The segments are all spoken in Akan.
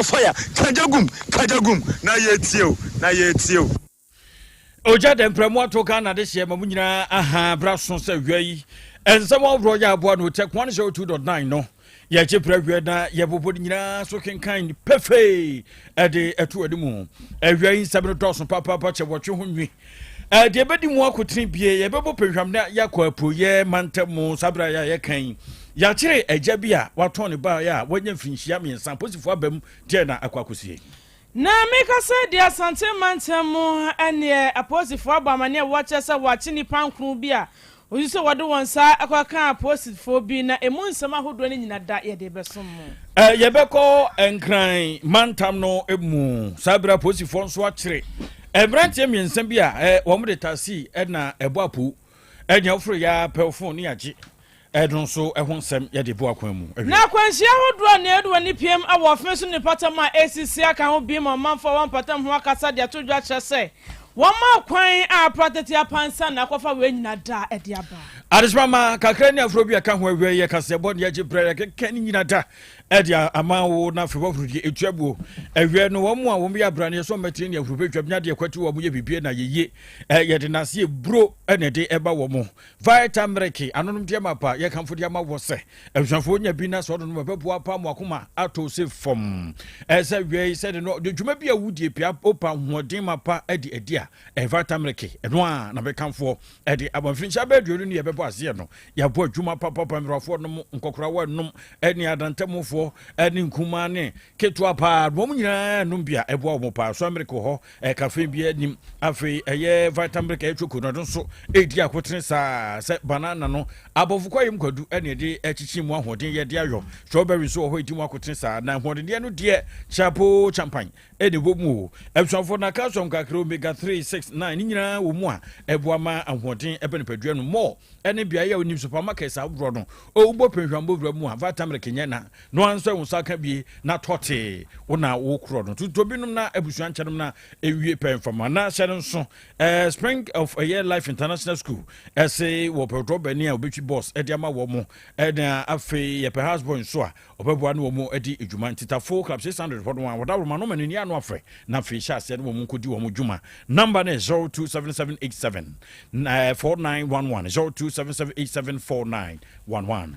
More fire, kagya gum, kagya gum, na yɛtie o, na yɛtie o. Ogya dɛ mprɛmo ato Ghana de hyeɛ ma mu nyinaa aha bra so sɛ wia yi nsɛm ahodoɔ yɛ aboa no Tech 102.9 no yɛgye brɛ wia na yɛbobɔ no nyinaa so kenkan pefee ɛde ɛto anim. Awia yi nsɛm no dɔɔso papaapa kyɛ wɔtwe ho nwi. Deɛ ɛbɛdi mu akotene bie, yɛbɛbɔ pɛhwam na yɛakɔ apuoyɛ mantam mu. Saa berɛ a yɛkan yɛakyere agya bi a watɔn ne baeɛ a wanya mfirinhyia 3, posifoɔ aba mu deɛ na akɔ akɔsie. Na meka sɛ deɛ Asante mantam mu ɛneɛ apolisifoɔ abɔ amanneɛ a wɔkyerɛ sɛ wɔakye nnipa 9 bi a osu sɛ wɔde wɔn nsa akɔka apolisifoɔ bi, na emu nsɛm ahodoɔ no nyina da yɛde bɛsom mu. Yɛbɛkɔ Nkran mantam no mu. Saa berɛ apolisifoɔ nso akyere mmeranteɛ 3 bi a wɔn de taxi ɛna ɛbɔ apo ɛnea woforo yɛ apɛw phone ne yagye. Ɛno nso ɛho nsɛm yɛde bo akwan mu. Na akwanhyia ahodoɔ a nea ɛde wɔ ne piem awɔ ɔfe so ne mpatam a ɛsisi aka ho bi ma ɔmanfoɔ a wɔn mpatam ho akasa de ato dwa kyerɛ sɛ wɔma kwan a apratete apansa na akɔfa wei nyina da ɛde aba. Adesoma ma kakra ne aforo bi a ka ho awia yɛ kaseɛbɔ ne yɛgye brɛ yɛkeka ne nyina da ɛde ama wo, na afei wɔhoro deɛ ɛtua buo awia no. Wɔn mu a wɔn yɛ abraneɛ sɛ ɔmɛtene ne ahuro bɛtwam nya deɛ kwati wɔn yɛ bibie na yɛyie yɛde nase eburo ɛna ɛde ɛba wɔn mo. Vitamirike anonom deɛ ma pa yɛkamfo de ama wɔ sɛ abusuafoɔ nya bi na sɛ ɔno no bɛboa pa mo akoma ato se fam. Ɛsɛ wia yi sɛde no de dwuma bi a wodie pia opa ahoɔden ma pa adi adi a Vitamirike ɛno a na bɛkamfoɔ ɛde aba. Mfirinhyia bɛɛ 20 ne yɛbɛbɔ aseɛ no, yɛabɔ adwuma papapa. Mmerɛfoɔ nom, nkɔkorawa nom, ɛne adantamufoɔ ɛne nkumaa ne ketewa paa, wɔn nyinaa nom bi a ɛboa wɔn paa so. Amerika wɔ hɔ caffeine bi anim. Afei ɛyɛ Vitamin ɛyɛ choco no, ɛno nso ɛdi akotene saa sɛ banana no. Abɔfo kwayam kwadu ɛne ɛde ɛkyikyi mu ahoɔden yɛde ayɔ. Strawberry nso wɔ hɔ, ɛdi mu akotene saa na ahoɔdendeɛ no deɛ chapo champan ɛne wɔ mu o. Abusuafoɔ, na calcium kakra, omega 3, 6, 9 ne nyinaa wɔ mu a ɛboa ma ahoɔden ɛbɛ nipadua no mɔ. Ɛne beaeɛ a onim supermarket ahodoɔ no, ɔwobɔ pɛnhwambɔ wura mu a Vitamin nyɛ na na wanso ɛwo nsa ka bie na tɔtee wo na wokorɔ no tutuo binom na abusua nkyɛnom na ɛwie pɛ mfama na hyɛ no nso. Spring of ɛyɛ Life International School ɛse wɔpɛ dɔbani a wɔbɛtwi bus ɛde ama wɔ mo, ɛna afei yɛpɛ houseboy nso a ɔbɛboa ne wɔ mo adi adwuma. Ntitafo Club 600 hɔ no a wɔda roma no ma no ni ano afrɛ na afei hyɛ aseɛ ne wɔ mo nkɔdi wɔ mo dwuma. Number no 027787 4911, 027787 4911.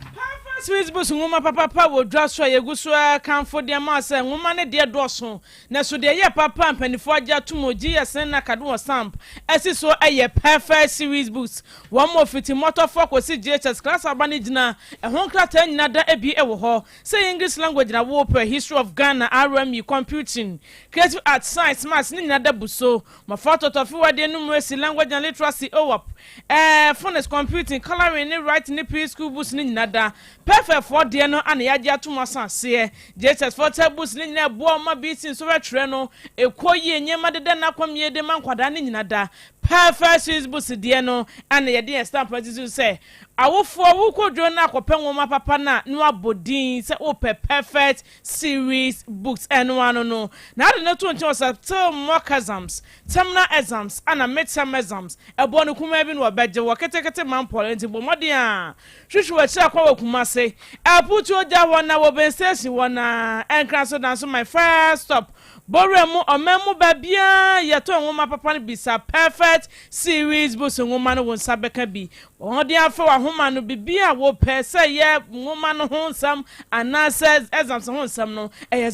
Swiss Books nwoma papapa wɔ dwa so a yɛgu so kamfo deɛ ma sɛ nwoma no deɛ dɔɔso na so deɛ yɛ papa mpanimfoɔ agye atom GS na kade wɔ stamp ɛsi so ɛyɛ Perfect Series Books. Wɔn mo fiti mmɔtɔfoɔ kɔsi JHS class aba no gyina ɛho nkrataa nyina da ebi ɛwɔ hɔ sɛ English language na wɔpɛ, history of Ghana, RME, computing, creative arts, science, maths ne nyina da bu so. Mmɔfra tɔtɔfiwadeɛ, numeracy, language and literacy, OWAP, phonics, computing, colouring ne writing ne pre-school books ne nyina da. Perfect foɔ deɛ no ana yɛagye atom asan aseɛ. JHS foɔ tɛ books ne nyinaa ɛboa ɔma bi si nso bɛtwerɛ no ɛkɔ yie, nneɛma deda n'akɔm yie de ma nkwadaa ne nyina da. Perfect Series Books deɛ no ana yɛde yɛn stamp asi so sɛ awofoɔ wokɔ dwo no akɔpɛ nwoma papa no a na wabɔ din sɛ wopɛ Perfect Series Books. Ɛno ano no na ade no to nkyɛn wɔ sɛ mock exams, terminal exams ana midterm exams ɛbɔ no kumaa bi na wɔbɛgye wɔ ketekete mampɔle. Nti bɔ mmɔden a hwehwɛ wɔ akyiri akɔ wɔ Kumase ɛputu ogya hɔ na wɔ Ben station hɔ na Ɛnkra so dan so my first stop bɔwura mu. Ɔman mu baabiara yɛtɔ nwoma papa no bisa Perfect Series Books nwoma no, wo nsa bɛka bi. Wɔde afɛ wɔ ahoma no bibi a wɔpɛ sɛ yɛ nwoma no ho nsɛm anaasɛ exams ho nsɛm no, ɛyɛ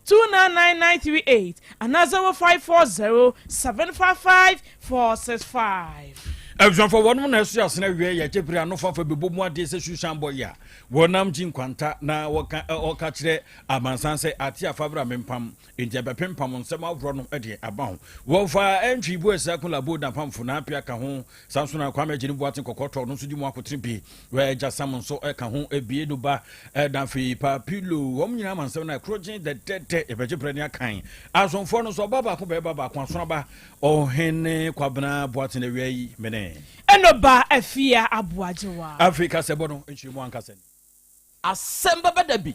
0243299938 anaa 0540755465. Abusuafoɔ, wɔnom na ɛso asena wie yɛgye bere ano fafa bɛbɔ mu adeɛ sɛ susan bɔ yi a wɔnam gye nkwanta na wɔka ɔka kyerɛ amansan sɛ ate afa bra mempam nti ɛbɛpempam nsɛm ahoroɔ no de aba ho. Wɔfa ɛntwi bu ɛsɛ ko labo na pamfo na apia ka ho saa nso na Kwame agyene boate kɔkɔtɔ no nso di mu akotene bi wɔagya sam nso ɛka ho ebie no ba ɛna afei papilo wɔn nyinaa ma nsɛm no ɛkoro gye dɛdɛdɛ. Yɛbɛgye berɛ ne akan asomfoɔ no nso ɔba baako bɛɛba baako asono ɔhene Kwabena Boate na awia yi mene Ɛnɔba Afia Aboagyewa. Afei kasɛbɔ no nkyerɛmu ankasa ni. Asɛm bɛbɛ da bi.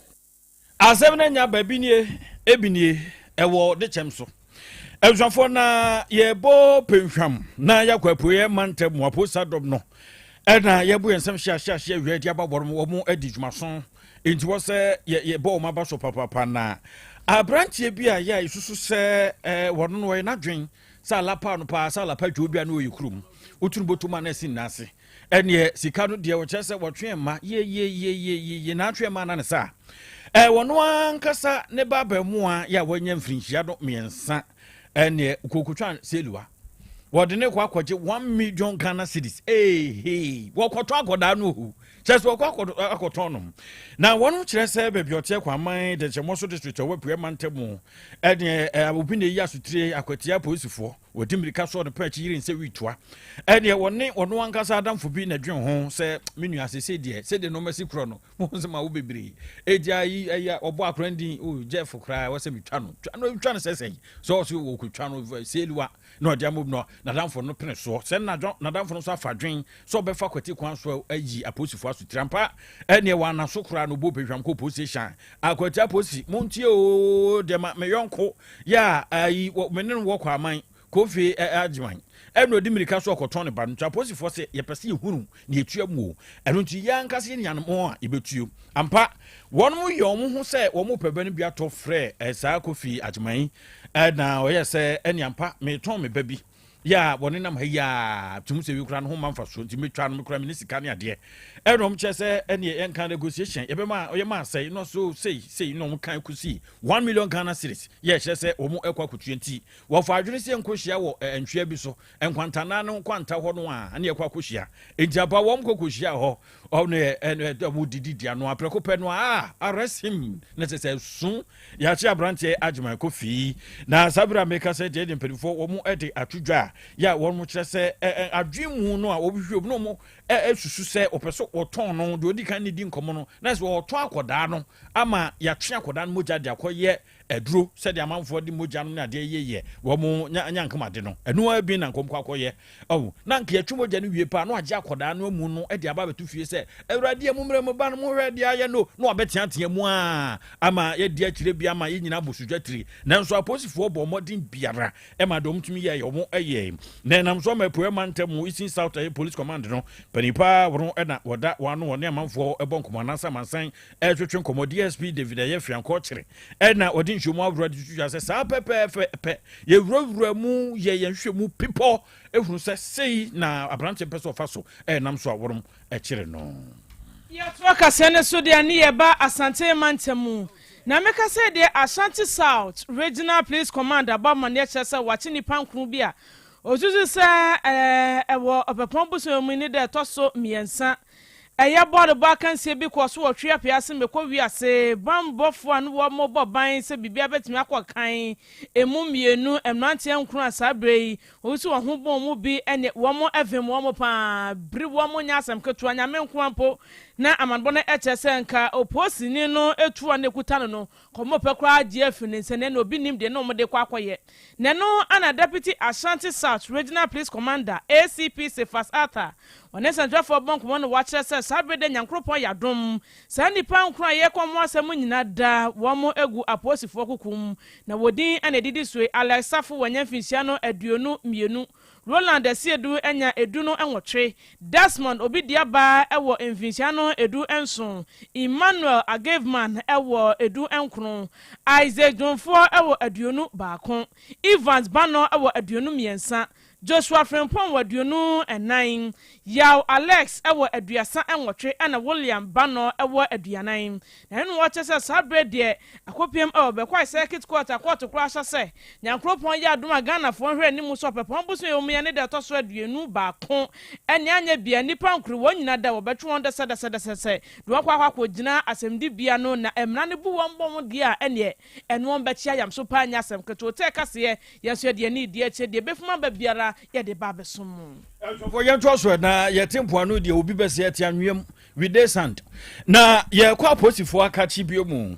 Asɛm no nya baabi nie, ebi nie ɛwɔ de kyɛm so. Abusuafoɔ, na yɛbɔ pɛnhwam na yɛakɔ apueɛ mantam mu aposa dɔm no ɛna yɛbɔ yɛn nsɛm hyeahyeahyeɛ awia de aba. Wɔn adi dwumaso. Enti wɔ sɛ yɛ yɛbɔ wɔn aba so papapa na aberanteɛ bi a yɛ a yɛsusu sɛ ɛɛ wɔn no wɔyɛ n'adwen sɛ alapa no paa sɛ alapa dwo bi a na ɔyɛ kurom wotunu bɔtɔ mu a na ɛsi nna ase ɛneɛ sika no deɛ wɔkyerɛ sɛ wɔtwe mma yeyeyeyeye na atwe mma na ne saa ɛɛ wɔn ankasa ne ba abɛmoa yɛ a wɔanya mfirinhyia no mmiɛnsa ɛneɛ kokotwa seliwa wɔde ne kɔ akɔgye 1 million Ghana cedis. Ee, wɔkɔtɔ akɔdaa no ohu kyerɛ sɛ wɔkɔ akɔtɔn nom na wɔn kyerɛ sɛ baabi ɔteɛ Kwaman Dɛnkyɛmmɔ so district a ɛwɔ Apuɛ mantam. Ɛneɛ obi na eyi asotire akwatia polisifoɔ wɔdi mmirika soɔ no pɛ akyi yiri nsɛ witoa. Ɛneɛ wɔne wɔn ankasa adamfo bi na dwen ho sɛ me nua sese deɛ sɛdeɛ nneɛma si korɔ no mo ho sɛ ma wo bebree eti ayi ɛyɛ ɔbɔ akora ndin o Jeff koraa wɔsɛ mi twa no twa no twa no sɛsɛ sɛ ɔso wɔ ko twa no seeliwa na ɔde ama no n'adamfo no pene soɔ sɛ n'adamfo no nso afa dwen sɛ ɔbɛfa kwati kwan so ayi apolisifoɔ asotire ampa. Ɛneɛ wɔana so koraa no bɔ pehwam kɔ police station akwati apolisi montie o deɛ ma me yɔnko yɛ a ayi me ne no wɔ kɔ aman Kofi Agyeman ɛna ɔdi mmirika so ɔkɔtɔn ne ba no. Nti apolisifoɔ sɛ yɛpɛ sɛ yɛhunu na yɛtua mu o. Ɛno nti yɛn ankasa yɛ nuanom a yɛbɛtuo ampa. Wɔn mo yɛ wɔn ho sɛ wɔn pɛ bɛ no bi atɔ frɛ saa Kofi Agyeman ɛna ɔyɛ sɛ ɛne ampa metɔn me ba bi yɛ a wɔne nam ha yi a tum sɛ wi kora no ho ma mfa so nti metwa no mekora me ne sika ne adeɛ. Ɛna ɔm kyerɛ sɛ ɛneɛ yɛnka negotiation yɛbɛma ɔyɛ ma asɛe no so sei sei na ɔm kan kɔsi 1 million Ghana cedis yɛ kyerɛ sɛ wɔn ɛkɔ akotua. Nti wɔfa adwene sɛ nkɔhyia wɔ ntwea bi so nkwantanaa no nkwanta hɔ no a ne yɛkɔ akɔhyia. Nti apa wɔn kɔ kɔhyia hɔ ɔno yɛ ɔmo didi di ano aprɛko pɛ no a arrest him na kyerɛ sɛ so yɛakye aberanteɛ Agyeman Kofi. Na saa bere a meka sɛ deɛ de mpanimfoɔ wɔn de ato dwa a yɛ a wɔn kyerɛ sɛ adwene mu no a wɔhwehwɛ mu na wɔn susu sɛ wɔpɛ so wɔtɔn no deɛ ɔdi kan ne di nkɔmɔ no na sɛ wɔtɔn akɔdaa no ama yɛatwe akɔdaa no mogya de akɔyɛ aduro sɛdeɛ amanfoɔ de mogya no ne adeɛ yɛyɛ wɔn nya nyankomade no. Ɛno ara bi na nkɔm kɔ akɔyɛ ɔwo na nka yɛtwe mogya no wie paa na wagye akɔdaa no amu no de aba abɛto fie sɛ Awurade mu mmerɛ mu ba no mohwɛ deɛ ayɛ no na wabɛteatea mu a ama yɛdi akyire bi ama yɛn nyinaa bɔ sodwa tiri. Nanso apolisifoɔ bɔ mmɔden biara ɛma deɛ ɔmtumi yɛ ɔmo ɛyɛ na ɛnam so ama Apueɛ mantam mu Eastern South ɛyɛ Police Command no panin paa wɔn ɛna wɔda wɔn ano wɔne amanfoɔ ɛbɔ nkɔmɔ anaasɛ amansan ɛretwetwe nkɔmɔ DSP David ɛyɛ Fiankɔ kyerɛ ɛna wɔde nhwɛmu ahoroɔ de tutu sɛ saa pɛpɛɛpɛ pɛ yɛwurawura mu yɛ yɛn hwɛ mu pipɔ ehunu sɛ sei na aberanteɛ mpɛ sɛ ɔfa so ɛnam so a wɔnom ɛkyerɛ no. Yɛtoa kaseɛ no so deɛ ne yɛba Asante mantam na meka sɛ deɛ Ashanti South Regional Police Command abɔ amanneɛ kyerɛ sɛ wakye nnipa nkron bi a osusu sɛ ɛwɔ Ɔpɛpɔn bosome mu ne dɛ ɛtɔ so 3 ɛyɛ bɔɔlobɔ akansie bi kɔ so wɔ Tweapea ase mɛkɔ wiase bambɔfoɔ a ne wɔn bɔ ban sɛ biribia bɛtumi akɔ kan emu mmienu mmeranteɛ nkron a saa berɛ yi wɔsi wɔn ho bɔn mu bi ɛne wɔn ɛvem wɔn paa bere wɔn nyɛ asɛm ketewa Nyame nko mpo na amanbɔ no ɛkyerɛ sɛ nka oposini no etu a ne kuta no kɔmɔ pɛ koraa gye afi ne nsa na obi nim deɛ na wɔn de kɔ akɔyɛ. Na ɛno ana Deputy Ashanti South Regional Police Commander ACP Cephas Arthur ɔne nsɛntwerɛfoɔ bɔ nkɔmmɔ no wɔakyerɛ sɛ saa bere de Nyankoropɔn yɛ adom saa nnipa nkron a yɛkɔ ho asɛm nyinaa da wɔn agu apolisifoɔ kukum na wɔdin ana ɛdidi so: Alex Safo wɔnya mfinhyia no 22, Roland Asiedu anya 18, Desmond Obi Diaba ɛwɔ mfinhyia no 17, Emmanuel Ageveman ɛwɔ 19, Isaac Dwomfoɔ ɛwɔ 21, Evans Bano ɛwɔ 23, Joshua Frimpong wɔ 24, Yaw Alex ɛwɔ 38 ɛna William Bano ɛwɔ 40. Na ɛno wɔkyɛ sɛ saa berɛ deɛ akɔpiem ɛwɔ Bɛkwae Circuit Court a kɔɔto koraa ahyɛ sɛ Nyankoropɔn yɛ adom a Ghanafoɔ nhwɛ anim so Ɔpɛpɔn bosom yɛ wɔn ne deɛ ɛtɔ so 21 ɛne anyɛ bia nnipa nkoro wɔn nyinaa da wɔbɛtwe wɔn dɛsɛdɛsɛdɛsɛ de wɔn akɔ akɔgyina asɛmdibea no na mmara no bu wɔn bɔ wɔn deɛ a ɛneɛ ɛno wɔn bɛkye ayam so paa nyɛ asɛm ketewa tɛ kaseɛ yɛn nso yɛde ani di akyire deɛ ebɛfum aba biara yɛde ba abɛsom mu. Ɛsɔfo yɛntoa so na yɛte mpoano deɛ obi bɛsɛ yɛte anwea we dey sand na yɛkɔ apolisifoɔ akakye bio mu.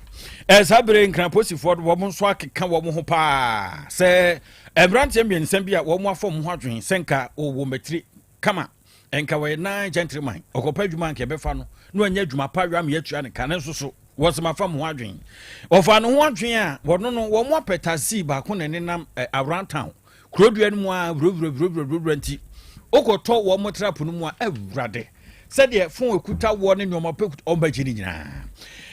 Saa bere Nkran apolisifoɔ no wɔn nso akeka wɔn ho paa sɛ mmeranteɛ mmiɛnsa bi a wɔn afɔ wɔn ho adwene sɛ nka wɔwɔ mmatiri kama nka wɔyɛ nan gentleman ɔkɔpɛ adwuma nka ɛbɛfa no na wɔnyɛ adwuma pa wia yɛatua ne ka ne nso so wɔsɛm afa mo ho adwene ɔfa ne ho adwene a wɔno no wɔn apɛ taxi baako na nenam around town kurodua no mu a wurawura wurawura wurawura. Nti wokɔtɔ wɔn mo trap no mu a, Awurade, Sɛdeɛ fon ekuta woɔ ne nneɛma pɛ kuta wɔn bɛgye ne nyinaa.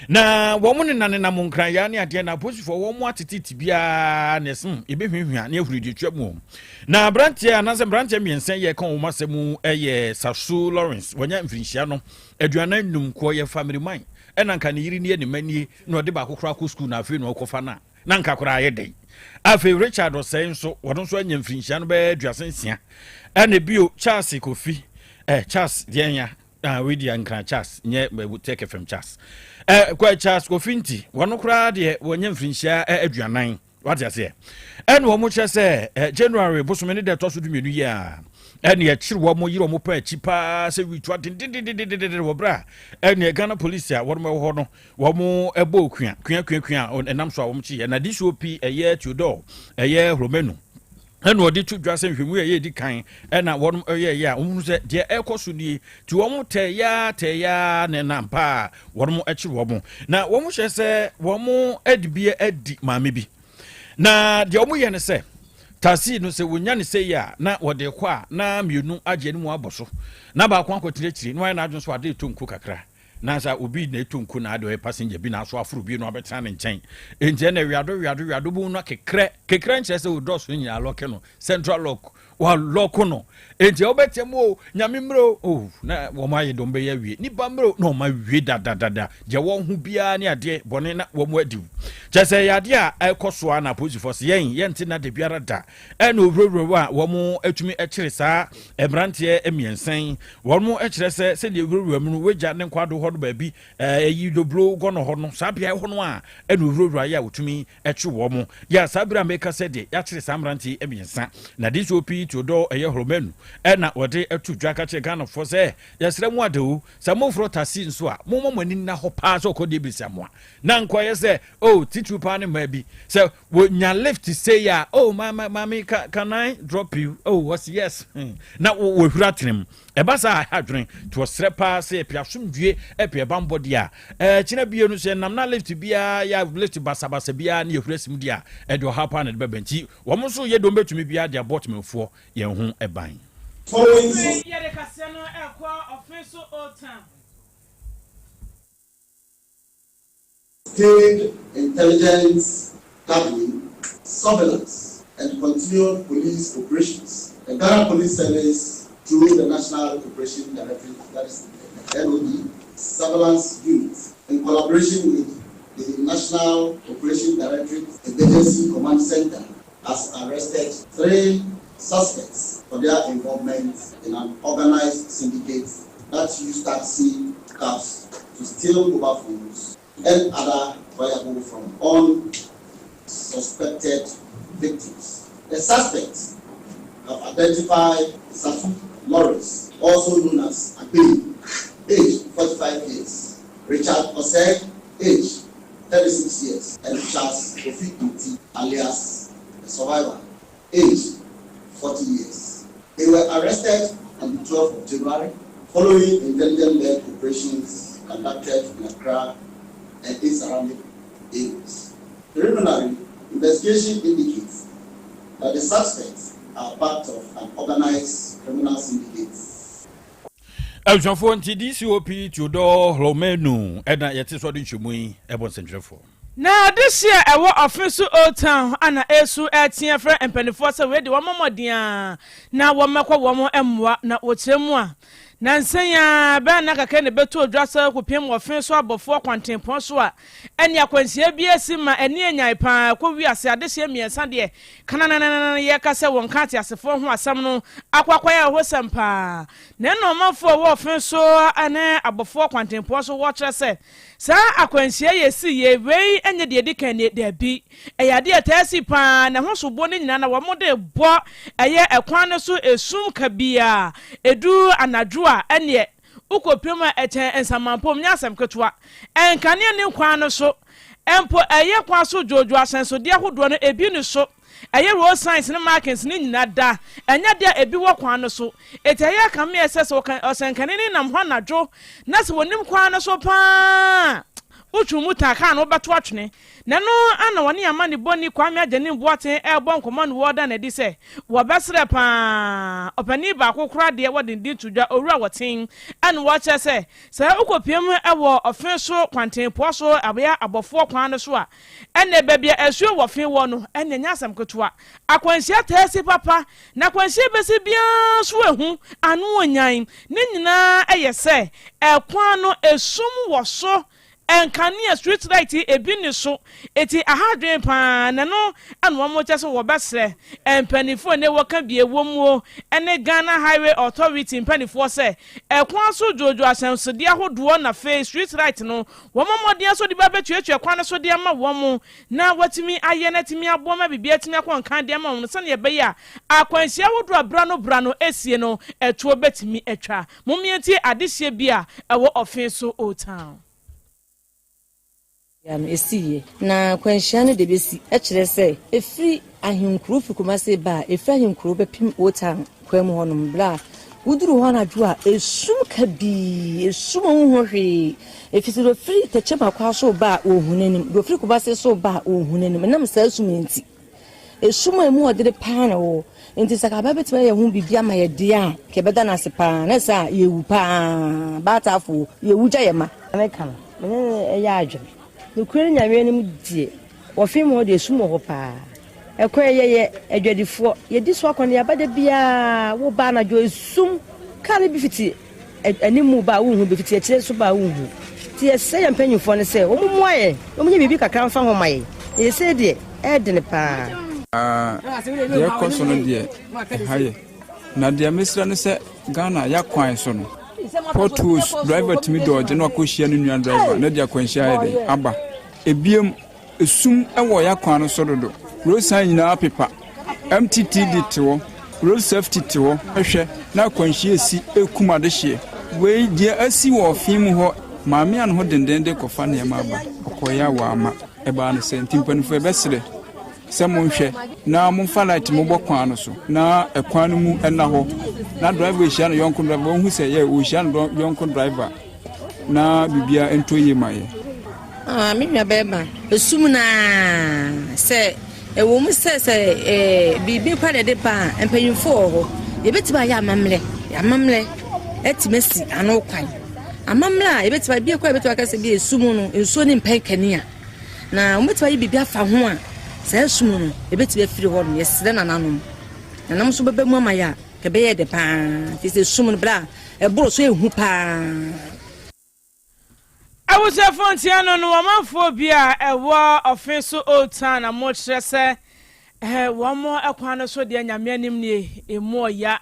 Na wɔn nenanenam nkranyaa ne adeɛ na apolisifoɔ wɔn atete ti biara na ɛsem yɛbɛhwehwɛ ne ahuri deɛ twa mu. Na aberanteɛ anaasɛ mmeranteɛ mmiɛnsa yɛ ka wɔn asɛm yɛ Sasu Lawrence, wɔnya mfirinhyia no 45 kɔ yɛ family man, ɛna nka ne yere nie, ne mma nie, na ɔde baako koraa kɔ sukuu na afei na ɔkɔfa no a na nka koraa ayɛ dɛn. Afei Richard Ɔsɛe nso, wɔno nso anya mfirinhyia no bɛyɛ 36. Ɛna bio Charles Kofi, Charles deɛ nya ah, wei deɛ Nkran Charles, nyɛ Tech FM Charles, kɔ Charles Kofi nti wɔno koraa deɛ wɔnya mfirinhyia 40. Wate aseɛ? Ɛna wɔn kyerɛ sɛ January bosome ne deɛ ɛtɔ so 12 yi a ɛne ɛkyere wɔn yere wɔn pɛ akyi paa sɛ witua dendendendendenden wɔ berɛ a ɛne Ghana Police a wɔn wɔ hɔ no wɔn ɛbɔ kua kua kua kua a ɛnam so a wɔn kyeeɛ. Na DCOP ɛyɛ Theodore ɛyɛ Romenu ɛna ɔde to dwa sɛ nhwɛmu yɛ yɛdi kan ɛna wɔn ɛyɛ yɛ a wɔn sɛ deɛ ɛrekɔ so nie, nti wɔn tɛ yaa tɛ yaa na ɛnam paa wɔn akyiri wɔn, na wɔn hyɛ sɛ wɔn adi bi adi maame bi. Na deɛ wɔn yɛ no sɛ taxi no sɛ wɔnya ne sɛ yi a na wɔde kɔ a, na mmienu agye anim abɔ so na baako akɔtena akyire na wɔayɛ n'adwene so ade eto nko kakra, na sɛ obi na eto nko na ade ɔyɛ passenger bi na aso aforo bi na ɔbɛtena ne nkyɛn. Nti ɛna wiado wiado wiado bu no kekrɛ kekrɛ nkyerɛ sɛ odɔɔso no nyinaa lock no, central lock wa lock no. Nti ɔbɛtɛ mu o, Nyame mmerɛ o, oh, na wɔn ayɛ dɔm bɛyɛ awie nipa mmerɛ o, na wɔn awie dadadada deɛ wɔn ho biara ne adeɛ bɔne na wɔn adi kyɛ sɛ ɛyɛ adeɛ a ɛkɔ so a na apolisifoɔ sɛ yɛn yɛnte na de biara da. Ɛna owurawura a wɔn atumi kyere saa mmeranteɛ mmiɛnsa yi, wɔn kyerɛ sɛ sɛdeɛ owurawura mu no wagya ne nkwado hɔ no baabi ɛyi dobro gɔnɔ hɔ no, saa beaeɛ hɔ no a ɛna owurawura yɛ a wɔtumi kye wɔn yɛ. Saa bere a meka sɛ deɛ yɛakyere saa mmeranteɛ mmiɛnsa na DCOP Theodore ɛyɛ Horomanu ɛna wɔde ato dwa ka kyerɛ Ghanafoɔ sɛ yɛsrɛ mu ade o, sɛ moforo taxi nso a, momma mo ani nna hɔ paa sɛ ɔkɔ deɛ bɛsi amoa na nkɔyɛ sɛ o titiriw paa ne mmaa bi sɛ wɔnya lift sei a, "Oh, ma ma maame, can I drop you?" "Oh," wɔsi, "Yes," na wɔhwira atenam. Ɛba saa a adwene nti wɔsrɛ paa sɛ yɛpɛ asomdwie, ɛpɛ ɛbanbɔ deɛ a ɛkyena bie no sɛ nam na lift biara yɛ lift basabasa biara ne yɛhwira sim deɛ a ɛde ɔhaw paa na ɛde bɛbɛ. Nti wɔn nso yɛ dɔm bɛtumi biara de abɔ temamufoɔ yɛn ho ban. Yɛde kaseɛ no ɛkɔ Ɔfin Old Town. Sustained intelligence gathering, surveillance, and continued police operations, the Ghana Police Service, through the National Operation Directorate, that is the NOD, Surveillance Unit, in collaboration with the National Operation Directorate Emergency Command Center, has arrested three suspects for their involvement in an organized syndicate that used taxi cabs to steal mobile phones and other valuables from unsuspected victims. The suspects have identified Satu Lawrence, also known as Abe, age 45 years, Richard Osei, age 36 years, and Charles Kofi Nti, alias the survivor, age 40 years. They were arrested on the 12th of January following intelligence-led operations conducted in Accra and its surrounding areas. Preliminary investigation indicates that the suspects are part of an organized criminal syndicate. Abusuafoɔ, nti DCOP Theodore Hlomenu ɛna yɛte sɛ ɔde nhyɛmu yi ɛbɔ nsɛntwerɛfoɔ. Na adehye a ɛwɔ Ɔfe Old Town ana esu ɛteɛ frɛ mpanimfoɔ sɛ wei de wɔn mmɔden a na wɔmmɛkɔ wɔn mmoa. Na wɔkyerɛ mu a na nsɛn a bɛn na kakra na ɛbɛto odwa sɛ kɔpiem Ɔfe so abɔfoɔ kwantempɔn so a ɛne akwanhyia bi asi ma ɛne anyae paa kɔ wiase adehyeɛ mmiɛnsa deɛ kanananana. Yɛka sɛ wɔn ka ateasefoɔ ho asɛm no akɔ akɔyɛ ahosɛm paa. Na ɛna ɔmanfoɔ a ɛwɔ Ɔfe so ne abɔfoɔ kwantempɔn so wɔkyerɛ sɛ saa akwanhyia yɛ si yie wei nyɛ deɛ ɛdi kan nie, daabi, ɛyɛ adeɛ a ɛtaa si paa. Na ɛho soboɔ no nyinaa na wɔn de bɔ ɛyɛ ɛkwan no so esum kabia edu anadwo a ɛneɛ wokɔpiem a ɛkyɛn nsamanpom nyɛ asɛm ketewa. Nkanea ne kwan no so mpo ɛyɛ kwan so dwoodwoo, ahyɛnsodeɛ ahodoɔ no ebi ne so, ɛyɛ road signs ne markings ne nyinaa da ɛnyɛ deɛ ebi wɔ kwan no so. Eti ɛyɛ kameɛ sɛ ɔsɛnkani ne nam hɔ anadwo na sɛ wɔnim kwan no so paa. Wotwe mu taa kaa no wobɛto atwene. Na ɛno ara na wɔne amanebɔni Kwame Agyenim Boateng rebɔ nkɔmmɔ na wɔreda no adi sɛ wɔbɛsrɛ pa ara. Ɔpanin baako koraa deɛ wɔde ne din to dwa, Owura Wɔten, ɛna wɔkyerɛ sɛ sɛ wokɔpue mu wɔ ɔfe so kwantenpoa so abea abɔfoɔ kwan no so a, ɛnneɛ baabi a asuo wɔ fe wɔ no, ɛnneɛ ɛnyɛ asɛm ketewa. Akwanhyia taa si papa, na akwanhyia bɛsi biara nso ehu, ano onyan. Ne nyinaa yɛ sɛ ɛkwan no esum wɔ so, nkanea, street light, ebi nni so. Eti aha adwene paa, na ɛno na wɔkyɛ sɛ wɔbɛsrɛ mpanimfoɔ a nnɛ wɔka bi ɛwɔ muo ne Ghana Highway Authority mpanimfoɔ sɛ ɛkwan so dwoodwoo ahyɛnsodeɛ ahodoɔ na afei street light no wɔmmɔ mmɔden nso de ba abɛtuatua kwan no so de ama wɔn na wɔatumi ayɛ na atumi aboa ma biribi atumi akɔ nkan de ama wɔn no sɛnea ɛbɛyɛ a akwanhyia ahodoɔ a bra no bra no esie no ɛtoɔ bɛtumi atwa. Mommie ntie adehyeɛ bi a ɛwɔ ɔfe so Old Town. No esiiɛ. Na kwanhyia no de bɛsi kyerɛ sɛ ɛfiri Ahenkuro firi Kumasi ba a, ɛfiri Ahenkuro bɛpem Old Town kwan mu hɔnom. Berɛ a woduru hɔ anadwo a, esum kabii, esum a wonhu hwee. Ɛfiri sɛ deɛ ɔfiri Tekyem Akwa so reba a, ɔnhu n'anim. Deɛ ɔfiri Kumasi so reba a, ɔnhu n'anim. Ɛnam saa sum yi nti, esum a emu ɔdene paa na ɛwɔ hɔ. Nti sɛ Kaba bɛtumi ayɛ ho biribi ama yɛ deɛ a, nka yɛbɛda no ase paa. Na sɛ a, yɛwu paa. Baataafoɔ, yɛwu gya yɛ ma. Meka no, me ne no yɛ adwene. Nokorɛ ne Nyame anim deɛ, wɔfee mu hɔ deɛ, esum wɔ hɔ paa. Ɛkwan yi, yɛyɛ adwadifoɔ, yɛdi so akɔneaba da biara. Woba anadwo, esum, kaa no bi fiti anim ba a wonhu, bi fiti akyire nso ba a wonhu. Nti yɛsrɛ yɛn mpanyimfoɔ no sɛ wɔmmoa yɛn na wɔnyɛ biribi kakra mfa ho mma yɛn. Na seesei deɛ, ɛyɛ den paa. Deɛ ɛkɔ so no deɛ ɛha yɛ. Na deɛ mesrɛ ne sɛ Ghana yakwan so no potholes driver tumi dɔɔgye na wakɔhyia ne nua driver na de akwanhyia ayɛ dɛn aba. Ebiem esum wɔ yakwan no so dodo. Road sign nyinaa pepa. MTTD te hɔ, road safety te hɔ hwɛ na akwanhyia esi ekum adehyeɛ. Wei deɛ asi wɔ ɔfe mu hɔ maame a ne ho dendenden kɔfa nneɛma aba ɔkɔeɛ a wamma. Ɛbaa no sɛ nti mpanimfoɔ yɛbɛsrɛ sɛ monhwɛ na momfa light mobɔ kwan no so na ɛkwan no mu ɛna hɔ na driver ehyia no yɔnko driver wɔn hu sɛ yɛ ɔhyia no yɔnko driver na biribiara ntɔ yie ma yɛ. Ah, me nua bɛrima, esum na sɛ ɛwɔ mu sɛ sɛ ɛɛ biribi kora na ɛde ba a mpanyinfo wɔ hɔ yɛbɛtumi ayɛ amammerɛ amammerɛ atumi asi ano kwan amammerɛ a yɛbɛtumi bi kora yɛbɛtumi aka sɛ bi esum no nsuo ne mpɛn kanea. Na wɔbɛtumi ayɛ biribi afa ho a, saa sum no, ɛbɛtumi afiri hɔ nom. Yɛsrɛ nananom. Nananom nso bɛba mu ama yɛ a, ɛbɛyɛ dɛ paa. Firi sɛ sum no, berɛ a ɛboro so ɛhu paa. Abusuafo ntia no no ɔmanfoɔ bi a ɛwɔ ɔfe so Old Town na mokyerɛ sɛ wɔn kwan no so deɛ Nyame anim nie, emu ɔya.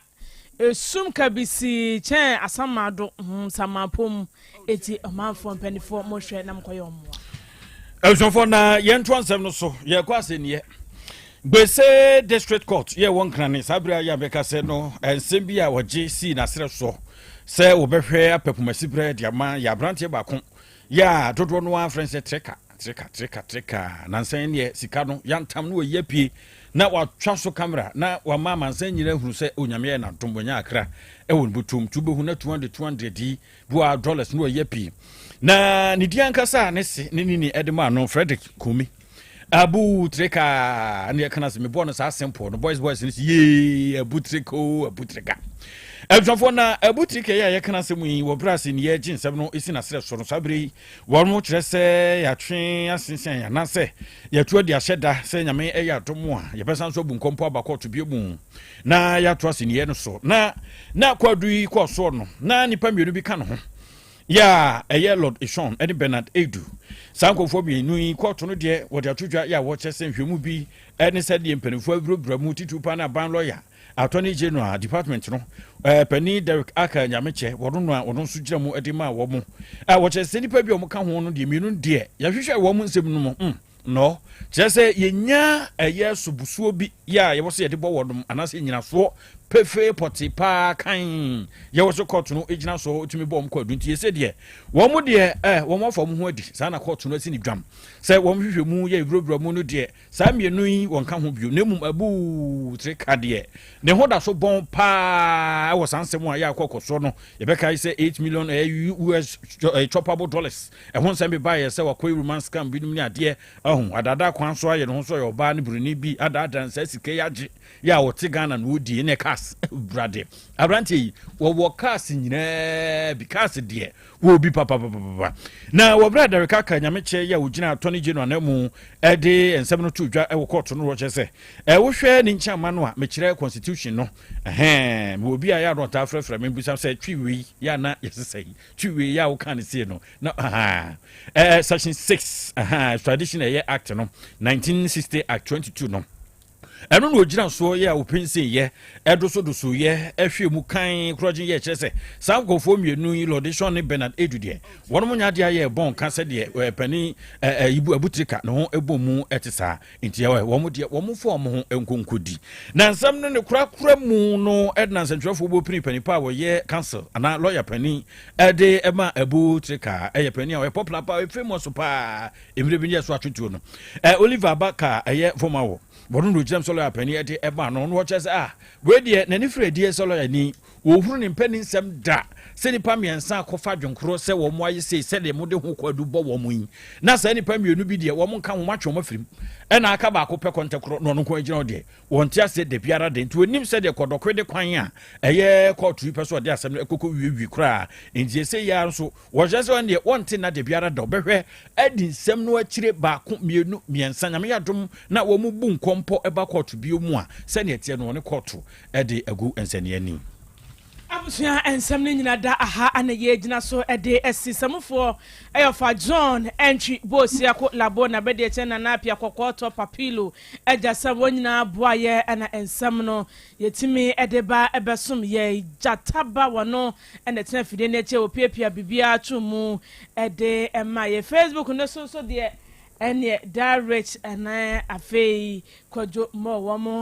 Esum kabisii kyɛn asamado nsamanpɔ mu. Eti ɔmanfoɔ mpanifoɔ monhwɛ na monkɔyɛ wɔn mmoa. Abusuafoɔ na yɛntoa nsɛm no so yɛkɔ asɛnniɛ Gbese District Court yɛ wɔ Nkrane saa berɛ a yɛ abɛka sɛ no nsɛm bi a wɔgye sii n'aserɛ soɔ sɛ wɔbɛhwɛ apɛ pomasi berɛ de ama yɛ aberanteɛ baako yɛ a dodoɔ no ara frɛ sɛ Treka Treka treka treka nansa yi neɛ sika no yantam na wayi apue na watwa so camera na wama amansan nyina ahunu sɛ Onyame ayɛ n'adom wanya akra ɛwɔ ne bɔtɔm nti wobɛhu na 200 200 yi bua dollars na wayi apue na ne din ankasa a ne se ne nini ɛde maa no Frederick Kumi Abu Treka ne ɛka no ase meboɔ no saa simple no boys boys no sɛ yee Abu Treka o Abu Treka abusuafoɔ na Abu Treka yi a yɛka no asɛm yi wɔ berɛ ase ne yɛgye nsɛm no ɛsi n'aserɛ so no saa berɛ yi Wɔn kyerɛ sɛ yɛatwe asensɛn anaasɛ yɛatu adi ahyɛ da sɛ Nyame yɛ adom a yɛbɛsan so abu nkɔmpɔ aba kɔɔto bio mu na yɛato asɛnniiɛ no so. Na na kwaadu yi kɔɔ soɔ no, na nnipa mmienu bi ka ne ho, yɛ a ɛyɛ Lord Ishon ne Bernard Edu. Saa nkurɔfoɔ mmienu yi kɔɔto no deɛ wɔde ato dwa yɛ a wɔkyerɛ sɛ nhwɛmu bi ne sɛdeɛ mpanimfoɔ awurawura mu titiriw paa ne aban lɔya Attorney General Department no panin Derek Archer Nyamekyɛ, wɔn no a ɔno nso gyina mu de maa wɔn a wɔkyerɛ sɛ nnipa bi a wɔka ho no deɛ mmienu deɛ yɛhwehwɛ wɔn nsɛm no mu mm, no kyerɛ sɛ yɛnya ɛyɛ sobusuo bi yɛ a yɛwɔ sɛ yɛde bɔ wɔn anaasɛ nyinasoɔ pefee pɔte paa kann yɛwɔ so kɔɔto no gyina so tumi bɔ wɔn kwaadu. Nti yɛsɛ deɛ wɔn deɛ eh, wɔn afa wɔn ho adi saa na kɔɔto no asi ne dwam sɛ wɔn hwehwɛ mu yɛ wurawura mu no deɛ saa mmienu yi wɔn ka ho bio, na mmom Abu Trika deɛ ne ho da so bɔn paa wɔ saa nsɛm a yɛ akɔ kɔ soɔ no. Yɛbɛkae sɛ 8 million US choppable dollars ɛho nsɛm bi baeɛ sɛ wakɔyi romance scam binom ne adeɛ ahu adaadaa kwan so ayɛ ne ho so ɔyɛ ɔbaa ne buroni bi adaadaa nsaa sika yi agye yɛ a ɔte Ghana na ɔdie ne cars. Awurade, aberanteɛ yi wɔwɔ cars nyinaa bi, cars deɛ wɔ bi papapapapa. Na wɔ berɛ a Derek Aka Nyamekyɛ yi a ɔgyina Attorney General anan mu de nsɛm no to dwa wɔ kɔɔto no, wɔkyerɛ sɛ wohwɛ ne nkyɛnma no a mekyerɛ constitution no ɛhɛn mewɔ bi a yɛ a na ɔtaa frɛfrɛ me bisa sɛ twi wei yɛ a na yɛsesa yi twi wei yɛ a woka ne sie no na aha section 6 aha extradition ɛyɛ act no 1960 Act 22 no, ɛno na ogyina soɔ yɛ a ɔpensen yɛ ɛdosodoso yɛ ɛhwɛ mu kan korɔgye yɛ kyerɛ sɛ saa nkurɔfoɔ mmienu yi, Lord ne Bernard Edu deɛ, wɔn mo nya adeɛ ayɛ ɛbɔn ka sɛdeɛ panin Ibu Abutirika ne ho ɛbɔ mu ɛte saa. Nti wɔn deɛ wɔn fɔ wɔn ho nkonkodi na nsɛm no ne korakora mu no ɛdena nsɛntwerɛfoɔ bɔ pini panin pa a wɔyɛ counsel anaa lawyer panin ɛde ɛma Abutirika, ɛyɛ panin a ɔyɛ popular paa, ɔyɛ famous paa mmerɛ bi ne yɛ so atwetwe no, Oliver Abaka ɛyɛ fɔma wɔ wɔn no gyina sɛ lawyer panin ɛde ɛma no no, wɔkyerɛ sɛ ah, wei deɛ n'ani firi adie sɛ lawyer ni wɔhunu ne mpɛ ne nsɛm da sɛ nipa mmiɛnsa akɔfa adwenkorɔ sɛ wɔn ayɛ sei sɛdeɛ mo de ho kwadu bɔ wɔn yi, na saa nipa mmienu bi deɛ wɔn nka wɔn atwe wɔn afirim, ɛna aka baako pɛ kɔntɛkorɔ na ɔno nko agyina hɔ deɛ wɔn te aseɛ da biara de. Nti wɔnim sɛdeɛ kɔdɔkɔ de kwan a ɛyɛ kɔɔto yi pɛ so ɔde asɛm no ɛkɔkɔ wiewie koraa. Nti ɛsɛ yi ara nso wɔhyɛ sɛ ɔno deɛ wɔnte na da biara da ɔbɛhwɛ adi nsɛm no akyire baako, mmienu, mmiɛnsa. Nyame yɛ adom na wɔn mu bu nkɔmpɔ ɛba kɔɔto bio mu a, sɛdeɛ ɛteɛ no wɔne kɔɔto ɛde agu nsɛnniani. Abusua, nsɛm no nyina da aha ana yɛgyina so de asi samufoɔ ɛyɛ ɔfa John Entry Boosiako Labo na bɛde ɛkyɛ Nana Apia Kɔkɔɔtɔ Papilo agya sɛ wɔn nyinaa boayɛ ɛna nsɛm no yɛtumi de ba ɛbɛsom yɛ gyata ba wɔno ɛna ɛtena afidie no akyi a wɔpiapia biribiara to mu ɛde ɛma yɛ. Facebook no so nso deɛ ɛneɛ Da Rich ɛna afei Kwadwo mmɔ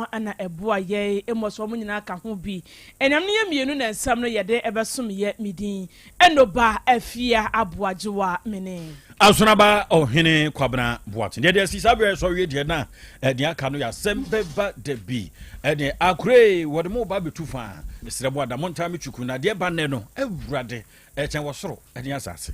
wɔn na ɛboa yɛn mmɔ so wɔn nyinaa ka ho bi. Ɛnam no yɛ mmienu na nsɛm no yɛde ɛbɛsom yɛ. Me din Ɛnoba Afia Aboagyewa mene. Asonaba Ɔhene Kwabena Boaten deɛ deɛ si saa berɛ sɔre deɛ na ɛdeɛ aka no yɛ asɛm bɛba da bi ɛdeɛ akore wɔde mo ba bɛtu fa mesrɛ mo ada montaa me twuku na deɛ ba nnɛ no, Awurade, ɛkyɛn wɔ soro ɛne asase.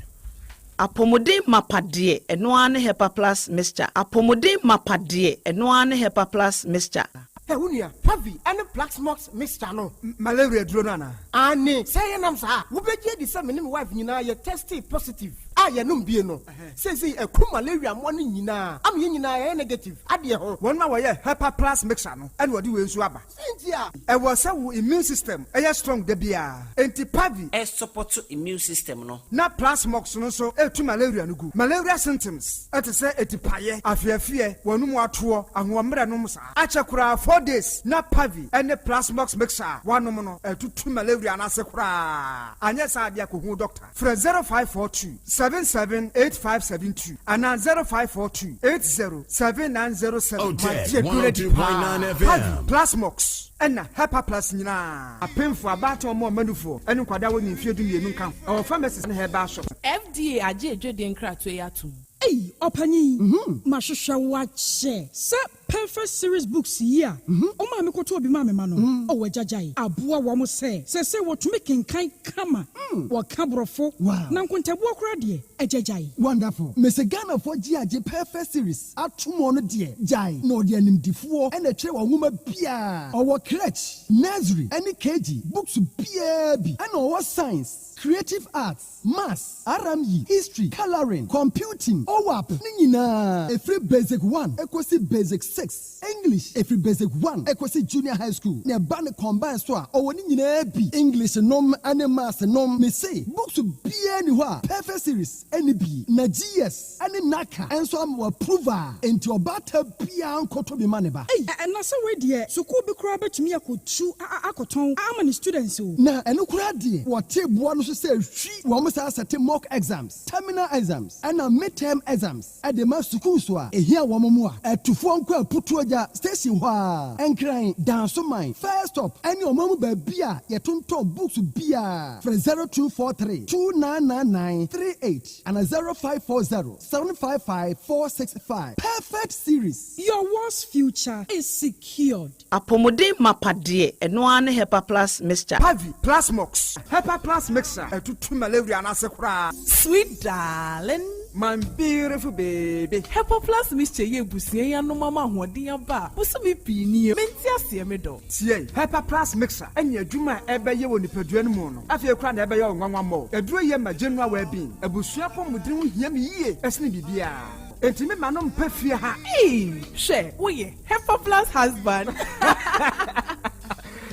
Apɔmuden mapa deɛ, ɛno ara ne Hepa Plus Mixture. Apɔmuden mapa deɛ, ɛno ara ne Hepa Plus Mixture. Ɛ wo nua, Pavi ɛne Plasmox mixture no. Malaria duro no anaa? Ane, sɛ yɛnam saa a, wobɛgye adi sɛ me ne me wife nyinaa yɛ testee positive a yɛnom bie no. Seesei ɛko malaria mmoa no nyinaa ama yɛn nyinaa yɛyɛ negative adeɛ ho. Wɔn a wɔyɛ Hepa Plus Mixture no ɛna wɔde wei nso aba. Sɛ nti a. Ɛwɔ sɛ wo immune system ɛyɛ strong da biara, enti Pavi. Ɛsupport immune system no. Na Plasmox no nso ɛtu malaria no gu. Malaria symptoms ɛte sɛ etipaeɛ, afeafeɛ, wɔn mu atoɔ, ahoɔmmerɛ nom saa. Akyɛ koraa 4 days na Pavi ɛne Plasmox mixture a wanom no ɛtutu malaria no ase koraa. Anyɛ saa adeɛ akɔhu doctor. Frɛ 0542 778572 anaa 0542 807907. Magye duro di paa. Pavi, Plasmox ɛna Hepa Plus nyinaa. Apemfo, abaatan, ɔmo ɔmanufoɔ ɛne nkwadaa wɔ ne mfeɛ 12 nka ho. Ɛwɔ pharmacies ne herbal shop. FDA agye edwedie nkratoɔ yi atom. Ei, ɔpanyin, mahwehwɛ wo akyɛ sɛ Perfect Series books yi a ɔmaa me kɔtɔɔ bi maa me ma no, ɔwɔ agyagyae aboa wɔn sɛ sɛsɛ wɔtumi kenkan kama, wɔka Borɔfo, na nkontabuo koraa deɛ, agyagyae. Wonderful. Mese Ghanafoɔ gye agye Perfect Series ato mu. Ɔno deɛ gyae na ɔde animdifoɔ ɛna ɛtwerɛ wɔn nwoma biara. Ɔwɔ crèche, nursery ɛne KG books biara bi, ɛna ɔwɔ science, creative arts, maths, RME, history, colouring, computing, OWAP ne nyinaa ɛfiri basic 1 ɛkɔsi basic 6, English ɛfiri basic 1 ɛkɔsi junior high school, na ɛba ne combine so a, ɔwɔ ne nyinaa bi, English nom ne maths nom. Mese books biara ni hɔ a Perfect Series ɛne bi na GS ɛne NaCCA ɛnso ama approve a, enti ɔbaata biara nkɔtɔ bi ma ne ba. Ei, ɛna sɛ wei deɛ, sukuu bi koraa bɛtumi akɔtu akɔtɔn ama ne students o. Na ɛno koraa deɛ, wɔte boa no so sɛ hwi wɔn saa sɛte mock exams, terminal exams ɛna midterm exams ɛde ma sukuu so a ehia wɔn mu a ɛtufoɔ nkɔ aputuo gya. Nkwanta station hɔ ara, Nkran, Dansoman, First Stop ne ɔman mu baabi a yɛtontɔn books biara. Frɛ 0243 2999 38 anaa 0540 755 465. Perfect Series. Your world's future is secured. Apɔmuden mapa deɛ, ɛno ara ne Hepa Plus Mixture. Pavi, Plasmox, Hepa Plus Mixture, ɛtutu malaria no ase koraa. Sweet darling. My beautiful baby. Hepa Plus Mixture yi abusua yi anom ama ahoɔden aba a bosome pii nie. Mente aseɛ me dɔ. Tie, Hepa Plus Mixture ne adwuma a ɛbɛyɛ wɔ nipadua no mu no, afei koraa na ɛbɛyɛ wo nwanwa mmɔ. Aduro yi yɛ ma general well-being. Abusua apɔmuden ho hia me yie sene biribiara. Enti me ma no mpɛ fie ha. Eii hwɛ woyɛ Hepa plus husband.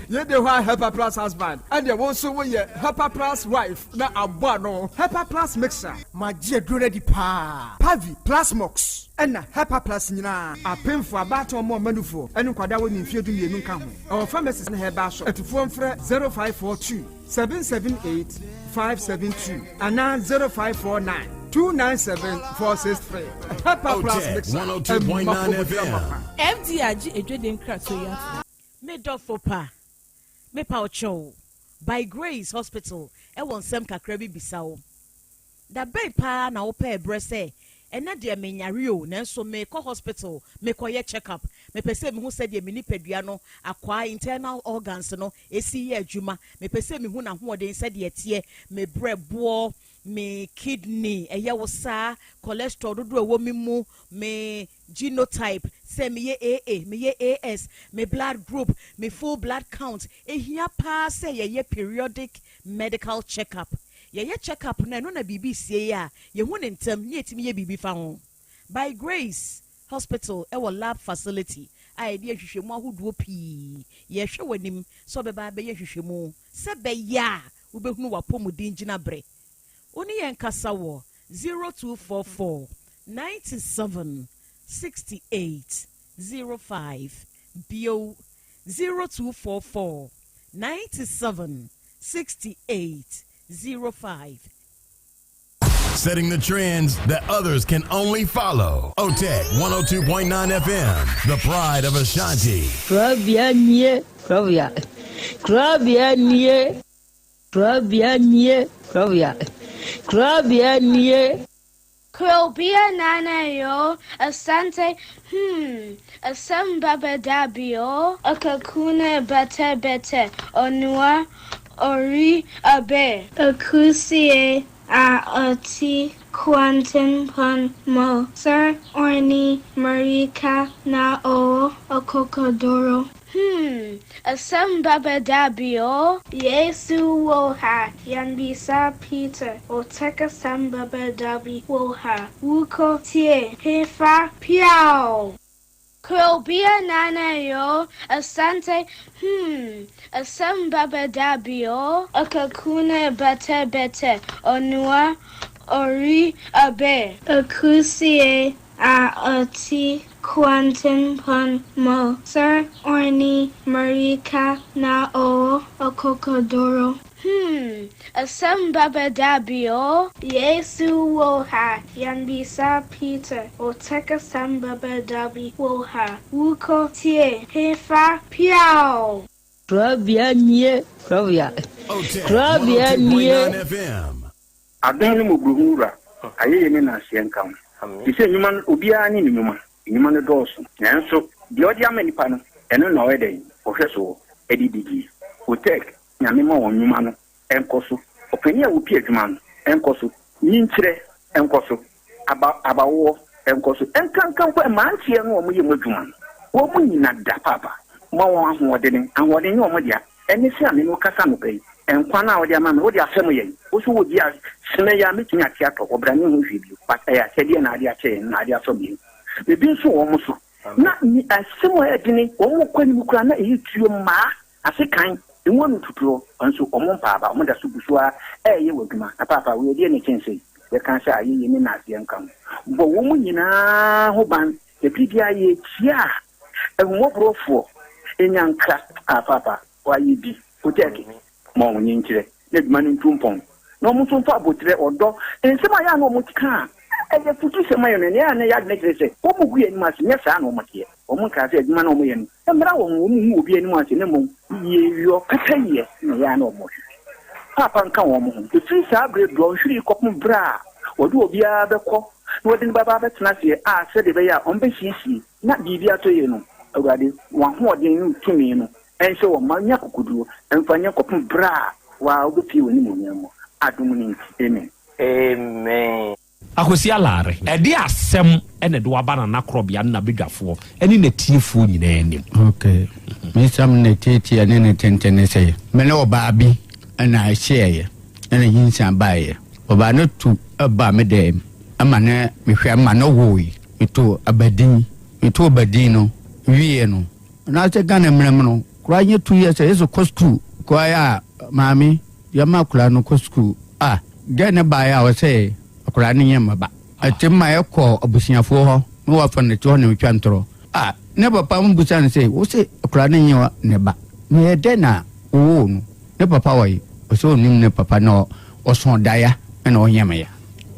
Yei de hɔ a Hepa plus husband ɛneɛ wo nso woyɛ Hepa plus wife na abɔ ano. Hepa plus mixer. Magye aduro no adi paa. Pavi, Plasmox ɛna Hepa plus nyinaa. Apemfoɔ, abaatan ɔmo ɔma nufoɔ ɛne nkwadaa a wɔnni mfeɛ 12 nka ho. Ɛwɔ pharmacies ne herbal shop. Atufoɔ mfrɛ 0542 778 572 anaa 0549 297 463. Hepa Plus Mixer, ɛma pɔmuden amapa. FDA agye adwadie nkratoɔ yi atom. Me dɔfo pa, mepa wo kyɛw, By Grace Hospital wɔ nsɛm kakra bi bisa wo. Da bɛn paa na wopɛɛ berɛ sɛ, ɛnnɛ deɛ menyare o, nanso merekɔ hospital mekɔyɛ check up, mepɛ sɛ mehu sɛdeɛ me nipadua no akwaa, internal organs, no si yɛ adwuma, mepɛ sɛ mehu n'ahoɔden sɛdeɛ ɛteɛ, me berɛboɔ, me kidney, ɛyɛ wo saa, cholesterol dodoɔ a ɛwɔ me mu, me genotype, sɛ meyɛ AA, meyɛ AS, me blood group, me full blood count. Ɛhia paa sɛ yɛyɛ periodic medical check up. Yɛyɛ check up no a, ɛno na biribi resie a, yɛhu no ntɛm na yɛtumi yɛ biribi fa ho. By Grace Hospital wɔ lab facility a yɛde yɛ nhwehwɛmu ahodoɔ pii. Yɛrehwɛ w'anim sɛ wobɛba abɛyɛ nhwehwɛmu sɛ ɛbɛyɛ a wobɛhunu w'apɔmuden gyinaberɛ. Wo ne yɛn nkasa wɔ 0244 97 68 05, bio 0244 97 68 05. Setting the trends that others can only follow. OTEC 102.9 FM, the pride of Ashanti. Korabea nie, korabea, korabea nie, korabea nie, korabea, korabea nie. Krobea Nana yo, Asante hmm, Asem baba dabi o, Akakuna bete bete, Onua ori abe. Akusie a ɔte kwantempɔn mu sɛ ɔne mmirika na ɔwɔ akokoduru. Hmm, asɛm bɛba da bi o. Yesu wɔ ha, yɛmmisa Peter, ɔtɛk asɛm bɛba da bi wɔ ha, wokɔ tie hefa piaw. Krobea Nana yo, Asante hmm, asɛm bɛba da bi o. Akakuna bɛtɛ bɛtɛ, onua ɔri abɛ. Akusie a ɔte kwantempɔn mu sɛ ɔne mmirika na ɔwɔ akokoduru. Hmm, asɛm bɛba da bi o. Yesu wɔ ha, yɛmmisa Peter, ɔtɛk asɛm bɛba da bi wɔ ha, wokɔ tie hefa piaw. Korabea nie, korabea, OTEC korabea nie. 102.9 FM. Adom ne mmɔborɔhunu Wura, ayɛyie ne nnaseɛ nka wo. Te sɛ nnwuma no, obiara ne ne nnwuma. Nnwuma no dɔɔso, nanso deɛ ɔde ama nnipa no, ɛno na ɔyɛ dɛn? Ɔhwɛ soɔ de di die. Otec, Nyame ma wɔn nnwuma no nkɔ so. Ɔpanin a ɔpi adwuma no nkɔ so. Nyinkyerɛ nkɔ so. Aba abawoɔ nkɔ so. Nkanka mpo mmeranteɛ no a wɔyɛ mu adwuma no, wɔn nyina da paapa. Ma wɔn ahoɔdene. Ahoɔden nyɛ wɔn dea. Ɛne sɛ a me ne wo kasa anɔpa yi, nkwa no a wode ama me, wode afɛm yɛn. Wo nso wogye a, sene yi a mɛtumi ate atɔ hɔ, bra menhu hwee bio. But ɛyɛ akyɛdeɛ na ade akyɛ yɛn, na ade asɔ yɛn. Ebi nso wɔ wɔn so. Na asɛm a ɛyɛ dene, wɔn kɔ anim koraa na ɛyɛ tuo mmaa, asekan, emu ano tutuo, nso wɔn mpa aba, wɔn da so gu so ara ɛreyɛ wɔ adwuma. Na paapa, wei ɛdeɛn na ɛkyɛn sei? Yɛka sɛ ayɛyie ne nnaseɛ nka ho. Bɔ wɔn nyinaa ho ban, na bere biara yɛkyia a, Ahummɔborɔfoɔ nya nkra a paapa wayɛ bi kotɛɛke ma wɔn nkyerɛ na adwuma no ntu mpɔn na wɔn nso mfa aboterɛ, ɔdɔ, nsɛm a ɛyɛ a na wɔn ka a ɛyɛ afutusɛm ma yɛn no, ɛnna ɛyɛ a na yɛn adwene kyerɛ sɛ wɔn gu yɛn anim ase, nyɛ saa na wɔn teɛ. Wɔnkaa sɛ adwuma no a wɔyɛ no mmra wɔn ho, wɔnhu obi anim ase, na mmom yieyɔ, pɛpɛyɛ na ɛyɛ a na wɔhwehwɛ. Paapa nka wɔn ho. Ɛfiri saa berɛ dɔnhwere yi kɔpem berɛ a wɔde obiara bɛkɔ na wɔde no bɛba abɛtena aseɛ a sɛdeɛ ɛbɛyɛ a wɔbɛsiesie na biribi atɔ yie no, Awurade, w'ahoɔden ne wo tumi no nhyɛ wɔn ma nya akokoduo mfa nyɛ kɔpem berɛ a wo ara wobɛpue w'animuonyam mu. Adom no nti, amen. Amen. Akwasi Alare, ɛde asɛm na ɛde wo aba Nana Korɔbea ne n'abadwafoɔ ne n'atiefoɔ nyinaa anim. Ok, me nsɛm ne tiatia ne ne tenten ne sɛ, me ne ɔbaa bi na ɛhyiaeɛ na nyinsɛn baeɛ. Ɔbaa no tu baa me dan mu ma ne mehwɛ ma no woe. Metoo abadin, metoo abadin no wieɛ no, anaasɛ Ghana mmara mu no, koraa nyɛ 2 years a yɛsɛ kɔ sukuu. Koraa a maame yɛma akwadaa no kɔ sukuu a, dɛn ne baeɛ a ɔsɛ akwadaa no nyɛ mmaba. Ɛte ma yɛkɔ abusuafoɔ hɔ na wafa no te hɔ na metwa ntorɔ. A ne papa mo bisa no sɛ, wo se akwadaa no nyɛ ne ba, na ɛyɛ dɛn na wowoo no? Ne papa wɔ he? Ɔsɛ ɔnnim ne papa na ɔsõ daeɛ na ɔnyɛ me ya.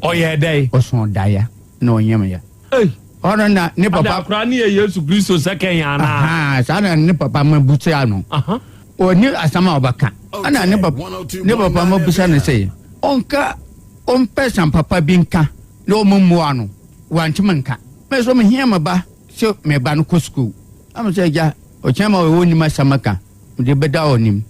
Ɔyɛɛ dɛn? Ɔsõ daeɛ na ɔnyɛ me ya. Ei! Ɔno na ne papa. Ada akwadaa no yɛ Yesu Kristo second anaa? Ahaa, saa na ne papa ma bisa no. Ɔnni asɛm a ɔbɛka. Ɛna ne papa ne papa ma bisa no sɛ ɔnka ɔmpɛ sɛm papa bi nka na ɔmmoa no. Wantumi nka. Me nso mehia me ba sɛ me ba no kɔ sukuu. Na me sɛ agya, ɔkyena ma ɔnnim asɛm ka, mede bɛda ɔnim.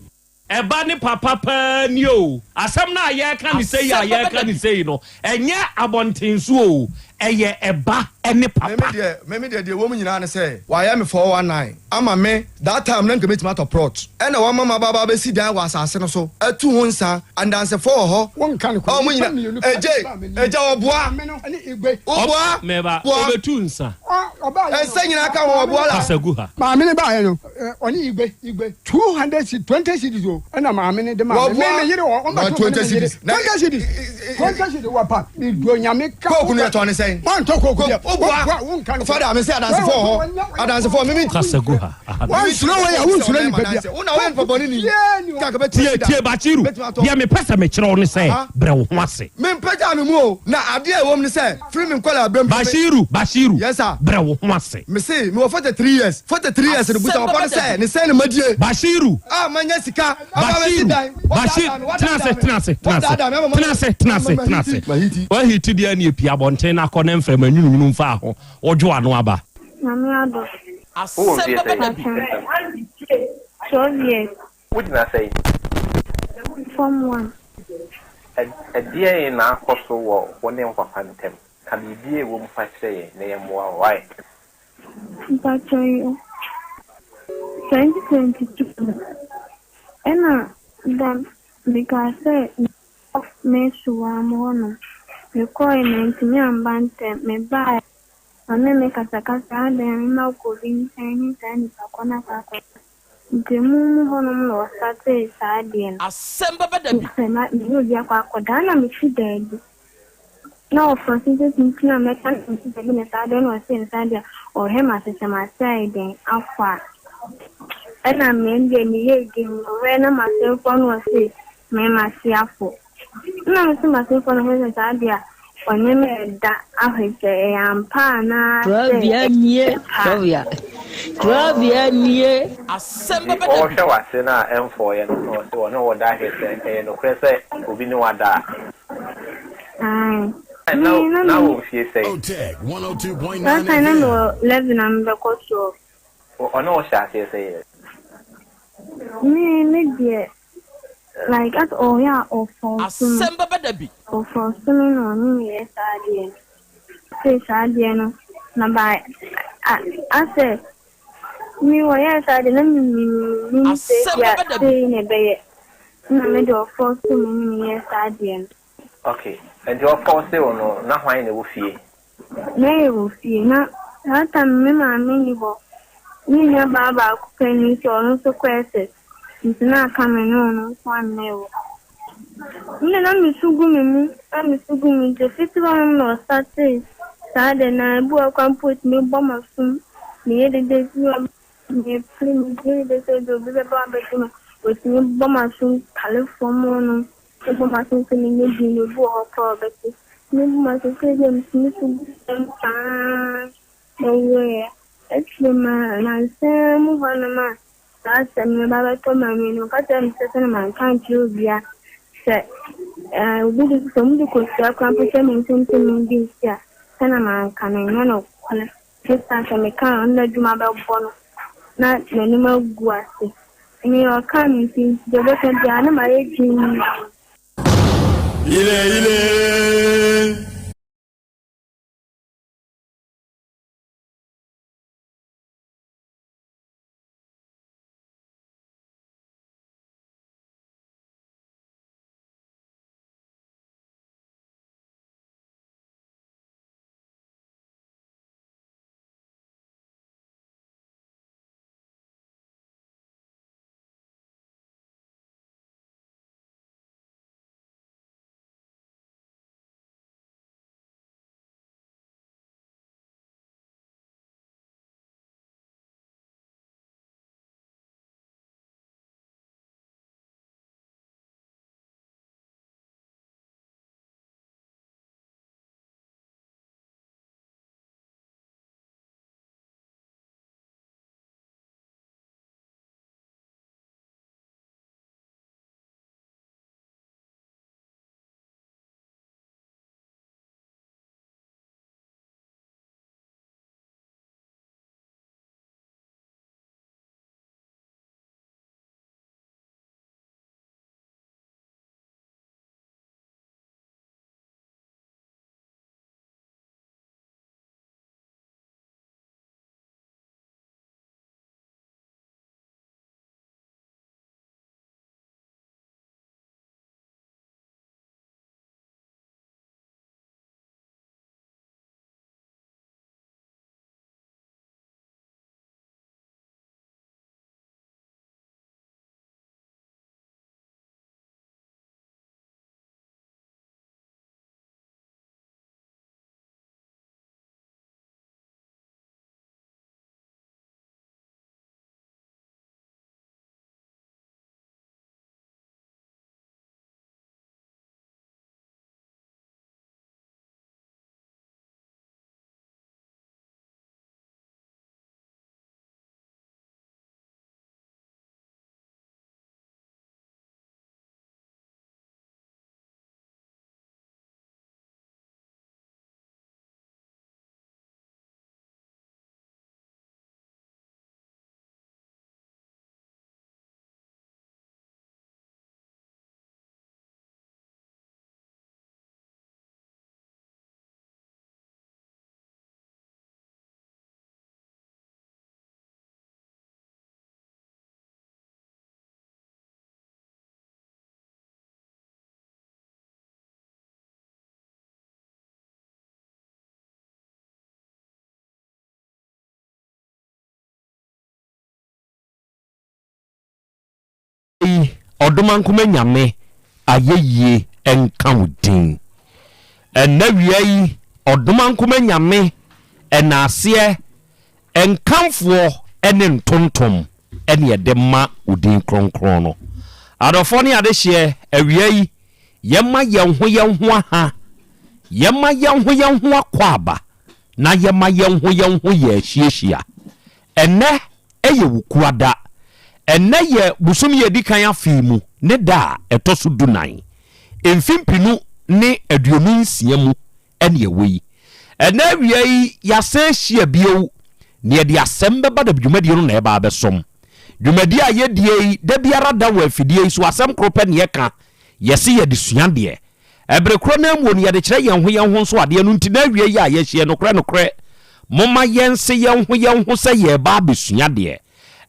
Ɛba ne papa paa ni oo. Asɛm no a yɛreka no sei a yɛreka no sei no, ɛnyɛ abɔnten so oo, ɛyɛ ɛba ne papa. Meme deɛ meme deɛ deɛ ɛwɔ mu nyinaa ne sɛ wayɛ me 419 ama me that time na nka mɛtumi atɔ plot ɛna wama maba aba abɛsi dan wɔ asase no so atu ho nsa andansefoɔ wɔ hɔ Wonka no kwa ɔmo nnipa nyina mmienu pɛ ɛgye baa m'anim. ɛgya ɔboa Maame no ne Igwe. woboa Meba, boa ɔbɛtu nsa. Ɔ ɔbaeɛ no ɛnsa nyinaa ka ho maame no ɔboa la. Kasa gu ha. Maame no baeɛ no ɔne Igwe Igwe 200 cedis 20 cedis o ɛna maame no de maa me. Me Wɔboa me yere wɔ na ɔmbɛto me ne 20 me yere cedis na 20 cedis 20 cedis wɔ pa me duro nyame ka Coke no yɛtɔn ne sɛn? Mantɔ coke Coke deɛ woboa woboa wonka no kwa fada mese adansefoɔ wɔ hɔ adansefoɔ meme Kasa gu ha. Aha no. Wansuro wei a wonsuro nipa bia. Wo na woyɛ nipa bɔne ni. Biaa ni hɔ. Tie, tie, Bashiru, deɛ mepɛ sɛ mekyerɛ wo ne sɛ, brɛ wo ho ase. Mempagyaa me mu o, na adeɛ a ɛwɔ mu ne sɛ, firi me nkwadaa berɛ mu. Bashiru, Bashiru, Yes sir. brɛ wo ho ase. Mese, mewɔ 43 years, 43 years no, busa papa no sɛ, ne sɛn na madie? Bashiru, A manya sika, aba abɛsi Bashiru, dan, Bashir, wadaadaa me, tena ase, wadaadaa me, tena ase, tena ase, wadaadaa me ama tena ase, tena ase, tena ase. Mahiti. Wahiti deɛ ɛne pia abɔnten na akɔ ne mframa nwununwunu mfaa ho, wodwo ano aba. Nyame adom. Wowɔ mfeɛ sɛn? Pakyɛ, 12 years. Wogyina sɛn? Form one. Ɛdeɛn na akɔ so wɔ wo ne wo papa ntam? Ka biribi a ɛwɔ mu fa kyerɛ yɛn na yɛmmoa wo. Wai? Mpakyɛ yo, 2022 no, ɛna da mekaa sɛ mekɔ Mesuwa mo hɔnom. Mekɔe mantumi amba ntɛm. Mebae ɔne me kasakasa adɛn mema wokɔ obi nkyɛn ne saa nipa kɔ no akɔ akɔsa. Nti mu mu hɔnom na wɔstartee saa adeɛ no. Asɛm bɛba da bi. Sɛ ma me ne obi akɔ akɔda na mesi daabi. Na ɔfɔ so sɛ tuntun a mɛka na mesi daabi na saa adeɛ na ɔsee no saa adeɛ a ɔhwɛ ma sesɛ m'ase ayɛ dɛn afɔ a. Ɛna me deɛ meyɛ din ɔhwɛ na m'asemfoɔ no ɔse me m'ase afɔ. Na me nso m'asemfoɔ no ɔhwɛ sɛ saa adeɛ a ɔne me ɛda ahwɛ sɛ ɛyɛ ampa anaa sɛ Trɔbea nie, ɛyɛ pa. trɔbea, trɔbea nie. Asɛm Nti bɛba da bi. ɔrehwɛ w'ase no a ɛmfɔeɛ no na ɔse ɔne wo da ahwɛ sɛ ɛyɛ nokorɛ sɛ obi ne wo ada a. Ae. Na Me na na me wɔ mfie sɛn? Otec 102.9 That time na FM. mewɔ 11 a mebɛkɔ 12. Ɔne wo hyɛ aseɛ sɛn? Me me deɛ like as ɔyɛ a ɔfɔɔso me. Asɛm bɛba da bi. Ɔfɔɔso me na ɔne me yɛ saa adeɛ no. Sei saa adeɛ no na ba a asɛ me wɔyɛɛ saa adeɛ na me menim sɛ Asɛm ebia bɛba da bi. sei na ɛbɛyɛ na me de ɔfɔɔso me ne me yɛɛ saa adeɛ no. Okay, nti ɔfɔɔse wo no na hwan na ɛwɔ fie? Na yɛwɔ fie na saa time me maame nni hɔ. Me nua baa baako pɛ ni nso ɔno nso kɔ SS nti na aka me ne ɔno nko ara na ɛwɔ. Me na mesu gu me mu na mesu gu me nti ofiti hɔnom na ɔstartee saa de na ebi wɔ hɔ koraa mpo otumi bɔ m'asom meyɛ dede bi wɔ mepere meyɛ dede sɛ ebi obi bɛba abɛgye me otumi bɔ m'asom tale fam hɔnom bɔ m'asom sɛ menyɛ din obi wɔ hɔ koraa a ɔbɛte. Tumi bɔ m'asom sɛ ebi a metumi su gu fam saa na ɔwuiɛ. Akyiri ma nnansa mu hɔnom a saa asɛm no ba bɛtɔ m'ani no, ɔka kyerɛɛ me sɛ sɛnea manka ankyerɛ obiara sɛ ɛɛ obi de sɛ wɔde kosua koraa mpo hyɛ me nsam sɛ mendi nsi a, sɛnea manka no ɛnyɛ nokorɛ. Esiane sɛ meka a ɔno n'adwuma bɛbɔ no na n'anim agu ase. Nea ɔkaa no nti, deɛ ɔbɛka biara na mayɛ dinn. Ile ile. Yi Ɔdomankoma Nyame ayɛyie nka wo din. Ɛnnɛ wia yi Ɔdomankoma Nyame ɛnaaseɛ nkamfoɔ ne ntontom ne yɛde ma wo din kronkron no. Adɔfoɔ ne adehyeɛ awia yi yɛma yɛn ho yɛn ho aha, yɛma yɛn ho yɛn ho akwaaba na yɛma yɛn ho yɛn ho yɛ ahyiahyia. Ɛnnɛ yɛ Wukuada. Ɛnnɛ yɛ bosome a ɛdi kan afe mu ne da a ɛtɔ so dunan, mfe mpenu ne 26 mu ne ɛwɔ yi. Ɛnnɛ awia yi yɛasan ahyia bio na yɛde asɛm bɛba da dwumadie no na ɛba abɛsom. Dwumadie a yɛdie yi da biara da wɔ afidie yi so asɛm koro pɛ na yɛka, yɛse yɛde sua deɛ. Ɛbere korɔ no ara mu no yɛde kyerɛ yɛn ho yɛn ho nso adeɛ no nti na awiei a yɛahyia nokorɛ nokorɛ momma yɛnse yɛn ho yɛn ho sɛ yɛreba abɛsua adeɛ.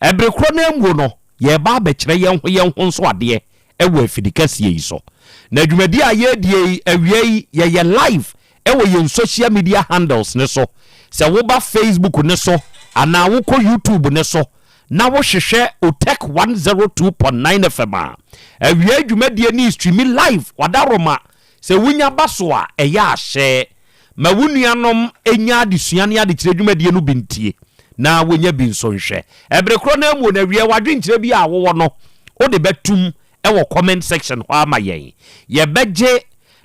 Ɛbere korɔ no ara mu no yɛreba abɛkyerɛ yɛn ho yɛn ho nso adeɛ wɔ afidikɛseɛ yi so. Na dwumadie a yɛredie yi awiei yɛyɛ live wɔ yɛn social media handles no so. Sɛ woba Facebook no so anaa wokɔ YouTube no so na wohwehwɛ Otec 102.9 FM a, awiei dwumadie no streami live Wadaroma. Sɛ wonya ba so a, ɛyɛ a hyɛ ma wo nuanom nya adesua ne adekyerɛ dwumadie no bi ntie na wɔnya bi nso nhwɛ. Ɛbere korɔ no ara mu no, awiei w'adwenkyerɛ bi a wowɔ no, wode bɛtom wɔ comment section hɔ ama yɛn. Yɛbɛgye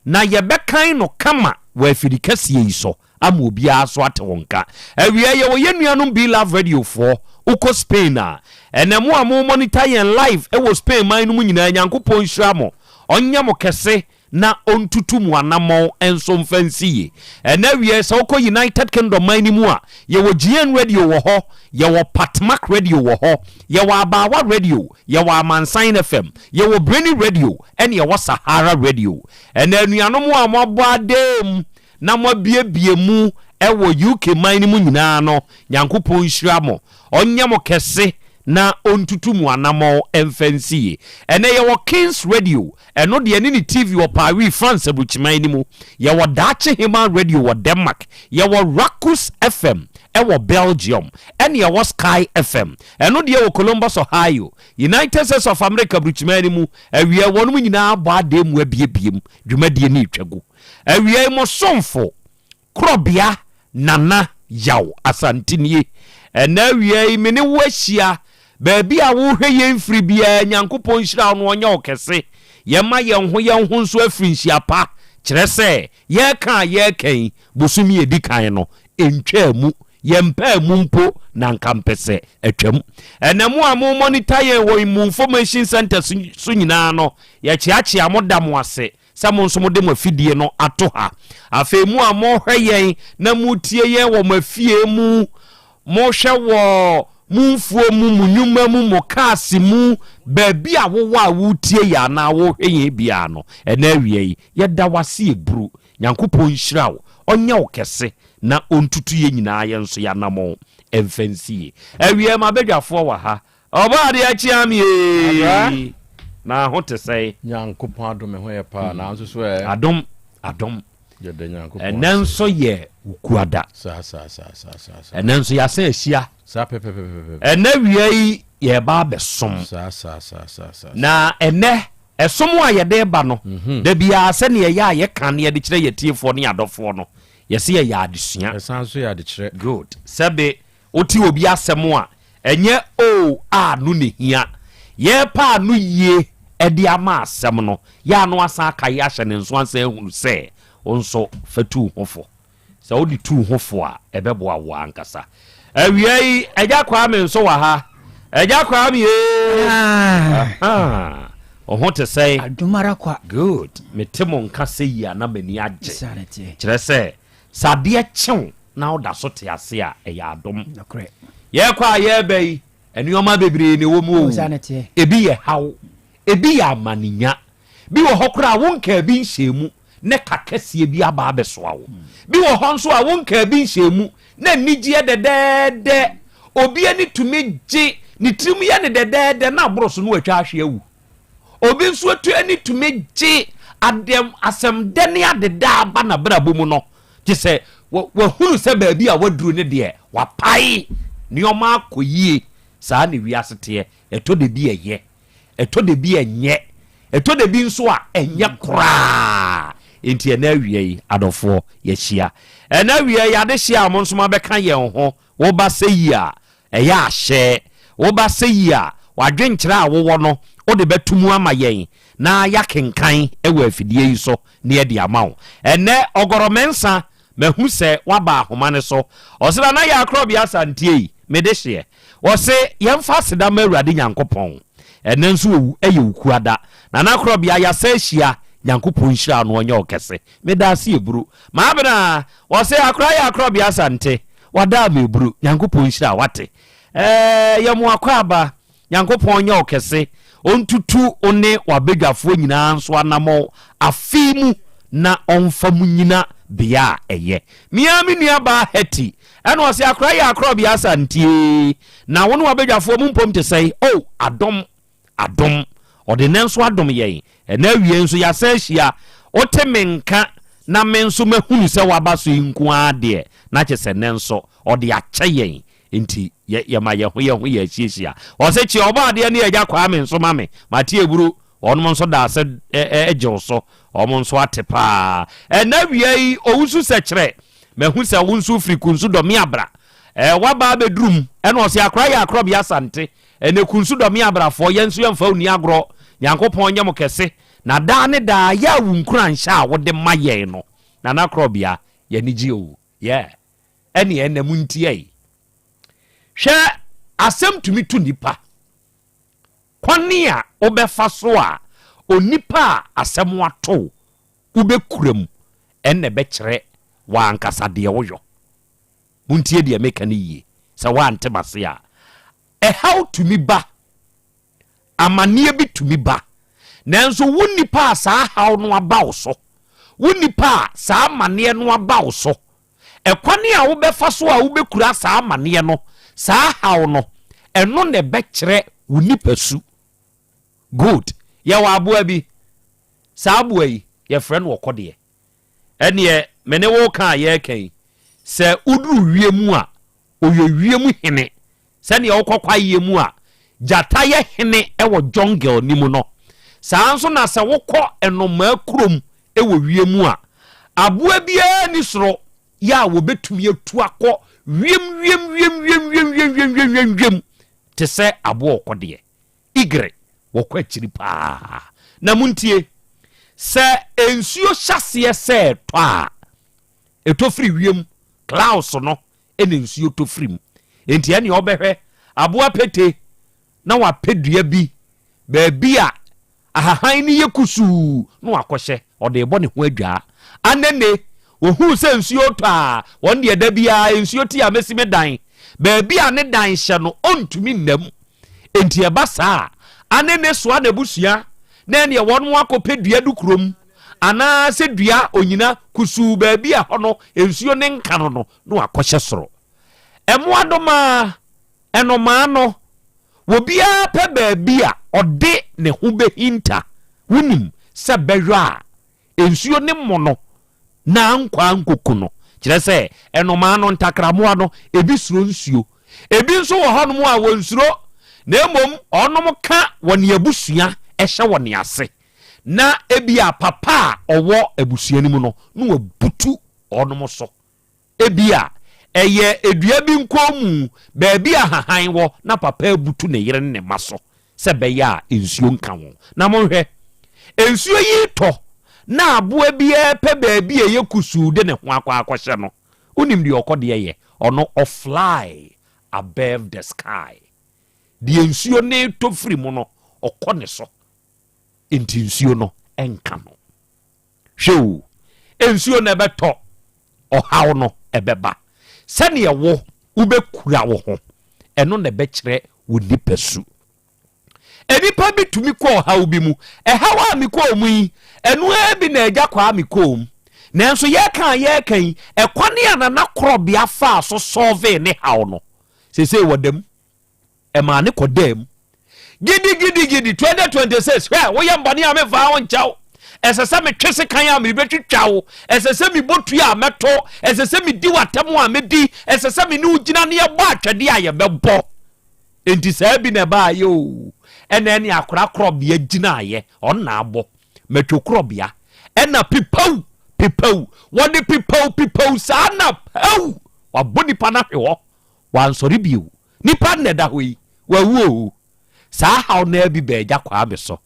na yɛbɛkan no kama wɔ afiri kɛseɛ yi so. ama obiara so ate wo nka. Awia yɛwɔ yɛn nuanom Be Love Radio foɔ, wokɔ Spain a, ɛnɛ mo a mo monitor yɛn live wɔ Spain man no mu nyinaa Nyankopɔn nhyira mo, ɔnyɛ mo kɛse na ɔntutu mo anammɔn nso mfa nsi yie. Ɛnɛ awia yi sɛ wokɔ United Kingdom man no mu a, yɛwɔ GN Radio wɔ hɔ, yɛwɔ Patmak Radio wɔ hɔ, yɛwɔ Abaawa Radio, yɛwɔ Amansan FM, yɛwɔ Brainy Radio, ɛne yɛwɔ Sahara Radio. Ɛnɛ anuanom a moabɔ adam na moabiebie mu wɔ UK man no mu nyinaa no, Nyankopɔn nhyira mo, ɔnyɛ mo kɛse na ɔntutu mo anammɔn mfa nsi yie. Ɛnɛ yɛwɔ Kings Radio, ɛno deɛ ɛne ne TV wɔ Paris, France aburukyiman no mu. Yɛwɔ Daakye Heman Radio wɔ Denmark, yɛwɔ Rakus FM wɔ Belgium, ɛne yɛwɔ Sky FM, ɛno deɛ wɔ Columbus, Ohio, United States of America aburukyiman no mu. Awia wɔnom nyinaa abɔ adan mu abiebie mu, dwumadie no retwa gu. Awiei mo somfo Korɔbea Nana Yaw Asante nie. Ɛnnɛ awia yi me ne wo ahyia baabi a worehwɛ yɛn firi biara Nyankopɔn nhyira wo na ɔnyɛ wo kɛse. Yɛma yɛn ho yɛn ho nso afiri nhyia pa, kyerɛ sɛ yɛreka a yɛreka yi bosome a ɛdi kan no ɛntwaa mu, yɛmpaa mu mpo na anka mpɛ sɛ atwam. Ɛnnɛ mo a mo monitor yɛn wɔ mo information centers so nyinaa no yɛkyeakyea mo da mo ase sɛ mo nso mode mo afidie no ato ha. Afei mo a mohwɛ yɛn na motie yɛn wɔ mo afie mu, mohwɛ wɔ mo mfuo mu, mo nnwuma mu, mo kaase mu, baabi a wowɔ a wotie yɛn anaa wohwɛ yɛn biara no, ɛnɛ awia yi, yɛda wo ase eburu. Nyankopɔn nhyira wo, ɔnyɛ wo kɛse, na ɔntutu yɛn nyinaa yɛn nso yɛn anammɔn mfa nsi yie. Awia yi, m'abadwafoɔ wɔ ha. Ɔbɔ adeɛ akyea me ee. Na ho te sɛn? Nyankopɔn adom me ho yɛ paa na nso so ɛ. Adom adom. Yɛda Nyankopɔn Ɛnɛ nso yɛ Wukuada. Saa saa saa saa saa saa. Ɛnɛ nso yɛasan ahyia. Saa pɛpɛpɛpɛpɛ. Ɛnɛ wia yi yɛreba abɛsom. Saa saa saa saa saa. Na ɛnɛ ɛsom a yɛde ba no, mhm. da biara sɛnea ɛyɛ a yɛka ne yɛde kyerɛ yɛtiefoɔ ne adɔfoɔ no, yɛse yɛyɛ adesua. Ɛsan nso yɛ adekyerɛ. Good. Sɛbe Wote obi asɛm a, ɛnyɛ oh a no na ehia. Yɛrepa ano yie de ama asɛm no, yɛ a na wasan akae ahyɛ ne nso ansa ahunu sɛ wo nso fa tu wo ho fo. Sɛ wode tu wo ho fo a, ɛbɛboa wo ankasa. Awia yi, Agya Kwame nso wɔ ha. Agya Kwame ee! Ahaa! Wo ho te sɛn? Adom ara kwa. Good. Mete mo nka sɛ yi a na m'ani agye. Saa na ɛteɛ. Kyerɛ sɛ, sɛ adeɛ kye wo na woda so te ase a, ɛyɛ adom. Nokorɛ. Yɛrekɔ a yɛreba yi, nneɛma bebree na ɛwɔ mu o. Saa na ɛteɛ. Ebi yɛ haw, ebi yɛ amanenya. Bi wɔ hɔ koraa a, wonkaa bi nhyɛɛ mu na ka kɛseɛ bi aba abɛsoa wo. Bi wɔ hɔ nso a, wonkaa bi nhyɛɛ mu na anigyeɛ dɛdɛɛdɛ. Obi ani tumi gye, ne tirim yɛ no dɛdɛɛdɛ na aboro so na watwa ahwe awu. Obi nso atu ani tumi gye adɛm asɛmdɛ ne adeda aba n'abrabɔ mu no, gye sɛ wahunu sɛ baabi a waduru ne deɛ wapae nneɛma akɔ yie. Saa na wiase teɛ. Ɛtɔ da bi ɛyɛ, ɛtɔ da bi ɛnyɛ, ɛtɔ da bi nso a ɛnyɛ koraa. Enti ɛnɛ awia yi, adɔfoɔ, yɛahyia. Ɛnɛ awia yi, adehyeɛ a mo nso moabɛka yɛn ho, woba sɛ yi a, Ɛyɛ a hyɛ wo ba sɛ yi a w'adwenkyerɛ a wowɔ no wode bɛto mu ama yɛn na yɛakenkan wɔ afidie yi so na yɛde ama wo. Ɛnnɛ Ɔgɔrɔ Mensah mahu sɛ woaba ahoma no so. Ɔse Nana Yaa Korɔbea Asante ei, me dehyeɛ. Ɔse yɛmfa aseda mma Awurade Nyankopɔn. Ɛnnɛ nso owu ɛyɛ Okuada. Nana Korɔbea yɛasan ahyia, Nyankopɔn nhyira wo na ɔnyɛ wo kɛse. Medaase Eburu. Maabena, ɔse Akora Yaa Korɔbea Asante. Wada ama eburu. Nyankopɔn nhyira wo wate. Ɛɛ yɛ mo akwaaba. Nyankopɔn nyɛ wo kɛse. Ɔntutu wo ne w'abadwafoɔ nyinaa nso anamɔn afe yi mu na ɔmfa mo nyina bea a ɛyɛ. Me ara me nua baa Hetty ɛna ɔse akora yɛ akorɔbea Asantie na wo ne w'abadwafoɔ mo mpom te sɛn? Oh adom. Adom. Ɔde nnɛ nso adom yɛn. Ɛnnɛ awiei nso yɛasan ahyia. Wote me nka na me nso mahunu sɛ woaba so yi nko ara deɛ, na kyerɛ sɛ nnɛ nso ɔde akyɛ yɛn. Enti yɛ, yɛma yɛn ho yɛn ho yɛ ahyiahyia. Ɔse, Kye Ɔbɔadeɛ ne Agya Kwame nso ma me. Mate aburu. Wɔnom nso da ase ɛ, ɛ, gye wo so. Wɔn nso ate paa. Ɛnnɛ awia yi, Owusu Sɛkyerɛ, mahu sɛ wo nso wofiri Kunsu Dɔme Abra. Ɛ, woaba abɛduru mu. Ɛna ɔse, Akora yɛ Akorɔbea Asante. Ɛnɛ kunsu dɔ me abrafoɔ yɛn nso yɛmfa wo nni agorɔ Nyankopɔn nyɛ mo kɛse na daa ne daa yɛ a wo nkuranhyɛ a wode ma yɛn no Nana Korɔbea yɛn ani gye oo. Yeah. Ɛne ɛnɛ mu ntia yi. Hwɛ asɛm tumi to nipa. Kwane a wobɛfa so a onipa a asɛm ato wobɛkura mu ɛna ɛbɛkyerɛ w'ankasa deɛ woyɔ. Montie deɛ meka no yie, sɛ woante m'ase a. Ɛhaw tumi ba, amanneɛ bi tumi ba, nanso wo nipa a saa haw no aba wo so, wo nipa a saa amanneɛ no aba wo so, ɛkwane a wobɛfa so a wobɛkura saa amanneɛ no, saa haw no, ɛno na ɛbɛkyerɛ wo nipasu. Good. Yɛwɔ aboa bi, saa aboa yi, yɛfrɛ no ɔkɔdeɛ. Ɛnneɛ me ne wo reka a yɛreka yi, sɛ woduru wiem a, ɔyɛ wiem hene. Sɛdeɛ wokɔ kwaeɛ mu a, gyata yɛ hene wɔ jungle no mu no, saa ara nso na sɛ wokɔ nnomaa kurom wɔ wiem a, aboa biara nni soro yɛ a wɔbɛtumi atu akɔ wiem wiem wiem wiem wiem wiem wiem wiem wiem wiem te sɛ aboa ɔkɔdeɛ. Igre, wɔkɔ akyiri paa. Na montie, sɛ nsuo hyɛaseɛ sɛ ɛtɔ a, ɛtɔ firi wiem, clouds no na nsuo tɔ firi mu. Enti ɛneɛ wobɛhwɛ aboa pete na wapɛ dua bi, baabi a Ahahan no yɛ kusuu na wakɔhyɛ, ɔde rebɔ ne ho adwaa. Anene, wɔhuu sɛ nsuo retɔ a, wɔn deɛ da biara nsuo te a mɛsi me dan. Baabi a ne dan hyɛ no, ɔntumi nna mu. Enti ɛba saa a, Anene soa n'abusua na ɛneɛ wɔn akɔpɛ dua dukurom anaasɛ dua onyina kusuu baabi a ɛhɔ no nsuo ne nka no no na wakɔhyɛ soro. Mmoadomaa. Nnomaa no, obiara pɛ baabi a ɔde ne ho bɛhinta. Wonim sɛ bɛyɔ a, nsuo ne mono na ankɔ ankɔku no. Kyerɛ sɛ, nnomaa no, ntakramoa no, ebi suro nsuo. Ebi nso wɔ hɔnom a wɔnsuro, na mmom wɔnom ka wɔn abusua hyɛ wɔn ase. Na ebia papa a ɔwɔ abusua no mu no, na wabutu wɔnom so. Ebia ɛyɛ dua bi nkɔnmu, baabi a ahahan wɔ na papa abutu ne yere ne ne mma so sɛ ɛbɛyɛ a nsuo nka wɔn. Na monhwɛ, nsuo yi retɔ na aboa biara pɛ baabi a ɛyɛ kusuu de ne ho akɔ akɔhyɛ no. Wonim deɛ ɔkɔdeɛ yɛ? Ɔno ɔfly above the sky. Deɛ nsuo no retɔ firi mu no, ɔkɔ ne so. Enti nsuo no nka no. Hwɛ o, nsuo no ɛbɛtɔ, ɔhaw no ɛbɛba. Sɛdeɛ wo wobɛkura wo ho, ɛno na ɛbɛkyerɛ wo nipasu. Nnipa bi tumi kɔ ɔhaw bi mu. Ɛhaw a mekɔɔ mu yi, ɛno ara bi na Agya Kwame kɔɔ mu. Nanso yɛreka a yɛreka yi, ɛkwan a Nana Korɔbea faa so sɔlvee ne haw no, seesei wɔda mu. Ɛmaa ne kɔdaa mu. Gidigidigidi 2026 hwɛ woyɛ mbɔne a memfa wo nkyɛ wo. Ɛsɛ sɛ metwe sekan a merebɛtwitwa wo. Ɛsɛ sɛ mebɔ tuo a mɛto. Ɛsɛ sɛ medi w'atɛm a mɛdi. Ɛsɛ sɛ me ne wo gyina na yɛbɔ atwɛdeɛ a yɛbɛbɔ. Enti saa bi na ɛbaayɛ o. Ɛna ɛne akora korɔbea gyinaeɛ. Ɔno na abɔ. Mɛtwo korɔbea. Ɛna pipaw pipaw. Wɔde pipaw pipaw saa na paw. Wabɔ nipa no ahwe hɔ. Wansɔre bio. Nipa na ɛda hɔ yi, wawu oo. Saa haw no ara bi baa Agya Kwame so.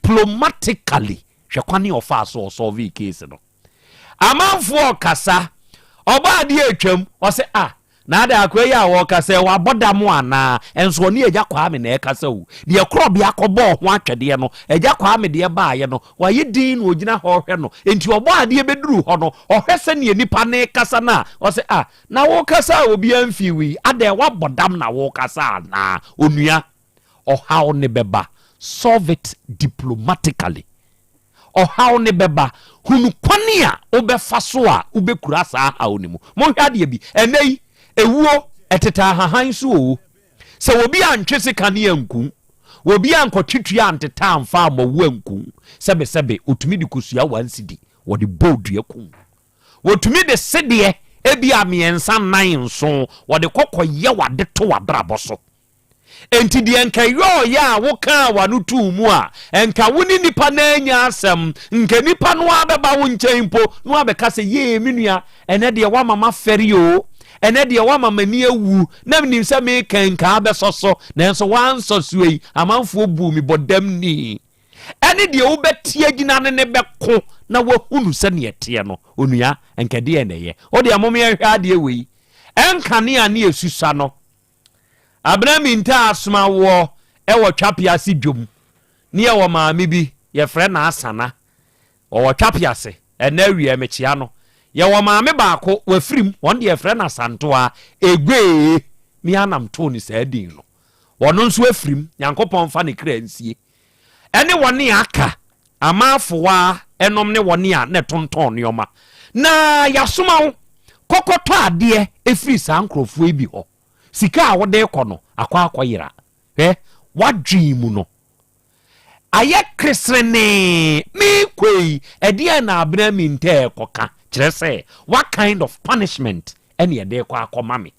Diplomatically, hwɛ kwane a ɔfaa so ɔsɔlvee case no. Amanfoɔ ɔkasa, ɔbɔ adeɛ atwam, ɔse ah, na adɛn akoa yi a ɔɔkasa yi, wabɔ dam anaa? Nso ɔne Agya Kwame na ɛɛkasa o. Deɛ korɔbea kɔbɔɔ ho atwɛdeɛ no, Agya Kwame deɛ baeɛ no, wayɛ dinn na ɔgyina hɔ ɔhwɛ no. Enti ɔbɔ adeɛ bɛduruu hɔ no, ɔhwɛ sɛdeɛ nipa no rekasa no a, ɔse ah, Na wokasa a obiara mfii wo yi, adɛn woabɔ dam na wokasa anaa? Onua, ɔhaw no bɛba, solve it diplomatically. Ɔhaw no bɛba, hunu kwan a wobɛfa so a wobɛkura saa haw no mu. Monhwɛ adeɛ bi, ɛnnɛ yi, ewuo ɛtete ahahan so oo. Sɛ obi antwe sekan anku wo, obi ankɔtwe tua anteta amfa ammɔ wo anku wo, sɛbesɛbe, otumi de kosua one cedi, wɔde bɔ dua ku wo. Wɔtumi de sedeɛ ebia mmiɛnsa, nnan, nson, wɔde kɔ kɔyɛ w'ade to w'abrabɔ so. Enti deɛ nka ɛyɔɔyɛ a wokaa w'ano too mu a, nka wo ne nipa no anya asɛm, nka nipa no ara bɛba wo nkyɛn mpo na wabɛka sɛ, yee me nua, ɛnɛ deɛ woama m'afɛre o, ɛnɛ deɛ woama m'ani awu, na menim sɛ meka nka abɛsɔ so, nanso woansɔ so yi, amanfoɔ buu me bɔdamni. ɛne deɛ wobɛte agyina ne ne bɛko na woahunu sɛdeɛ ɛteɛ no, onua, nka ɛdeɛn na ɛyɛ? Wo deɛ mom yɛnhwɛ adeɛ wei. Ɛnkanea ne ɛsusa no, Abena Mintaa asoma woɔ wɔ Twapease dwom, ne yɛwɔ maame bi, yɛfrɛ no Asana, Ɔwɔ Twapease, ɛnnɛ awia yi mekyea no. Yɛwɔ maame baako, wafirim, wɔn deɛ yɛfrɛ no Asantewaa, Eguee, me ara na metoo no saa din no. Ɔno nso afirim, Nyankopɔn mfa ne kra nsie. Ɛne wɔne a aka, Amaafowaa nom ne wɔne a na ɛtontɔn nneɛma. Na yɛasoma wo, kɔkɔtɔ adeɛ firi saa nkorɔfoɔ yi bi hɔ. Sika a wode rekɔ no, akɔ akɔyera. Hwɛ, w'adwene mu no, Ayɛ keserenee. Meekɔ yi, ɛdeɛn na Abena Minteh rekɔka? Kyerɛ sɛ, what kind of punishment ɛne ɛde rekɔ akɔma me?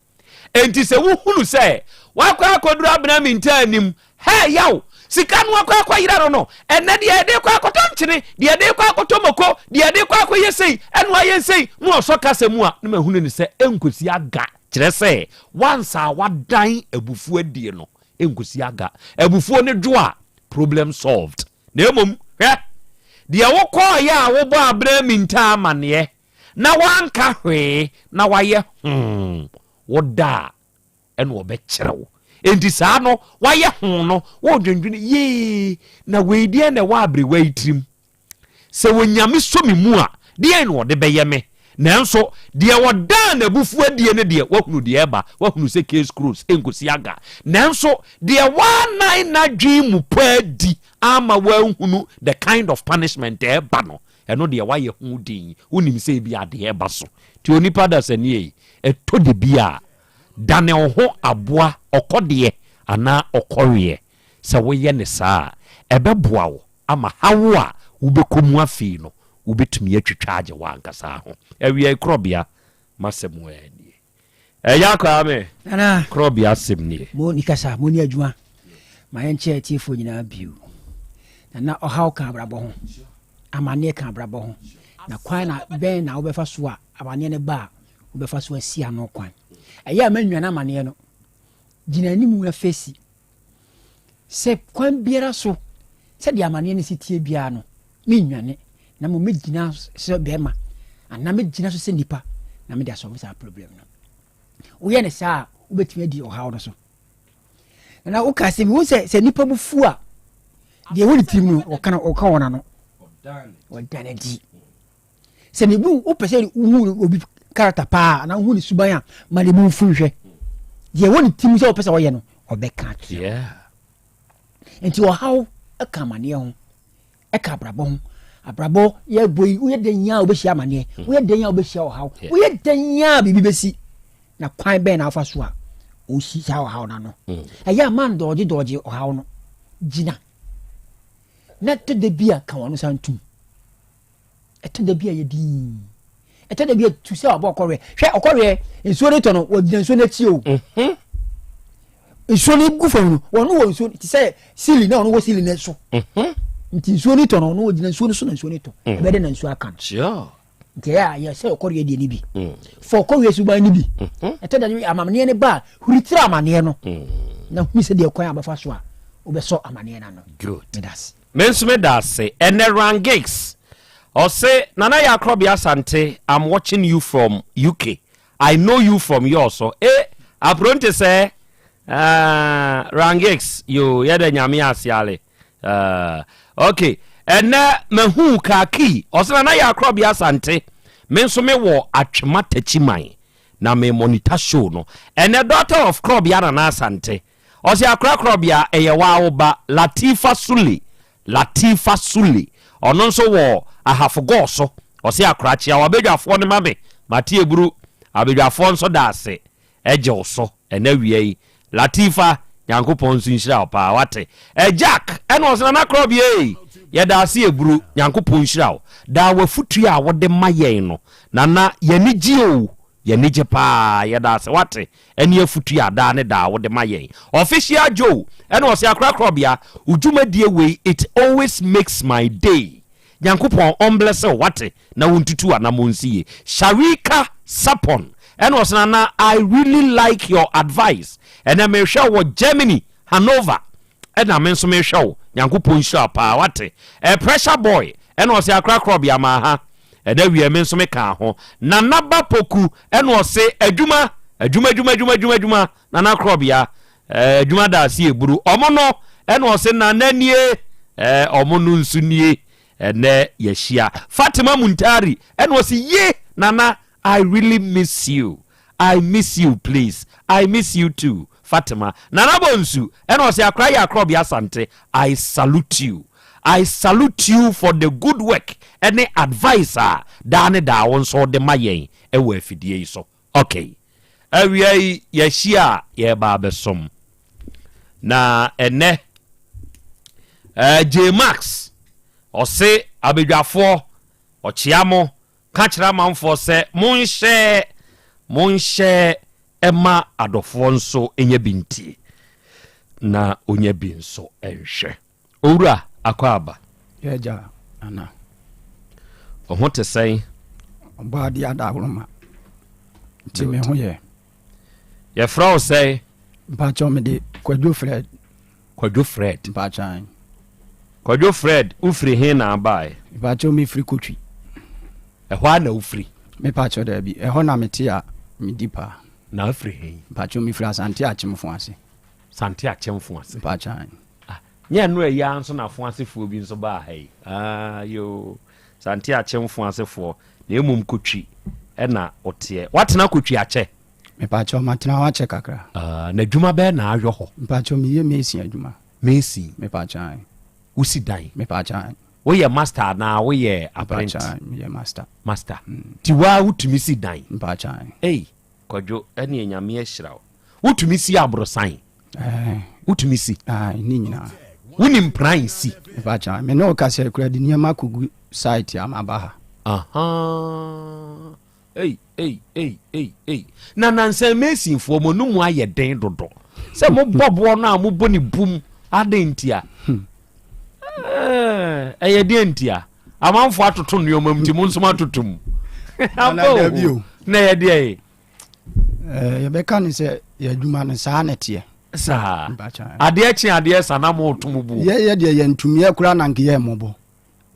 Enti sɛ wohunu sɛ wakɔ akɔduru Abena Minteh anim, hɛ yaw, sika no akɔ akɔyera no no, ɛnɛ deɛ ɛde rekɔ akɔtɔ nkyene, deɛ ɛde rekɔ akɔtɔ mako, deɛ ɛde rekɔ akɔyɛ sei, ɛna wayɛ sei, na ɔsɔ kasa mu a, na mahunu no sɛ ɛnkɔsi aga. Kyerɛ sɛ, once a wadan abufuo adie no, Ɛnkɔsi aga. Abufuo no dwo a, problem solved. Na mmom, hwɛ, deɛ wokɔeɛ a wobɔ abena mintaa amaneɛ na woanka hwee na wayɛ hoo, woda a, ɛna ɔbɛkyerɛ wo. Enti saa no, wayɛ hoo no, woredwendwene, yee, na wei deɛn na ɛwɔ aberewa yi tirim? Sɛ Onyame sɔ me mu a, deɛn na ɔde bɛyɛ me? Nanso deɛ ɔdaa n'abufuo adie no deɛ, wahunu deɛ ɛreba, wahunu sɛ case closed, ɛnkɔsi aga. Nanso deɛ wannan n'adwene mu pɔ adi amma wanhunu the kind of punishment a ɛreba no, ɛno deɛ wayɛ ho din, wonim sɛ ebia adeɛ reba so. Nti onipa dasani ei, ɛtɔ da bi a, dane wo ho aboa ɔkɔdeɛ anaa ɔkɔweɛ. Sɛ woyɛ no saa a, ɛbɛboa wo ama haw a wobɛkɔ mu afei no, wobɛtumi atwitwa agye w'ankasa ho. Awiei Korɔbea, m'asɛm ara nie. Agya Kwame, Nana. Korɔbea asɛm nie. Mo ni kasa, mo ni adwuma. Ma yɛnkyɛ atiefoɔ nyinaa bio. Nana, ɔhaw ka abrabɔ ho. Amanneɛ ka abrabɔ ho. Na kwan na bɛn na wobɛfa so a amanneɛ no ba a, wobɛfa so asi ano kwan. Ɛyɛ a mannwane amanneɛ no. Gyina anim na fesi. Sɛ kwan biara so, sɛdeɛ amaneɛ no si teɛ biara no, mennwane, na mmom mɛgyina sɛ bɛrima, anaa mɛgyina so sɛ nipa, na mede asɔlve saa problem no. Woyɛ no saa a, wobɛtumi adi ɔhaw no so. Na woka sɛ mehu sɛ sɛ nipa bu fu a, deɛ ɛwɔ ne tirim no, ɔka ɔka wɔn ano, ɔda no adi. Sɛ ne bu wopɛ sɛ wohu obi character paa anaa wohu ne suban a, ma ne bu mfu nhwɛ. Deɛ ɛwɔ ne tirim sɛ ɔpɛ sɛ ɔyɛ no, ɔbɛka akyerɛ. Nti ɔhaw ɛka amaneɛ ho, ɛka abrabɔ ho. Abrabɔ yɛ bɔ yi, woyɛ dɛn a wobɛhyia amaneɛ, hmm. woyɛ dɛn a wobɛhyia ɔhaw, woyɛ dɛn a biribi bɛsi. Na kwan bɛn na wofa so a ɔsi saa ɔhaw no ano. Hmm. Ɛyɛ ama ndɔɔgye dɔɔgye ɔhaw no gyina na tɔ da bi a ka wɔn nsa ntum. Ɛtɔ da bi a yɛ dinn. Ɛtɔ da bi a tu sɛ ɔbɔ ɔkɔreɛ. Hwɛ ɔkɔreɛ nsuo no tɔ no wɔgyina nsuo no akyi o. Mhm. Nsuo no gu fam no wɔn wɔ nsuo te sɛ sili na wɔn wɔ sili no so. Mhm. Nti nsuo no tɔ no wɔn wɔgyina nsuo no so na nsuo no tɔ. Mm. Ɛbɛde na nsuo aka no. Nti ɛyɛ a yɛ sɛ ɔkɔreɛ deɛ no bi. Mm. Fɔ ɔkɔreɛ suban no bi. Mhm. Ɛtɔ da bi amaneɛ no ba a huri tiri amaneɛ no. Mm. Na huri sɛ deɛ kwan a bɛfa so a wobɛsɔ amaneɛ no ano. Good. Medase. Me nso me da ase. Ɛnɛ Rangix ɔse Nana Yaa Krɔbea Asante I'm watching you from UK I know you from yours so eh apronte sɛ ah Rangix yo yɛda nyame ase ale ah ok ɛnɛ mahu kaki ɔse Nana Yaa Krɔbea Asante me nso me wɔ Atwema Takyiman na me monitor show no ɛnɛ daughter of Krɔbea Nana Asante Ɔse akora korɔbea ɛyɛ waa wo ba Latifa Sule Latifa Sule ɔno nso wɔ Ahafo Gɔɔ so ɔse akora kyea w'abadwafoɔ no ma me mate aburu abadwafoɔ nso da ase gye wo so ɛnɛ awia yi Latifa Nyankopɔn nso nhyira wo paa wate ɛ Jack ɛna ɔse nana korɔbea ei yɛda ase aburu Nyankopɔn nhyira wo daa w'afutuo a wode ma yɛn no nana yɛni gye o Yɛn ani gye paa, yɛda ase wate, ɛne afutuo a daa ne daa wode ma yɛn. Official Joe ɛna ɔse akorakorɔbea, wo dwumadie wei it always makes my day. Nyankopɔn ɔmblɛse wo wate na wontutu w'anamɔn nsi yie. Sharika Sapon ɛna ɔse Nana I really like your advice, ɛnɛ mehwɛ wo wɔ Germany, Hanover. Ɛna me nso mehwɛ wo. Nyankopɔn nhyira paa wate. Eh, pressure boy ɛna ɔse akora korɔbea maa ha. Ɛna wiɛ me nso me kaa ho. Nana ba poku ɛna ɔse adwuma adwuma adwuma adwuma adwuma adwuma Nana korɔbea eh, adwuma da ase eburu. Ɔmo no ɛna ɔse nana nie eh, ɔmo no nso nie. Ɛnɛ yɛahyia. Fatima Muntari ɛna ɔse ye Nana I really miss you I miss you please I miss you too Fatima Nana Bonsu ɛna ɔse akora yɛ akorɔbea Asante I salute you I salute you for the good work ɛne advice a daa ne daa wo nso wode ma yɛn ɛwɔ afidie yi so Ok awia yi yɛahyia a yɛreba abɛsom na ɛnɛ eh, J Max ɔse abadwafoɔ ɔkyea mo Ka kyerɛ amanfoɔ sɛ, Monhyɛ, monhyɛ ma adɔfoɔ nso nya bi ntie, na ɔnya bi nso nhwɛ. Owura Akwaaba. Yɛ agya Nana. Wo ho te sɛn? Ɔbɔ adeɛ adaworoma nti me ho yɛ. Yɛfrɛ wo sɛn? Mpakyɛw mede Kwadwo Fred. Kwadwo Fred. Mpakyɛw. Kwadwo Fred, wofiri he na abae? Mpakyɛw mefiri Kotwi. Ɛhɔ ara na wofiri? Mepakyɛw daabi, ɛhɔ na mete a medi paa. Na wofiri he? Mpakyɛw mefiri Asante Akyemfo ase. Sante Akyemfo ase. Mpakyɛw. Ah, nyɛ ɛno ɛyi ara nso na fo asefoɔ bi nso baa ha yi. Ah, yoo. Sante Akyemfo asefoɔ, na mmom Kotwi ɛna woteɛ. Woatena Kotwi akyɛ? Mepakyɛw matena hɔ akyɛ kakra. Ah, na adwuma bɛn na ayɔ hɔ? Mepakyɛw meyɛ mason adwuma. Mason? Mepakyɛw ae. Wosi dan? Mepakyɛw ae. Woyɛ master anaa woyɛ apprentice? Mepakyɛw ae, meyɛ master. Master. Nti woaa wotumi si dan? Mepakyɛw ae. Ei, Kwadwo, ɛneɛ Nyame ahyira wo. Wotumi si aborosan? Ɛɛ. Wotumi si? Ae, ne nyinaa. Wonim pran si? Mepakyɛw ae, me ne wo kasa yi koraa de nneɛma akɔgu site a maba ha. Ahaa. Ei, ei, ei, ei, ei. Na nansa yi Masonfoɔ, mo anomu ayɛ den dodo. Sɛ mobɔ boɔ no a mobɔ ne bum, adɛn ntia? Eh, ɛyɛ deɛ ntia? Amanfoɔ atoto nneɛma mu nti mo nso moatoto mu. Nana dabi o. Na ɛyɛ deɛ ye? Eh, yɛbɛka ne sɛ yɛ adwuma no saa na ɛteɛ. Saa. Adeɛ kye adeɛ sa na moto mo buo. Yɛyɛ deɛ yɛntumiɛ koraa na nkeyɛ mmɔbɔ.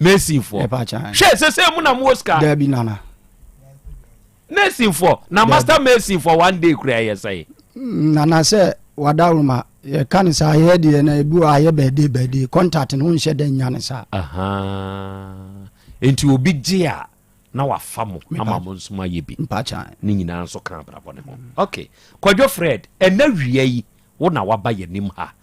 Masonfoɔ. Hwɛ sese mu na mo wɔ sika. Dabi nana. Masonfoɔ na master mason for one day kura ɛyɛ sɛn. Mm, nana sɛ wadawuruma yɛka ne saa yɛ deɛ na ebi wɔ ayɛ bɛɛde bɛɛde contact no nhyɛ dɛ nya ne saa. Nti obi gye a na wafa mo ama mo nso mo ayɛ bi. Ne nyinaa nso ka abrabɔ ne ho. Okay. Kwadwo Fred, ɛna wia yi wo na waba yɛn anim ha.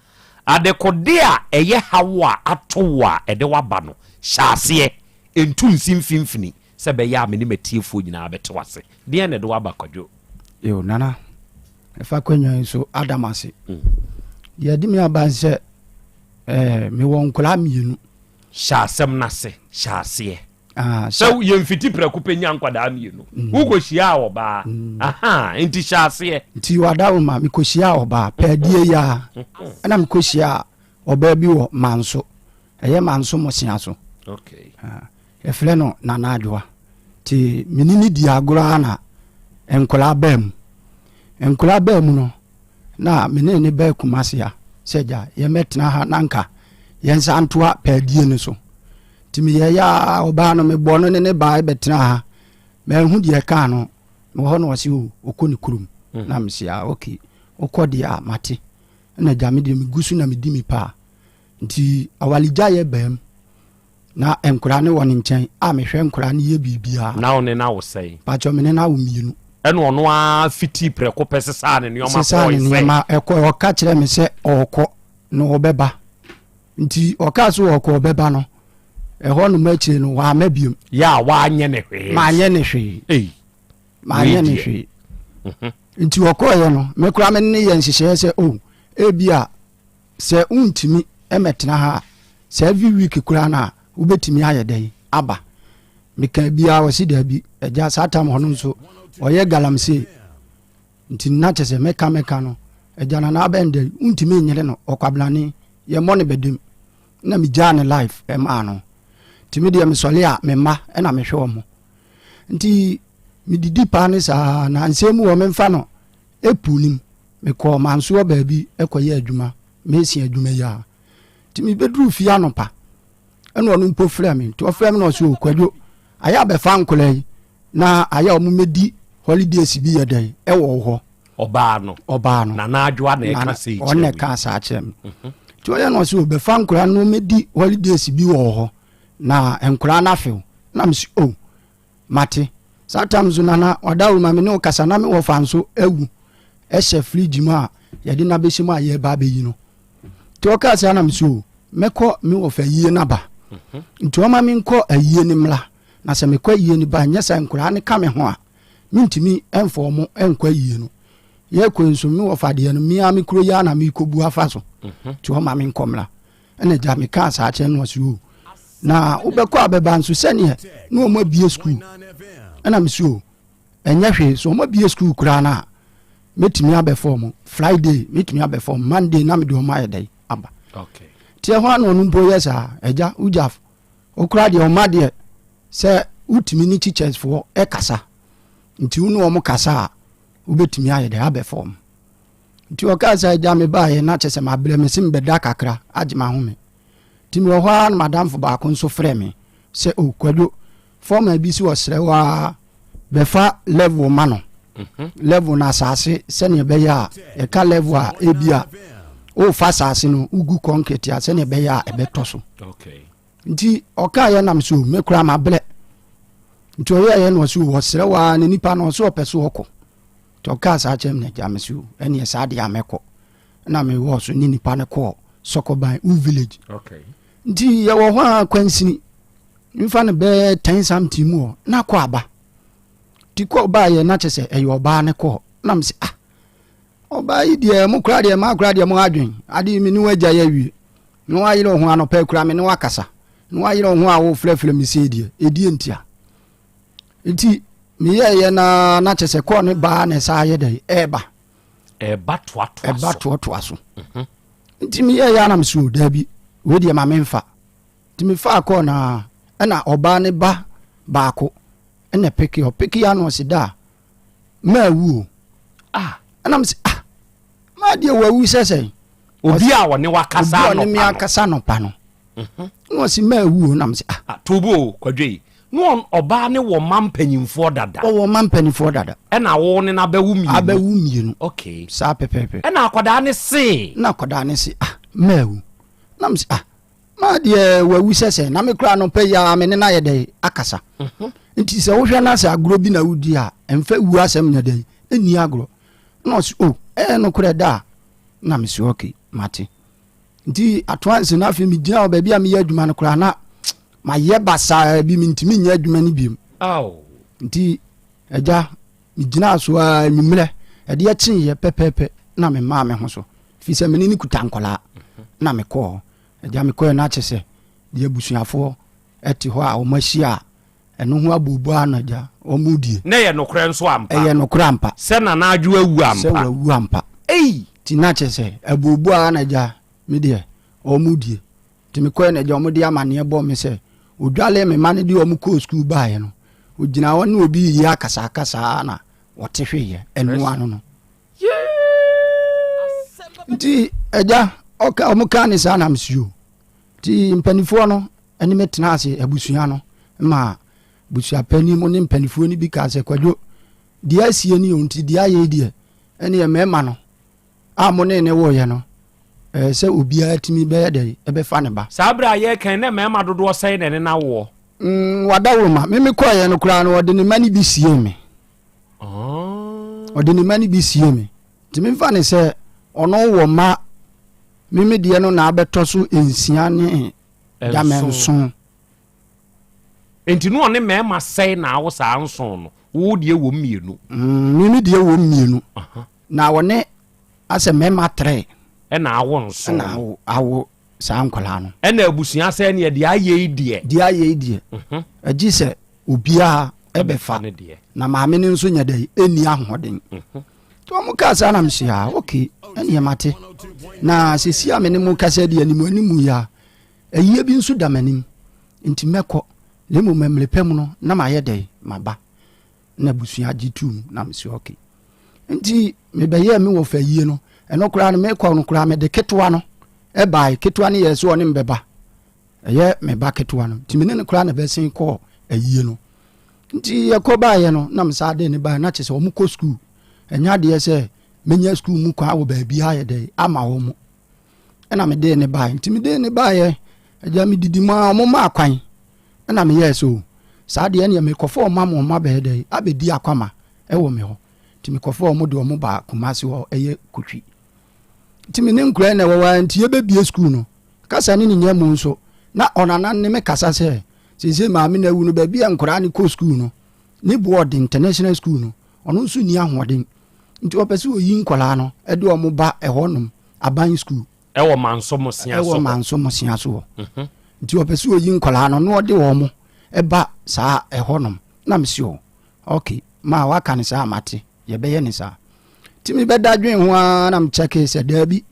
Adekode a ɛyɛ haw a ato wo a ɛde wo aba no, hyɛ aseɛ. Ntu nsi mfimfini sɛ ɛbɛyɛ a me ne m'atiefoɔ nyinaa bɛte wo ase. Deɛn na ɛde wo aba, Kwadwo? Yo, Nana, ɛfa akonnwa yi so ada m ase. Deɛ ɛde me aba ne sɛ, eh, mewɔ nkwadaa mmienu. Hyɛ asɛm no ase, hyɛ aseɛ. Ah, sɛ yɛmfiti prɛko pɛ nya nkwadaa mmienu mm. wokɔhyiaa ɔbaa mm. aha nti hyɛ aseɛ. Nti wadawoma mekɔhyiaa ɔbaa pɛadie yi a ɛna mekɔhyiaa ɔbaa bi wɔ manso ɛyɛ manso mosea so okay. ah, yɛfrɛ no Nana Adwoa nti mene ne di agorɔ a na nkwadaa baa mu nkwadaa baa mu no na me ne ne baa Kumasi a sɛ gya yɛmmɛtena ha na nka yɛnsa ntoa pɛadie no so nti meyɛyɛ a ɔbaa no mebɔɔ no ne ne baa bɛtena ha manhu deɛ ɛkaa no wɔ hɔ na ɔse o ɔkɔ ne kurom mm. na mese a ok wokɔ deɛ a mate na gya me deɛ megu so na medi me paa nti awaregyaeɛ baam na nkwadaa no wɔ ne nkyɛn a mehwɛ nkwadaa no yɛ biribiara. Na wo ne no awo sɛn? Pakyɛ me ne no awo mmienu. Ɛna ɔno ara fitii prɛko pɛ sesaa ne nneɛma sesaa ne kɔɔe sɛ. nneɛma ɛkɔ ɔka kyerɛ me sɛ ɔrekɔ na ɔbɛba nti ɔkaa sɛ ɔrekɔ ɔbɛba no ɛhɔ nom akyire no wamma biom. Yɛ a wanyɛ ne hwee. Manyɛ ne hwee. Ei. Manyɛ ne hwee. Mhm. Nti ɔkɔɔeɛ no me koraa me ne yɛ nhyehyɛeɛ sɛ o oh, ebi a Sɛ wontumi mmɛtena ha a, sɛ every week koraa no a, wobɛtumi ayɛ dɛn aba? Meka biara ɔse daabi, agya saa tam hɔ no nso ɔyɛ galamsey nti na kyɛ sɛ mɛka mɛka no agya na n'abɛn dɛ wontumi nyere no ɔkwabrane yɛmmɔ no bɛdem na megyaa ne life ɛmaa no nti me deɛ mesɔle a me mma ɛna mehwɛ wɔn nti medidi paa ne saa na nsɛm mu wɔ memfa no April no mu, mekɔɔ Mansoɔ baabi kɔyɛɛ adwuma, mason adwuma yi ara. Nti mebɛduru fie anɔpa ɛna ɔno mpo frɛ me. Nti ɔfrɛ me na ɔsɛ o Kwadwo ayɛ abɛfa nkɔla yi na ayɛ ɔmo mɛdi holidays bi yɛ dɛn ɛwɔ wo hɔ. Ɔbaa no. Ɔbaa no. Nana Adwoa na ɛka sei kyerɛ me. Ɔno na ɛka saa kyerɛ me. Mhm. Nti ɔyɛ na ɔsɛ o bɛfa nkɔla no mɛdi holidays bi wɔ hɔ na nkɔla no afew. Na mesi o Mate. Saa tam nso nana ɔdawuruma me ne wo kasa na me wɔfa nso awu ɛhyɛ fridge mu a yɛde no abɛhyɛ mu a yɛreba abɛyi no. Nti ɔkaa saa na me so mɛkɔ me wɔfa ayie no aba. Mhm. Nti ɔma menkɔ ayie no mmra na sɛ mekɔ ayie no ba nyɛ sɛ nkoraa no ka me ho a mentumi ɛmfa ɔmo ɛnkɔ ayie no. Yɛkɔ nso me wɔfa deɛ no mea me kuro yi a na mekɔbu afa so. Mhm. Nti ɔma menkɔ mmra. Ɛna agya mekaa saa kyerɛ no ɔse o na wobɛkɔ a bɛba nso sɛneɛ na wɔn abie sukuu ɛna mese o ɛnyɛ hwee so wɔn abie sukuu koraa no a mɛtumi abɛfɔ wɔn Friday mɛtumi abɛfɔ wɔn Monday na mede wɔn ayɛ dɛn aba nti ɛhɔ a na ɔno mpo yɛ saa agya wogyaf wokora deɛ ɔma deɛ sɛ wotumi ne teachers foɔ ɛkasa nti wo ne wɔn kasa a wobɛtumi ayɛ dɛn abɛfɔ wɔn Nti ɔkaa sɛ, Agya mebaeɛ na kyɛ sɛ mabrɛ me se mebɛda kakra agye m'ahome. Nti mewɔ hɔ ara na m'adamfo baako nso frɛ me sɛ o Kwadwo, fɔma bi si ɔsrɛ wo ara bɛfa level ma no. Mhm. Level no asase sɛnea ɛbɛyɛ a yɛka level a ebi a wofa asase no wogu concrete a sɛnea ɛbɛyɛ a ɛbɛtɔ so. Nti ɔkaa yɛ nam so me koraa mabrɛ. Nti ɔyɛɛyɛ na ɔse ɔsrɛ wo ara na nipa no ɔse ɔpɛ so ɔkɔ. Nti ɔkaa saa kyerɛ me na agya me so ɛneɛ saa deɛ a mɛkɔ na mewɔɔ so ne nipa no kɔɔ Sɔkɔban U village. Okay. Nti yɛwɔ hɔ a kwansini mfa no bɛɛ ten something mu hɔ na kɔ aba. Nti kɔ baayɛ na kyɛ sɛ ɛyɛ ɔbaa ne kɔɔ na me sɛ ah ɔbaa yi deɛ mo kora deɛ maa kora deɛ mo adwen ade me ne wagya yɛ awie na wayerɛ ho anɔpɛ kora me ne wakasa na wayerɛ ho a wofrɛfrɛ me sei deɛ ɛdie ntia. Nti meyɛɛyɛ na na kyɛ sɛ kɔɔ ne baa na ɛsa ayɛ dɛ ɛɛba ɛba toatoa ɛba toatoa so mhm. nti meyɛɛyɛ anam so daabi wei deɛ ma memfa nti mefaa kɔɔ na ɛna ɔbaa ne ba baako ɛna peke ɔpeke ya no ɔse da a maa wu o ah ɛna mese ah maa deɛ wawu sɛ sɛn obi a ɔne wakasa anɔpa no obi a ɔne me akasa anɔpa no mhm. na ɔsi maa wu o na mese ah, ah tobo o kwadwo yi na ɔbaa ne wɔ ma mpanyinfoɔ dada ɔwɔ ma mpanyinfoɔ dada ɛna wo ne n'abɛwo mmienu abɛwo mmienu okay saa pɛpɛɛpɛ ɛna akwadaa ne se na akwadaa ne se ah maa wu na mese ah maa deɛ wawu sɛ sɛ na me koraa no pɛ yi a me ne no ayɛ dɛ akasa mhm. nti sɛ wohwɛ no sɛ agorɔ bi na wodi a ɛmfa wu asɛm nyɛ dɛ ɛnni agorɔ na ɔse o oh, ɛyɛ nokorɛ da a na mese ok mate nti atoa nse no afei megyina hɔ baabi a meyɛ adwuma no koraa na mayɛ basaa bi mentumi nyɛ adwuma no biom nti agya megyinaa so a nwummerɛ ɛdeɛ kyeeɛ pɛpɛpɛ na memaa me ho so firi sɛ mene ne kuta nkɔlaa na mekɔɔ agya mekɔɛ no akyɛ sɛ deɛ abusuafoɔ ɛte hɔ a wɔn ahyia a ɛno ho abooboo ano agya wɔn die. Na ɛyɛ nokorɛ nso ampa. Ɛyɛ nokorɛ ampa. Sɛ Nana Adwo awu ampa. Sɛ wawu ampa. Ei! Ti na kyerɛ sɛ abooboo ara na agya me deɛ wɔn die. Nti mekɔɛ na agya wɔn de amaneɛ bɔɔ me sɛ odwalee me ma no de wɔn kɔɔ sukuu baeɛ no ogyina hɔ ne obi reyɛ akasakasa na wɔte hweeɛ ɛno ano no. Nti agya ɔka wɔn kaa ne saa na mesio. Nti mpanimfoɔ no ɛne me tenaa ase abusua no ma abusuapanin mu ne mpanimfoɔ no bi kaa sɛ kwadwo deɛ asie ni o nti deɛ ayɛ yi deɛ ɛneɛ mmarima no a mo ne ne woyɛ no ɛɛ sɛ obiara tumi bɛyɛ dɛ ɛbɛfa ne ba. Saa berɛ a yɛreka yi na mmarima dodoɔ sɛn na ɛne no awoɔ? Mm, wadawuroma me mekɔeɛ no koraa no ɔde ne mma no bi siee me. Ɔde ne mma no bi siee me. Nti memfa ne sɛ ɔno wɔ mma me me deɛ no na abɛtɔ so nsia ne dama nson. Nti no ɔne mmarima sɛe na awo saa nson no, wo deɛ wɔ mmienu. Mm, me me deɛ wɔ mmienu. Na ɔne asɛ mmarima tere. Ɛna awo nson. Ɛna awo awo saa nkwadaa no. Ɛna abusua sɛ neɛ deɛ ayɛ yi deɛ. Deɛ ayɛ yi deɛ. Mhm. Ɛgye sɛ obiara ɛbɛfa na maame no nso nyɛ dɛ ɛnni ahoɔden. Mhm. Nti wɔn kaa saa na mese ah ok ɛneɛ mate na sɛsi a me ne mo kasa deɛ anim anim yi a ayie bi nso da m'anim nti mɛkɔ na mmom mmerɛ pɛ mu no na mayɛ dɛn maba na abusua gye tum na mese ok nti mebɛyɛɛ me wɔfa ayie no ɛno koraa no mekɔ no koraa mede ketewa no ɛbae, ketewa no yɛɛ sɛ ɔne me bɛba. Ɛyɛ me ba ketewa no. Nti me ne no koraa na bɛsen kɔɔ ayie no. Nti yɛkɔ baeɛ no, na me saa de ne baeɛ, na kyerɛ sɛ wɔn kɔ sukuu. Ɛnyɛ adeɛ sɛ menya sukuu mu kwan wɔ baabi ayɛ dɛ ama wɔn. Ɛna mede ne baeɛ. Nti mede ne baeɛ, agya medidi mu a wɔn maa kwan. Ɛna meyɛɛ sɛ o, saa deɛ ɛneɛ mekɔfa wɔn ama wɔn abɛyɛ dɛ abɛdi akwama ɛwɔ me hɔ. Nti mekɔfa wɔn de wɔn baa Kumasi hɔ ɛyɛ Kotwi. Nti me ne nkura na ɛwɔ hɔ nti yɛbɛbie sukuu no. Kasa ne ne nya mu nso, na ɔnana ne me kasa sɛ, seesei maame no awu no, baabi a nkoraa no kɔ sukuu no, ne boɔ ɔden, international school no, ɔno nso nni ahoɔden. Nti ɔpɛ sɛ ɔyi nkwadaa no de wɔn ba ɛhɔ nom, aban sukuu. Ɛwɔ Manso Mosea so hɔ. Ɛwɔ Manso Mosea so hɔ. Mhm. Nti ɔpɛ sɛ ɔyi nkwadaa no na ɔde wɔn ba saa ɛhɔ nom. Na mesi o, ok, ma waka no saa mate, yɛbɛyɛ ne saa. Nti mebɛda dwen ho ara na mekyɛkee sɛ daabi,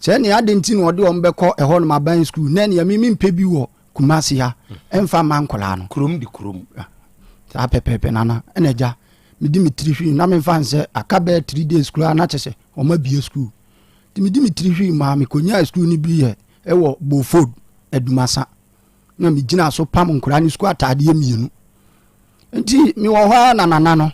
Sɛ nea ade nti na ɔde wɔn bɛkɔ ɛhɔ nom aban sukuu na nea me mempɛ bi wɔ Kumasi ha ɛmfa mma nkwadaa no. Kurom de kurom. Ah, saa pɛpɛɛpɛ nana ɛna agya medi me tiri hwii na memfa nsɛ aka bɛyɛ three days koraa na kyɛ sɛ wɔn abie sukuu nti medi me tiri hwii maa mekɔnyaa sukuu no bi yɛ ɛwɔ Bofod Adumasa na megyina so pam nkwadaa no sukuu ataadeɛ mmienu nti mewɔ hɔ ara na nana no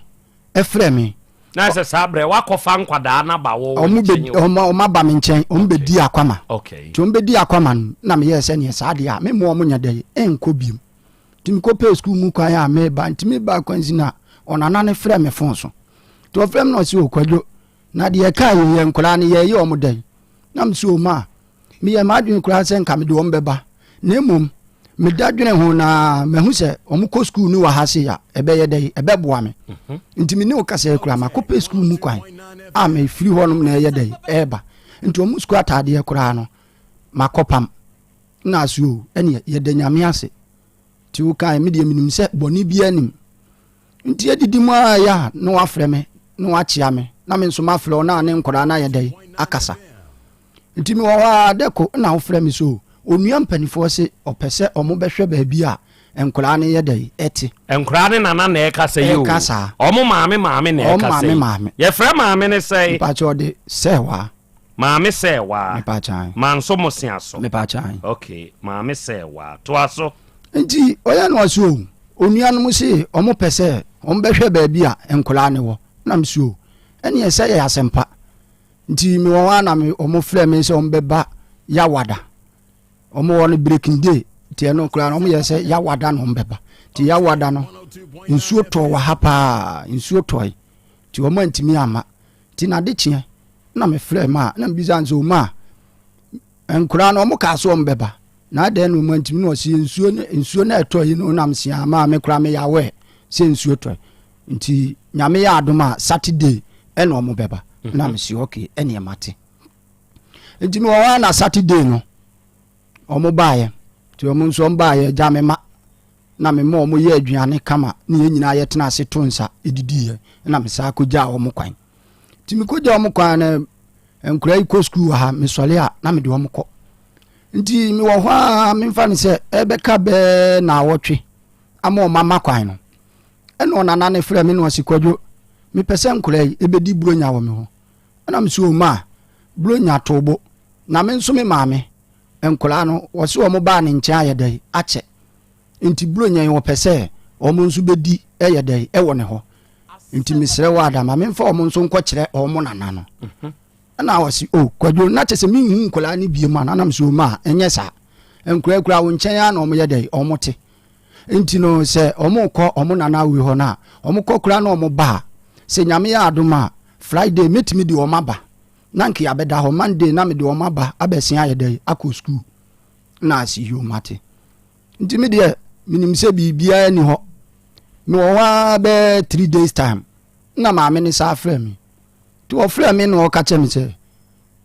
ɛfrɛ me. Na sɛ saa berɛ wakɔfa nkwadaa no aba wo nkyɛn o. Wɔn aba me nkyɛn, wɔn bɛdi akwama. Nti wɔn bɛdi akwama no, na meyɛɛ sɛ neɛ saa deɛ a, me mmoa wɔn nyɛ dɛ, ɛnkɔ biom. Nti mekɔpɛɛ sukuu mu kwan a meba, nti meba kwan si na ɔnana no frɛ me fon so. Nti ɔfrɛ me na ɔse o Kwadwo, na deɛ ɛkaa yɛ yɛ nkwadaa no yɛyɛ wɔn dɛn? Na mese o ma, Meyɛɛ m'adwene koraa sɛ nka mede wɔn bɛba, na mmom meda dwene ho na mahu sɛ wɔkɔ sukuu no wɔ ha sei a, ɛbɛyɛ dɛ, ɛbɛboa me. Mhm. Nti me ne wo kasa yi koraa, makɔpɛ sukuu mu kwan a mefiri hɔnom na ɛyɛ dɛ ɛreba. Nti wɔn sukuu ataadeɛ koraa no, makɔpam. Na ase o, ɛneɛ yɛda Nyame ase. Nti wokae, me deɛ menim sɛ bɔne biara nim. Nti adidi mu ara yɛ a na wafrɛ me na wakyea me na me nso mafrɛ wo na ne nkwadaa no ayɛ dɛ akasa. Nti mewɔ hɔ ara dɛ ko na wofrɛ me so onua mpanifoɔ se ɔpɛ sɛ ɔmo bɛhwɛ baabi a nkwadaa no yɛ dɛ ɛte. Nkwadaa ne nana na ɛkasa yi o. Ɛka saa. Ɔmo maame maame na Ɔmo ɛkasa maame yi. maame. Yɛfrɛ maame no sɛn? Mepakyɛ ɔde Sɛɛwaa. Maame Sɛɛwaa. Mepakyɛ ae. Manso Mosea so. Mepakyɛ ae. Ok, maame Sɛɛwaa. Toa so. Nti ɔyɛ na ɔse o onuanom se ɔmo pɛ sɛ ɔmo bɛhwɛ baabi a nkwadaa no wɔ. Na mese o ɛneɛ sɛ yɛ asɛmpa. Nti mewɔ hɔ a na me wɔn frɛ me sɛ wɔn bɛba Yawada. Wɔn wɔ no breaking day. Nti ɛno koraa no wɔn yɛ sɛ Yawada na wɔn bɛba. Nti Yawada no nsuo tɔɔ wɔ ha paa nsuo tɔe. Nti wɔn antumi amma. Nti n'ade kyeɛ na me frɛ ma na mebisa no sɛ ɔma a nkoraa no wɔn kaa sɛ wɔn bɛba. Na adɛn na wɔn antumi na ɔsi nsuo no nsuo no ɛtɔ yi no nam sia maa me koraa meyɛ aware sɛ nsuo tɔe. Nti Nyame yɛ adom a Saturday ɛna ɔmo bɛba mhm. na mesi ok ɛneɛ mate nti mewɔ hɔ na Saturday no ɔmo baeɛ nti ɔmo nso ɔmo baeɛ gya me ma na me ma ɔmo yɛ aduane kama ne yɛn nyinaa yɛtena ase to nsa ɛdidiiɛ na me saa kɔgyaa ɔmo kwan nti mekɔgyaa ɔmo kwan no nkora yi kɔ sukuu wɔ ha mesɔre a na mede ɔmo kɔ nti mewɔ hɔ a memfa no sɛ ɛbɛka bɛɛ na awɔtwe ama ɔmo ama kwan no Ɛna ɔnana no frɛɛ me na ɔse, Kwadwo, mepɛ sɛ nkwadaa yi ɛbɛdi buronya wɔ me hɔ. Ɛna mese, o maa, buronya too bo. Na me nso me maame, nkwadaa no, wɔse wɔn baa ne nkyɛn ayɛ dɛn akyɛ. Nti buronya yi wɔpɛ sɛ wɔn nso bɛdi ɛyɛ dɛn ɛwɔ ne hɔ. Nti mesrɛ wo ada ma memfa wɔn nso nkɔkyerɛ wɔn nana no. Mhm. Ɛna ɔse, o Kwadwo, na kyɛ sɛ menhu nkwadaa no biem a, na nam sɛ o maa, ɛnyɛ saa. Nkwadaa kura wo nkyɛn ara na wɔn yɛ dɛn, wɔn te. Nti no sɛ ɔmo kɔ ɔmo nana awi hɔ no a, ɔmo kɔ koraa na ɔmo ba a, sɛ Nyame yɛ adom a, Friday mɛtumi de ɔmo aba na nka yɛabɛda hɔ, Monday na mede ɔmo aba abɛsen ayɛ dɛn akɔ sukuu. Na ase yoo mate. Nti me deɛ menim sɛ biribiara ni hɔ. Mewɔ hɔ ara bɛyɛ three days time na maame no saa frɛ me. Nti ɔfrɛ me na ɔka kyerɛ me sɛ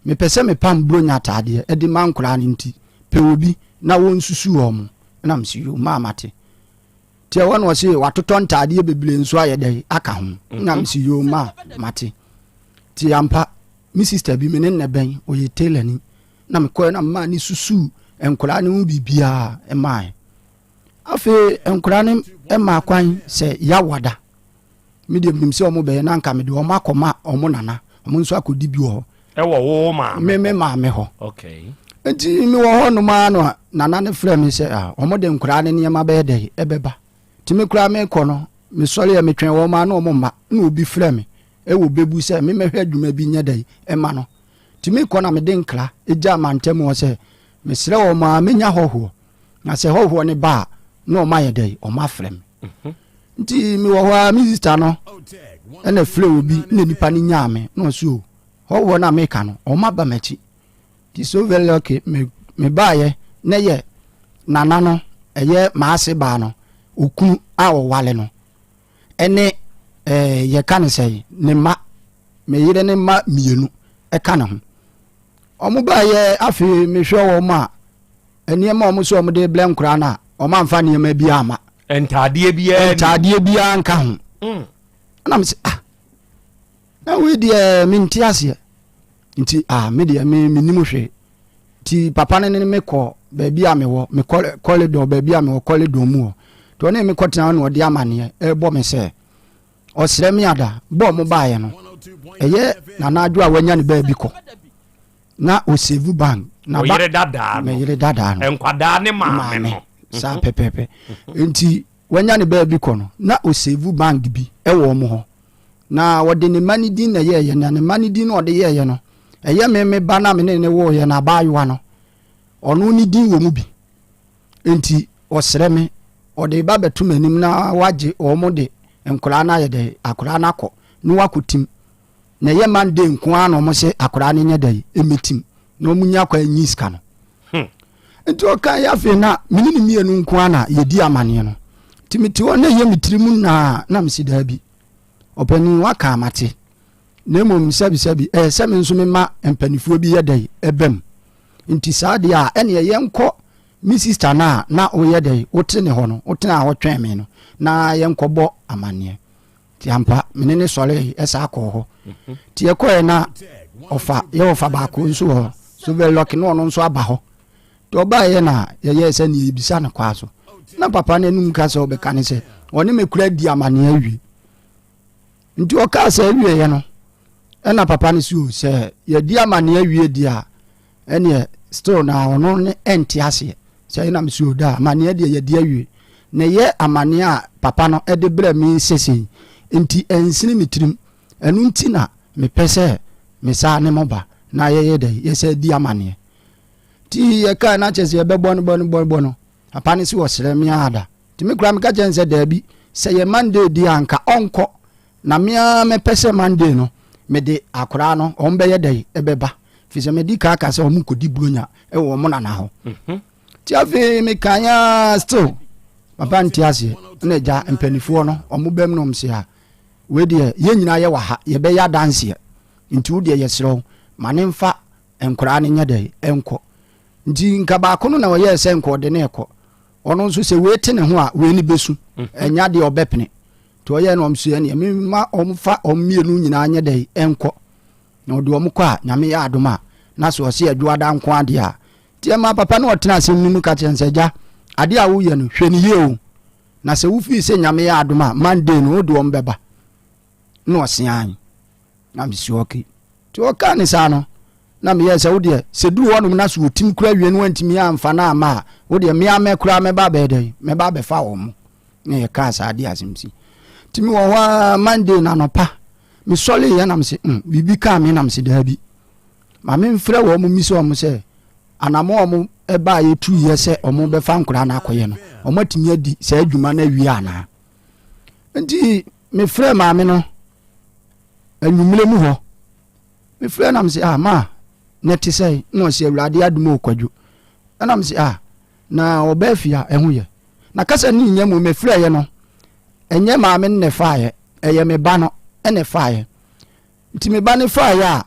Mepɛ sɛ mepam Buronya ataadeɛ de ma nkoraa no nti pɛ obi na wɔnsusu wɔn. Ɛna mese yoo maa mate. Nti ɛhɔ na ɔse watotɔ ntaadeɛ bebree nso ayɛ dɛn aka ho. Ɛna mhm. mese yoo maa mate. Nti ampa me sister bi me ne nnɛ bɛn ɔyɛ tailor ni na mekɔɛ na memaa ne susuu nkoraa no ho biribiara maae. Afei nkoraa no maa kwan sɛ yawada. Me deɛ menim sɛ wɔn bɛyɛ na anka mede wɔn akɔma wɔn nana, wɔn nso akɔdi bi wɔ hɔ. Ɛwɔ wo maame Me me maame hɔ. Okay. Nti mewɔ hɔ nom ara no a nana no frɛ me sɛ ah, wɔn de nkoraa ne nneɛma bɛyɛ dɛ ɛbɛba. Nti me koraa mekɔ no mesɔre a metwɛn wɔn a na wɔn mma na obi frɛ me ɛwɔ bɛbu sɛ memɛhwɛ adwuma bi nyɛ dɛ ɛma no. Nti mekɔ na mede nkra gya mantam hɔ sɛ mesrɛ wɔn a menya hɔhoɔ na sɛ hɔhoɔ no ba a na wɔn ayɛ dɛ wɔn afrɛ me. Mhm. Nti mewɔ hɔ a me sista no ɛna frɛ obi na nipa no nyaa me na ɔse o hɔhoɔ no a meka no wɔn aba m'akyi. Nti so very lucky me me baayɛ na yɛ nana no ɛyɛ maase baa no okunu a ɔwale no ɛne ɛɛ yɛka ne sɛ ne mma me yere ne mma mmienu ɛka ne ho wɔn baayɛ afei mehwɛ wɔn a nneɛma wɔn sɛ wɔn de brɛ nkoraa no a wɔn amfa nneɛma bi ama ntaadeɛ biara ntaadeɛ biara nka ho mm. ɛna mo sɛ ah na wei deɛ mente aseɛ nti ah me deɛ me menim hwee nti papa no ne me kɔ baabi a mewɔ me kɔledɔn baabi a mewɔ kɔledɔn mu hɔ nti ɔne me kɔtena na ɔde amaneɛ ɛrebɔ me sɛ ɔsrɛ me ada bɔ ɔmo baeɛ no ɛyɛ nana adwo a wanya ne baabi kɔ na ɔsave bank na ba dadaa no meyere dadaa no nkwadaa ne maame no saa pɛpɛpɛ nti wanya ne baabi kɔ no na ɔsave bank bi ɛwɔ ɔmo hɔ Na ɔde ne mma no din na ɛyɛeɛ, na ne mma no din na ɔde yɛeɛ no, ɛyɛ me me ba no a me ne ne woeɛ no abaayewa no, ɔno ne din wɔ mu bi. Enti ɔsrɛ me, ɔde ba bɛto m'anim na wagye wɔn de nkwadaa no ayɛ dɛ, akwadaa no akɔ na wakɔtim. Na ɛyɛ Monday nko ara na wɔn se akwadaa no nyɛ dɛ, ɛmɛtim na wɔn nya kwan nyi sika no. Hmm. Nti ɔka yɛ afei na me ne ne mmienu nko ara na yɛdi amaneɛ no. Nti mete hɔ na ɛyɛ me tiri mu naa na mesi daabi. Ɔpanin, woaka a mate, na mmom sɛbisɛbi, ɛyɛ sɛ me nso mema mpanimfoɔ bi yɛ dɛn ɛba mu. Nti saa deɛ a, ɛneɛ yɛnkɔ me sista no a na woyɛ dɛn wote ne hɔ no, wotenaa hɔ twɛn me no, na yɛnkɔbɔ amanneɛ. Nti ampa, me ne ne sɔree ɛsaa kɔɔ hɔ. Nti yɛkɔɛ na ɔfa, yɛ ɔfa baako nso wɔ hɔ, so very lucky na ɔno nso aba hɔ. Nti ɔbaeɛ na yɛyɛɛ sɛ neɛ yɛbisa no kwaa so. Na papa no anum ka sɛ ɔbɛka ne sɛ ɔne me kora di amaneɛ awie. Nti ɔkaa sɛ awieɛ no ɛna papa no si o sɛ yɛdi amaneɛ awie di a ɛneɛ still na ɔno ne ɛnte aseɛ sɛ ɛna me si o da amaneɛ deɛ yɛdi awie na ɛyɛ amaneɛ a papa no ɛde brɛ me sesei nti ɛnsene me tirim ɛno nti na mepɛ sɛ me saa ne mo ba na yɛyɛ dɛ yɛsɛ di amaneɛ Nti yɛkae na kyerɛ sɛ yɛbɛbɔ no bɔ no bɔ no papa no si ɔsrɛ me ara da nti me koraa meka kyerɛ no sɛ daabi sɛ yɛ Monday di a nka ɔnkɔ na me ara mɛpɛ sɛ Monday no mede akoraa no wɔn bɛyɛ dɛ ɛbɛba fi sɛ medi kaa ka sɛ wɔn kɔdi buronya ɛwɔ wɔn nana hɔ mhm. nti afei mekae ara still papa nte aseɛ na agya mpanimfoɔ no wɔn bɛm nom sɛ a wei deɛ yɛn nyinaa yɛ wɔ ha yɛbɛyɛ adanseɛ nti wo deɛ yɛserɛ wo ma ne mfa Nkwadaa no nyɛ dɛn nkɔ. Nti nka baako no na ɔyɛɛ sɛ nka ɔde no rekɔ. Ɔno nso sɛ wei te ne ho a, wei no bɛsu. Mhm. Ɛnyɛ adeɛ ɔbɛpene. Nti ɔyɛɛ na ɔm so ɛneɛ mema ɔm fa ɔm mmienu nyinaa nyɛ dɛn nkɔ. Na ɔde ɔm kɔ a, Nyame yɛ adom a, na sɛ ɔse adwoada nko adeɛ a. Nti ɛma papa no ɔtena asɛm no mu ka kyerɛ no sɛ, agya, adeɛ a woyɛ no, hwɛ no yie o. Na sɛ wofii sɛ Nyame yɛ adom a, Monday no wode ɔm bɛba. Na ɔse aane. Na mesi okay. Nti ɔkaa ne saa no, na meyɛɛ sɛ wodeɛ sɛ duru hɔnom na so wɔtim kora wie no wantumi amfa no amma a, wodeɛ me ara mɛkora mɛba abɛyɛ dɛn mɛba abɛfa wɔn mo. Na yɛkaa saa de asɛm si. Nti mewɔ hɔ ara Monday na anɔpa mesɔreeɛ na mese mm, biribi kaa me na mese daabi. Ma memfrɛ wɔn mo mmisa wɔn sɛ anamɔ wɔn ɛbaa yɛtuiɛ sɛ wɔn bɛfa nkoraa no akɔyɛ no, wɔn atumi adi saa adwuma no awie anaa. Nti mefrɛ maame no anwummerɛ mu hɔ mefrɛ na mese ah ma na ɛte sɛ na ɔsɛ awurade adom o kwadwo ɛna mese ah na ɔbaa fie a ɛho yɛ na kasa ne nyɛ mu mefrɛeɛ no ɛnyɛ maame no na ɛfaeɛ ɛyɛ me ba no ɛna ɛfaeɛ nti me ba no faeɛ a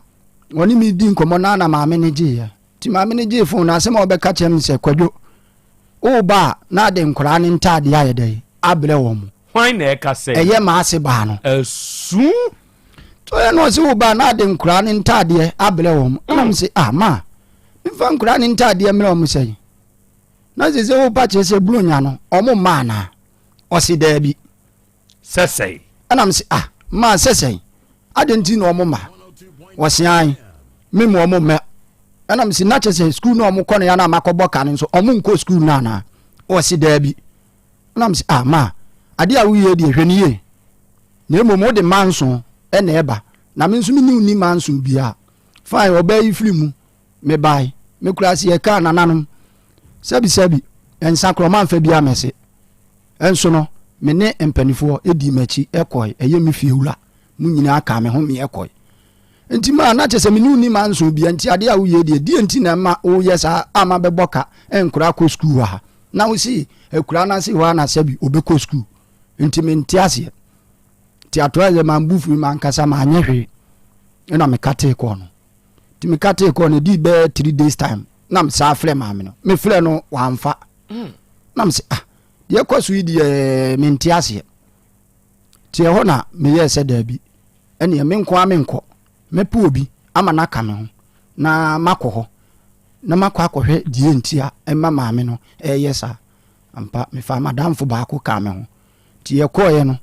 ɔne me di nkɔmmɔ na na maame no gyeeɛ nti maame no gyee fon no asɛm a ɔbɛka kyerɛ me sɛ kwadwo woba a na ade nkoraa ne ntaadeɛ ayɛ dɛ abrɛ wɔn mo Hwan na ɛka sɛ. Ɛyɛ m'ase baa no. Asu. Nti ɔyɛ na ɔse wo baa na ade nkoraa ne ntaadeɛ abrɛ wɔn. Ɛna mo se ah ma memfa nkoraa ne ntaadeɛ mmerɛ wɔn sɛn. Na sɛ sɛ wopa kyerɛ sɛ buronya no wɔn mma anaa? Ɔse daabi. Sɛ sɛn? Ɛna mo se ah ma sɛ sɛn? Adɛn nti na wɔn mma? Ɔse ae me mu wɔn mma. Ɛna mese na kyɛ sɛ sukuu no a ɔmo kɔ no ya na makɔbɔ ka no nso ɔmo nkɔ sukuu no anaa? Ɔse daabi. Ɛna mese ah ma adeɛ a woyɛ deɛ hwɛ no yie. Na mmom wode manso ɛna ɛba na me nso me ne wo ni manso biara. Fine ɔbaa yi firi mu mebae me kura se yɛkaa nananom sɛbi sɛbi nsa korɔ mamfa bi amɛse. Nso no me ne mpanifoɔ dii m'akyi kɔe ɛyɛ me fie wura mo nyinaa kaa me ho meɛ kɔe. Nti maa na kyɛ sɛ me ne wo ni manso bia nti adeɛ a woyɛ deɛ deɛ nti na ɛma woyɛ saa a ma bɛbɔ ka nkora kɔ sukuu wɔ ha na wo se akura no ase hɔ a na sɛbi obɛkɔ sukuu nti mente aseɛ nti atoa sɛ mambu firi mankasa manyɛ hwee ɛna mekatee kɔɔ no nti mekatee kɔɔ no ɛdii bɛyɛ 3 days time na mesaa frɛ maame no mefrɛ no wamfa na mese ah deɛ kɔ so yi deɛ mente aseɛ nti ɛhɔ na meyɛɛ sɛ daabi ɛneɛ me nko a menkɔ mɛpɛ obi ama no aka me ho na makɔ hɔ na makɔ akɔhwɛ deɛ nti a ɛma maame no ɛyɛ saa ampa mefaa madamfo baako kaa me ho nti yɛkɔɔeɛ no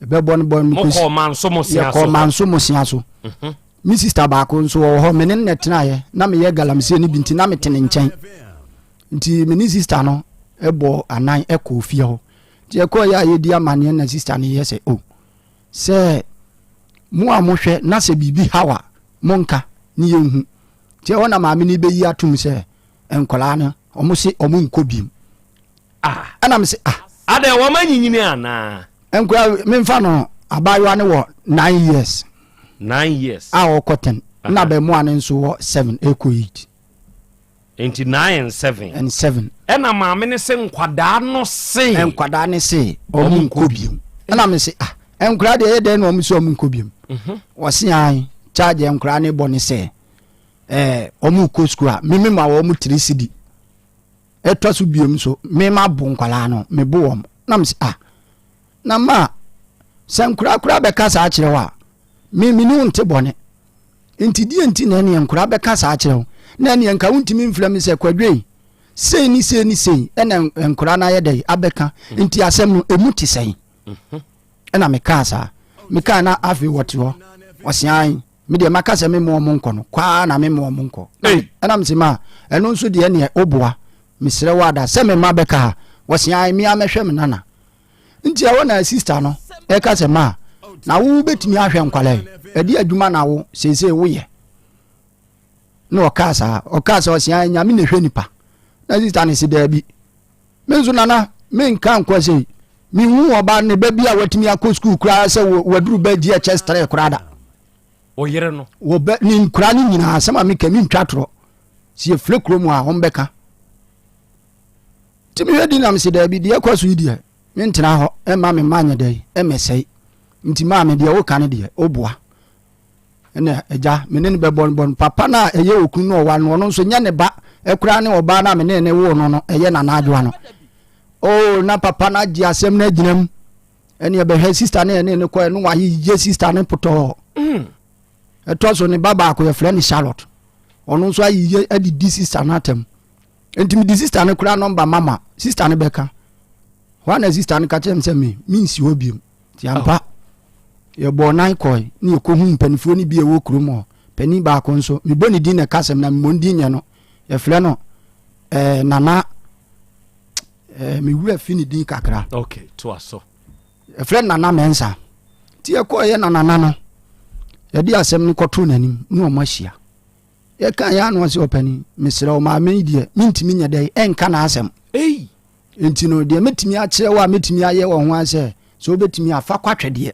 ɛbɛbɔ no bɔ no mokɔɔ manso mo sea so yɛkɔɔ manso mo sea so mhm. me sister baako nso wɔ hɔ me ne no tenaeɛ na meyɛ galamsey no bi nti na mete ne nkyɛn nti me ne sister no ɛbɔ anan ɛkɔɔ fie hɔ nti yɛkɔɔ yɛ a yɛdi amanneɛ na sister no yɛ sɛ o oh, sɛ mo a mohwɛ na sɛ biribi haw a monka ne yɛnhu nti ɛhɔ na maame no bɛyi atom sɛ nkwadaa no ɔmo se ɔmo nkɔ biem ah ɛna me se ah adɛ wɔn anyinyini anaa nkwadaa memfa no abaayewa no wɔ nine years nine years a ɔkɔ ten na abɛmoa no nso wɔ seven ɛkɔ eight nti nine and seven and seven ɛna maame no se nkwadaa no se nkwadaa no se ɔmo nkɔ biem ɛna me se ah nkwadaa deɛ ɛyɛ dɛn na ɔmo se ɔmo nkɔ biem mhm. wɔse an charge nkwadaa no bɔ ne sɛ ɛɛ ɔmo kɔ sukuu a mimi ma wɔn tiri sidi ɛtɔ so biem nso mema bo nkwadaa no mebo wɔn na me se ah na ma sɛ nkwadaa koraa bɛka saa kyerɛ wo a me me ne wo nte bɔne nti deɛ nti na ɛneɛ nkwadaa bɛka saa kyerɛ wo na ɛneɛ nka wontumi mfrɛ me sɛ kwadwei sei ne sei ne sei ɛna nkwadaa no ayɛ dɛ abɛka nti asɛm no ɛmu te sɛn mhm. ɛna mekaa saa mekaa na afei wɔte hɔ ɔsean me deɛ maka sɛ memmɔ ɔmo nkɔ no kwaa na memmɔ ɔmo nkɔ ɛna mese ma ɛno nso deɛ neɛ woboa mesrɛ wo ada sɛ me mma bɛka ha wɔse ae me ara mɛhwɛ me nana nti ɛhɔ na sista no ɛka sɛ ma na wo bɛtumi ahwɛ nkwala yi ɛde adwuma na wo seesei woyɛ na ɔkaa saa ɔkaa sɛ ɔse ae nyame na ɛhwɛ nipa na sista no se daabi me nso nana menka nkɔ sei mehu ɔba ne ba bi a watumi akɔ sukuu koraa sɛ waduru bɛ GHS 3 koraa da ɔyere no wɔbɛ ne nkura no nyinaa asɛm a meka mentwa torɔ sɛ yɛfrɛ kurom a wɔmbɛka nti mehwɛ di nam sɛ daabi deɛ ɛkɔ so yi deɛ mentena hɔ ɛma me mma nyɛ dɛn ɛmɛsɛe nti maa me deɛ woka no deɛ woboa ɛna agya me ne no bɛbɔ no bɔ no papa no a ɛyɛ okunu no ɔwa no ɔno nso nyɛ ne ba ɛkoraa ne ɔbaa no a me ne ne woo no no ɛyɛ nana adwoa no oo na papa no agye asɛm no agyina mu ɛne ɛbɛhwɛ sista ne ɛne ne kɔɛ no wayeyɛ sista no potɔɔ mm. ɛtɔ so ne ba baako yɛfrɛ no Charlotte ɔno nso ayeyɛ adidi sista no atam nti mede sista no koraa nɔmba mama sista no bɛka hɔ a na sista no ka kyerɛ me sɛ me mensi hɔ biom nti ampa yɛbɔɔ nan kɔe ne yɛkɔhu mpanimfoɔ no bi a ɛwɔ kurom hɔ panin baako nso mebɔ ne din na ɛka sɛm na memmɔ ne din nyɛ no yɛfrɛ no eh, nana eh, me wura fi ne din kakra okay, to so. Yɛfrɛ no Nana Mensah. Nti yɛkɔeɛ na Nana no, yɛde asɛm no kɔtoo n'anim ne wɔn ahyia. Yɛka yɛ ano ɔsɛ ɔpani, mesrɛ wo maame yi deɛ mentumi nyɛ dɛ ɛnka n'asɛm. Nti no deɛ mɛtumi akyerɛ wo a mɛtumi ayɛ wɔ ho sɛ sɛ wobɛtumi afa kɔ atwɛdeɛ.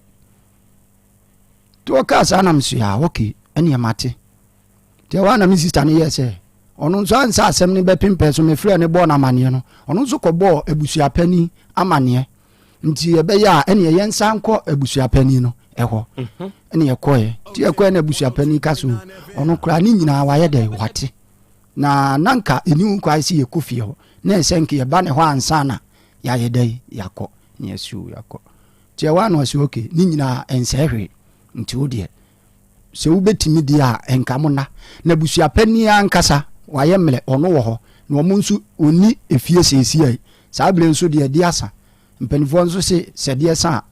Nti ɔkaa saa na mesɛ ah okay ɛneɛ mate. Nti ɛhɔ a na me sista no yɛɛ sɛ ɔno nso ansa asɛm no bɛpempɛn so mefrɛɛ no bɔɔ no amanneɛ no ɔno nso kɔbɔɔ abusuapani amanneɛ. Nti ɛbɛyɛ a ɛneɛ yɛnsan nkɔ abusuapani no ɛhɔ mhm. ɛne yɛkɔɛ nti yɛkɔɛ na abusuapani ka so ɔno koraa ne nyinaa wayɛ dɛ wate na na nka ɛni ho kwae sɛ yɛkɔ fie hɔ na ɛsɛ nka yɛba ne hɔ ansa na yɛayɛ dɛ yɛakɔ ne yɛsiw yɛakɔ nti ɛhɔ a na ɔsɛ oke ne nyinaa ɛnsɛe hwee nti wo deɛ sɛ wobɛtumi deɛ a ɛnka mo nna na abusuapani ankasa wayɛ mmerɛ ɔno wɔ hɔ na ɔmo nso ɔni efie seesia Saa berɛ nso deɛ ɛde asa. Mpanimfoɔ nso se sɛ deɛ sa a,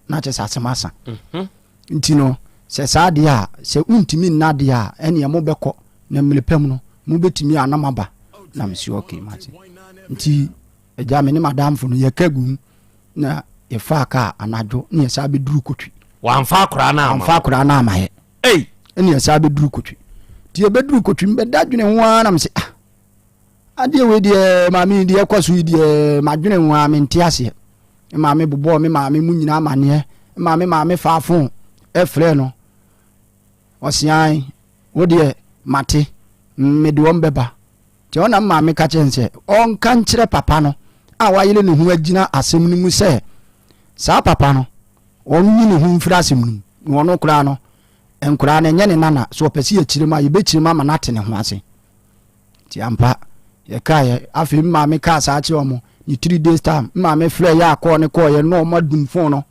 na kyɛ sɛ asɛm asa. Mhm. Nti no, sɛ saa deɛ a, sɛ wontumi nna deɛ a, ɛneɛ mobɛkɔ. Na mmerɛ pa mu no, mobɛtumi a na moaba. Na mese okay, mate. Nti agya me ne madamfo no yɛka gu mu na yɛfaa kaa anadwo ne yɛsa bɛduru Kotwi. Wamfa akoraa no ama. Wamfa akoraa no ama yɛ. Ei! Ɛne yɛsa bɛduru Kotwi. Nti yɛbɛduru Kotwi mbɛda dwene ho ara na mese ah adeɛ wei deɛ maame yi deɛ ɛkɔ so yi deɛ madwene ho ara mente aseɛ. Me maame bobɔɔ me maame mu nyinaa amaneɛ ma me maame faa fon ɛfrɛɛ no. Ɔse ae wo deɛ mate mede wɔn bɛba. Nti ɛhɔ na me maame ka kyerɛ no sɛ ɔnka nkyerɛ papa no a wayere ne ho agyina asɛm no mu sɛ saa papa no ɔnyi ne ho mfiri asɛm no mu na ɔno koraa no nkoraa no ɛnyɛ ne nana so ɔpɛ sɛ yɛkyerɛ mu a yɛbɛkyerɛ mu ama no ate ne ho ase. Nti ampa yɛkaeɛ afei me maame kaa saa kyerɛ ɔmo ne three days time me maame frɛ yɛ akɔɔ ne kɔɔyɛ na ɔmo adum fon no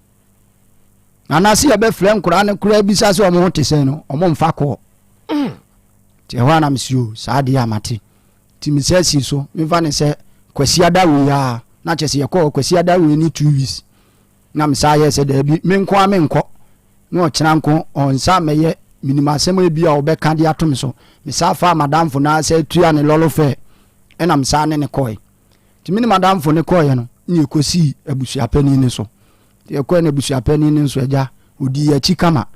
anaasɛ yɛbɛfrɛ nkoraa no koraa bisa sɛ ɔmo ho te sɛn no ɔmo mfa kɔɔ nti ɛhɔ a na mesi o saa deɛ a mate nti mesɛ si so memfa ne sɛ kwasi ada wei a na kyɛ sɛ yɛkɔɔ kwasi ada wei ne two weeks na mesaa yɛ sɛ daabi me nko a menkɔ na ɔkyena nko ɔnsa mɛyɛ menim asɛm ebi a ɔbɛka de ato me so mesaa faa madamfo no sɛ tua ne lɔlo fɛ ɛna mesaa ne ne kɔe nti me ne madamfo no kɔeɛ no ne yɛkɔsii abusuapanin no so nti yɛkɔɛ no abusuapanin no nso agya ɔdii yɛn akyi kama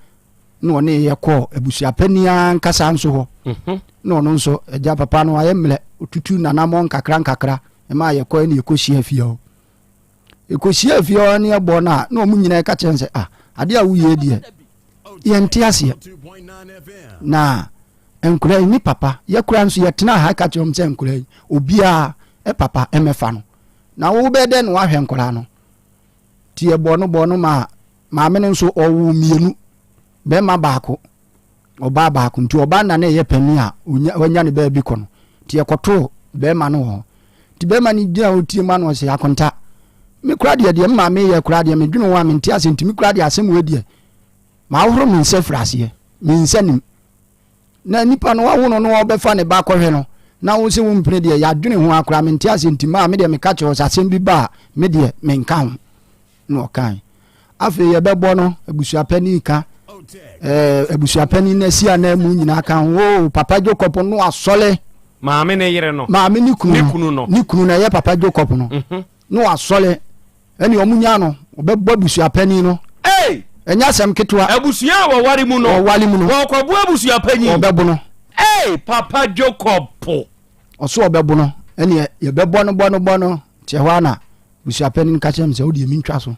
na ɔne yɛ kɔɔ abusuapanin ankasa nso hɔ mhm. na ɔno nso agya papa no ayɛ mmerɛ ɔtutu nanammɔ nkakra nkakra ɛma yɛkɔɛ ne yɛkɔhyia fie hɔ Yɛkɔhyiaa fie hɔ ne yɛbɔɔ no a, na wɔn nyinaa ka kyerɛ no sɛ, ah, adeɛ a woyɛ deɛ, yɛnte aseɛ. Na nkwadaa yi ne papa, yɛkora nso yɛtena ha ka kyerɛ wɔn sɛ nkwadaa yi, obiara papa mmɛfa no. Na wobɛyɛ dɛn na wahwɛ nkwadaa no? Nti yɛbɔɔ no bɔɔ no maa maame no nso ɔwoo mmienu, bɛrima baako. ɔbaa baako nti ɔbaa na na ɛyɛ panin a wanya ne baabi kɔ no nti yɛkɔtoo bɛrima no wɔ hɔ nti bɛrima no gyina hɔ tie ma no ɔsɛ akonta me kora deɛ deɛ mma meyɛ kora deɛ medwene ho a mente ase nti me kora deɛ asɛm wei deɛ mahohoro me nsa firi aseɛ me nsa nim na nipa no wawo no no ɔbɛfa ne ba kɔhwɛ no na wo sɛ wo mpene deɛ yɛadwene ho akora mente ase nti maa me deɛ meka kyerɛ sɛ asɛm bi ba a me deɛ menka ho na ɔkae. Afei yɛbɛbɔ no, abusuapanin ka, ɛɛ abusuapanin no asi ananmu nyinaa ka ho. Oo, Papa Jacob no asɔle. Maame ne yere no. Maame ne kunu no. Ne kunu no. Ne kunu no ɛyɛ Papa Jacob no. Mhm. No asɔle. Ɛne ɔmo nya no, ɔbɛbɔ abusuapanin no. Ei! Ɛnyɛ asɛm ketewa. Abusua a wɔware mu no. Wɔware mu no. Wɔkɔbo abusuapanyin. Wɔbɛbo no. Ei, Papa Jacob po. Ɔso ɔbɛbo no. Ɛne yɛbɛbɔ no bɔ no bɔ no. Nti ɛhɔ ara na Abusuapanin no ka kyerɛɛ me sɛ, Wo deɛ mentwa so,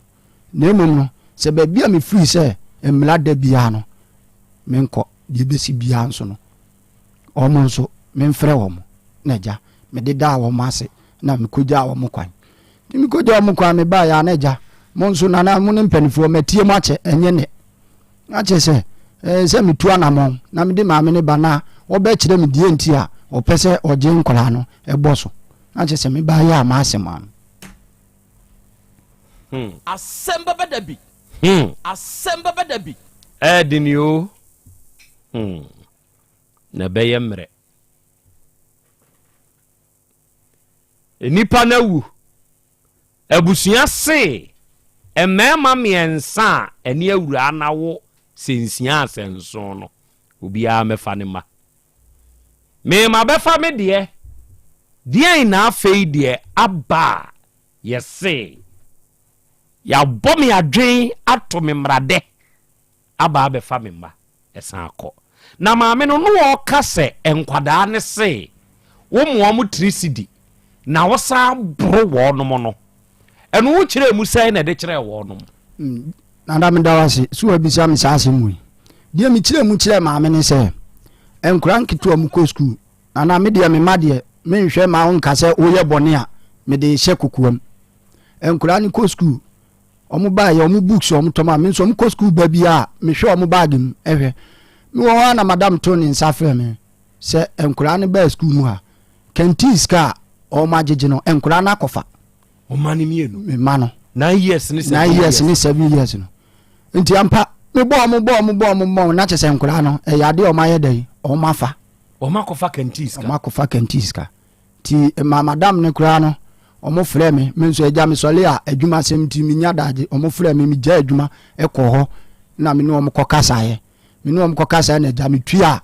na mmom no, sɛ baabi a mefiri sɛ mmara da biara no, menkɔ, deɛ ɛbɛsi biara nso no, wɔn nso memfrɛ wɔn. Na agya, mede daa wɔn ase na mekɔgyaa wɔn kwan. Nti mekɔgyaa wɔn kwan mebaeɛ a na agya, mo nso nana mo ne mpanimfoɔ matie mo akyɛ, ɛnyɛ nnɛ. Na kyerɛ sɛ, ɛɛ sɛ metu anamɔn na mede maame no ba na wɔbɛkyerɛ me deɛ nti a ɔpɛ sɛ ɔgye nkwadaa no bɔ so. Na kyerɛ sɛ meba yɛ a m'asɛm ano. Hmm. Asɛm bɛba da bi. Hmm. Asɛm bɛba da bi. Ɛɛden o. Hmm. Na ɛbɛyɛ mmerɛ. Nnipa no awu. Abusua se mmarima mmiɛnsa a ɛne awuraa no awo sɛ nsia a sɛ nson no, obiara mmɛfa ne mma. Me mabɛfa me deɛ, deɛn na afei deɛ aba a yɛse yɛabɔ me adwen ato me mmaradɛ aba abɛfa me mma ɛsan akɔ. Na maame no no ɔɔka sɛ nkwadaa no se wo moa wɔn tiri sidi na wo san boro wɔnom no, ɛno wo kyerɛɛ mu sɛn na ɛde kyerɛɛ wɔnom? Nana meda wo ase sɛ wabisa me saa asɛm wei. Deɛ mekyerɛɛ mu kyerɛɛ maame ne sɛ, nkwadaa nketewa mu kɔ sukuu, nana me deɛ me mma deɛ menhwɛ ma wo nka sɛ woyɛ bɔne a mede rehyɛ kokoam. Nkwadaa no kɔ sukuu, wɔn baeɛ wɔn books wɔn tɔm a me nso wɔn kɔ sukuu ba bi a mehwɛ wɔn baage mu hwɛ. Mewɔ hɔ a na madam to ne nsa frɛ me sɛ nkwadaa no baa sukuu mu ha kantiin sika a wɔn agyegye no nkwadaa no akɔfa. Ɔma no mmienu. Mma no. Nine years ne seven nine years ne seven years no nti ampa mebɔ wɔn bɔ wɔn bɔ wɔn bɔ wɔn na kyɛ sɛ nkwadaa no ɛyɛ adeɛ wɔn ayɛ dɛ wɔn afa. Wɔn akɔfa kantiin sika. Wɔn akɔfa kantiin sika. Nti ma madam no koraa no wɔn frɛ me me nso agya me sɔle a adwuma asɛm nti me nya daagye wɔn frɛ me me gya adwuma ɛkɔ hɔ na me ne wɔn kɔ kasaeɛ me ne wɔn kɔ kasaeɛ na agya me tua.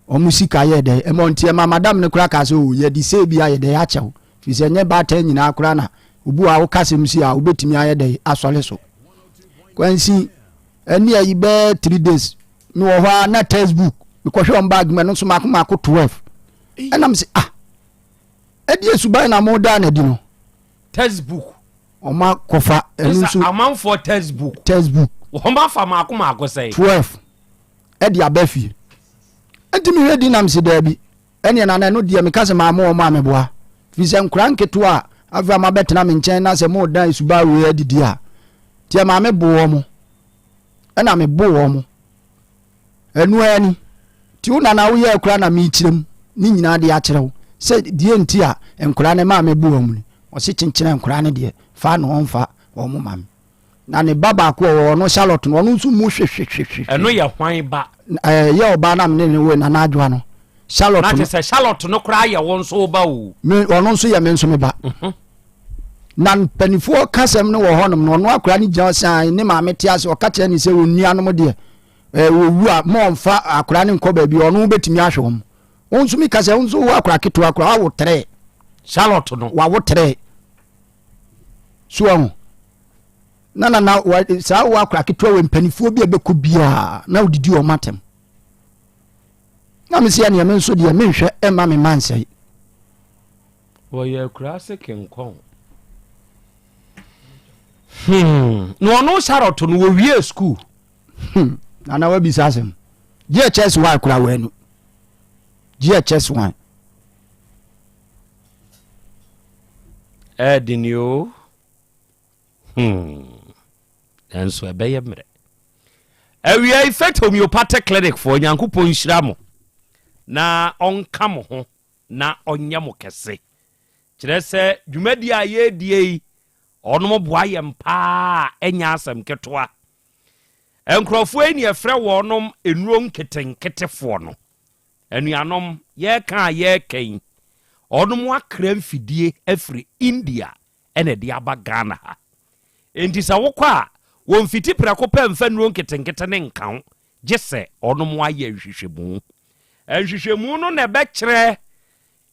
Wɔn sika yɛɛ dɛn ɛma nti ɛma madam no koraa kaa sɛ o yɛde sei bi ayɛ dɛn akyɛ wo firi sɛ ɛnyɛ baatan nyinaa koraa na obi wɔ a woka asɛm si a wobɛtumi ayɛ dɛn asɔre so. Kwansi ɛne ayi bɛɛ 3 days mewɔ hɔ a na textbook mekɔhwɛ wɔn bag mu ɛno nso maako maako 12 ɛna mese ah ɛdeɛ suban na modaa no adi no. Textbook wɔn akɔfa ɛno nso amanfoɔ textbook textbook wɔn afa maako maako sɛn 12 ɛde aba fie nti mehwɛ di nam se daabi ɛneɛ nana ɛno deɛ meka sɛ maa mo wɔn a meboa firi sɛ nkora nketewa a afei a mabɛtena me nkyɛn na sɛ modan suba wei adidi a nti ɛmaa me bo wɔn ɛna me bo wɔn ɛno ara ni nti wo nana woyɛ akura na mekyerɛ mu ne nyinaa de akyerɛ wo sɛ deɛ nti a nkora no maa me bo wɔn ni ɔse kyenkyerɛ nkora no deɛ fa na ɔmfa wɔn ma me Na ne ba baako a ɔwɔ ɔno Charlotte no, ɔno nso mu hwehwehwehwe. Ɛno yɛ hwan ba? Ɛyɛ ɔbaa na mene ne wo Nana Adwoa no. Charlotte no. Na kyerɛ sɛ Charlotte no koraa yɛ wo nso wo ba o. Me ɔno nso yɛ me nso me ba. Mhm. Na mpanimfoɔ kasɛm no wɔ hɔnom no, ɔno akora no gyina ɔsan ne maame te ase ɔka kyerɛ ne sɛ wɔn nuanom deɛ ɛɛ wɔwu a ma ɔmfa akora no nkɔ baabi ɔno bɛtumi ahwɛ wɔn. Wɔn nso mi ka sɛ wɔn nso wɔ akora ketewa koraa wawo tere. Charlotte no. Wawo tere. So ahu? Na na na wa, saa wɔ akora ketewa wɔ mpanimfoɔ bi a bɛkɔ biara na wodidi wɔn atɛm. Na mesi ɛneɛ me nso deɛ menhwɛ ɛmma me mma nsɛe. Wɔyɛ akuraase kenkɔn. Hmm. Na ɔno Charlotte no wɔwie sukuu. Hmm. Nana wabisa asɛm. GHS 1 kora wɔanu. GHS 1. Ɛɛden oo. Hmm. Nanso ɛbɛyɛ mmerɛ. Awia yi Faith Homeopathic Clinic foɔ Nyankopɔn nhyira mo na ɔnka mo ho na ɔnyɛ mo kɛse. Kyerɛ sɛ dwumadie a yɛredie yi ɔnom boa yɛn paa ɛnyɛ asɛm ketewa. Nkurɔfoɔ yi ne ɛfrɛ wɔnom nnuro nketenketefoɔ no. Anuanom, yɛreka a yɛreka yi, wɔnom akra mfidie afiri India na ɛde aba Ghana ha. Enti sɛ wokɔ a, wɔmfiti prɛko pɛ mfa nnuro nketenkete no nka wo, gye sɛ wɔnom ayɛ nhwehwɛmu. Nhwehwɛmu no na ɛbɛkyerɛ,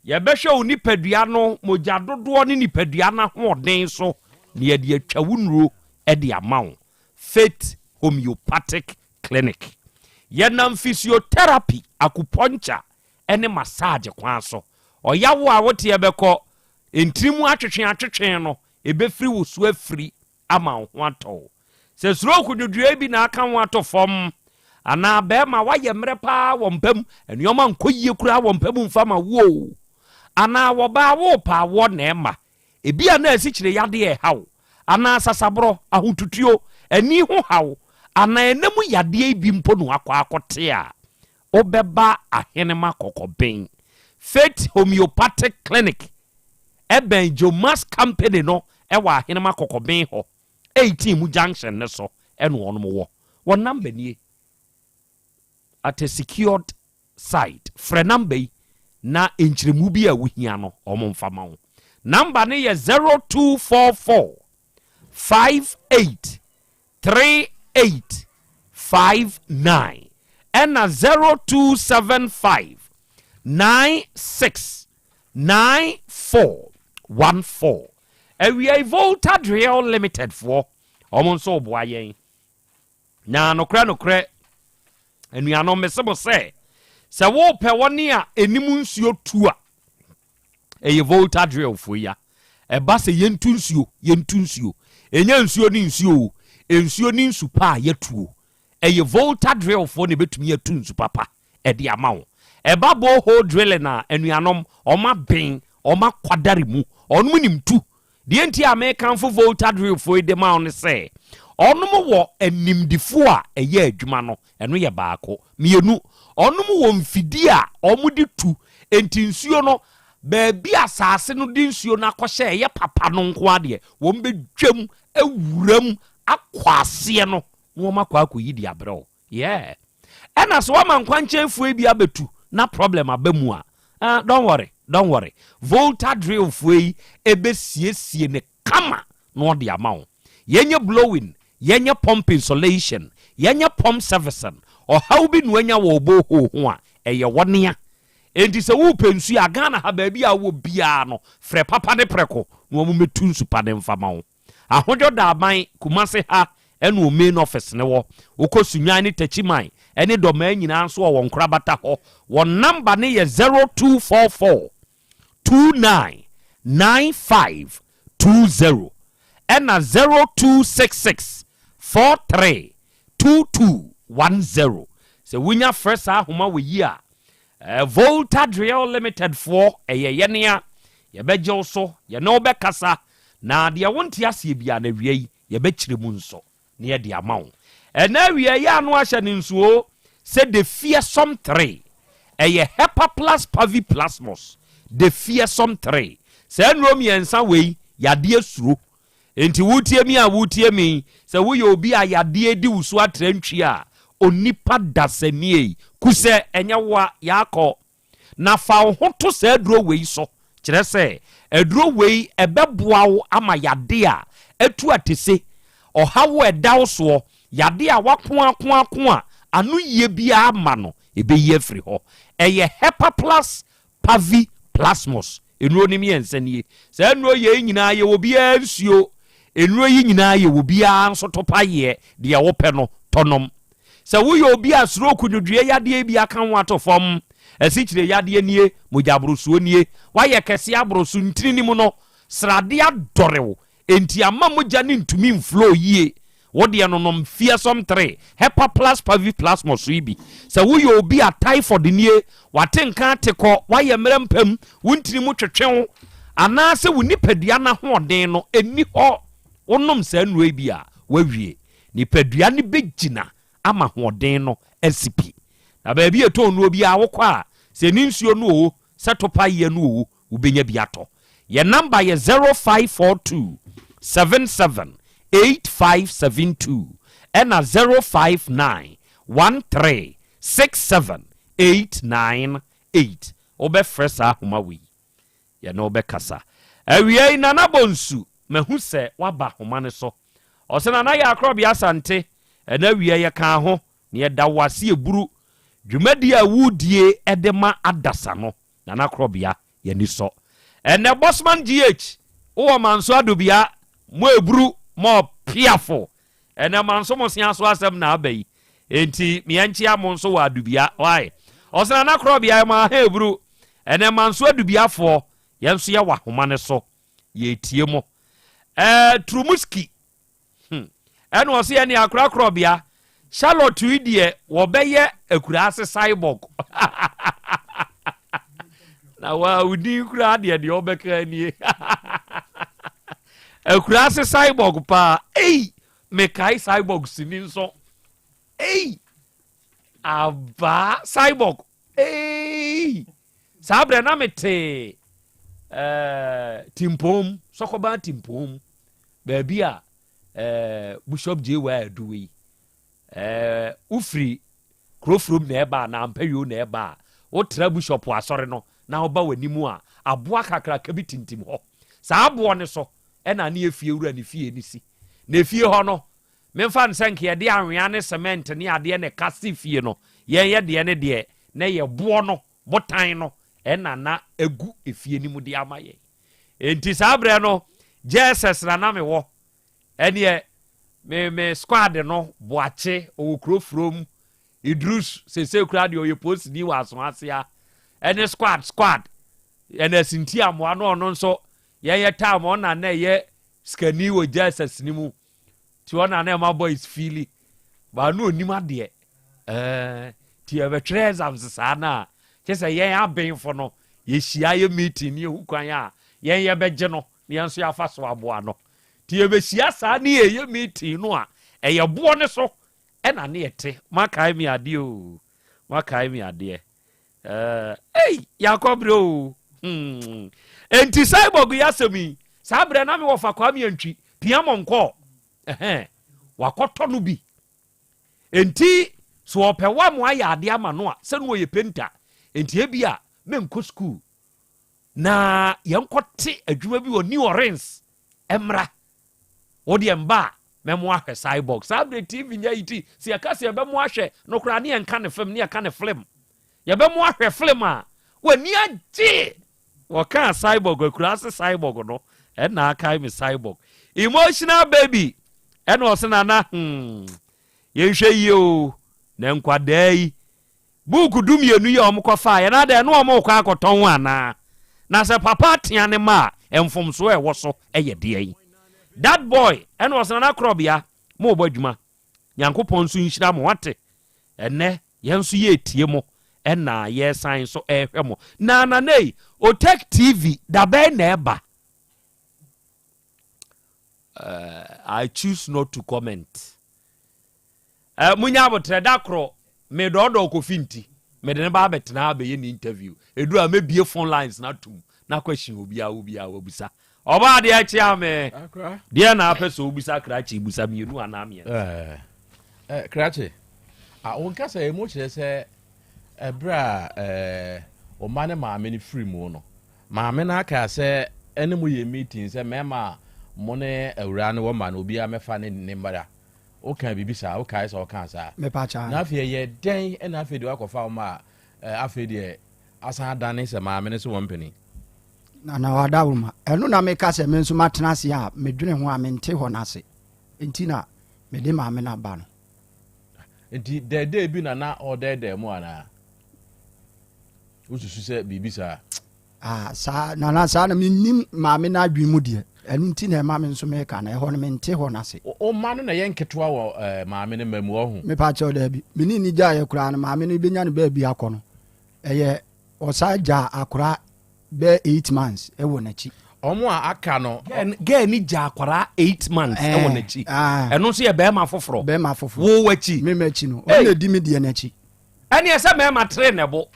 yɛbɛhwɛ wo nipadua no mogya dodoɔ ne nipadua no ahoɔden so na yɛde atwa wo nnuro de ama wo. Faith Homeopathic Clinic. Yɛnam physiotherapy, acupuncture ne massage kwan so. Ɔyaw a woteɛ bɛkɔ, ntini mu atwetwe atwetwe no, ɛbɛfiri wo so afiri ama wo ho atɔ wo. Sɛ stroke dwodwoeɛ bi na aka wo ato fam, anaa bɛrima woayɛ mmerɛ paa wɔ mpa mu, nneɛma nkɔ yie koraa wɔ mpa mu mfa ma wo o, anaa wɔbaa worepɛ awoɔ na ɛmma, Ebia na asikyire yadeɛ reha wo, anaa sasaborɔ, ahotutuo, ani ho haw, anaa ɛna mu yadeɛ yi bi mpo na woakɔ akɔte a, wobɛba Ahenema Kɔkɔben Faith Homeopathic Clinic, ɛbɛn Jomas Company no wɔ Ahenema Kɔkɔben hɔ, 18 mu junction no so na wɔnom wɔ. Wɔn number nie. At a secured site. Frɛ number yi na nkyerɛmu bi a wohia no wɔn mfa ma wo. Number no yɛ 0244 58 38 59 ɛna 0275 96 94 14. Awiei Volta Drill Limited foɔ wɔn nso reboa yɛn. Na nokorɛ nokorɛ, anuanom, mese mo sɛ, sɛ worepɛ wɔne a ɛnim nsuo tu a, ɛyɛ Volta Drillfoɔ yi a. Ɛba sɛ yɛntu nsuo, yɛntu nsuo. Ɛnyɛ nsuo ne nsuo o, nsuo ne nsu pa a yɛtuo. Ɛyɛ Volta Drillfoɔ na ɛbɛtumi atu nsu papa ɛde ama wo. Ɛba borehole drilling a, anuanom, wɔn aben, wɔn akwadare mu, wɔn nim tu. Deɛ nti a mekamfo Volta Drillfoɔ yi de ma wo ne sɛ, wɔn wɔ animdefoɔ a ɛyɛ adwuma no, ɛno yɛ baako. Mmienu, wɔn wɔ mfidie a wɔde tu, enti nsuo no, baabi a asase no de nsuo no akɔhyɛ a ɛyɛ papa no nko ara deɛ, wɔbɛdwam awura mu akɔ aseɛ no na wɔakɔ akɔyi de abrɛ wo. Yeah. Ɛna sɛ wama nkwankyɛn foɔ yi bi abɛtu na problem aba mu a, ah, don't worry, don't worry. Volta drill foɔ yi ɛbɛsiesie ne kama na ɔde ama wo. Yɛnyɛ blowing, yɛnyɛ pump insulation, yɛnyɛ pump servicing. Ɔhaw bi na wanya wɔ borehole ho a, ɛyɛ wɔnea. Enti sɛ worepɛ nsuo a, Ghana ha baabi a wowɔ biara no, frɛ Papa ne Prɛko na wɔn mmɛtu nsu pa no mfa ma wo. Ahodwo Daaban, Kumase ha ɛna wɔn main office no wɔ. Wokɔ Sunyani ne Takyiman ne Dɔmaa nyinaa nso wɔ wɔn nkorabata hɔ. Wɔn number no yɛ 0244 29 95 20 ɛna 0266 43 2210. Sɛ wonya frɛ saa ahoma wɔ yi a, eh, Volta Drill Limited foɔ, ɛyɛ yɛne a yɛbɛgye wo so, yɛne wo bɛkasa, na deɛ wonte aseɛ biara no awia yi yɛbɛkyerɛ mu nso na yɛde ama wo. Ɛna awia yi ano ahyɛ no nso o, sɛ the fearsome 3, ɛyɛ Hepaplus paviplasmus, the fearsome 3. Saa nnuro mmiɛnsa wei, yadeɛ suro. Enti woretie me a woretie me yi, sɛ woyɛ obi a yadeɛ di wo so atrantwie a, onipa dasani ei, ku sɛ ɛnyɛ wo a, yɛakɔ. Na fa wo ho to saa aduro wei so, kyerɛ sɛ, aduro wei ɛbɛboa wo ama yadeɛ a atu atese, ɔhaw a ɛda wo soɔ, yadeɛ a wako ako ako a ano yie biara mma no, ɛbɛyi afiri hɔ. Ɛyɛ Hepaplus Pavi Plasmos nnuro no mmiɛnsa nie. Saa nnuro yei nyinaa yɛ obiara nsuo. Nnuro yi nyinaa yɛ obiara nso topayeɛ. Deɛ wopɛ no, tɔ nom. Sɛ woyɛ obi a stroke nnwodwoeɛ yadeɛ bi aka wo ato fam, asikyire yadeɛ nie, mogyaborosoɔ nie, woayɛ kɛseɛ aboro so, ntini no mu no, sradeɛ adɔre wo, Enti ama mogya no ntumi nflow yie. Wo deɛ no nom Fearsome 3, Hepa Plus Pavi Plasmos yi bi. Sɛ woyɛ obi a typhoid nie, wate nka ate kɔ, woayɛ mmerɛ mpam, wo ntini mu twetwe wo, anaasɛ wo nipadua no ahoɔden no nni hɔ, wonom saa nnuro yi bi a, woawie. Nipadua no bɛgyina ama ahoɔden no asi pi. Na baabi a ɛtɔn nnuro biara wokɔ a, sɛ ne nsuo no oo, sɛ topaeɛ no oo, wobɛnya bi atɔ. Yɛn namba yɛ 0542 77 8572 ɛna 059 13 67 898. Wobɛfrɛ saa ahoma wei, yɛne wo bɛkasa. Awiei, Nana Bonsu, mahu sɛ woaba ahoma no so. Ɔse Nana yɛ Akorɔbea Asante, ɛna awia yɛkaa ho, na yɛda wo ase eburu dwumadie a wodie de ma adasa no. Nana Korɔbea, yɛn ani sɔ. Ɛnɛ Bosman GH, wowɔ Manso Adobea, mo eburu, mo ɔpeafo. Ɛnɛ Manso mo sea so asɛm na aba yi. Enti meɛnkyea mo nso wɔ Adobea. Why? Ɔse Nana Korɔbea, yɛma aha eburu. Ɛnɛ Manso Adobeafoɔ, yɛn nso yɛwɔ ahoma no so. Yɛretie mo. Ɛɛ, Turumuski, Hmm. Ɛna ɔse ɛne akorakorɔbea. Charlotte yi deɛ wɔbɛyɛ akuraase cyborg. Na wa wo din koraa deɛ deɛ ɔbɛka nie. Akuraase cyborg paa. Ei, mekae cyborg sini nso. Ei, abaa cyborg. Ei, saa berɛ na mete eh, Timpom, Sɔkɔban Timpom, baabi a eh, Bishop J.Y. Aduwe yi. Eh, wofiri Kurofurom na ɛba anaa Ampayuo na ɛba a, wotra Bishop asɔre no na woba w'anim a, aboa kakraka bi tintim hɔ. Saa aboɔ no so ɛna ne efie wura ne fie no si. Na efie hɔ no, Memfa no sɛ nka yɛde anwea ne cement ne adeɛ na ɛka si fie no, yɛn yɛ deɛ ne deɛ na ɛyɛ boɔ no, botan no ɛna na ɛgu efie no mu de ama yɛn. Enti saa berɛ no, JSS na na mewɔ. Ɛneɛ me me squad no, Boakye, ɔwɔ kuro furom, Idrus, seesei koraa deɛ ɔyɛ polisini wɔ Asoasea, ɛne squad squad, ɛna Asinti Amoa no ɔno nso yɛn yɛ time ɔna na ɛyɛ sikani wɔ JSS no mu. Ti hɔ na na ɛma boys feeli baa no onim adeɛ ɛɛ ti yɛbɛtwerɛ exams saa no a kyɛ sɛ yɛn abenfo no yɛhyia yɛ meeting ne yɛhu kwan a yɛn yɛbɛgye no na yɛn nso yɛafa so aboa no ti yɛbɛhyia saa ne yɛyɛ meeting no a ɛyɛ boɔ ne so ɛna ne yɛte moakae me adeɛ o moakae me adeɛ Eh, ei, yɛakɔ berɛ o. Hmm. Enti cyborg yi asɛm yi, saa berɛ na mewɔ fa Kwame Antwi, pia mɔnkɔɔ. Ɛhɛn, wakɔtɔ no bi. Enti, so ɔpɛ wa mo ayɛ adeɛ ama no a, sɛ no ɔyɛ penta. Enti ebi a, menkɔ sukuu. Na yɛnkɔte adwuma bi wɔ New Orleans mmra. Wo deɛ mba a, mɛmo ahwɛ cyborg. Saa berɛ TV nyɛ yi ti, sɛ yɛka sɛ yɛbɛmo ahwɛ no koraa ne yɛnka ne film, ne yɛka ne film. Yɛbɛmo ahwɛ film a w'ani agye. Wɔkaa cyborg, akuraase cyborg no ɛna akae me cyborg. Emotional baby ɛna ɔse nana hmm yɛnhwɛ yie o na nkwadaa yi buuku dumienu yi a wɔkɔfaeɛ no adɛn ne wɔrekɔ akɔtɔn anaa? Na sɛ papa atea ne mma a mfomsoɔ a ɛwɔ so yɛ deɛn? That boy ɛna ɔse nana korɔbea morebɔ adwuma Nyankopɔn nso nhyira mo wate ɛnɛ yɛn nso yɛretie mo ɛna yɛresan nso ɛrehwɛ mo na nanei Otec TV dabɛn na ɛba uh, I choose not to comment uh, munya abotrɛ da korɔ medɔɔdɔɔ kofi nti mede ne ba abɛtena abɛyɛ ne interview ɛduru a mɛbie phone lines no atom na question obiara obiara wabisa Ɔbaa adeɛ kyea me. Deɛ na apɛ sɛ obisa krakye busa mmienu anaa mmiɛnsa. Eh, krakye, a wo nkasa yi mu kyerɛ sɛ ɛberɛ a eh, wo mma ne maame no firi mu no, maame no aka sɛ ɛne mo yɛ meeting sɛ mmarima a mo ne awuraa no wɔ mma no obiara mɛfa ne ne mmara. Woka biribi saa, wokae sɛ ɔkaa saa. Mepa Na afei ɛyɛ dɛn ɛna afei deɛ wakɔfa wo ma a eh, afei deɛ asan adane sɛ maame no so wɔn mpene. Nana Wadawoma, ɛno na meka sɛ me nso matena ase a medwene ho a mente hɔ no ase nti na mede maame no aba no. Nti dɛɛdɛɛ bi na na ɔdɛɛdɛɛ mo anaa? Wosusu sɛ biribi saa? Ah, saa nana saa na mennim maame no adwene mu deɛ ɛno nti na ɛma me nso meka no ɛhɔ no mente hɔ no ase. Wo mma no na ɛyɛ nketewa wɔ eh, maame no mma mu ɔho? Mepa kyɛw daabi me ne ni gyaeɛ koraa no maame no bɛnya no baabi akɔ no ɛyɛ ɔsan gyaa akora bɛyɛ 8 months ɛwɔ n'akyi. Ɔmo a aka no. Girl ni gyaa akwaraa 8 months ɛwɔ n'akyi. Ɛno nso yɛ bɛrima foforɔ. Bɛrima foforɔ. Wo w'akyi. Me m'akyi no. Ɔno na edi me deɛ n'akyi. Ɛne ɛsɛ mɛrima tere ne bo.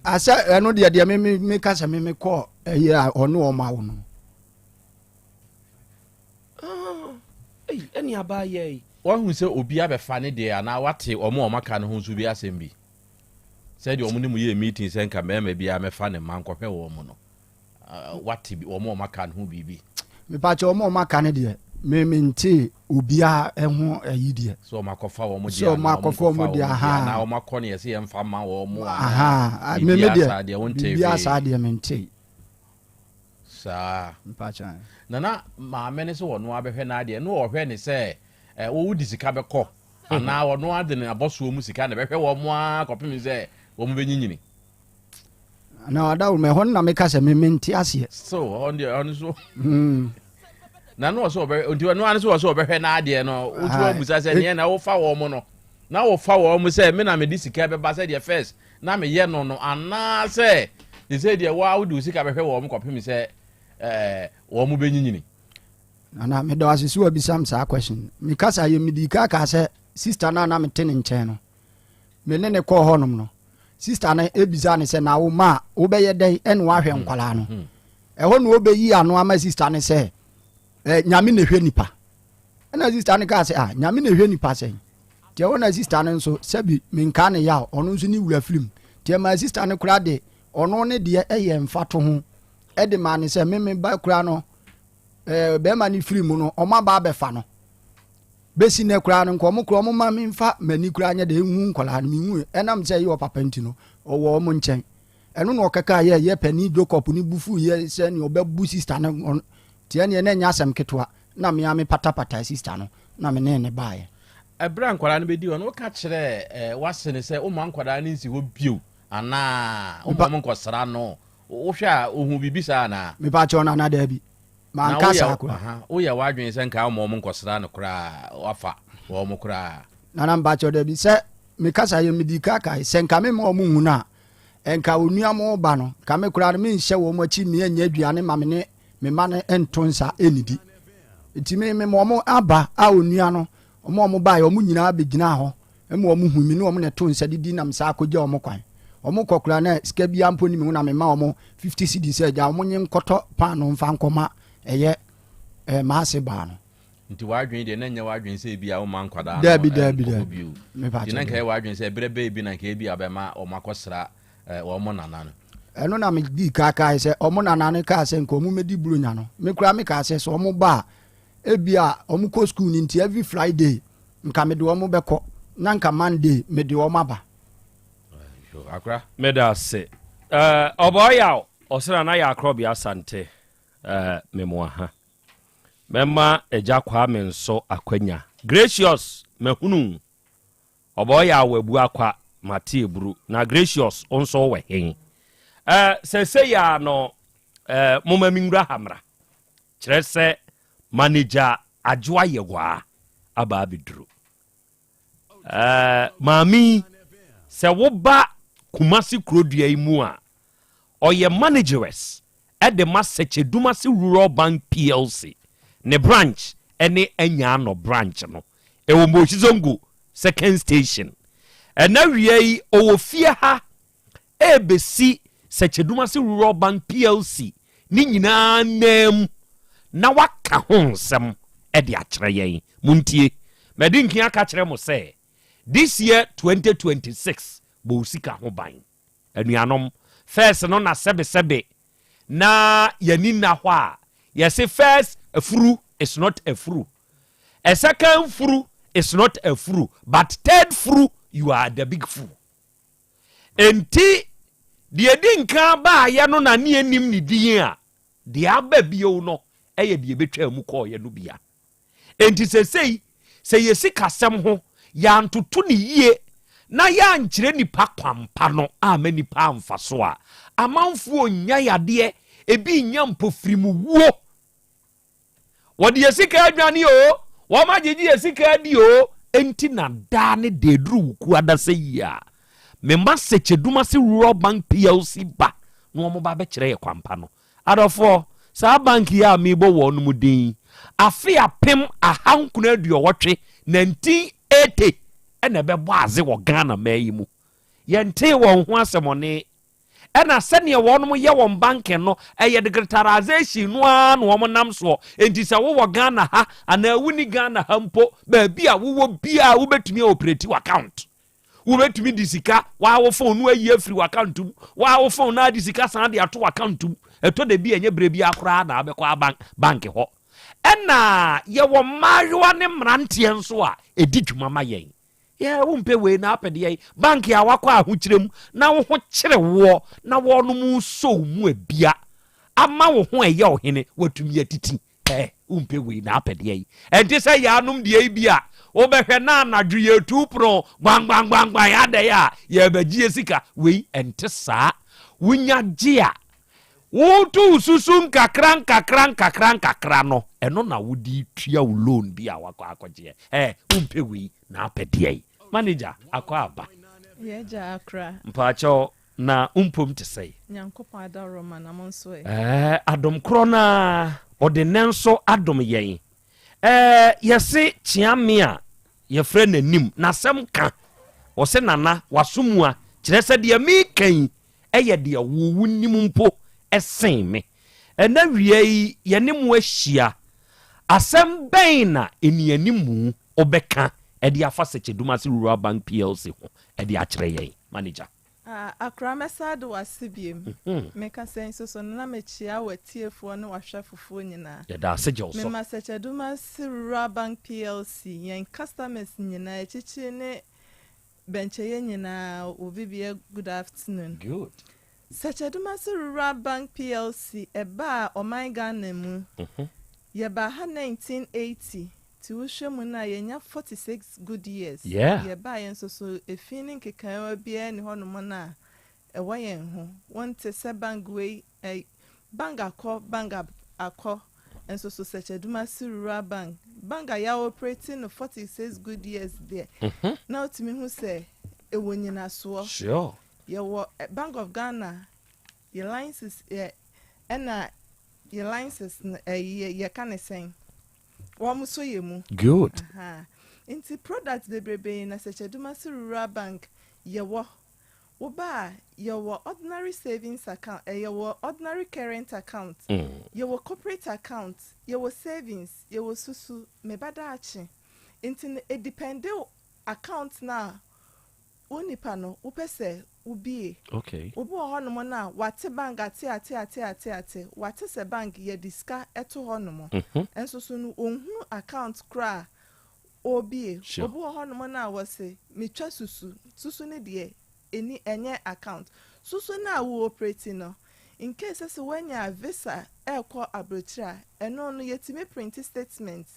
Asɛ ɛno deɛ deɛ me me me ka sɛ me me kɔ ɛyɛ a ɔne ɔmo awo no. Ɛne abaa yɛ yi. Wahu sɛ obi abɛfa ne deɛ anaa wate ɔmo a ɔmo aka no ho nso bi asɛm bi. Sɛdeɛ wɔn ne mo yɛɛ meeting sɛ nka mmarima biara mɛfa ne mma nkɔhwɛ wɔn no, wate wɔn a wɔaka no ho biribi? Mepakyɛ wɔn a wɔaka no deɛ, me mente obiara ho ayi deɛ. Sɛ wɔn akɔfa wɔn deɛ anaa wɔn nkɔfa wɔn deɛ anaa wɔn akɔ no yɛsɛ yɛmfa mma wɔn anaa biribiara saa deɛ wontee hwee. Biribiara saa deɛ mentee. Saa. Mepakyɛ. Na na maame no sɛ ɔno abɛhwɛ n'adeɛ na ɔhwɛ ne sɛ wode sika bɛkɔ Anaa ɔno ara de ne abɔsoɔ mu sika na ɛbɛhwɛ wɔn ara kɔpem sɛ wɔn bɛnyinyini. Na ɔdawuruma ɛhɔ no na meka sɛ me mente aseɛ. So ɔno deɛ ɔno so. Na no ɔsɛ ɔbɛ nti ɔno ara sɛ ɔsɛ ɔbɛhwɛ n'adeɛ no wotu wɔn musa sɛ neɛ na wofa wɔn no na wofa wɔn sɛ me na mede sika bɛba sɛ deɛ first na meyɛ no no anaasɛ te sɛ deɛ waa wode wo sika bɛhwɛ wɔn kɔpem sɛ ɛɛ wɔn bɛnyinyini. Nana meda wo ase sɛ wabisa me saa question. Me kasa yɛ medii ka kaa sɛ sister no a na mete ne nkyɛn no me ne ne kɔɔ hɔnom no sister no ebisa ne sɛ na wo ma a wobɛyɛ dɛn ɛne wahwɛ hmm. nkwadaa no hmm. ɛhɔ na ɔbɛyi ano ama sister no sɛ eh, nyame na ɛhwɛ nipa ɛna sister no kaa sɛ ah nyame na ɛhwɛ nipa sɛn nti ɛhɔ na sister no nso sɛbi menkaa ne yaw ɔno nso ne wura firim nti ɛma sister no koraa de ɔno ne deɛ ɛyɛ mfato ho ɛde maa ne sɛ meme ba koraa no ɛɛ bɛrima no firi mu no wɔn aba abɛfa no bɛsi nnɛ koraa no nka wɔn koraa wɔn ma me nfa m'ani koraa nyɛ de ehu nkwadaa no mehu ɛnam sɛ ɛyɛ ɔpapa nti no ɔwɔ wɔn nkyɛn ɛno na ɔkɛka yɛ yɛ panin Jacob ne bufu yɛ sɛ nea ɔbɛbu sista no ɔno tiɛ neɛ na ɛnyɛ asɛm ketewa na mmea me patapata sista no na me ne ne baeɛ. Ɛberɛ a nkwadaa no bɛdi hɔ no, woka kyerɛɛ eh, w'ase no sɛ womma nkwadaa no nsi hɔ bio anaa womma wɔn nkɔsra no? Wohwɛ a, ohuu biribi saa anaa? Mepa kyɛw Nana, daabi. Manka saa koraa. Na woyɛ w'adwene sɛ nka woma wɔn nkɔsra no koraa, wafa wɔn koraa? Nana mepa kyɛw daabi. Sɛ mekasa yɛ medi ka kae sɛ nka memma wɔn nhu no a, nka onua mo ba no, nka me koraa no menhyɛ wɔn akyi mmea nyɛ aduane ma me ne me mma no nto nsa nnidi. Nti me mema wɔn aba a onua no, wɔn a wɔbaeɛ wɔn nyinaa bɛgyinaa hɔ ma wɔn hu me ne wɔn na ɛto nsa didi na mesan akɔgya wɔn kwan. Wɔn kɔ koraa na sika biara mpo nni me ho na mema wɔn 50 cedis sɛ agya wɔn nye nkɔtɔ paanoo mfa nkɔma ɛyɛ eh, m'ase baa no. Nti w'adwene deɛ na ɛnyɛ w'adwene sɛ ebia woma nkwadaa no Daabi, daabi, nkɔ hɔ daabi. bio. Mepa Nti na kyɛw, nka ɛyɛ daabi. w'adwene sɛ berɛ bɛɛ bi na nka ebia bɛma wɔn akɔsra eh, wɔn nana no. Ɛno na medii ka kae sɛ wɔn nana no kaa sɛ nka wɔn mmɛdi Buronya no. Me koraa mekaa sɛ sɛ wɔn ba a, ebia wɔn kɔ sukuu no nti every Friday nka mede wɔn bɛkɔ na nka Monday mede wɔn aba. Akora. Meda ase. Eh, Ɔbɔɔyaw, ɔsra na yɛ akorɔbea Asante. Eh, memoa ha. Mɛma Agya Kwame nso akwanya. Gracious, mahunu wo. Ɔbɔɔyaw wabu akwa, mate eburu. Na Gracious, wo nso wowɔ hen? Eh, sɛsei a no, eh, moma menwura ha mmra. Kyerɛ sɛ, manager Adwoa Yɛwaa aba abɛduru. Eh, maame yi, sɛ woba Kumasi kurodua yi mu a, ɔyɛ manageress de ma Sɛkyɛdumase Rural Bank PLC, ne branch ne Anyaano branch no. Ɛwɔ Moshi Zongo Second Station. Ɛna wia yi, ɔwɔ fie ha ɛrebɛsi Sɛkyɛdumase Rural Bank PLC ne nyinaa nan mu na waka ho nsɛm de akyerɛ yɛn. Montie, madi nkan aka akyerɛ mo sɛ this year 2026 bɔ wo sika ho ban. Anuanom, first no na sɛbesɛbe na yɛani nna hɔ a, yɛse first afuru is not afuru, a second furu is not afuru, but third furu you are the big fool. Enti, deɛ ɛdi nkan baeɛ no na ne yɛnnim ne din a, deɛ aba bio no yɛ deɛ ɛbɛtwaa mu kɔeɛ no bia. Enti seesei, sɛ yɛn sikasɛm ho, yɛantoto no yie na yɛankyerɛ nnipa kwampa no amma nnipa amfa so a, amanfoɔ nnya yadeɛ, ebi nnya mpofirimuwuo. Wɔde yɛ sika adwane oo, wɔn agyegye yɛ sika adi oo, enti na daa ne da eduru wuku adasa yi a, mema Sekyedumase Rural Bank PLC ba na wɔn ba bɛkyerɛ yɛ kwampa no. Adɔfoɔ, saa bank yi a merebɔ wɔn mu din yi, afe 1980, 1980, ɛna ɛbɛbɔ adze wɔ Ghana man yi mu. Yɛntee wɔn ho asɛmɔne. Ɛna sɛdeɛ wɔnom yɛ wɔn banking no, ɛyɛ digitalization no ara na wɔn nam soɔ. Enti sɛ wowɔ Ghana ha anaa wonni Ghana ha mpo, baabi a wowɔ biara wobɛtumi a operate w'account. Wobɛtumi de sika, waa wo phone no ayi afiri w'account mu, waa wo phone no ade sika san de ato w'account mu. Ɛtɔ da bi a ɛnyɛ berɛ biara koraa na wobɛkɔ aban bank hɔ. Ɛna yɛwɔ mmaayewa ne mmeranteɛ nso a ɛdi dwuma ma yɛn. Yɛ wompɛ wei na apɛ deɛ bank a wakɔ ahokyerɛ mu na wo ho kyere woɔ na wɔnom sɔ wo mu abia ama wo ho ɛyɛ ɔhene watumi atiti ɛ wompɛ wei na apɛ deɛ yi ɛnte sɛ yɛanom deɛ yi bi a wobɛhwɛ na anadwo yɛtu pono gbangbangbangbang adɛn a yɛbɛgye sika wei ɛnte saa wonya gye a Wotu susu nkakra nkakra nkakra nkakra no, ɛno na wode tua wo loan bi a wakɔ akɔgyeɛ. Ɛ, wompɛ wei na apɛ deɛn? Manager, akɔ aba. Yɛagya akora. Mpaakyɛw, na wo mpom te sɛn? Nyankopɔn adaworoma na mo nso ɛ? Ɛɛ, adom korɔ no ara, ɔde nnɛ nso adom yɛn. Ɛɛ, yɛse Kyeame a yɛfrɛ no anim, n'asɛm ka. Ɔse Nana, w'aso mua, kyerɛ sɛ deɛ meka yi, yɛ deɛ wo wonim mpo sen me. Ɛnnɛ awia yi yɛne mo ahyia. Asɛm bɛn na nnianimu wobɛka de afa Sekyedumase Rural Bank PLC ho de akyerɛ yɛn, Manager? Ah, Akora mɛsan de wo ase biom. Meka sɛ nso so no na mekyea w'atiefoɔ ne w'ahwɛfofoɔ nyinaa. Yɛda ase gye wo so. Mema Sekyedumase Rural Bank PLC, yɛn customers nyinaa, akyirikyiri ne Bɛnkyɛ yɛn nyinaa wɔ bibia good afternoon. Good. Sɛkyɛdumase Rural Bank PLC ɛbaa ɔman Ghana mu. Yɛbaa ha 1980 nti wohwɛ mu no a yɛanya 46 good years. Yeah. Yɛbaeɛ nso so efi ne nkekaewa biara nni hɔnom no a ɛwɔ yɛn ho. Wonte sɛ bank wei ɛ bank akɔ bank akɔ nso so Sɛkyɛdumasi Rural Bank bank a yɛaoperate no 46 good years deɛ na wotumi hu sɛ ɛwɔ nyinasoɔ. Sure. Yɛwɔ Bank of Ghana yɛ license yɛ ɛna yɛ license no ɛyi yɛka ne sɛn wɔn nso yɛ mu. Good. Aha. Nti product bebrebe na Sɛkyɛdumasi Rural Bank yɛwɔ. Wo ba a, yɛwɔ ordinary savings account, eh, yɛwɔ ordinary current account, yɛwɔ corporate account, yɛwɔ savings, yɛwɔ susu, me ba daakye. Nti no, edepende wo account no a wo nipa no wopɛ sɛ wo bue. Okay. Obi wɔ hɔnom no a, wate bank ate ate ate ate ate, wate sɛ bank yɛde sika to hɔnom, nso so no onhunu account koraa a ɔrebue. Sure. Obi wɔ hɔnom no a wɔse metwa susu, susu no deɛ. ɛni ɛnyɛ account. Susu no a wo operate no, in case sɛ sɛ woanya visa ɛrekɔ abrokyire a, ɛno no yɛtumi printe statement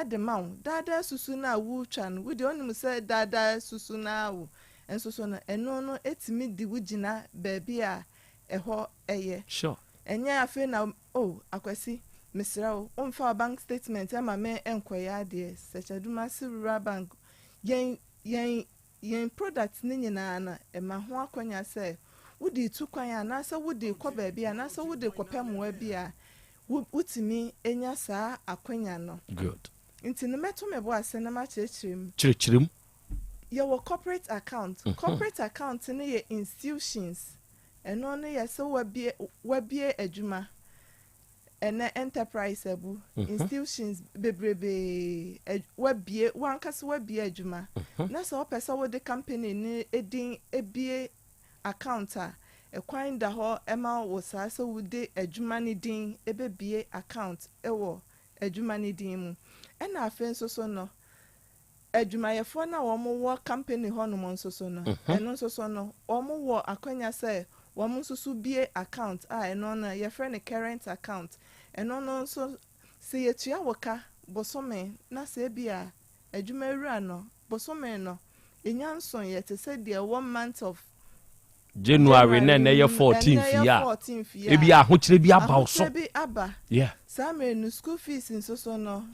de ma wo. Daadaa susu no a woretwa no, wo deɛ wonim sɛ daadaa susu no ara wo nso so no, ɛno no tumi de wo gyina baabi a ɛhɔ yɛ. Sure. Ɛnyɛ afei na oh Akwasi, mesrɛ wo, womfa wo bank statement ma me nkɔyɛ adeɛ. Sɛkyɛdumase Rural Bank, yɛn, yɛn, yɛn product no nyinaa no, ɛma ho akwanya sɛ wode retu kwan anaasɛ wode rekɔ baabi anaasɛ wode rekɔpɛ mmoa bi a, Wo wotumi nya saa akwanya no. Good. Nti no mɛto me bo ase na makyerɛkyerɛ mu. Kyerɛkyerɛ mu. Yɛwɔ corporate account. Corporate account no yɛ institutions. Ɛno no yɛ sɛ wabue wabue adwuma. Ɛnɛ enterprise abu. Institutions bebrebee wabue w'ankasa wabue adwuma. Na sɛ wopɛ sɛ wode company no din bue account a, kwan da hɔ ma wo saa sɛ wode adwuma no din bɛbue account wɔ adwuma no din mu. Ɛna afei nso so no, adwumayɛfoɔ no a wɔwɔ company hɔnom nso so no, ɛno nso so no, wɔwɔ akwanya sɛ wɔn nso so bue account a ɛno no yɛfrɛ no current account. Ɛno no nso, sɛ yɛtua wo ka bosome na sɛ ebia adwumawura no bosome no Enya nsonoeɛ te sɛ deɛ ɛwɔ month of January na ɛnɛ yɛ 14th yi a, ebi ahokyerɛ bi aba wo so. Ahokyerɛ bi aba. Yeah. Saa mmerɛ no school fees nso so no,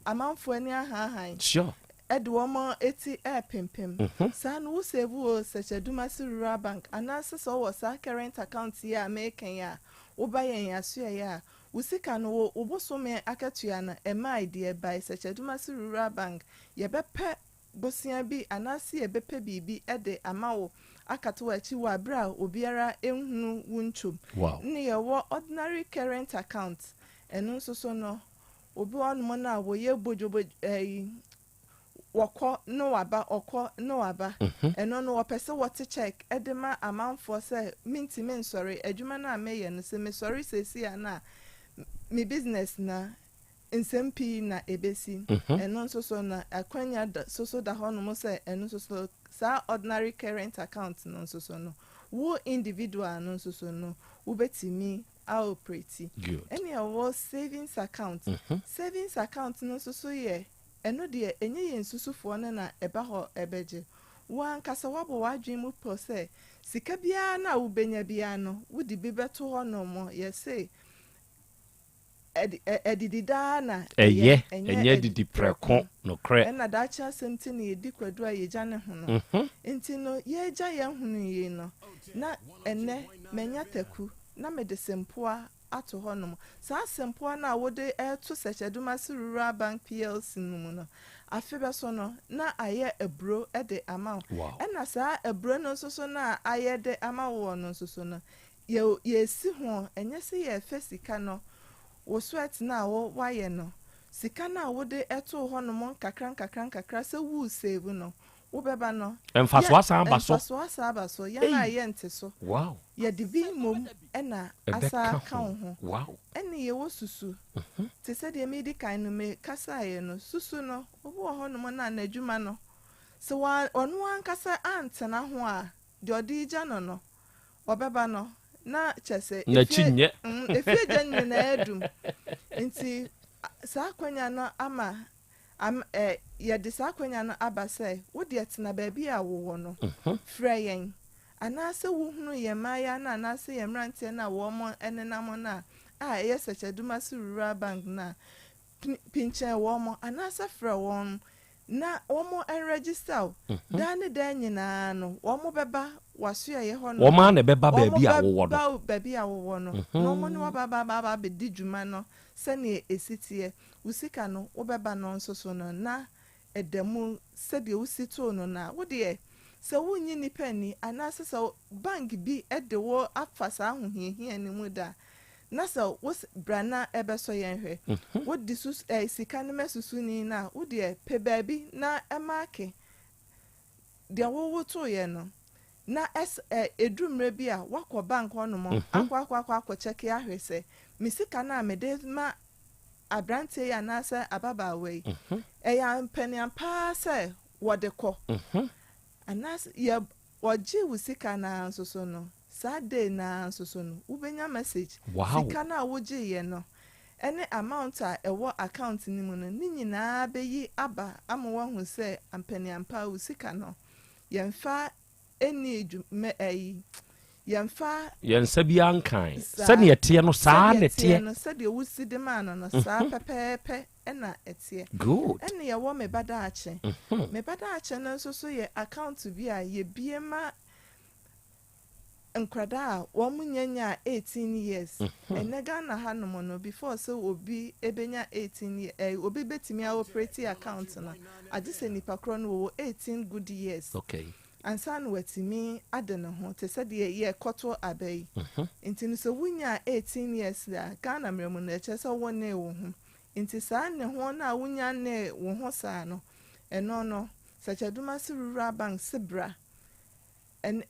amanfoɔ ani ahaahan. Sure. Ɛde wɔn ti ɛrepempem. Saa no wo save wɔ Sɛkyɛdumasi Rural Bank anaasɛ sɛ wowɔ saa current account yi a mereka yi a, woba yɛn asoɛeɛ a, wo sika no wo wo bosome akatua no ɛmaae deɛ by Sɛkyɛdumasi Rural Bank yɛbɛpɛ bosea bi anaase yɛbɛpɛ biribi de ama wo akata w'akyi wɔ aberɛ a obiara nhunu wo ntwom. Wow. Nne yɛwɔ ordinary current account, ɛno nso so no, obi wɔ hɔnom no a wɔyɛ bodwobodwo ɛyi, wɔkɔ na waba, ɔkɔ na waba. Ɛno no wɔpɛ sɛ wɔte check de ma amanfoɔ sɛ mentumi nsɔre, adwuma no a meyɛ no sɛ mesɔre seesei a na me business na Nsɛm pii na ebesi. Ɛno nso so no, akwanya da so so da hɔnom sɛ ɛno nso so saa ordinary current account no nso so no, wo individual no nso so no, wobɛtumi aoperate. Good. Ɛne ɛwɔ savings account. Savings account no nso so yɛ, ɛno deɛ ɛnyɛ yɛn susufoɔ no na ɛba hɔ ɛbɛgye. Wo ankasa woabɔ w'adwene mu pɔ sɛ sika biara no a wobɛnya biara no, wode bi bɛto hɔnom. Yɛse Adidi daa na ɛyɛ, ɛnyɛ adidi prɛko, nokorɛ. Ɛna daakye asɛm nti na yɛdi kwadu a yɛgya ne ho no. Nti no, yɛregya yɛn hono yei no, na ɛnnɛ manya taku na mede sempoa ato hɔnom. Saa sempoa no a wode reto Sɛkyɛdumase Rural Bank PLC no mu no, afe bɛso no, na ayɛ aburo de ama wo. Ɛna saa aburo no nso so no a ayɛ de ama woɔ no nso so no, Yɛ yɛresi ho, ɛnyɛ sɛ yɛrefɛ sika no, wo sweat no a wo woayɛ no, sika no a wode too hɔ nom nkakra nkakra nkakra sɛ wo resave no, wobɛba no, Mfasoɔ yɛ asan aba so. mfasoɔ asan aba so, yɛn a Ei! yɛnte so, Wow! yɛde bi mmom na asan Ɛbɛka aka ho. wo ho. Wow! Ɛne yɛwɔ susu, te sɛ deɛ medi kan no mekasaeɛ no, susu no, obi wɔ hɔ nom no a n'adwuma no, sɛ wa ɔno ankasa antena ho a, deɛ ɔde regya no no, ɔbɛba no, na kyerɛ sɛ N'akyi efie nyɛ. efie gya no nyinaa adum. Nti saa akwanya no ama am ɛ yɛde saa akwanya no aba sɛ wo deɛ tena baabi a wowɔ no, frɛ yɛn. Anaasɛ wohunu yɛn mmaayewa no anaasɛ yɛn mmeranteɛ no a wɔn nenam no a, a ɛyɛ Sɛkyɛdumase Rural Bank no a, Pinkyɛn wɔn anaasɛ frɛ wɔn na wɔn nregister wo. Daa ne daa nyinaa no, wɔbɛba w'asoɛeɛ hɔ nom. Wɔn ara na ɛbɛba baabi a wowɔ no. Wɔbɛba baabi a wowɔ no, na wɔne wo aba aba aba abɛdi dwuma no sɛdeɛ ɛsi teɛ. Wo sika no, wobɛba no nso so no, na ɛda mu sɛdeɛ wosi too no no a, wo deɛ, sɛ wonnye nnipa nni anaasɛ sɛ bank bi de wo afa saa ahohiahia no mu da a, na sɛ wo se bra na ɛbɛsɔ yɛn hwɛ, wode sus ɛɛ sika no ma susuni no a, wo deɛ, pɛ baabi na maake deɛ wowotoeɛ no, na ɛs ɛ ɛduru mmerɛ bi a, woakɔ bank hɔnom akɔ akɔ akɔ akɔkyɛke ahwɛ sɛ me sika no a mede ma aberanteɛ yi anaasɛ ababaawa yi, ɛyɛ ampaniampa ara sɛ wɔde kɔ anaasɛ yɛ. Wɔgyee wo sika no ara nso so no, saa day no ara nso so no, wobɛnya message. Wow. Sika no a wogyeeɛ no ne amount a ɛwɔ account no mu no, ne nyinaa bɛyi aba ama woahu sɛ ampaniampa wo sika no, yɛmfa nnii dwuma, ɛyi, yɛmfa. Yɛn nsa biara nkae. Saa. Sɛdeɛ ɛteɛ no, saa ara na Sɛdeɛ ɛteɛ ɛteɛ. no, sɛdeɛ wosi de maa no no, saa pɛpɛɛpɛ na ɛteɛ. Good. Ɛna yɛwɔ Me Ba Daakye. Me Ba Daakye no nso so yɛ account bi a yɛbue ma nkwadaa a wɔn nnya nyaa 18 years. Ɛnnɛ Ghana hanom no, before sɛ obi bɛnya 18 years, eh, obi bɛtumi a operate account no, agye sɛ nipa korɔ no wɔwɔ 18 good years. Okay. Ansa na watumi ade ne ho, te sɛ deɛ yɛrekɔto aba yi. Nti no sɛ wonyaa 18 years a, Ghana mmara mu no, ɛkyerɛ sɛ wonnee wo ho. Nti saa ne ho no a wonnya nnee wo ho saa no, ɛno no, Sakyadumase Rural Bank se bra, ɛne,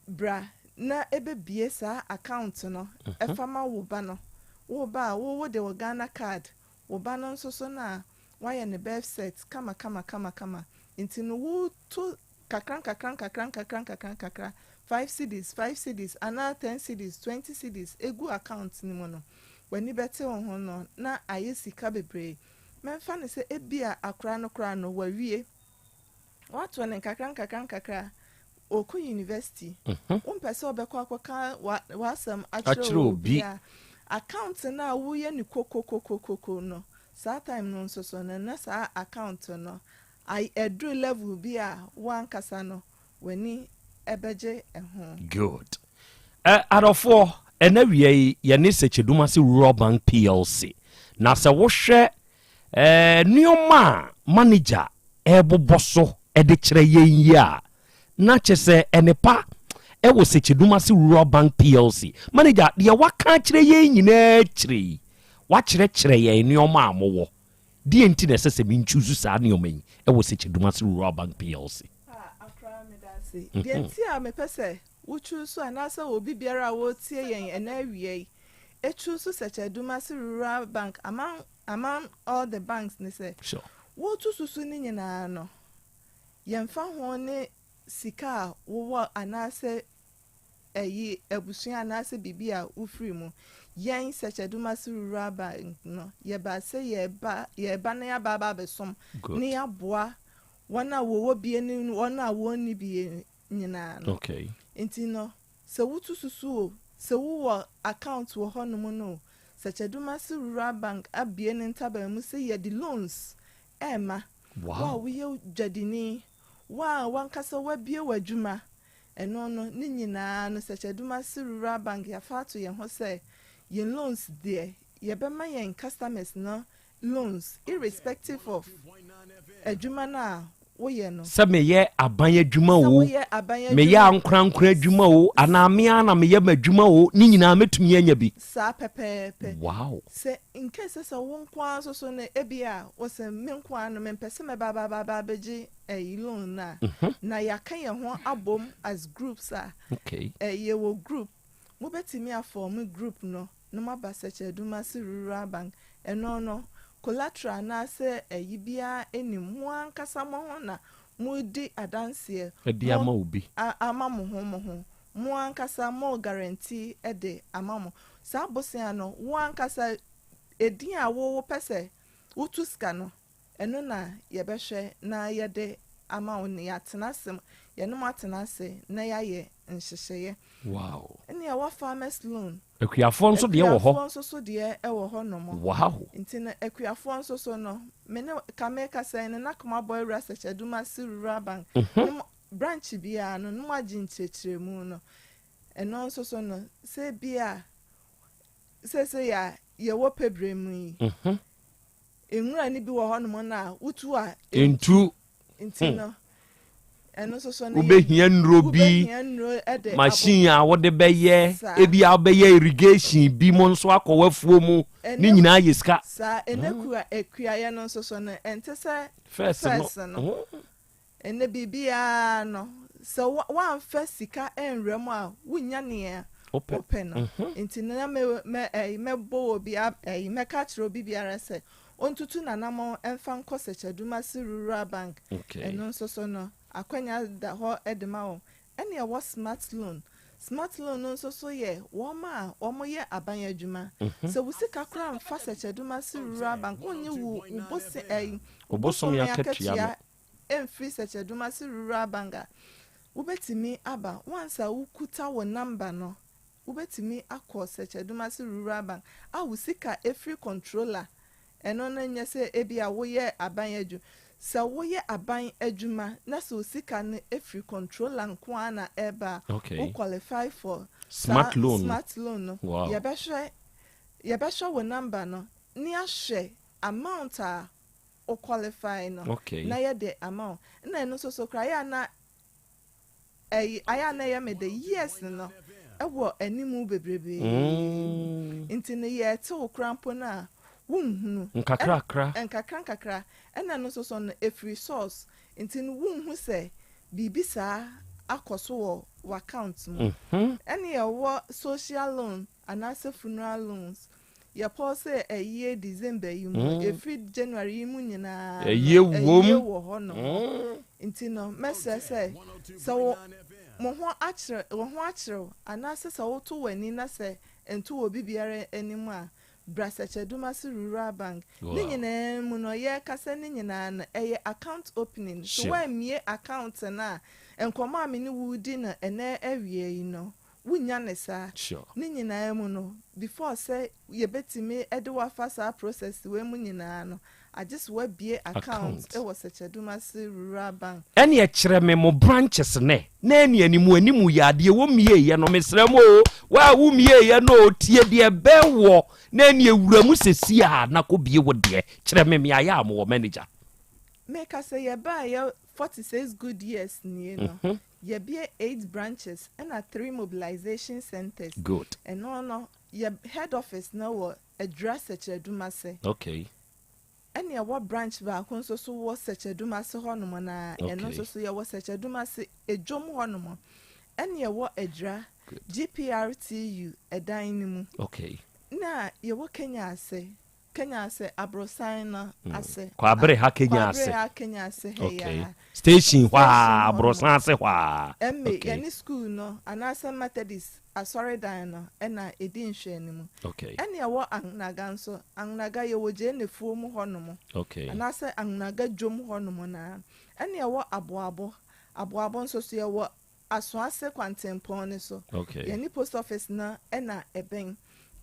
bra na ɛbɛbue saa account no fa ma wo ba no. Wo ba a, wo wode wo Ghana card, wo ba no nso so no a, woayɛ ne birth cert kama kama kama kama. Nti no woto Nkakrankakra nkakrankakra nkakrankakra, five cedis, five cedis anaa ten cedis, 20 cedis gu account no mu no, w'ani bɛte wo ho no na ayɛ sika bebree. Mɛmfa no sɛ ebia akora no koraa no wawie, woato no nkakrankakra nkakra, ɔrekɔ university, wompɛ sɛ ɔbɛkɔ akɔka w'asɛm akyerɛ obi a, account no a woyɛ no kokokokokoko no, saa time no nso so no na saa account no Ay ɛduru level bi a wo ankasa no w'ani bɛgye ho. Good. Ɛ adɔfoɔ, ɛnɛ awia yi yɛne Sekyedumase Rural Bank PLC. Na sɛ wohwɛ ɛ nneɛma a manager ɛrebobɔ so de kyerɛ yɛn yi a, na kyɛ sɛ ɛnepa ɛwɔ Sekyedumase Rural Bank PLC. Manager, deɛ waka akyerɛ yɛn nyinaa akyire yi, wakyerɛkyerɛ yɛn nneɛma a mowɔ. Deɛn nti na ɛsɛ sɛ me nchuusu saa nneɛma yi wɔ Sekyedumase Rural Bank PLC? Ah, Akra, meda ase. Deɛ nti a mepɛ sɛ wo chuusu anaasɛ obi biara a ɔretie yɛn ɛnnɛ awia yi chuusu Sekyedumase Rural Bank among, among all the banks ne sɛ, Sure. wotu susu no nyinaa no, yɛmfa ho ne sika a wowɔ anaasɛ ɛyi abusua anaasɛ biribi a wofiri mu. Yɛn Sɛkyɛdomase Rural Bank no, yɛbaa sɛ yɛreba yɛreba na yɛaba aba abɛsom Good. na yɛaboa wɔn a wɔwɔ bie ne wɔn a wɔnni bie nyinaa no. Okay. Nti no, sɛ wotu susu o, sɛ wowɔ account wɔ hɔnom no o, Sɛkyɛdomase Rural Bank abue ne ntaban mu sɛ yɛde loans ɛrema. Wo a Wow. woyɛ dwadini, wo a w'ankasa woabue w'adwuma, Ɛno no, ne nyinaa no, Sɛkyɛdumase Rural Bank yɛafa ato yɛn ho sɛ yɛn loans deɛ, yɛbɛma yɛn customers no loans irrespective of adwuma no a woyɛ no. Sɛ meyɛ aban adwuma Sɛ o, woyɛ aban meyɛ adwuma o. ankorankoro adwuma o, anaa me ara na meyɛ m'adwuma o, ne nyinaa mɛtumi anya bi. Saa pɛpɛɛpɛ. Wow! Sɛ in case sɛ wo nko ara nso so no, ebia wose me nko ara no mempɛ sɛ mɛba aba aba abɛgye ɛyi loan no a, na yɛaka yɛn ho abom as groups a, Okay. eh, yɛwɔ group, mobɛtumi afɔɔme group no na moaba Sɛkyɛ-Adumase Rural Bank, ɛno no, collateral anaasɛ ɛyi biara nnim, mo ankasa mo ho na moredi adanseɛ, Ɛde mo ama obi. a, ama mo ho mo ho, mo ankasa mo guarantee de ama mo. Saa bosea no, wo ankasa, edin a wo wopɛ sɛ wotu sika no, Ɛno na yɛbɛhwɛ na yɛde ama wo na yɛatena ase, yɛne mo atena ase na yɛayɛ nhyehyɛeɛ. Wow. Ɛne ɛwɔ farmers loan. Akuafoɔ nso deɛ wɔ hɔ. Akuafoɔ nso so deɛ ɛwɔ hɔ nom. Wow. Nti no akuafoɔ nso so no, me ne ka meka sɛn no na Kumabɔ Awura Sɛkyɛdumase Rural Bank ne mo branch biara no ne mo agye nkyerɛkyerɛmu no. Ɛno nso so no, sɛ ebia seesei a yɛwɔ pɛbrɛ mu yi, Nwura no bi wɔ hɔnom no a wotu a ɛntu. Nti no, ɛno nso so no Wobɛhia nnuro bi, wobɛhia nnuro de machine a wode bɛyɛ, Saa. ebi a wobɛyɛ irrigation bi mo nso akɔ w'afuo mu, ne nyinaa yɛ sika. Saa, ɛnɛ kua akuayɛ no nso so no, ɛnte sɛ First no. first no. Ɛnnɛ biribiara no, sɛ woamfa sika anwura mu a, wunnya nea wopɛ no. Nti no na mɛbɔ obi mɛka akyerɛ obi biara sɛ ɔntutu n'anammɔn mfa nkɔ Sɛkyɛdumase Rural Bank. Ɛno nso so no, akwanya da hɔ de ma wɔn. Ɛna ɛwɔ smart loan. Smart loan no nso so yɛ wɔn a wɔyɛ aban adwuma. Sɛ wo sika koraa mfa Sɛkyɛdumase Rural Bank, wonnye wo wo bose ɛyi wo bosome akatua no mfiri Sɛkyɛdumase Rural Bank a, wobɛtumi aba. Once a wokuta wo number no, Wobɛtumi akɔ Sɛkyɛdumase Rural Bank a wo sika firi controller, ɛno no nyɛ sɛ ebia woyɛ aban adwu, sɛ woyɛ aban adwuma na sɛ wo sika no firi controller nko ara na ɛreba a, wo qualify for saa Smart loan no. smart loan no. Wow. Yɛbɛhwɛ yɛbɛhwɛ wo number no ne ahwɛ amount a wo qualify no na yɛde ama wo. Ɛna ɛno nso so koraa ɛyɛ a na Ɛy ayɛ a na ɛyɛ me dɛ years no wɔ animu bebrebee nti no yɛte wo koraa mpo no a wonhunu. Nkakrakra. Nkakra nkakra ɛna ɛno nso so no ɛfiri source nti no wonhu sɛ biribi saa akɔ so wɔ w'account mu. Ɛne yɛwɔ social loan anaasɛ funeral loans Yɛpɔw sɛ ayie December yi mu, ɛfiri January yi mu nyinaa no, Ayie wom. ayie wɔ hɔ nom. Nti no, mɛsrɛ sɛ, sɛ wo mo ho akyere, wo ho akyere wo, anaasɛ sɛ woto w'ani na sɛ ɛnto wɔ obi biara anim a, bra Sɛkyɛdumase Rural Bank. Ne Wow. nyinaa mu no, yɛrekasa ne nyinaa no, ɛyɛ account opening. So Sure. woammue account no a, nkɔmmɔ a me ne wo redi no ɛnnɛ awia yi no, Wonnya no saa. Sure. Ne nyinaa mu no, before sɛ yɛbɛtumi de wo afa saa process wei mu nyinaa no, agye sɛ woabue account Account. wɔ Sɛkyɛdumase Rural Bank. Ɛneɛ kyerɛ me mo branches nɛ na ɛne animu animu yɛ adeɛ wo mmieeɛ no mesrɛ mo oo wo a wo mmieeɛ no oo tie deɛ ɛbɛn woɔ na ɛneɛ wura mu sɛsi a na kɔ bie wo deɛ kyerɛ me meayɛ a mowɔ manager. Meka sɛ yɛbaeɛ 46 good years nie no, Yɛabue eight branches ɛna three mobilization centres. Good. Ɛno no, yɛ head office no wɔ Adwira Sɛkyerɛdumase. Okay. Ɛna yɛwɔ branch baako nso so wɔ Sɛkyerɛdumase hɔnom no ara. Okay. Ɛno nso so yɛwɔ Sɛkyerɛdumase Edwom hɔnom. Ɛna yɛwɔ Adwira GPRTU ɛdan no mu. Okay. Na yɛwɔ Kenya ase. Kenya ase aborosan no ase. Kwabere ha Kenya ase. Kwabere ha Kenya ase ha yi Okay. ara. Station hɔ a Station hɔ aborosan ase hɔ a. Ɛmme Okay. yɛne school no anaasɛ Methodist asɔredan no na ɛdi nhwɛanimu. Okay. Ɛne ɛwɔ Angnaga nso. Angnaga yɛwɔ Gyenefuo mu hɔ nom. Okay. Anaasɛ Angnaga dwom hɔ nom no ara. Ɛne ɛwɔ Aboabo. Aboabo nso so yɛwɔ Asoase kwantempɔn no so. Okay. Yɛne post office no na ɛbɛn.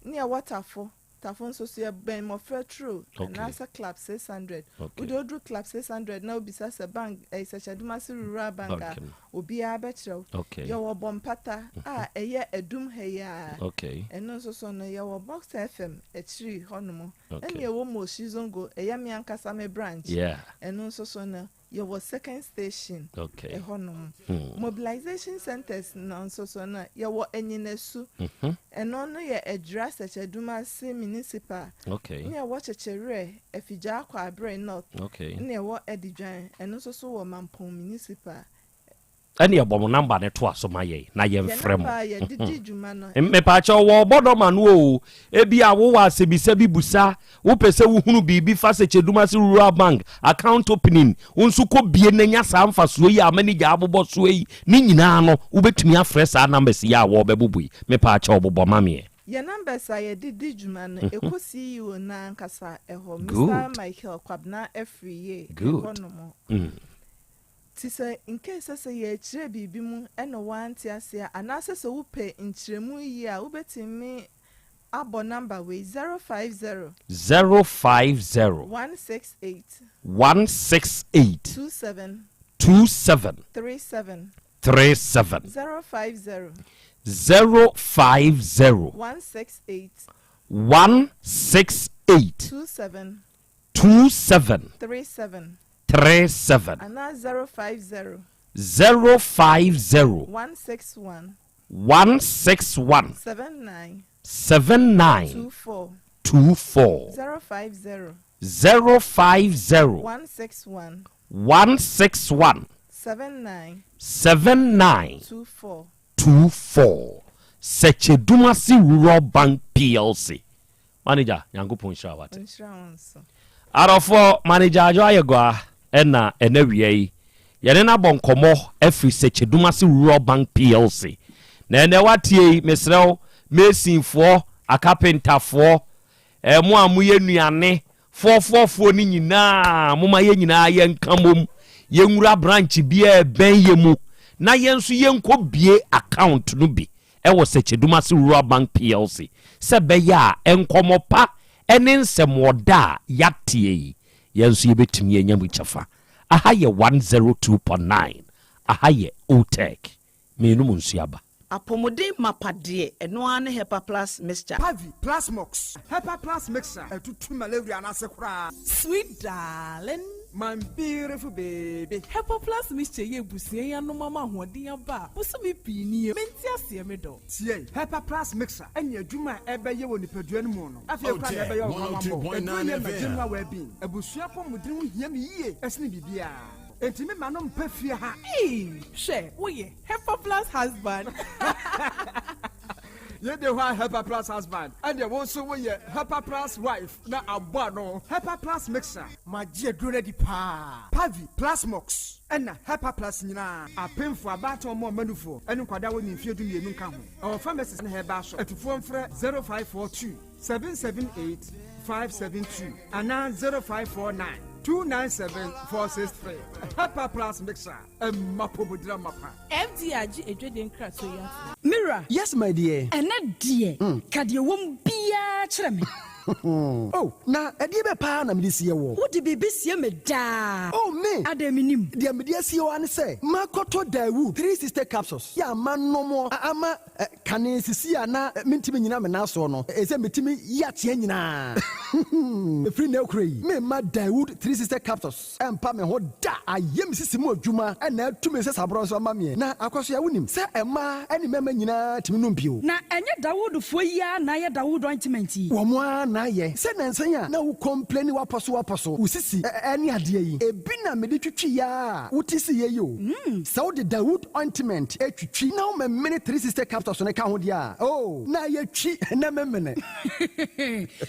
Ne ɛwɔ Tafo. Tafo nso so yɛbɛn Mmɔfra Turo anaasɛ Club 600. Wode woduru Club 600 na wobisa sɛ bank ɛyɛ Sɛkyɛdomase Rural Bank a, obiara bɛkyerɛ wo. Yɛwɔ Bɔmpata a ɛyɛ Adum ha yi ara. Ɛno nso so no yɛwɔ Box FM akyiri hɔnom. Ɛna yɛwɔ Moshi Zongo, ɛyɛ me ankasa me branch. Ɛno nso so no Yɛwɔ second station ɛhɔ nom. Mobilization centers no nso so no, yɛwɔ Anyinasu. Ɛno no yɛ Adwira Sɛkyɛdumase Municipal. Ne ɛwɔ Kyekyewerɛ, Afigyaa Kwaabere North. Ne ɛwɔ Adidwan, ɛno nso so wɔ Mampong Municipal. Ɛneɛ bɔ mo number no toa so ma yɛn na yɛnfrɛ mo. Yɛn number a yɛde di dwuma no. Mepaakyɛw wɔ ɔbɔdɔma no oo, ebia wowɔ asɛmisa bi busa, wopɛ sɛ wohunu biribi fa Sekyedumase Rural Bank account opening, wo nso kɔ bie na nya saa mfasoɔ yi a manager abobɔ soɔ yi ne nyinaa no, wobɛtumi afrɛ saa numbers yi a wɔrebɛbobɔ yi. Mepaakyɛw bobɔ ma meɛ. Yɛn numbers a yɛde di dwuma no, ɛkɔ CEO no ankasa hɔ, Mister Michael Kwabena Afriyie Good. hɔ nom. Nti sɛ incase sɛ sɛ yɛrekyerɛ biribi mu na woante aseɛ a, anaasɛ sɛ wopɛ nkyerɛmu yie a, wobɛtumi abɔ number wei, 050. 050. 168. 168. 27. 27. 37. 37. 050. 050. 168. 168. 27. 27. 37. 37. Anaa 050. 050. 161. 161. 79. 79. 24. 24. 050. 050. 161. 161. 79. 79. 24. 24. Sɛkyɛdumase Rural Bank PLC. Manager, Nyankopɔn nhyira wo wate. Ɔnhyira wo nso. Adɔfoɔ, Manager Adwo Ayɛgua ɛna ɛna wia yi. Yɛne no abɔ nkɔmmɔ afiri Sɛkyɛdumase Rural Bank PLC. Na ɛnɛ woatie yi, mesrɛ wo, masonfoɔ, akapentafoɔ, eh, mo a moyɛ nnuane foɔfoɔfoɔ no nyinaa, moma yɛn nyinaa yɛnka mmom, yɛnwura branch biara ɛbɛn yɛ mu, na yɛn nso yɛnkɔ bie account no bi ɛwɔ Sɛkyɛdumase Rural Bank PLC, sɛ ɛbɛyɛ a nkɔmmɔ pa ne nsɛmɔda a yɛateɛ yi, yɛn nso yɛbɛtumi anya mu kyɛfa. Aha yɛ 102.9, aha yɛ OTEC. Menom nsuo aba. Apɔmuden mapa deɛ, ɛno ara ne Hepa Plus Mixture. Pavi, Plasmox, Hepa Plus Mixture ɛtutu malaria no ase koraa. Sweet darling. My beautiful baby. Hepa Plus Mixture yi abusua yi anom ama ahoɔden aba a bosome pii nie. Mente aseɛ me dɔ. Tie, Hepa Plus Mixture ɛne adwuma a ɛbɛyɛ wɔ nipadua no mu no. Afei koraa na ɛbɛyɛ wo nwanwammɔ. Aduro yɛ ma general well-being. Abusua apɔmuden ho hia me yie ɛsene biribiara. Enti me ma no mpa fie ha. Eii hwɛ woyɛ Hepa plus husband. Yei de hɔ a Hepa plus husband ɛneɛ wo nso woyɛ Hepa plus wife na abɔ ano. Hepa plus mixer. Magye aduro no adi paa. Pavi, Plasmox ɛna Hepa plus nyinaa. Apemfoɔ, abaatan ɔmo ɔma nufoɔ ɛne nkwadaa a wɔnni mfeɛ 12 nka ho. Ɛwɔ pharmacies ne herbal shop. Atufoɔ mfrɛ 0542 778 572 anaa 0549 297 463. Hepa Plus Mixer, ɛma apɔmuden amapa. FDA agye adwadie nkratoɔ yi atom. Me wura. Yes my dear. Ɛnnɛ deɛ, ka deɛ ɛwɔ mu biara kyerɛ me. Oh, na ɛdeɛ bɛ paa na mede sie woɔ? Wode biribi sie me daa. Oh, me! Adɛn mennim? Deɛ mede asie wo ara ne sɛ, makɔtɔ Daewoo 360 capsules yɛ a manom a ama kane sisi a na mentumi nnyina me nan soɔ no, ɛsɛ metumi yi ateɛ nyinaa. Ɛfiri nnɛ rekora yi, meremma Daewoo 360 capsules Ɛmpa me ho da. Ayɛ me sisi mu adwuma na atu me nsasaborɔ nso ama meɛ. Na Akwasoa, wonim sɛ mmaa ne mmarima nyinaa tumi nom bio. Na ɛnyɛ Dawoodfoɔ yi ara na ayɛ Dawood ointment yi? Wɔn ara na ayɛ. Sɛ nansa yi a na wo complaini w'apɔso w'apɔso, wo sisi ne adeɛ yi, ebi na mede twitwi yɛ a wote siiɛ yi o. Sɛ wode Dawood ointment twitwi na womemene 360 capsules no ka ho deɛ a, oh, na ayɛ twi na memene.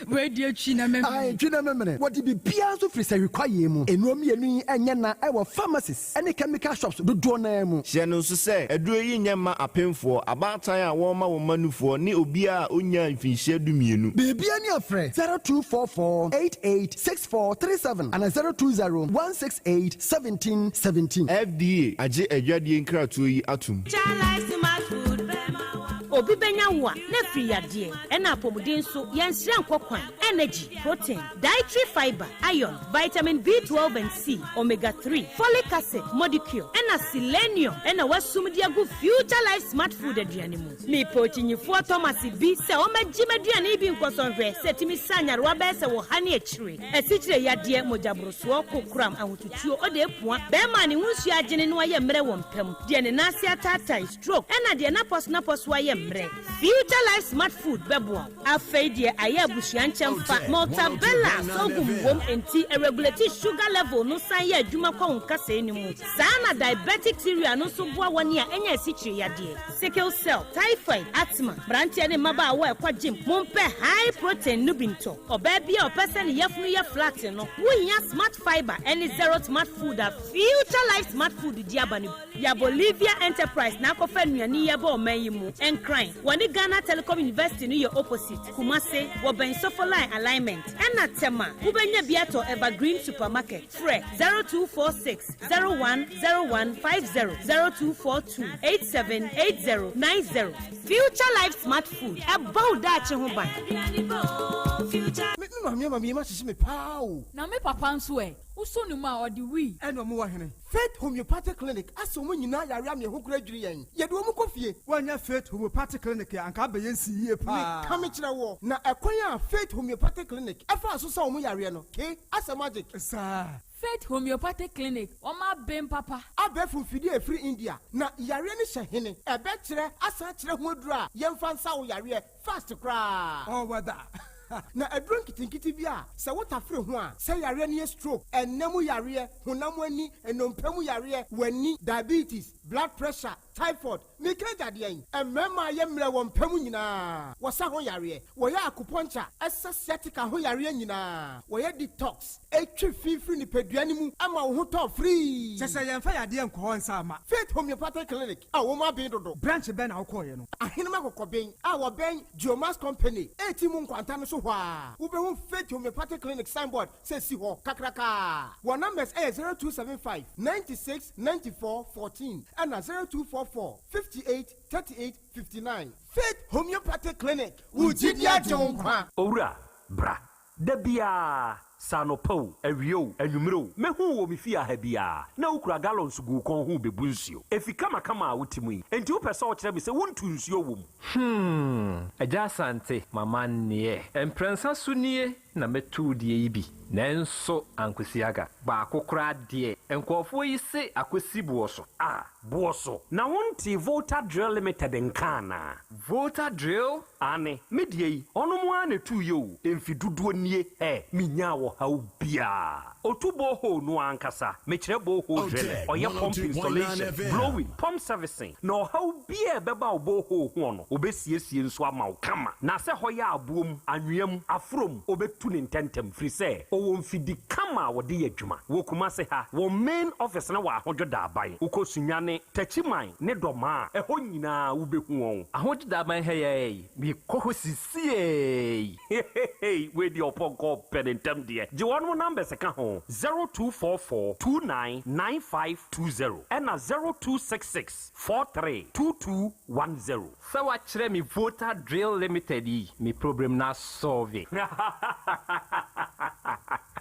Wei deɛ twi na memene. Ae, twi na memene. Wɔde biribiara nso firi sahwi kwaeɛ mu. Nnuro mmienu yi nyɛ na wɔ pharmacies ne chemical shops dodoɔ no ara mu. Hyɛ no nso sɛ, aduro yi nyɛ mma apemfoɔ, abaatan a wɔrema wɔn mma nufoɔ ne obiara a ɔnnyaa mfinhyia dumienu. Biribiara ni a frɛ 0244 88 64 37 anaa 020 168 17 17. FDA agye adwadie nkratoɔ yi atom. Obi bɛnya wo a, na afiri yadeɛ, ɛna apɔmuden nso, yɛnsrɛ nkɔ kwan, energy, protein, dietary fibre, iron, vitamin B12 and C, omega 3, folic acid, modicure, ɛna selenium ɛna wasum de agu Future Life Smart Food aduane mu. Mepɛ okyinyifoɔ Thomas bi sɛ ɔmmɛgye m'aduane yi bi nkɔsɔ nhwɛ sɛ ɛtumi sa nyarewa bɛyɛ sɛ wɔ ha ne akyire, asikyire yadeɛ, mogyaborosoɔ, kokoram, ahotutuo, odeepua, bɛrima a ne ho nsuo agyene na wayɛ mmerɛ wɔ mpa mu, deɛ ne nan ase ataatae, stroke, ɛna deɛ n'apɔso-n'apɔso ayɛ mmerɛ. Future Life Smart Food bɛboa wo. Afei deɛ ayɛ abusua nkyɛmfa, Maltabella sorghum wom enti ɛregulate sugar level no san yɛ adwuma kɔ wo nkasɛɛ no mu. Saa na diabetic cereal no nso boa wɔn a anya asikyire yadeɛ, sickle cell, typhoid, asthma. Mmeranteɛ ne mmabaawa a ɛkɔ gym, mompɛ high protein no bi ntɔ. Ɔbaa bi a ɔpɛ sɛ ne yafunu yɛ flat no, wohia Smart Fibre ne Zero Smart Food a Future Life Smart Food de aba no bi. Ya Bolivia Enterprise na akɔfa nnuane yi aba ɔman yi mu. Nkran, wɔne Ghana Telecom University no yɛ opposite. Kumase, wɔbɛn Sofoline Alignment. Ɛna Tema, wobɛnya bi atɔ Evergreen Supermarket. Frɛ 0246 010150, 0242 878090. Future Life Smart Food, ɛbɔ wo daakye ho ban. Me maame ama me yam ahyehye me paa o. Na me papa nso ɛ? Wosɔ ne mu a, ɔde wii. Ɛna ɔmo wɔ hene? Faith Homeopathic Clinic asɛ ɔmo nyinaa yare ama yɛn ho koraa dwiri yɛn. Yɛde ɔmo kɔ fie. Woannya Faith Homeopathic Clinic a, anka abɛyɛ nsi yie paa. Meka mekyerɛ woɔ, na ɛkwan a Faith Homeopathic Clinic faa so sa ɔmo yareɛ no, ke, asɛ magic. Saa. Faith Homeopathic Clinic, wɔn aben papa. Abɛɛfo mfidie a ɛfiri India, na yareɛ no hyɛ hene? Ɛbɛkyerɛ asan akyerɛ ho aduro a yɛmfa nsa wo yareɛ fast koraa. All weather. Na aduro nketenkete bi a sɛ wotafere ho a, sɛ yareɛ no yɛ stroke, ɛnna mu yareɛ, honam ani, nnompe mu yareɛ, w'ani, diabetes, blood pressure, typhoid, meka agya deɛn? Mmarima a yɛ mmerɛ wɔ mpa mu nyinaa, wɔsa ho yareɛ, wɔyɛ acupuncture, ɛsa sciatica ho yareɛ nyinaa, wɔyɛ detox, ɛtwe fi firi nipadua no mu ma wo ho tɔ firii. Kyerɛ sɛ yɛmfa yadeɛ nkɔ hɔ nsa mma. Faith Homeopathic Clinic a wɔn aben dodo. Branch bɛn na wokɔeɛ no? Ahenem Akɔkɔben a wɔbɛn Geomax Company eti mu nkwanta no so hɔ ara, wobɛhu Faith Homeopathic Clinic signboard sɛ si hɔ kakrakaa. Wɔn numbers yɛ 0275 96 94 14 ɛna 0244 58 38 59. Faith Homeopathic Clinic, wo gyidi agye wo nkwa. Owura, bra. Da biara, sɛ anɔpa o, awia o, anwummere o, mehu wo wɔ me fie ha biara, na wokura gallons gu wo kɔn ho rebebu nsuo. Efi kamakama a wote mu yi, enti wopɛ sɛ wokyerɛ me sɛ wontu nsuo wɔ mu? Hmm, Agya Asante, m'amanneɛ. Mprɛnsa so nie na mɛtu wo deɛ yi bi, nanso ankosi aga. Baako koraa deɛ, nkurɔfoɔ yi se akɔsi boɔ so. Ah, boɔ so? Na wontee Volta Drill Limited nka anaa? Volta Drill? Aane, me deɛ yi, ɔnom ara na ɛtuiɛ o, mfe dodoɔ nie, ɛ, menyaa ɔhaw biara. Ɔtu borehole no ara ankasa, mekyerɛ borehole drilling, ɔyɛ pump installation, blowing, pump servicing, na ɔhaw biara a ɛbɛba wo borehole hoɔ no, ɔbɛsiesie nso ama wo kama. Na sɛ hɔ yɛ aboɔ mu, anwea mu, aforɔ mu, ɔbɛtu no ntɛntɛm, firi sɛ ɔwɔ mfidi kama a wɔde yɛ adwuma. Wɔ Kumase ha, wɔn main office no wɔ Ahodwo Daaban. Wokɔ Sunyani, Techiman ne Dɔmaa a, ɛhɔ nyinaa wobɛhu wɔn. Ahodwo Daaban ha yi ara yi, mekɔ hɔ sisiei. Hehehe wei deɛ ɔpɔnkɔ ɔpɛ ne ntɛm deɛ. Gye wɔnom numbers ka ho, 0244 29 9520 ɛna 0266 43 2210. Sɛ wakyerɛ me Volta Drill Limited yi, me problem no asɔlve.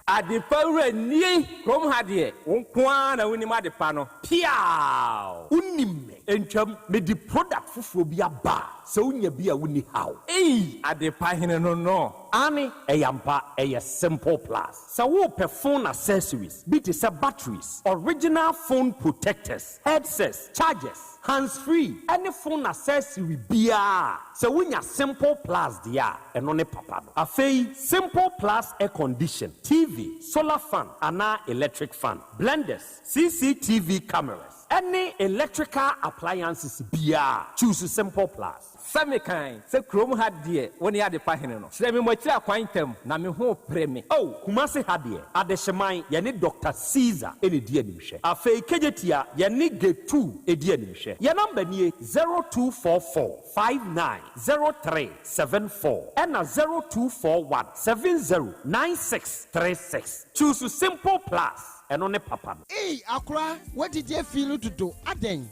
Adepa wura nie! Kurom ha deɛ, wo nko ara na wonim adepa no. Piaaw! Wonim me. Ntwam, mede product foforɔ bi aba a, sɛ wonya bi a wonni haw. Ei! Adepa hene no no. Aane, ɛyɛ ampa, ɛyɛ Simple Plus. Sɛ worepɛ phone accessories bi te sɛ batteries, original phone protectors, headsets, chargers, hands free ɛne phone accessory biara a, sɛ wonya Simple Plus deɛ a, ɛno ne papa no. Afei, Simple Plus air condition, TV, solar fan anaa electric fan, blenders, CCTV cameras, ɛne electrical appliances biara a, choose Simple Plus. Sɛ mekan sɛ kurom ha deɛ wo ne adepa hene no. Kyerɛ me mo akyiri akwan ntɛm na me ho repere me. Oh, Kumasi ha deɛ, Adehyeman, yɛne Doctor Caesar na ɛdi animhwɛ. Afei Kejetia, yɛne Getu di animhwɛ. Yɛn number nie, 0244 59 03 74 ɛna 0241 70 96 36. Choose Simple Plus, ɛno ne papa no. Ei akora w'adidi afi no dodo adɛn.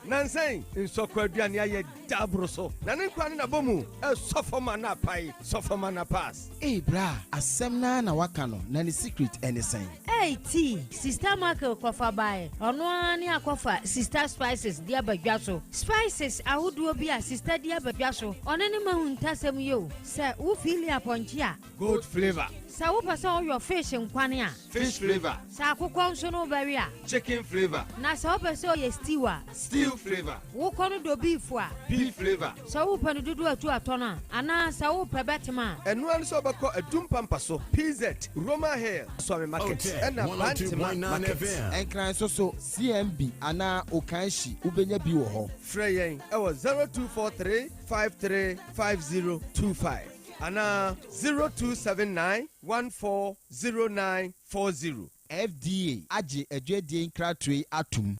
Nansa yi nsɔkɔ aduane ayɛ dɛ aboro so na ne nkwa ne n'abɔ mu ɛsɔ fam a na apae sɔ fam a na pass. Ei bra asɛm naa na waka no na ne secret ɛne sɛn. Ei tea, Sista Michael kɔfa baeɛ, ɔno ara ne akɔfa Sista Spices de aba dwa so. Spices ahodoɔ bi a Sista de aba dwa so, ɔno ne m'ahuntasɛm yi o. Sɛ wo feeli apɔnkye a. Goat flavour. Sɛ wopɛ sɛ woyɔ fish nkwane a. Fish flavour. Sɛ akokɔ nso no wobɛwe a. Chicken flavour. Na sɛ wopɛ sɛ ɔyɛ stew a. Stew flavour. Wokɔ no dɔ beef a. Beef flavour. Sɛ wopɛ no dodo atu atɔ no a, anaa sɛ wopɛ bɛtem a. Ɛno ara ne sɛ wobɛkɔ Adum Pampa so, PZ, Roma Hill, Suame Market, ɛna Bantama Market. Nkran nso so, CMB anaa Okaishie, wobɛnya bi wɔ hɔ. Frɛ yɛn wɔ 0243 53 5025 anaa 0279 1409 40. FDA agye adwadie nkratoɔ yi atom.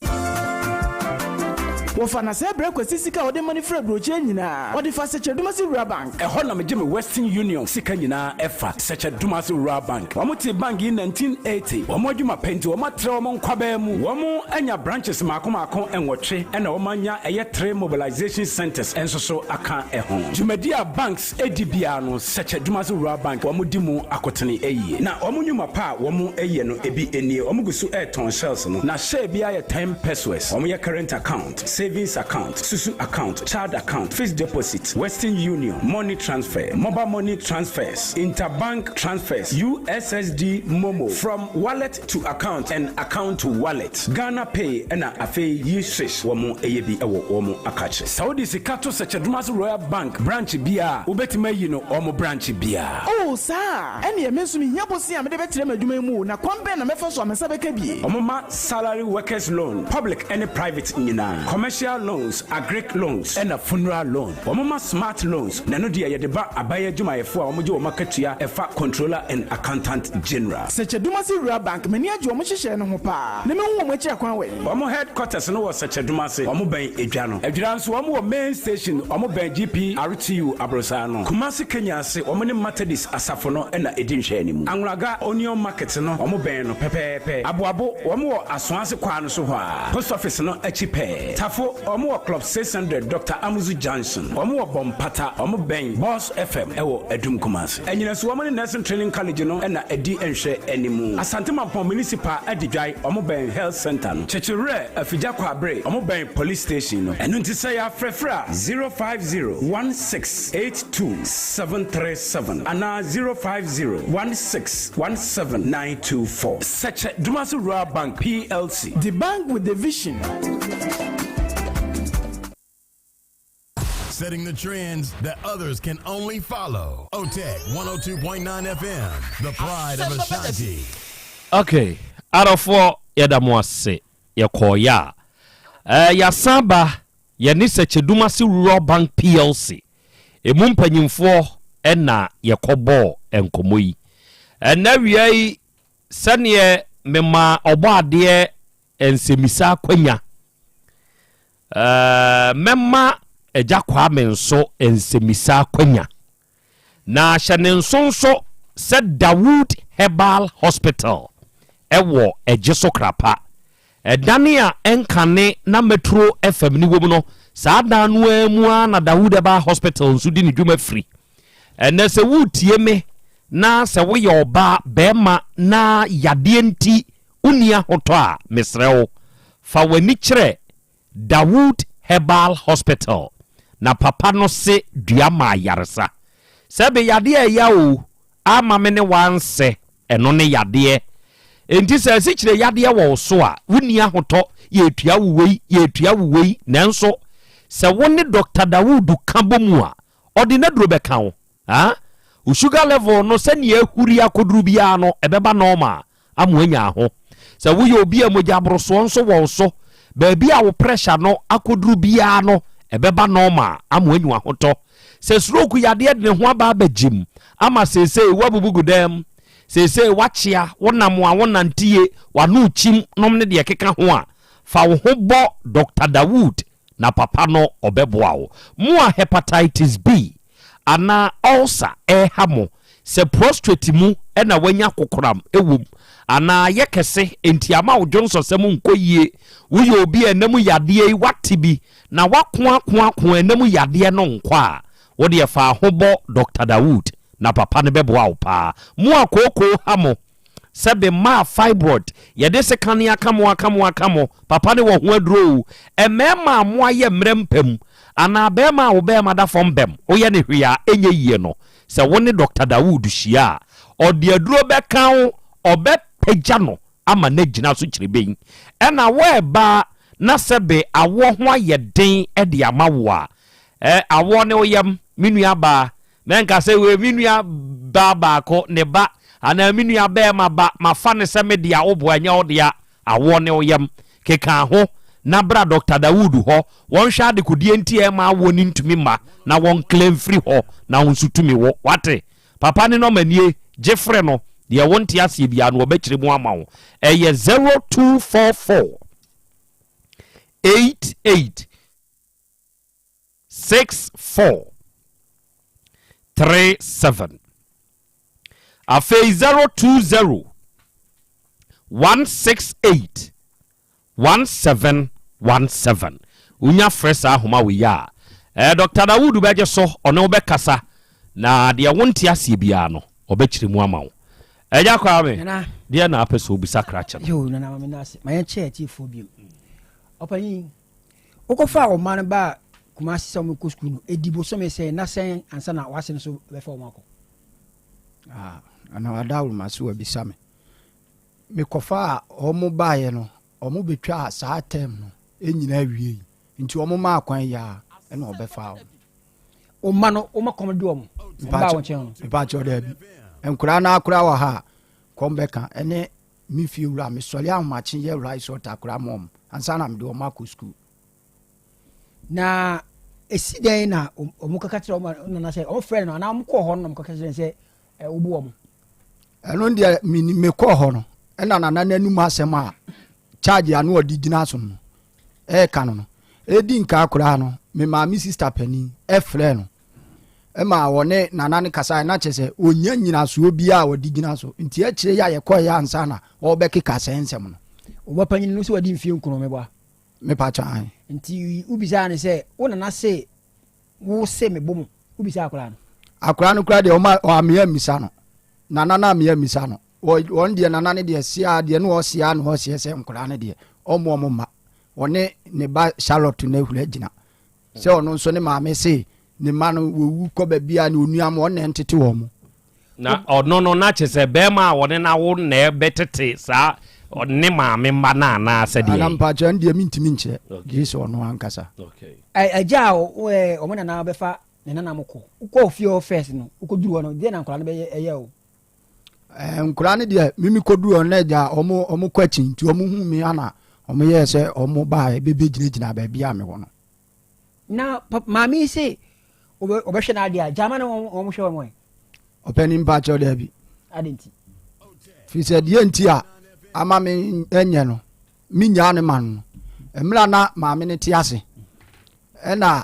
Wɔfa na sɛ brɛ Kwasi sika a ɔde ma no firi aburokyire nyinaa, ɔde fa Sɛkyɛ-Dumasi Rural Bank. Ɛhɔ na megye me Western Union sika nyinaa ɛfa Sɛkyɛ-Dumasi Rural Bank. Wɔn tee bank yi 1980. Wɔn adwuma pɛ nti wɔn atrɛ wɔn nkwabaa mu. Wɔn anya branches mmaako mmaako nwɔtwe ɛna wɔn anya ɛyɛ three mobilization centers nso so aka ɛho. Dwumadi a banks ɛdi biara no Sɛkyɛ-Dumasi Rural Bank wɔn di mu akotene ɛyie. Na wɔn nnwuma pa a wɔn ɛyɛ no ebi nie. Wɔn gu so ɛretɔn shells no na share biara yɛ 10 pesewas. Wɔn yɛ current account. savings account, susu account, child account, fixed deposit, Western Union, money transfer, mobile money transfers, interbank transfers, USSD MoMo, from wallet to account and account to wallet, Ghana Pay ɛna afei Yi-Swish wɔn yɛ bi wɔ wɔn akakye. Sɛ wode sika to Sɛkyɛdumase Royal Bank branch biara a, wobɛtumi ayi no wɔn branch biara. Oh, saa a? Ɛnneɛ me nso mehia bosea a mede bɛtrɛ m'adwuma yi mu o, na kwan bɛn na mɛfa so a me nsa bɛka bi? Wɔma salary workers loan, public ne private nyinaa, commercial loans, agric loans ɛna funeral loan. Wɔma smart loans, na ɛno deɛ yɛde ba aban adwumayɛfoɔ a wɔgye wɔn akatua ɛfa Controller and Accountant General. Sɛkyɛdumase Rural Bank, m'ani agye wɔn nhyehyɛɛ no ho paa, na mehu wɔn akyiri akwan wɛn? Wɔn headquarters no wɔ Sɛkyɛdumase, wɔn bɛn Edwa no. Adwira nso wɔn wɔ main station, wɔn bɛn GPRTU aborosaa no. Kumasi Kenya ase, wɔn ne Methodist asafo no na ɛdi nhwɛanimu. Anwulaga Onion Market no, wɔn bɛn no pɛpɛɛpɛ. Aboabo, wɔn wɔ Asoase kwaa no so hɔ ara, Post Office no akyi pɛɛ. Tafo, wɔn wɔ Club 600, Doctor Amuzu Junction. Wɔn wɔ Bompata, wɔn bɛn Boss FM wɔ Adum Kumasi. Anyinaso, wɔn ne Nursing Training College no na ɛdi nhwɛanimu. Asante Mampong Municipal Adidwae, wɔn bɛn Health Centre no. Kyekyewerɛ, Afigya Kwabre, wɔn bɛn Police Station no. Ɛno nti sɛ yɛafrɛfrɛ a, 050 1682 737 anaa 050 1617 924. Sɛkyɛ Dumasi Rural Bank PLC. The bank with the vision. Setting the trends that others can only follow. OTEC 102.9 FM, the pride of Ashanti. Okay, adɔfoɔ yɛda mo ase yɛkɔɔyɛ a eh, yɛasan ba yɛne Sɛkyɛdumase Rural Bank PLC ɛmu mpanyimfoɔ ɛna yɛkɔbɔɔ nkɔmmɔ yi ɛnɛ wia yi sɛneɛ mema ɔbɔ adeɛ nsɛmmisa akwanya. Ɛɛ, mɛma Agya Kwame nso nsɛmmisa akwanya. Na hyɛ ne nso nso sɛ Dawood Herbal Hospital ɛwɔ Ɛgye Krapa. Ɛdane a ɛnkane na Metro FM ne wom no, saa dan no ara mu ara na Dawood Herbal Hospital nso di ne dwuma firi. Ɛnɛ sɛ woretie me na sɛ woyɛ ɔbaa, bɛrima na yadeɛ nti Wonni ahotɔ a, mesrɛ wo, fa w'ani kyerɛ Dawood Herbal Hospital na papa no se dua ma ayaresa. Sɛbe yadeɛ a ɛya o, ama me ne wo ansɛ, ɛno ne yadeɛ. Enti sɛ asikyire yadeɛ wɔ wo so a, wonni ahotɔ, yɛretua wo wei, yɛretua wo wei, nanso sɛ wo ne Doctor Dawood ka bɔ mu a, ɔde n'aduro bɛka wo. Ah, wo sugar level no sɛnea ahuri akɔduru biara no, ɛbɛba normal. ama woanya aho. Sɛ woyɛ obi a mogya aborosoɔ nso wɔ wo so, baabi a wo pressure no akɔduru biara no, ɛbɛba normal ama woanya ahotɔ. Sɛ stroke yadeɛ de ne ho aba abɛgyem ama seesei woabubu gu dam, seesei woakyea, wonam a wonante yie, w'ano rekyim nom ne deɛ ɛkeka ho a, fa wo ho bɔ Doctor Dawood na papa no ɔbɛboa wo. Mo a hepatitis B anaa ulcer reha mo, sɛ prostrate mu na wanya kokoram wom anaa ayɛ kɛse enti ama wo dwonsɔsɛm nkɔ yie, woyɛ obi a ɛna mu yadeɛ yi wate bi na wako ako ako a ɛna mu yadeɛ no nkɔ a, wo deɛ fa ho bɔ Doctor Dawood na papa no bɛboa wo paa. Mo a kookoo ha mo, sɛ be maa fibroid yɛde sekane aka mo aka mo aka mo papa ne wɔ ho aduro o mmarima a mo ayɛ mmerɛ mpa mu anaa barima a wo barima da fam bɛm woyɛ ne hwee a ɛnyɛ yie no sɛ wo ne Doctor Dawood hyia a ɔde aduro bɛka wo ɔbɛ pagya no ama no agyina so kyiriben ɛna wo ɛbaa na sɛ be awoɔ ho ayɛ den de ama wo a ɛ awoɔ ne wo yam me nua baa Mɛnka sɛ, 'Wei me nua baa baako, ne ba, anaa me nua barima ba, mafa no sɛ me dea, wo boa, ɛnyɛ wo dea. Awoɔ ne wo yam. Keka ho na bra Dɔkta Dawood hɔ, wɔnhwɛ adekodeɛ nti a ɛmma awoɔ no ntumi mma na wɔnclear mfiri hɔ na wo nso tumi wo. Wate? Papa ne nɔma nie, gye frɛ no, deɛ wonte aseɛ biara no ɔbɛkyerɛ mu ama wo. Ɛyɛ 0244 88. 6 4 3 7 afei 020 168 17 17 wonya frɛ saa ahoma wei a eh, Dr. Dawood bɛgye so ɔne wo bɛkasa na deɛ wonte aseɛ biara no ɔbɛkyerɛ mu ama wo ɛgya kwaa me deɛ na apɛ sɛ obisa krakye no yo nana ma me nase ma yɛnkyɛ atiefoɔ biom ɔpanyin. Wokɔfaa wo mma no baa Kumasi sɛ wɔnkɔ sukuu no, ɛdi bosome sɛn na sɛn ansa na w'ase no nso bɛfa wɔn akɔ? Ah, ana w'adawuruma so wabisa me. Mekɔfaa wɔn baeɛ no, wɔn bɛtwaa saa term no nyinaa wiei. Nti wɔn maa kwan yi ara ɛna wɔbɛfaa wɔn. Wo mma no, woma kɔm de wɔn? Wɔn baa wo nkyɛn no? Mpakyɛw daabi. Nkoraa no akora wɔ ha a, kɔm bɛka ɛne me fie wura. Mesɔre ahomakye yɛ rice water koraa ma wɔn ansa na mede wɔn akɔ sukuu. Na esi dɛn na wɔn kaka kyerɛ wɔn nana sɛ wɔn frɛ no anaa wɔn kɔɔ hɔ no na wɔn kaka kyerɛ no sɛ wobu wɔn? Ɛno deɛ mekɔɔ hɔ no ɛna nana n'anum asɛm a charge a na ɔde gyina so no ɛreka no no ɛdi nkaa koraa no me maame sista panin ɛfrɛ no ɛma wɔne nana no kasa na kyerɛ sɛ ɔnya nyinasoɔ biara a wɔde gyina so nti akyire yi a yɛkɔeɛ ansa na ɔrebɛkeka sɛɛ nsɛm no. Ɔba panyin no sɛ wadi mfie nkono meboa. Mepa kyɛ ahe. Nti wobisaa no sɛ wo nana se wo se mebo mo wobisaa akwadaa no. Akwadaa no koraa deɛ ɔma ɔamea mmisa no nana no amea mmisa no wɔn deɛ nana no deɛ sea deɛ no ɔsea na ɔseɛ sɛ nkwadaa no deɛ ɔmo ɔmo mma ɔne ne ba Charlotte no ahuri agyina sɛ ɔno nso ne maame se ne mma no wɔwu kɔ baabi a ne onua mo ɔne ntete wɔn mo. Na ɔno no na kyerɛ sɛ bɛrima a ɔne no awo na ɛbɛtete saa ne maame mma no anaa sɛdeɛ. Ana mpakyɛ ɛno deɛ mentumi nkyerɛ gye sɛ ɔno ankasa. Agya a wɔn nana bɛfa ne nana mo kɔ wokɔ fie hɔ first no wokɔduru hɔ no deɛ na nkwadaa no bɛyɛ ɛyɛ o. Nkwadaa no deɛ mimi kɔduru hɔ no agya wɔn wɔn kɔ akyi nti wɔn hu me ana wɔn yɛɛ sɛ wɔn baa bɛbɛgyinagyina baabi a mewɔ no. Na maame yi se ɔbɛhwɛ n'adeɛ a gyama na wɔn hwɛ wɔn. Ɔpɛni mpakyɛw daabi. Adi nti. Firi sɛ deɛ nti a ama me nyɛ no me nyaa ne ma no mmerɛ na maame no te ase ɛna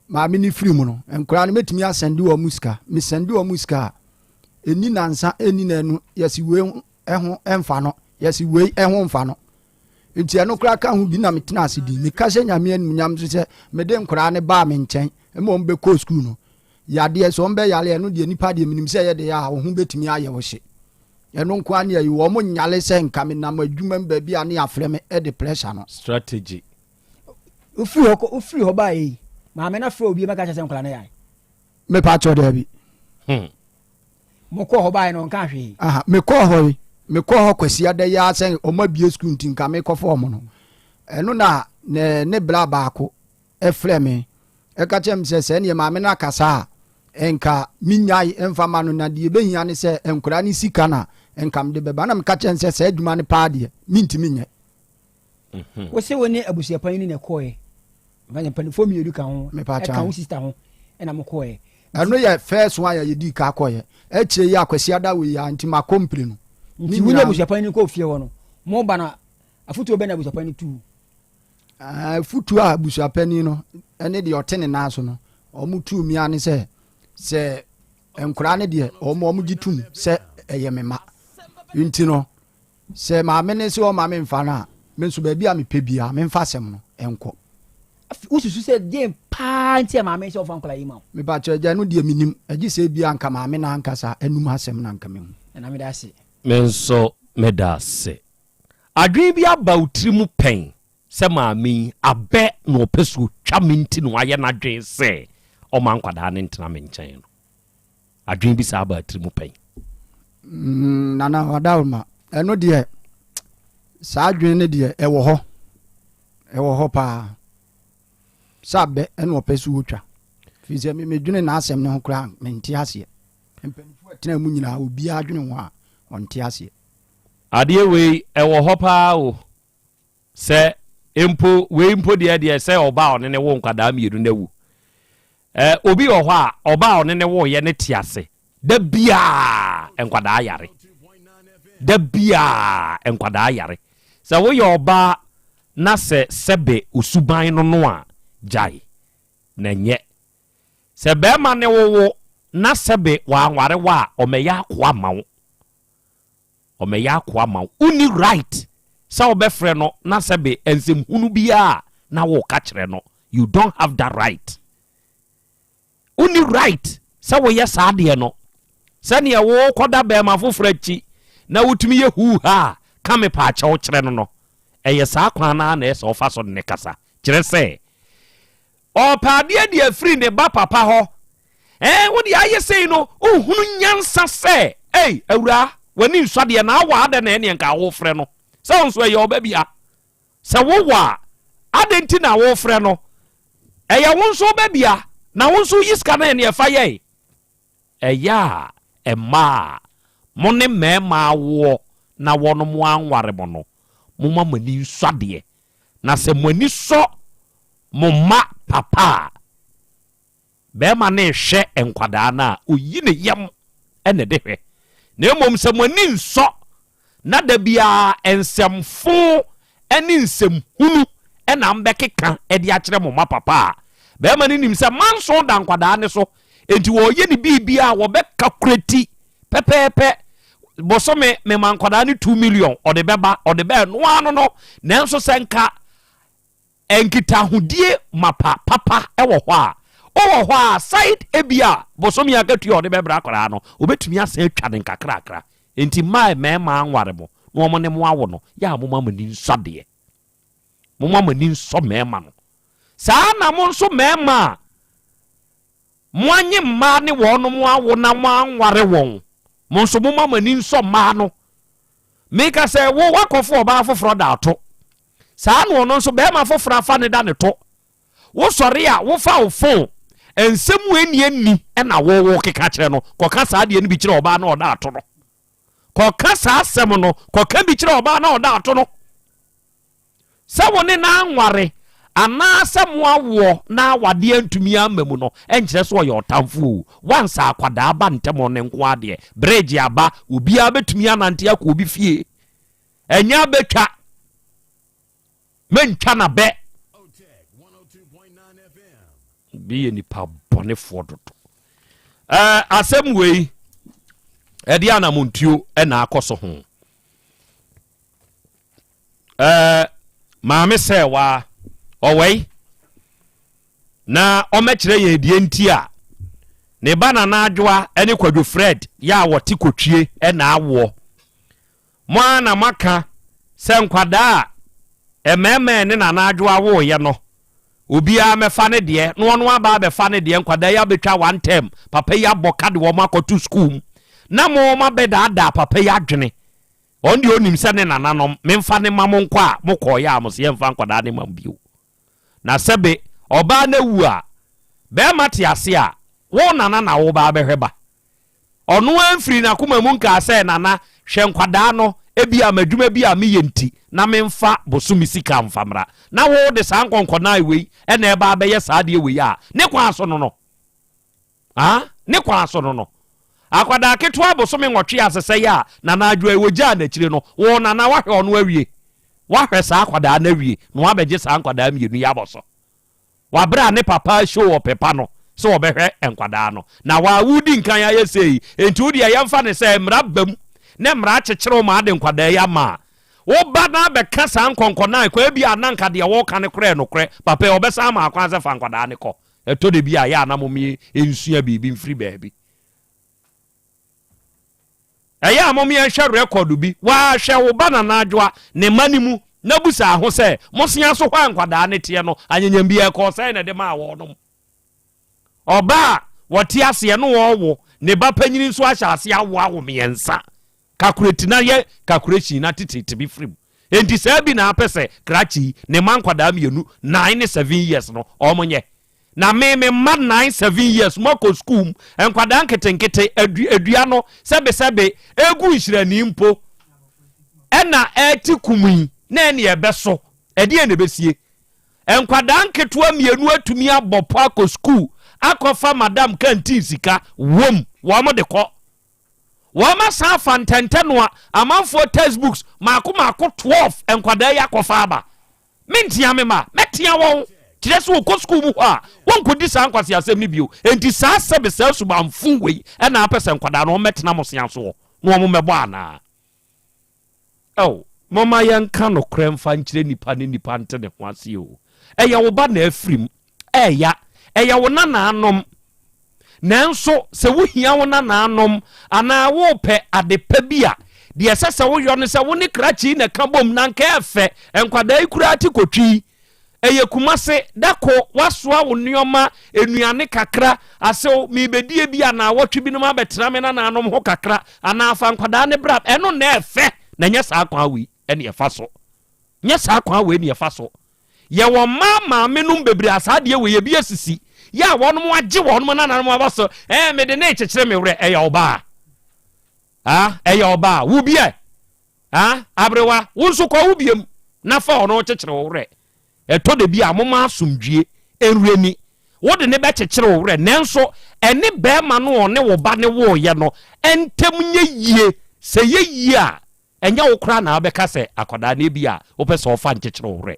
maame no firi mu no nkwadaa no mɛtumi asɛnde wɔn mu sika mesɛnde wɔn mu sika a ɛni nansa ɛni nanu yɛsi wei ho ɛmfa no yɛsi wei ɛho mfa no Nti ɛno koraa ka ho bi na metena ase di. Meka hyɛ Nyame animuonyam nso sɛ mede nkoraa no baa me nkyɛn ma wɔn bɛkɔɔ sukuu no. Yadeɛ, sɛ wɔn bɛyare ɛno deɛ nipa deɛ menim sɛ ɛyɛ deɛ a wo ho bɛtumi ayɛ wo hye. Ɛno nko ara ne ayi wɔn nyale sɛ nka menam adwuma mu baabi a ne yɛafrɛ me de pressure no. Strategy. Wofiri hɔ kɔ wofiri hɔ baeɛ yi maame no afrɛ obi mɛka kyerɛ sɛ nkwadaa no yare. Mepa kyɛw daabi. Hmm. Mokɔɔ hɔ baeɛ no ɔnkaa hwee. Aha, mekɔɔ hɔ yi, mekɔɔ hɔ Kwasiada yi ara sɛ wɔn abue sukuu nti nka mekɔfa wɔn no. Ɛno na ne ne bra baako frɛ me ɛka kyerɛ me sɛ sɛ neɛ maame no akasa a nka menyae mfa ma no na deɛ ɛbɛhia ne sɛ nkwadaa no sika na nka mede bɛba na meka kyerɛ no sɛ saa adwuma no paa deɛ mentumi nyɛ. Mhm. Wo se wo ne abusuapanyin na ɛkɔɛ mpanimfoɔ mmienu ka ho ɛka wo sista ho ɛna mo kɔɛ. Ɛno yɛ first one yɛ yɛdii ka kɔɛ akyire yi akwasi ada wei a nti makɔ mpire no. Nti wo ne abusuapanyin kɔ fie hɔ no mo ba no afutuo bɛ na abusuapanyin tu. Afutuo a abusuapanyin no ɛne deɛ ɔte ne nan so no wɔn tu mia ne sɛ sɛ nkoraa ne deɛ wɔn wɔn gye tum sɛ ɛyɛ me ma nti no. Sɛ maame no se ɔmma memfa no a, me nso baabi a mepɛ biara memfa asɛm no nkɔ. Afei wosusu sɛ deɛn paa nti a maame sɛ ɔmfa nkwadaa yi ma wo? Mepakyɛ agya ɛno deɛ menim, agye sɛ ebia anka maame no ankasa anum asɛm na anka mehu. Nana meda ase. Me nso meda ase. Adwene bi aba wo tiri mu pɛn sɛ maame yi abɛ na ɔpɛ sɛ ɔtwa me nti na wayɛ n'adwene sɛ ɔmma nkwadaa no ntena me nkyɛn no? Adwene bi saa baa tiri mu pɛn? Mm, Nana Ɔdawoma, ɛno deɛ saa adwene no deɛ ɛwɔ hɔ, ɛwɔ hɔ paa. Sɛ abɛ ɛna ɔpɛ so wɔtwa. Firi sɛ medwene n'asɛm no ho koraa mente aseɛ. Mpanimfoɔ ɛtena mu nyinaa obiara dwene ho a ɔnte aseɛ. Adeɛ wei ɛwɔ hɔ paa o. Sɛ mpo wei mpo deɛ deɛ sɛ ɔbaa ɔne ne wo nkwadaa mmienu na awu. Ɛ obi wɔ hɔ a ɔbaa a ɔne ne woeɛ no te ase da biara nkwadaa yare. Da biara nkwadaa yare. Sɛ woyɛ ɔbaa na sɛ sɛbe wo suban no no a, gyae na nyɛ. Sɛ barima ne wo wo na sɛbe wanware wo a, ɔmmɛyɛ akoa mma wo. Ɔmmɛyɛ akoa mma wo. Wonni right sɛ wobɛfrɛ no na sɛbe nsɛmhunu biara na woreka kyerɛ no. You don't have that right. Wonni right sɛ woyɛ saa adeɛ no. Sɛdeɛ wokɔda bɛrima foforɔ akyi na wotumi yɛ huu ha a ka me paakyɛw kyerɛ no no, ɛyɛ saa kwan no ara na ɛyɛ sɛ wofa so ne no kasa. Kyerɛ sɛ, Ɔrepɛ adeɛ de afiri ne ba papa hɔ. Ɛɛ, wo deɛ ayɛ sei no, wohunu nyansa sɛ, ei, awuraa, w'ani nsɔ adeɛ na awɔ adɛn na ɛneɛ nka wofrɛ no? Sɛ wo nso ɛyɛ ɔba bia. Sɛ wowɔ a, adɛn nti na wofrɛ no? Ɛyɛ wo nso woba bia, na wo nso woyi sika no ɛneɛ fa yɛe. Ɛyɛ a mmaa a mo ne mmarima awoɔ na wɔnom anware mo no, momma mo ani nsɔ adeɛ. Na sɛ mo ani sɔ mo mma papa a, barima no rehwɛ nkwadaa no a, ɔyi ne yam na ɛde hwɛ. Na mmom sɛ mo ani nsɔ na da biara nsɛmfo ne nsɛmhunu na mobɛkeka de akyerɛ mo mma papa a, barima no nim sɛ manso da nkwadaa no so, enti wɔreyɛ ne biribiara a wɔbɛkakurati pɛpɛɛpɛ. Bosome mema nkwadaa no 2 million, ɔde bɛba, ɔde bɛɛ no ano no. Nanso sɛ nka Nkitahodie mapa papa wɔ hɔ a, wowɔ hɔ a side ebia bosome akatua a ɔde bɛbrɛ akwadaa no, ɔbɛtumi asan atwa no nkakrakra. Enti mmaa mmarima anware mo na wɔn ne mo awo no, yɛ a momma mo ani nsɔ adeɛ. Momma mo ani nsɔ mmarima no. Saa na mo nso mmarima a moanye mmaa ne wɔnom awo na moanware wɔn, mo nso momma mo ani nsɔ mmaa no. Meka sɛ wo woakɔfo ɔbaa foforɔ da ato. Saa na ɔno nso bɛrima foforɔ afa ne da ne to. Wosɔre a wofa wo phone nsɛm ɛnni ɛnni na wo wo keka kyerɛ no. Kɔka saa adeɛ no bi kyerɛ ɔbaa na ɔda ato no. Kɔka saa asɛm no kɔka bi kyerɛ ɔbaa na ɔda ato no. Sɛ wo ne no anware anaasɛ mo awoɔ na awadeɛ antumi amma mu no ɛnkyerɛ sɛ ɔyɛ ɔtamfo o. Once akwadaa ba ntɛm ɔno nko ara deɛ bridge aba obiara bɛtumi anante akɔ obi fie. Ɛnyɛ abɛtwa. Mentwa n'abɛ. Bi yɛ nipa bɔnefoɔ dodo. Ɛɛ asɛm wei ɛde anamontuo ɛna akɔ so ho. Ɛɛ maame sɛ waa ɔwɛi na ɔmɛkyerɛ yɛn deɛ nti a ne ba Nana Adwoa ɛne Kwadwo Fred yɛ a wɔte kotwie ɛna awoɔ. Mo ara na moaka sɛ nkwadaa a mmarima ne Nana Adwoa woeɛ no, obiara mmɛfa ne deɛ, na ɔno aba abɛfa ne deɛ, nkwadaa yi abɛtwa one term, papa yi abɔ ka de wɔn akɔto sukuu mu, na mo moabɛdaadaa papa yi adwene. Ɔno deɛ ɔnim sɛ ne nananom, memfa ne mma mo nkɔ a, mokɔeɛ a, mo se yɛmfa nkwadaa no mma mo bio. Na sɛbe ɔbaa no awu a, barima te ase a, wo nana na woreba abɛhwɛ ba. Ɔno ara mfirii n'akoma mu nkaa sɛ, Nana, hwɛ nkwadaa no, ebia m'adwuma bi a meyɛ nti na memfa bosome sika mfa mmra. Na wo de saa nkɔnkɔnae wei na ɛreba abɛyɛ saa adeɛ wei a, ne kwan so no no. Ah, ne kwan so no no. Akwadaa ketewa bosome nwɔtwe asesɛe a Nana Adwoa yi wɔgyaa n'akyire no, wo Nana woahwɛ ɔno awie? Woahwɛ saa akwadaa no awie na woabɛgye saa nkwadaa mmienu yi abɔ so? Wɔ bere a ne papa show ɔpɛ pa no sɛ ɔbɛhwɛ nkwadaa no, na waa wodi nkan ayɛ sei, enti wo deɛ yɛmfa no sɛ mmara ba mu na mmara akyekyere wo ma ade nkwadaa yi ama a, wo ba no abɛka saa nkɔnkɔnae kɔ, ebia na anka deɛ woreka no koraa yɛ nokorɛ, papa yi ɔbɛsan ama akwan sɛ fa nkwadaa no kɔ. Ɛtɔ da bi a, ɛyɛ a na mom nsua biribi mfiri baabi. Ɛyɛ a mom yɛnhwɛ record bi. Waa hwɛ wo ba Nana Adwoa ne mma no mu na busa ho sɛ, mosea so hɔ a nkwadaa no teɛ no, anyanyam bi ɛkɔɔ sɛn na ɛde maa wɔnom? Ɔba a wɔte aseɛ no ɔrewo, ne ba panyini nso ahyɛ aseɛ awo awo mmiɛnsa. Calculate na yɛ calculation na tetete bi firi mu. Enti saa bi na apɛ sɛ krakye yi ne mma nkwadaa mmienu, nine ne seven years no, wɔn nyɛ. Na me me mma nine seven years mo akɔ sukuu mu, nkwadaa nketenkete, adu, adua no sɛbesɛbe egu nhyirani mpo, ɛna ɛte kum yi, na ɛne ɛbɛso, ɛdeɛn na ɛbɛsie? Nkwadaa nketewa mmienu atumi abɔ pɔ akɔ sukuu akɔfa madam canteen sika, wom, wɔn de kɔ. Wɔasan afa ntɛntɛnoa, amanfoɔ textbooks maako maako 12 nkwadaa yi akɔfa aba. Mentea me mma, mɛtea wɔn. Kyerɛ sɛ wɔkɔ sukuu mu hɔ a, wɔnkɔdi saa nkwaseasɛm no bio. Enti saa sɛbe saa subanfo wei na apɛ sɛ nkwadaa no wɔmmɛtena mo sea soɔ na wɔmmɛbɔ anaa? Ao, momma yɛnka nokorɛ mfa nkyerɛ nnipa ne nnipa nte ne ho ase o. Ɛyɛ wo ba na afiri mu, ɛɛya, ɛyɛ wo nanaanom. Nanso sɛ wohia wo nanaanom anaa worepɛ ade pa bi a, deɛ ɛsɛ sɛ woyɔ ne sɛ wo ne krakye yi na ɛka bom na anka ɛɛfɛ, nkwadaa yi koraa te kɔtwi. Ɛyɛ Kumase da ko woasoa wo nnoɔma, nnuane kakra, asew, merebɛdi ebia naawɔtwe binom abɛtena me nanaanom ho kakra, anaa fa nkwadaa no bra, ɛno na ɛfɛ, na ɛnyɛ saa kwan wei ɛne ɛfa so. Nyɛ saa kwan wei ne ɛfa so. Yɛwɔ mmaa maame nom bebree a saa adeɛ wei ebi asisi, yɛ a wɔnom agye wɔnom nananom aba so, ɛɛ mede ne rekyekyere me werɛ, ɛyɛ ɔbaa. Ah, ɛyɛ ɔbaa, wo bi ɛ. Ah, aberewa, wo nso kɔ wo biem na fa ɔno kyekyere wo werɛ. Ɛtɔ da bi a, momma asomdwie nwura ni. Wode no bɛkyekyere wo werɛ, nanso ɛne barima no a ɔne wo ba no woeɛ no ntam nyɛ yie. Sɛ ɛyɛ yie a, ɛnyɛ wo koraa na wobɛka sɛ akwadaa no ebia wopɛ sɛ ɔfa nkyekyere wo werɛ.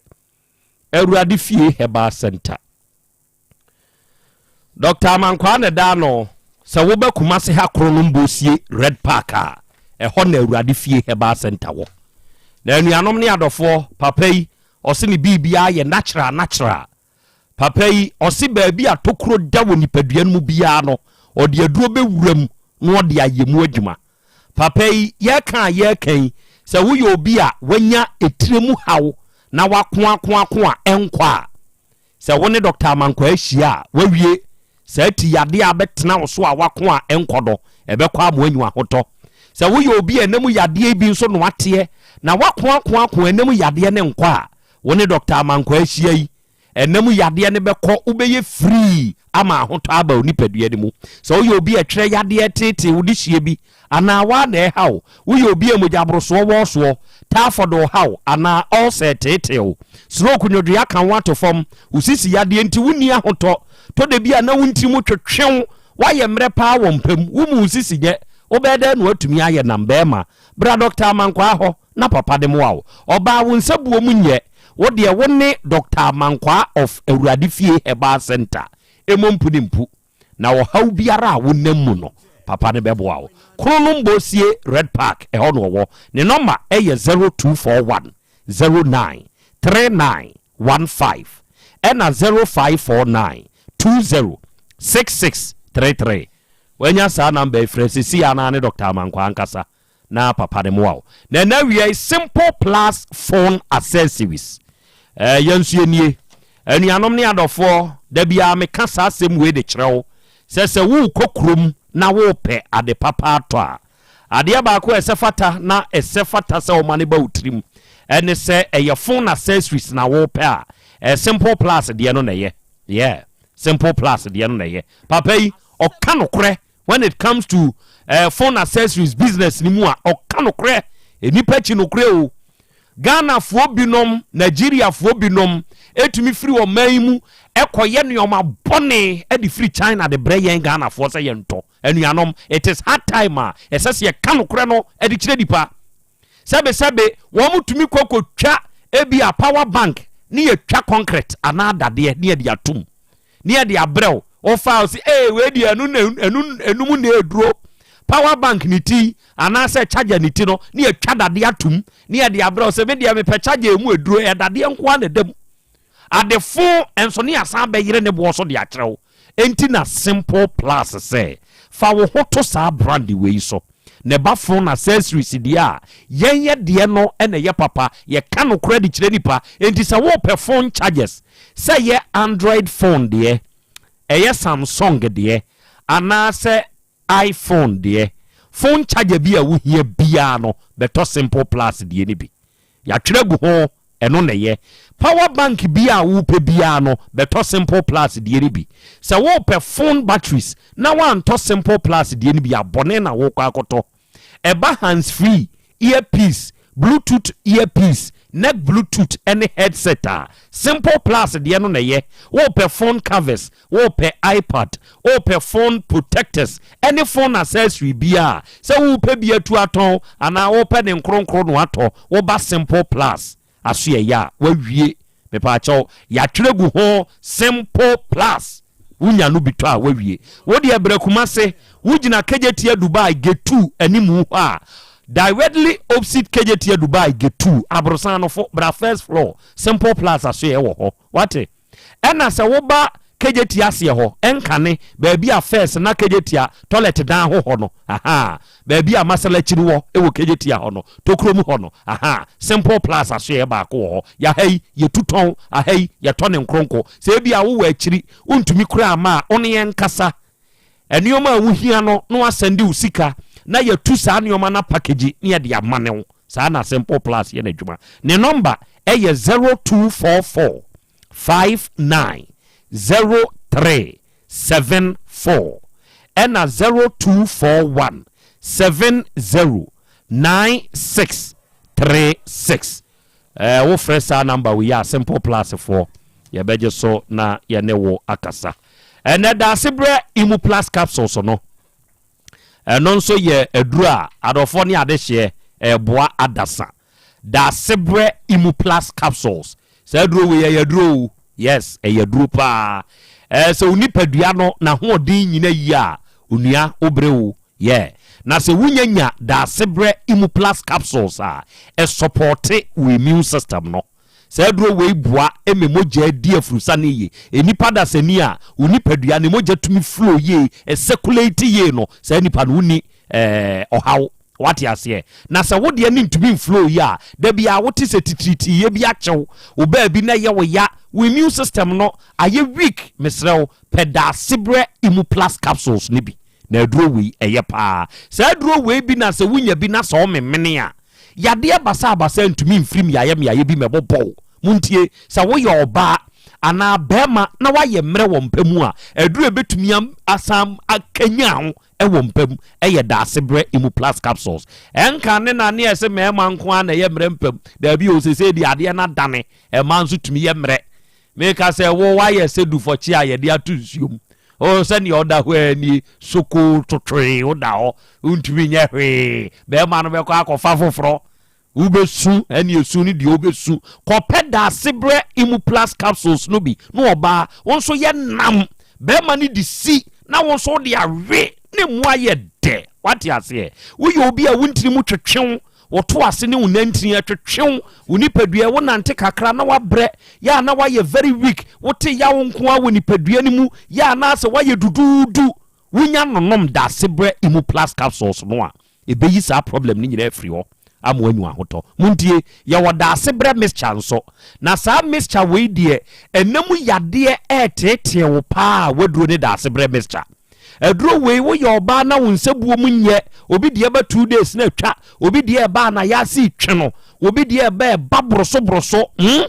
Awurade Fie Herbal Centre. Doctor Amankwaa na ɛda ano. Sɛ woba Kumasi ha Kronom Bosie Red Park a, ɛhɔ na Awurade Fie Herbal Centre wɔ. Na anuanom ne adɔfoɔ, papa yi, ɔse ne biribiara yɛ natural natural. Papa yi, ɔse baabi a tokuro da wɔ nipadua no mu biara no, ɔde aduro bɛwura mu na ɔde ayɛ mu adwuma. Papa yi, yɛreka a yɛreka yi, sɛ woyɛ obi a wanya etire mu haw na wakoakoako a ɛnkɔ a, Sɛ wo ne Dɔkta Amankwaa hyia a, woawie. Saa ti yadeɛ a abɛtena wo so a woako a ɛnkɔ no, ɛbɛkɔ ama woanya ahotɔ. Sɛ woyɛ obi a ɛna mu yadeɛ yi bi nso na woateɛ, na woakoakoako a ɛna mu yadeɛ no nkɔ a, wo ne Dɔkta Amankwaa hyia yi, ɛna mu yadeɛ no bɛkɔ, wobɛyɛ firii ama ahotɔ aba wo nipadua no mu. Sɛ woyɛ obi a ɛtwerɛ yadeɛ teetee wo dehyeɛ bi, anaa woa na ɛha wo, woyɛ obi a mogyaborosoɔ wɔ wo soɔ, taafɔd reha wo, anaa ɔlsɛ reteetee wo, stroke nnwodwoeɛ aka wo ato fam, wo sisi yadeɛ nti wonni ahotɔ, tɔ da bi a na wo ntiri mu twetwe wo, woayɛ mmerɛ paa wɔ mpa mu, wo mu wo sisi nyɛ, wobɛyɛ dɛn na woatumi ayɛ nam bɛɛma? Bra Dɔkta Amankwaa hɔ na papa de moa wo. Ɔbaa wo nsa buo mu nyɛ, wo deɛ wo ne Dɔkta Amankwaa of Awurade Fie Herbal Centre mmɔ mpu ne mpu. Na ɔhaw biara a wonam mu no, papa no bɛboa wo. Kronom Bosie Red Park, ɛhɔ na ɔwɔ. Ne nɔma yɛ 0241 09 39 15 ɛna 0549 20 66 33. Wanya saa namba yi, frɛ seesei ara na ne Dɔkta Amankwaa ankasa na papa no mmoa wo. Na ɛna awia yi Simple Plus Phone Accessories. Eh, yɛn nso yɛnie. Anuanom ne adɔfoɔ, da biara meka saa asɛm wei de kyerɛ wo sɛ sɛ worekɔ kurom na worepɛ ade papa atɔ a, adeɛ baako a ɛsɛ fata na ɛsɛ fata sɛ woma no ba wo tirim ɛne sɛ ɛyɛ phone accessories na worepɛ a, eh, Simple Plus deɛ no na ɛyɛ. Yeah, Simple Plus deɛ no na ɛyɛ. Papa yi, ɔka nokorɛ When it comes to eh, phone accessories business ni mu a, ɔka nokorɛ. Nnipa kyi nokorɛ o. Ghanafoɔ binom, Nigeriafoɔ binom ɛtumi firi ɔman yi mu ɛkɔyɛ nneɛma bɔne ɛde firi China de brɛ yɛn Ghanafoɔ sɛ yɛntɔ. Anuanom, it is hard time a ɛsɛ sɛ yɛka nokorɛ no ɛde kyerɛ nipa. Sɛbesɛbe, wɔn tumi kɔ kɔtwa ebi a power bank ne yɛtwa concrete anaa dadeɛ ne yɛde atum. ne yɛde abrɛ wo wofa wo sɛ ee wei deɛ ɛno na ɛno ɛno mu na ɛduro power bank ne ti anaasɛ charger ne ti no ne yɛtwa dadeɛ atum ne yɛde abrɛ wo sɛ me deɛ mepɛ charger emu aduro ɛyɛ dadeɛ nko ara na ɛda mu adefo nso ne asan bɛyere ne boɔ so de akyerɛ wo enti na simple plus sɛ fa wo ho to saa brand wei so Na ɛba phone accessories deɛ a, yɛn yɛ deɛ no na ɛyɛ papa. Yɛka nokorɛ de kyerɛ nipa. Enti sɛ wopɛ phone chargers, sɛ ɛyɛ Android phone deɛ, ɛyɛ Samsung deɛ, anaasɛ iPhone deɛ, phone charger bi a wohia biara no, bɛtɔ Simple Plus deɛ no bi. Yɛatwerɛ agu ho, ɛno na ɛyɛ. Power bank bi a wopɛ biara no, bɛtɔ Simple Plus deɛ no bi. Sɛ wopɛ phone batteries na woantɔ Simple Plus deɛ no bi a, bɔne na wokɔ akɔtɔ. Ɛba hands free, earpiece, Bluetooth earpiece, neck Bluetooth ne headset a, Simple Plus deɛ no na ɛyɛ. Wopɛ phone covers, Wopɛ iPad, wopɛ phone protectors ne phone accessory biara a, sɛ wopɛ bi atu atɔn anaa wopɛ ne nkronkro no atɔ, woba Simple Plus asoɛeɛ a, woawie. Mepaakyɛw, yɛatwerɛ gu ho Simple Plus. Wonya no bi tɔ a, woawie. Wo deɛ brɛ Kumase, wogyina Kejetia Dubai Gate 2 animu hɔ a, directly opposite Kejetia Dubai Gate 2, aborosan no fo, bra first floor, Simple Plus asoɛeɛ wɔ hɔ. Woate? Ɛna sɛ woba Kejetia aseɛ hɔ, ɛnkane baabi a first na Kejetia toilet dan ho hɔ no, ahaa, baabi a Masalachi no wɔ wɔ Kejetia hɔ no, tokuro mu hɔ no, ahaa, Simple Plus asoɛeɛ baako wɔ hɔ. Yɛ ha yi, yɛtu tɔn, aha yi, yɛtɔ ne nkronko. Sɛ ebia wowɔ akyiri, wontumi koraa mma a, wo ne yɛn nkasa. Nneɛma a wohia no na wɔasɛnde wo sika na yɛatu saa nneɛma no apakegyi na yɛde amane wo. Saa na Simple Plus yɛ n'adwuma. Ne nɔmba yɛ 0244 59 03 74 ɛna 0241 70 96 36. Ɛɛ wo frɛ saa number wei a Simple Plus foɔ yɛbɛgye so na yɛne wo akasa. Ɛnɛ Daasebrɛ Imu Plus Capsules no ɛno nso yɛ aduro a adɔfoɔ ne adehyeɛ ɛɛboa adasa. Daasebrɛ Imu Plus Capsules saa aduro wei ɛyɛ aduro o yes ɛyɛ aduro paa. Ɛɛ sɛ wo nipadua no n'ahoɔden nyina yie a onua wobrɛ o Yeah. Na sɛ wunya nya Daasebrɛ Imuplus capsules a, ɛsɔpɔɔte wo immune system no. Saa aduro wei boa ma mogya di afurusane yie. Nnipa dasani a wo nipadua ne mogya tumi flow yie, ɛcirculate yie no, saa nipa no wonni eh, ɔhaw. Wate aseɛ? Na sɛ wo deɛ no ntumi nflow yie a, da biara wote sɛ titiritiiɛ bi akyew wo baabi na ɛyɛ wo ya, wo immune system no ayɛ weak. Mesrɛ wo, pɛ Daasebrɛ Imuplus capsules no bi. Na aduro wei, ɛyɛ paa. Saa aduro wei bi na sɛ wonya bi na sɛ womemene a, yadeɛ basabasa ntumi mfiri mmeaeɛ mmeaeɛ bi mmɛbobɔ wo. Montie, sɛ woyɛ ɔbaa anaa barima na woayɛ mmerɛ wɔ mpa mu a, aduro a ɛbɛtumi asan akanyan wo wɔ mpa mu yɛ Daasebrɛ Imuplus Capsules. Ɛnka ne na ne ɛse mmarima nko ara na ɛyɛ mmerɛ mpa mu. Daabi o, seesei deɛ adeɛ no adane, mmaa nso tumi yɛ mmerɛ. Meka sɛ wo woayɛ sɛ dufɔkye a yɛde ato nsuo mu. O sɛdeɛ ɔda hɔ ara nie, sokoo totwee woda hɔ, wontumi nyɛ hwee. Bɛrima no bɛkɔ akɔfa foforɔ. Wobɛsu, ɛne esu ne deɛ wobɛsu. Kɔpɛ Daasebrɛ Imuplus capsules no bi na ɔbaa, wo nso yɛ nam. Bɛrima no de si na wo nso wode awe ne mu ayɛ dɛ. Wate aseɛ? Woyɛ obi a wo ntini mu twetwe wo Wo to ase ne wo nantini ɛtwetwe wo, wo nipadua wo nante kakra na wabrɛ, yɛ a na wayɛ very weak, wote yaw nko ara wɔ nipadua no mu, yɛ a na asɛ wayɛ duduudu. Wonya nonom Daasebrɛ Imuplus capsules no a, ɛbɛyi saa problem no nyinaa afiri hɔ ama woanya ahotɔ. Montie, yɛwɔ Daasebrɛ mixture nso, na saa mixture wei deɛ, ɛna mu yadeɛ ɛreteetee wo paa a, w'aduro ne Daasebrɛ mixture. Aduro wei woyɛ ɔbaa na wo nsabuo mu nyɛ, obi deɛ ɛba two days na atwa, obi deɛ ɛba a na yɛase retwe no, obi deɛ ɛba ɛba boroso boroso, hmm?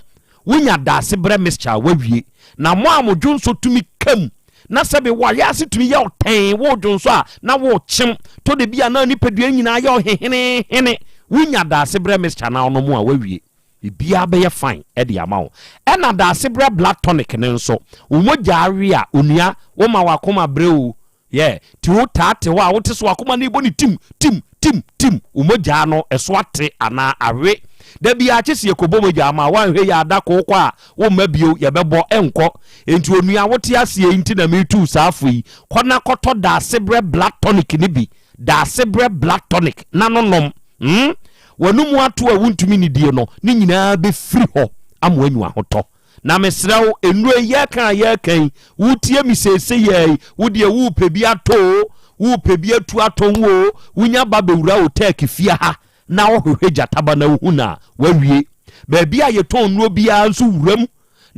Wonya daase brɛ mixture a wawie. Na mo a mo dwonso tumi kam na sɛbe wayɛ tumi yɛ ɔtɛn wo dwonso a na wokyem tɔ de bi a na nipadua nyinaa yɛ ɔhehenehene, wonya daase brɛ mixture na ɔnom a wawie. Biribiara bɛyɛ fine de ama wo. Ɛna Daasebrɛ blood tonic no nso, wo mogya awe a, onua, woma w'akoma brɛ o, yeah, ti wo taa te hɔ a, wote sɛ w'akoma no rebɔ ne tim, tim, tim, tim, wo mogya no, ɛso ate anaa awe. Da biara kye sɛ yɛkɔbɔ mogya ama wo, woanhwɛ yie a, da ko wokɔ a, womma bio, yɛbɛbɔ, ɛnkɔ. Enti onua, wote aseɛ yi nti na meretu wo saa fo yi, kɔ na kɔtɔ Daasebrɛ blood tonic no bi, Daasebrɛ blood tonic, na no nom. Hmm? W'anomu ato a wuntumi nnidie no, ne nyinaa bɛfiri hɔ ama woanya ahotɔ. Na mesrɛ wo, nnuro yi yɛreka a yɛreka yi, woretie me seesei ara yi, wo deɛ worepɛ bi atɔ o, worepɛ bi atu atɔn o, wonya ba bɛwura wo tɛɛk fie ha na wohwehwɛ gyataba na wohu no a, woawie. Baabi a yɛtɔn nnuro biara nso wuram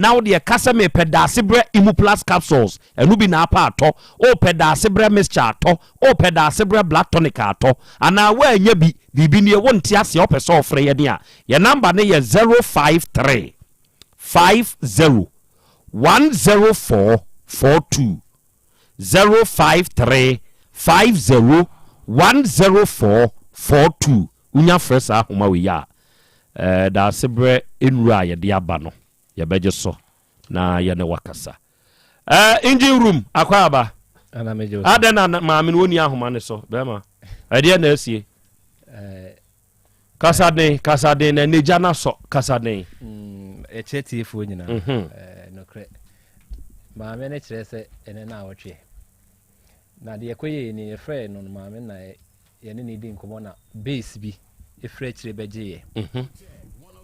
Na wo deɛ ka sɛ mepɛ daasebrɛ Imuplus capsules, ɛno bi na apɛ atɔ, wopɛ daasebrɛ mixture atɔ, wopɛ daasebrɛ blood tonic atɔ, anaa woannya bi, biribi nie, wonte aseɛ, wopɛ sɛ wofrɛ yɛn a, yɛn number no yɛ 053 50 104 42, 053 50 104 42. Wonya frɛ saa ahoma wei a, ɛɛ, daasebrɛ nnuro a yɛde aba no, yɛbɛgye so na yɛne wakasa. Ɛɛ, engine room, akɔ aba. Adɛn na maame no wɔnni ahoma no so, bɛrima? Ɛdeɛ na asie. Kasa den, kasa den, na n'agya no asɔ, kasa den. Mm, ɛkyerɛ tiefoɔ nyinaa. Mhm. Nokorɛ. Maame no kyerɛ sɛ ɛnɛ no a wɔtweɛ. Na deɛ ɛkɔyɛɛ ni, yɛfrɛɛ no no maame na yɛne no redi nkɔmmɔ na bass bi firi akyire bɛgyeeɛ.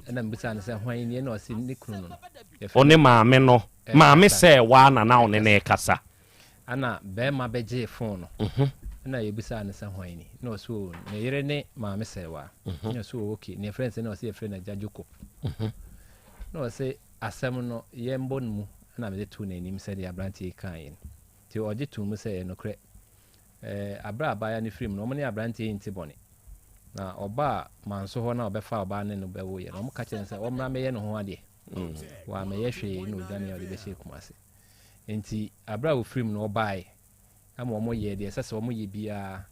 Ɛna mebisaa no sɛ hwan nie na ɔse ne kunu no no. Yɛfrɛ Wo ne maame no, maame Ɛrekasa. sɛ waa na na wo ne no rekasa. Ɛna barima bɛgyee phone no. Ɛna yɛbisaa no sɛ hwan ni na ɔse oo ne yere ne maame sɛ waa. Ɛna ɔse oo okay, ne yɛfrɛ no sɛ na ɔse yɛfrɛ no Agya Jacob. Na ɔse asɛm no yɛmbɔ no mu ɛna mede too n'anim sɛdeɛ aberanteɛ yi kaeɛ no. Nti ɔgye too mu sɛ ɛyɛ nokorɛ. Ɛɛ berɛ a abaayewa no firi mu no, wɔn ne aberanteɛ yi nte bɔne. Na ɔbaa manso hɔ na ɔbɛfaa ɔbaa ne no bɛwoeɛ no, wɔka kyerɛɛ no sɛ ɔmmra mmɛyɛ ne ho adeɛ. Wammɛyɛ hwee na ɔdwane a ɔde bɛhyɛɛ Kumasi. Nti berɛ a ɔfiri mu no, ɔbaeɛ ma wɔyɛɛ deɛ ɛsɛ sɛ wɔyɛ biara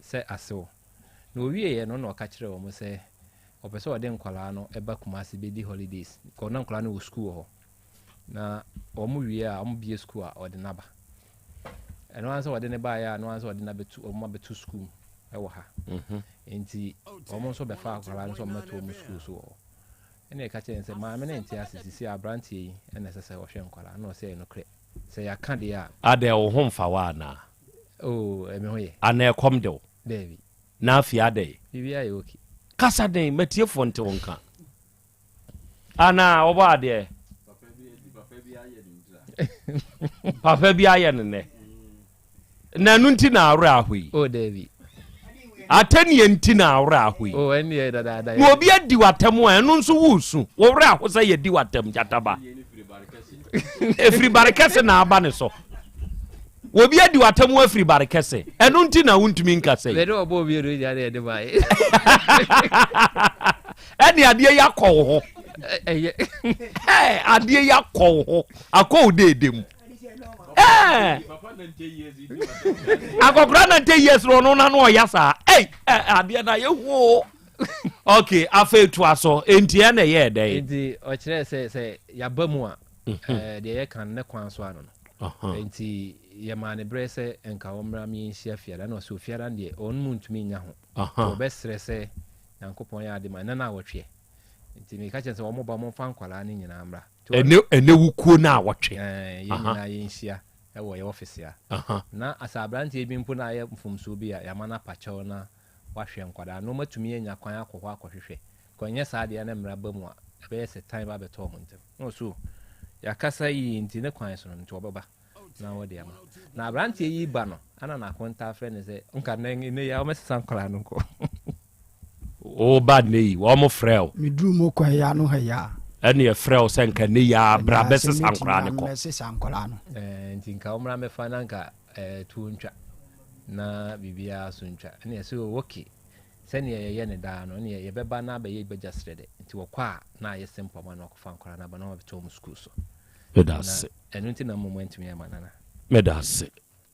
sɛ asew. Na ɔwieeɛ no na ɔka kyerɛɛ wɔn sɛ ɔpɛ sɛ ɔde nkwadaa no ba Kumasi bɛdi holidays, because na nkwadaa no wɔ sukuu wɔ hɔ. Na wɔn wie a, wɔn bie sukuu a, ɔde no aba. Ɛno ara sɛ ɔde no baeɛ a, ɛno ara sɛ ɔde no abɛtu, wɔn abɛto sukuu mu wɔ ha. Nti wɔn nso bɛfa akwadaa no sɛ wɔn bɛto wɔn sukuu so wɔ hɔ. Ɛna ɛka kyerɛ no sɛ maame no nte ase sisi aberanteɛ yi ɛna ɛsɛ sɛ ɔhwɛ nkwadaa no. Ɛna ɔsɛ ɛyɛ nokorɛ. Sɛ yɛaka deɛ a. Adɛn wo ho mfa wo anaa? Oh, me ho yɛ. Anaa ɛkɔm de wo? Daabi. Na afei adɛn? Biribiara yɛ okay. Kasa den, matiefoɔ nte wo nka. Anaa wɔbɔ adeɛ. Papa bi ayɛ no nnɛ. Na ɛno nti na awerɛ aho yi. Oh, Dabi. Atɛnniɛ nti na awerɛ aho yi. Oh, ɛnneɛ dadaada. Na obi adi w'atɛm a, ɛno nso woresu. Wo werɛ aho sɛ yɛdi w'atɛm, gyataba. Ɛfiri bare kɛse na aba ne so. Obi adi w'atam afiri bare kɛse. Ɛno nti na wontumi nkasa yi. Mede ɔbɔ obi adu gya ne ɛde ma yi. Ɛne adeɛ yi akɔ wo ho. Ɛyɛ. Adeɛ yi akɔ wo ho. Akɔ wo deede mu. Akɔkora 90 years no ɔno na no ɔya saa. Ei, adeɛ na yɛhu o. Ok, afei toa so. Enti ɛna ɛyɛɛ dɛn? Enti ɔkyerɛɛ sɛ sɛ yɛaba mu a, deɛ yɛka no ne kwan so ano no. Enti yɛmaa no berɛ sɛ nka ɔmmra ma yɛnhyia Fiada. Ɛna ɔse Ofiada no deɛ ɔno mu ntumi nnya ho. Nti ɔbɛsrɛ sɛ Nyankopɔn yɛ adom a ɛnnɛ naawɔtweɛ. Nti meka kyerɛ no sɛ wɔn ba wɔmfa nkwadaa no nyinaa mmra. Nti Ɛnɛ ɛnɛ wukuo naawɔtwe. Ɛɛ, yɛn nyinaa yɛnhyia wɔ yɛn ɔfese ha. Na sɛ aberanteɛ bi mpo na ayɛ mfomsoɔ bi a, yɛama no apa kyɛw na wahwɛ nkwadaa no. Na wɔatumi anya kwan akɔ hɔ akɔhwehwɛ. Because ɛnyɛ saa deɛ a na mmara ba mu a, ɛbɛyɛ sɛ tan ba abɛtɔ wɔn ntam. Na ɔse o, yɛakasa yie nti ne kwan so no nti ɔbɛba na wɔde ama. Na aberanteɛ yi ba no, ana n'akontaa frɛ no sɛ, nka nnɛ nnɛ yi a wɔmmɛsesa nkwadaa no nkɔ. Woba nnɛ yi, wɔn frɛ wo. Meduru mo kwan yi ano ha yi a. Ɛne ɛfrɛ wo sɛ nka nnɛ yi ara bra bɛsesa nkwadaa no kɔ. Mɛsesa nkwadaa no. Ɛɛ, nti nka wɔmmra mmɛfa na nka ɛɛ tuo ntwa na biribiara so ntwa. Ɛne ɛse o, okay. Sɛdeɛ yɛyɛ no daa no, ɛneɛ yɛbɛba na abɛyɛ bagya serɛ dɛ. Nti wɔkɔ a, na ayɛ simple ama no akɔfa nkwadaa no aba na wɔabɛto wɔn sukuu so. Meda ase. Na ɛno nti na mmom antumi amma Nana. Meda ase.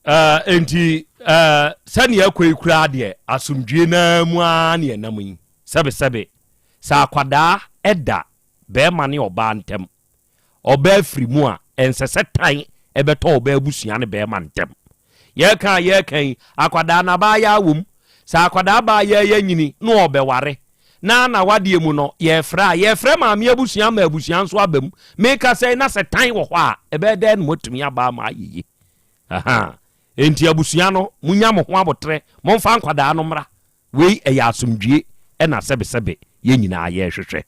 Eh, enti eh, sɛnea ɛkɔ yi koraa deɛ, asomdwie no ara mu ara ne ɛnam yi. Sɛbesɛbe, sɛ akwadaa da barima ne ɔbaa ntam, ɔbaa firi mu a, ɛnsɛ sɛ tan bɛtɔ ɔbaa abusua ne barima ntam. Yɛreka a yɛreka yi, akwadaa no abaayaa wom. Sɛ akwadaa abaayaa yi anyini na ɔrebɛware, na n'awadeɛ mu no, yɛrefrɛ a, yɛrefrɛ maame abusua ama abusua nso aba mu. Mekasa yi, na sɛ tan wɔ hɔ a, ɛbɛyɛ dɛn na moatumi aba ama ayɛ yie? Ahaa. Enti abusua no, monya mo ho aboterɛ, momfa nkwadaa no mmra. Wei ɛyɛ asomdwie na sɛbesɛbe yɛn nyinaa yɛrehwehwɛ.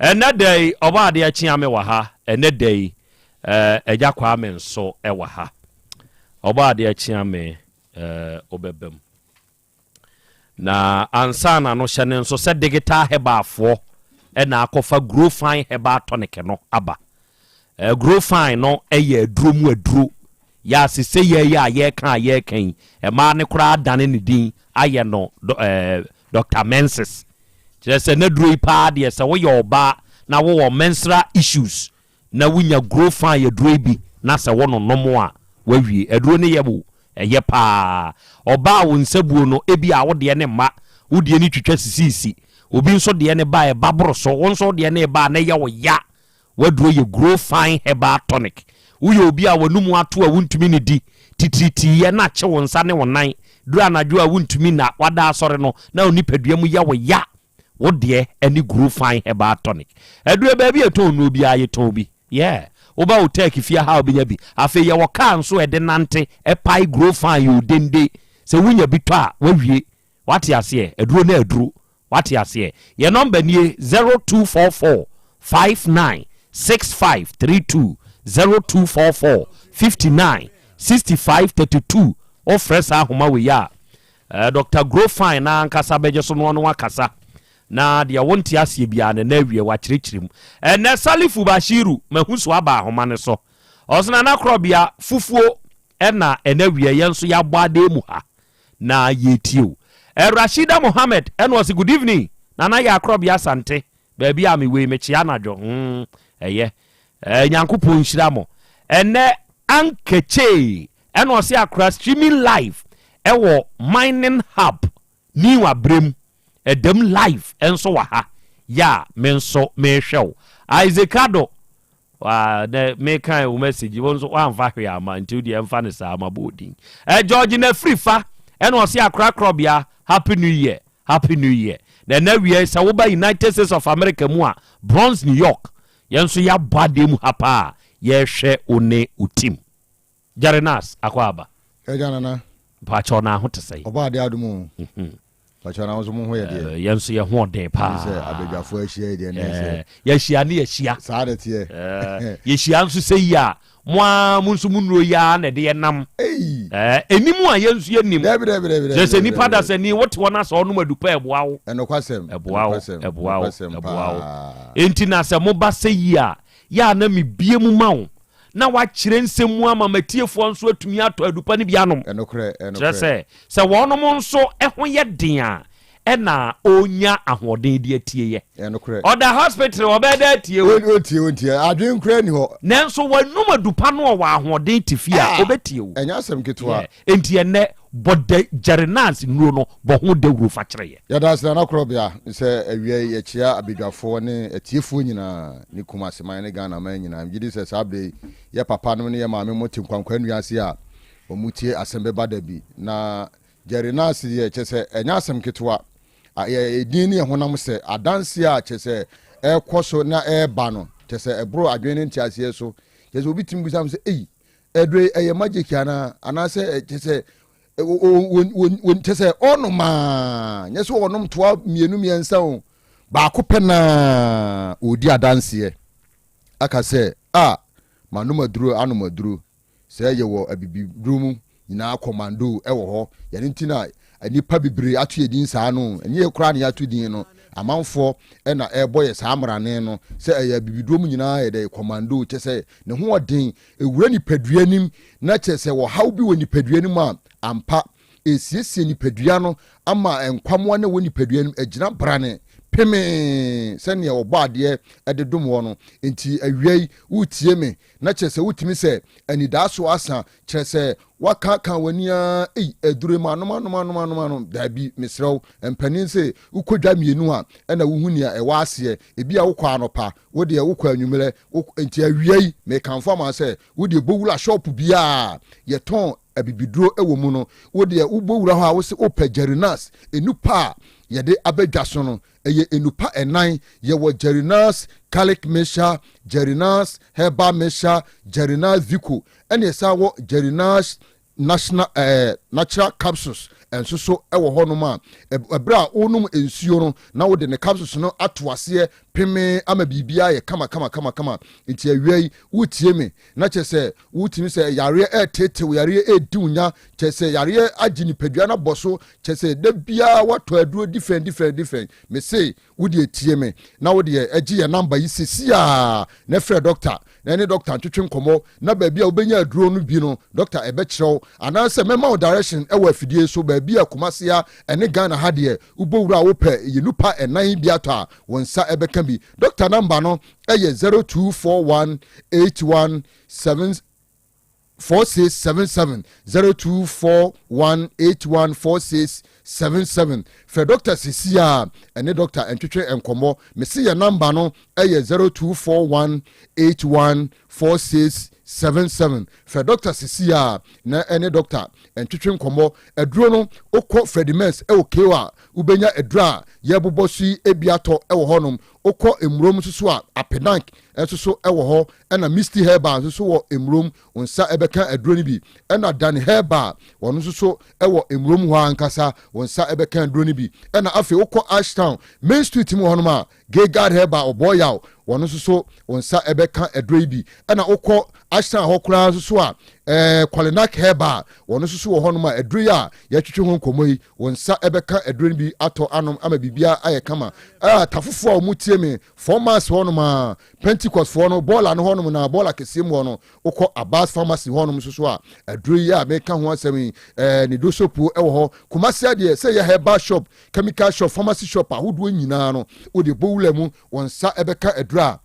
Ɛnnɛ da yi, Ɔbɔadeɛ Kyeame wɔ ha, ɛnnɛ da yi, eh, Agya Kwame nso wɔ ha. Ɔbɔadeɛ Kyeame, eh, wobɛba mu. Na ansa na no, hyɛ no nso sɛ Digital Herbalfoɔ na akɔfa Grow Fine Herbal Tonic no aba. Eh, Grow Fine no yɛ aduro mu aduro. Yɛ a sesei yi a yɛreka a yɛreka yi, mmaa no koraa adane ne din ayɛ no eh, Doctor Menses. Kyerɛ sɛ n'aduro yi paa deɛ sɛ woyɛ ɔbaa na wowɔ menstrual issues na wonya Grow Fine aduro yi bi na sɛ wononom a, woawie. Aduro no yɛ o, ɛyɛ paa. Ɔbaa a wo nsabuo no, ebia wo deɛ no mma, wo deɛ no twitwa sisiisi. Obi nso deɛ no ba a, ɛba boro so. Wo nso wo deɛ no reba a, na ɛyɛ wo ya. W'aduro yɛ Grow Fine Herbal Tonic. Woyɛ obi a w'anomu ato a wontumi nnidi, titiritii na akye wo nsa ne wo nan, duru anadwo a wontumi nna, wada asɔre no na wo nipadua mu yɛ wo ya, wo deɛ ne Grow Fine Herbal Tonic. Aduro baabi a yɛtɔn nnuro biara yɛtɔn bi. Yeah. Woba wo Turkey fie ha a wobɛnya bi. Afei yɛwɔ kaa nso a ɛde nante, ɛpae Grow Fine yɛ odende. Sɛ wonya bi tɔ a, woawie. Wate aseɛ? Aduro ne aduro. Wate aseɛ? Yɛn nɔmba nie, 0244 59 65 32, 0244 59 65 32. Wofrɛ saa ahoma wei a, eh, Dr. Grofine na ankasa bɛgye so no ɔno akasa. Na deɛ wonte aseɛ biara no, na awie wakyerɛkyerɛ mu. Ɛnɛ Salifu Bashiru, mahu so aba ahoma no so. Ɔsena Nana Korɔbea, fufuo ɛna ɛnɛ wie yɛn nso yɛabɔ adeɛ mu ha. Na yɛretie o. Eh, Rashida Mohammed ɛna ɔse good evening Nana yɛ Akorɔbea Asante baabi a mewɔ yi mekyea anadwo hmm ɛyɛ eh, Nyankopɔn nhyira mo. Ɛnɛ Ankekyee ɛna ɔse Accra streaming live ɛwɔ mining hub New Abrem Ɛdam live nso wɔ ha yɛ a me nso mehwɛ wo. Isaac Addo waa nɛ mekan wo message wo nso woamfa hwee ama nti wo deɛ ɛmfa no saa mabɔ wo din. Ɛ George Nafirifa ɛna ɔse akora korɔbea happy new year happy new year. Na ɛnɛ awia yi sɛ woba United States of America mu a Bronx New York yɛn nso yɛabɔ adeɛ mu ha paa yɛrehwɛ wo ne wo team. Jerry Nas akɔ aba. Agya Nana. Mpakyɛw na ho te sɛn? Ɔbɔ adeɛ adom o. Mpakyɛw na wo nso mo ho yɛ deɛ? Yɛn nso yɛ ho ɔden paa. Sɛ abadwafoɔ ahyia yi deɛ ne sɛ. Yɛahyia ne yɛahyia. Saa na ɛteɛ. Yɛhyia nso sɛ yi a mo ara mo nso mo nnuro yi ara na ɛde yɛ nam. Ɛnim a yɛn nso yɛnim. Dabi dabi dabi. Kyerɛ sɛ nipa da sɛ ni wote hɔ na sɛ ɔnom adupa ɛboa wo. Ɛnokwasɛm. Ɛboa wo ɛboa wo ɛboa wo. Enti na sɛ moba sɛ yi a yɛ a na mebie mu ma wo na wakyerɛ nsɛm mu ama m'atiefoɔ nso atumi atɔ adupa no bi anom. Ɛnokorɛ, ɛnokorɛ. Kyerɛ sɛ, sɛ wɔnom nso ho yɛ den a, ɛna ɔnya ahoɔden de atie yɛ. Ɛnokorɛ. Ɔda hospital, ɔbɛyɛ dɛ atie wo. Ɔntie, ɔntie. Adwene koraa nni hɔ. Nanso wanum adupa no ɔwɔ ahoɔden te fie a, ɔbɛtie wo. Ɛnyɛ asɛm ketewa. Yeah. Enti ɛnnɛ, bɔ da Jerrynads nnuro no, bɔ ho dawuro fa kyerɛ yɛ. Yɛda ase Nana Korɔbea sɛ awia yi yɛkyea abadwafoɔ ne atiefoɔ nyinaa ne Kumasi man ne Ghana man nyinaa. Megye di sɛ saa berɛ yi yɛ papa nom ne yɛ maame mo te nkwankwa nnua ase a wɔn tie asɛm bɛba da bi. Na Jerry Nurse deɛ kyɛ sɛ ɛnyɛ asɛm ketewa. Yɛ edin ne yɛ honam sɛ adanseɛ a kyɛ sɛ ɛrekɔ so na ɛreba no kyɛ sɛ ɛboro adwene ne nteaseɛ so. Kyɛ sɛ obi tumi bisa me sɛ ei aduro yi ɛyɛ magic anaa anaasɛ kyɛ sɛ kyɛ sɛ ɔnom a nyɛ sɛ ɔnom toa mmienu mmiɛnsa o baako pɛ naa ɔredi adanseɛ aka sɛ a manom aduro anom aduro sɛ yɛwɔ abibiduro mu nyinaa kɔmando ɛwɔ hɔ yɛne nti na nnipa bebree ato yɛ din saa no ɛnyɛ yɛ koraa na yɛato din no amanfoɔ ɛna ɛrebɔ yɛ saa mmarane no sɛ ɛyɛ abibiduro mu nyinaa yɛ dɛ kɔmando kyɛ sɛ ne ho ɔden Ɛwura nipadua no mu, na kyerɛ sɛ ɔhaw bi wɔ nipadua no mu a, ampa, ɛresiesie nipadua no ama nkwammoa no a ɛwɔ nipadua no mu agyina brane pemee sɛdeɛ ɔbɔ adeɛ de dom wɔ no. Nti awia yi, woretie me, na kyerɛ sɛ wotumi sɛ anidaaso asa, kyerɛ sɛ woakaaka w'ani ara, ei, aduro yi manom anom anom anom anom, daabi, mesrɛ wo, mpanin se wokɔ dwa mmienu a, ɛna wohu nea ɛwɔ aseɛ, ebi a wokɔ anɔpa, wo deɛ wokɔ anwummerɛ, Wo nti awia yi mekamfo ama wo sɛ wo deɛ bɔ wura shop biara a yɛtɔn abibiduro wɔ mu no, wo deɛ wobɔ wura hɔ a wose wopɛ Jerinas nnupa a yɛde aba dwa so no, ɛyɛ nnupa ɛnan, yɛwɔ Jerinas Garlic Mixture, Jerinas Herbal Mixture, Jerinas Vico, ɛna yɛsan wɔ Jerinas National ɛɛ natural capsules nso so wɔ hɔnom a ɛberɛ a wonom nsuo no na wode ne capsules no ato aseɛ pemee ama biribiara yɛ kama kama kama kama. Nti awia yi wotie me na kyerɛ sɛ wotumi sɛ yareɛ ɛretetew, yareɛ ɛredi wo nya, kyerɛ sɛ yareɛ agye nipadua no abɔ so, kyerɛ sɛ da biara woatɔ aduro different different different. Mese Wo deɛ tie me na wo deɛ gye yɛn number yi sesiaa na frɛ doctor na ɛne doctor ntwetwe nkɔmmɔ na baabi a wobɛnya aduro no bi no doctor ɛbɛkyerɛ wo anaasɛ mɛma wo direction ɛwɔ afidie so baabi a Kumasi ha ɛne Ghana ha deɛ wobɔ wura a wopɛ yɛ nupa ɛnan bi atɔ a wo nsa ɛbɛka bi. Doctor number no ɛyɛ 0241 81 7 4677 0241 81 4677 Frɛ dɔkta sisi a ɛne dɔkta ntwetwe nkɔmmɔ. Mese yɛ namba no yɛ 0241 81 4677 Frɛ dɔkta sisi a na ɛne dɔkta ntwetwe nkɔmmɔ. Aduro no wokɔ Fredimens wɔ KO a wobɛnya aduro a yɛbobɔ so yi bi atɔ wɔ hɔnom. Wokɔ Mmurom nso so a Apedank nso so wɔ hɔ, ɛna Misty Herbal nso so wɔ Mmurom, wo nsa bɛka aduro no bi. Ɛna Danny Herbal, wɔn nso so wɔ Mmurom hɔ ankasa. wo nsa ɛbɛka aduro no bi. Ɛna afei wokɔ Ashtown Main Street mu hɔnom a, Gilgad Herbal ɔbɔ yaw, wɔn nso so wo nsa ɛbɛka aduro yi bi. Ɛna wokɔ Ashtown hɔ koraa nso so a, Kwalenak Herbal, wɔn nso so wɔ hɔnom a aduro yi a yɛtwetwe ho nkɔmmɔ yi, wo nsa ɛbɛka aduro no bi atɔ anom ama biribiara ayɛ kama. Tafofoɔ a wɔn tie me, 4 miles hɔnom a, Pentecost foɔ no, bɔɔla no hɔnom na bɔɔla kɛseɛ mu hɔ no, wokɔ Abbas Pharmacy hɔnom nso so a, aduro yi a meka ho asɛm yi, ne dosopuo ɛwɔ hɔ. Kumasi adeɛ, sɛ yɛ herbal shop, chemical shop, pharmacy shop ahodoɔ nyinaa no, wode bɔ wura mu, wɔn nsa ɛbɛka aduro a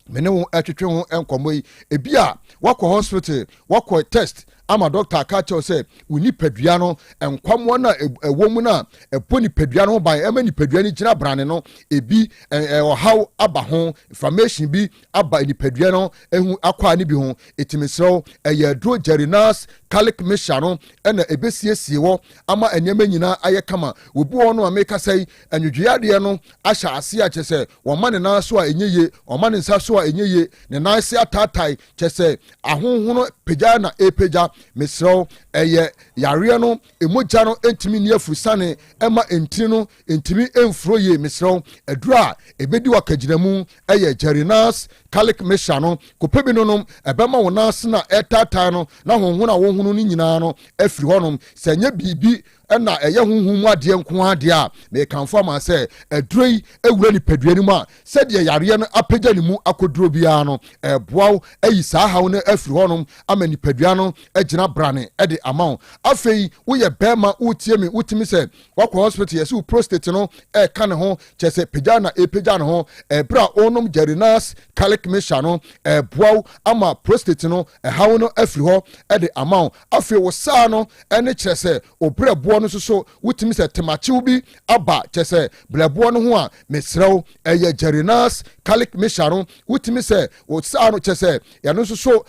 me ne wo ɛtwetwe ho nkɔmmɔ yi. Ebi a wakɔ hospital, wakɔ test ama doctor aka kyerɛw sɛ wo nipadua no nkwamoa no a ɛwɔ mu no a ɛbɔ nipadua no ho ban, ɛma nipadua no gyina brane no, ebi ɔhaw aba ho, inflammation bi aba nipadua no ehu akɔ a ne bi ho. Etimi srɛw, ɛyɛ aduro Jerinas Calic Mixture no ɛna ebesiesie hɔ ama nneɛma nyinaa ayɛ kama. Obi wɔ no a meka sɛ anwodwoyadeɛ no ahyɛ ase a kyerɛ sɛ wɔma ne nan so a ɛnyɛ yie, ɔma ne nsa so a ɛnyɛ yie, ne nan ase ataatae, kyerɛ sɛ ahonhono pagya na ɛpagya. Mesrɛw, ɛyɛ yareɛ no emogya no ntumi nni afurusane, ɛma ntini no ntumi mfuro yie. Mesrɛw, aduro a ɛbɛdi wakagyinamu ɛyɛ Jerinas Calic Mixture no. Kɔpɛ bi nonom, ɛbɛma wo nan ase na ɛtaatae no na honhono a wɔhono no nyinaa no afiri hɔnom. Sɛ ɛnyɛ biribi ɛna ɛyɛ honhom mu adeɛ nko adeɛ a, mekamfo ama sɛ aduro yi ewura nipadua no mu a, sɛdeɛ yareɛ no apagya ne mu akɔduro biara no, ɛboa wo ayi saa haw no afiri hɔnom ama nipadua no agyina brane ɛde ama wo. Afei woyɛ bɛrima wotie me, wotumi sɛ wakɔ hospital, yɛsɛ wo prostate no ɛka ne ho, kyɛ sɛ pagya na ɛpagya ne ho. Ɛberɛ a wonom Jerinas Calic Mixture no, ɛboa wo ama prostate no ɛhaw no afiri hɔ ɛde ama wo. Afei wo saa no ɛne kyerɛ sɛ obrɛboɔ no nso so wotumi sɛ temakyew bi aba, kyerɛ sɛ brɛboɔ no ho a, mesrɛ ɛyɛ Jerinas Calic Mixture no. Wotumi sɛ wo saa no kyerɛ sɛ yɛno nso so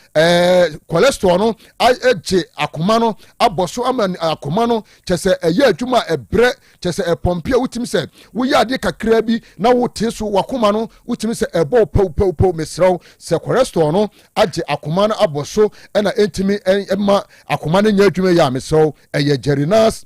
cholesterol no agye akoma no abɔ so ama akoma no kyerɛ sɛ ɛyɛ adwuma a ɛbrɛ, kyerɛ sɛ ɛpɔmpe a wotumi sɛ woyɛ adeɛ kakra bi na wote so wakoma no wotumi sɛ ɛbɔ pɛwpɛwpɛw. Mesrɛ sɛ cholesterol no agye akoma no abɔ so ɛna ɛntumi ɛma akoma no nyɛ adwuma yi a, mesrɛ ɛyɛ Jerinas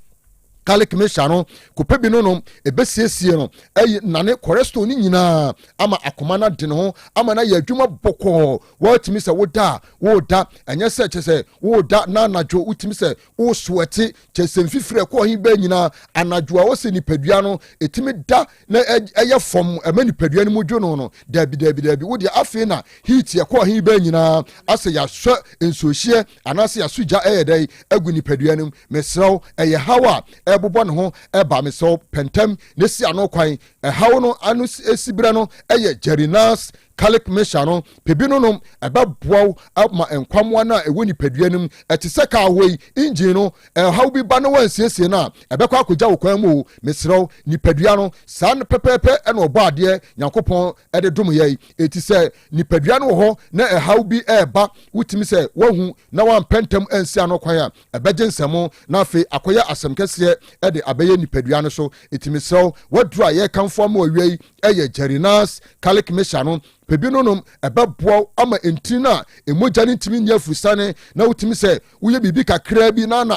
Calic Mixture no. Kɔpɛ bi no nom, ɛbɛsiesie no, ɛyi nane cholesterol no nyinaa ama akoma no ade ne ho ama no ayɛ adwuma bɔkɔɔ. Wɔatumi sɛ woda a woda, ɛnyɛ sɛ kyɛ sɛ woda na anadwo wotumi sɛ wosoɛte, kyɛ sɛ mfifiri ɛkɔɔ he bɛɛ nyinaa anadwo a wɔsɛ nipadua no ɛtumi da na ɛyɛ fam ɛma nipadua no mu dwo no. Daabi daabi daabi, wodeɛ afei na heat ɛkɔɔ he bɛɛ nyinaa asɛ yɛasɔ nsuohyeɛ anaasɛ yɛaso gya ɛyɛ dɛn agu nipadua no mu. Mesrɛw, ɛyɛ haw a ɛbobɔ ne ho ɛba. Mesrɛw, pɛntɛm na si ano kwan. Ɛhaw no ano esi berɛ no ɛyɛ Jerinas Calic Mixture no. Pɛ no nom, ɛbɛboa wo ama nkwamoa no a ɛwɔ nipadua no mu. Ɛte sɛ kaa hɔ yi engine no, ɛhaw bi ba na wansiesie no a, ɛbɛkɔ akɔgya wo kwan mu o. Mesrɛw, nipadua no saa no pɛpɛɛpɛ ɛna ɔbɔ adeɛ Nyankopɔn ɛde dom yɛ yi. Eti sɛ nipadua no wɔ hɔ na ɛhaw bi ɛɛba, wotumi sɛ wahu na wampɛ ntɛm ansi ano kwan a, ɛbɛgye nsɛmo na afei akɔyɛ asɛm kɛseɛ ɛde abɛyɛ nipadua no so. Eti mesrɛw, waduru a yɛrekamfo ama awia yi ɛyɛ Jerinas Calic Mixture no. Pɛ bi no nom, ɛbɛboa ama ntini no a emogya no ntumi nyɛ afurusane na wotumi sɛ woyɛ biribi kakraa bi na ana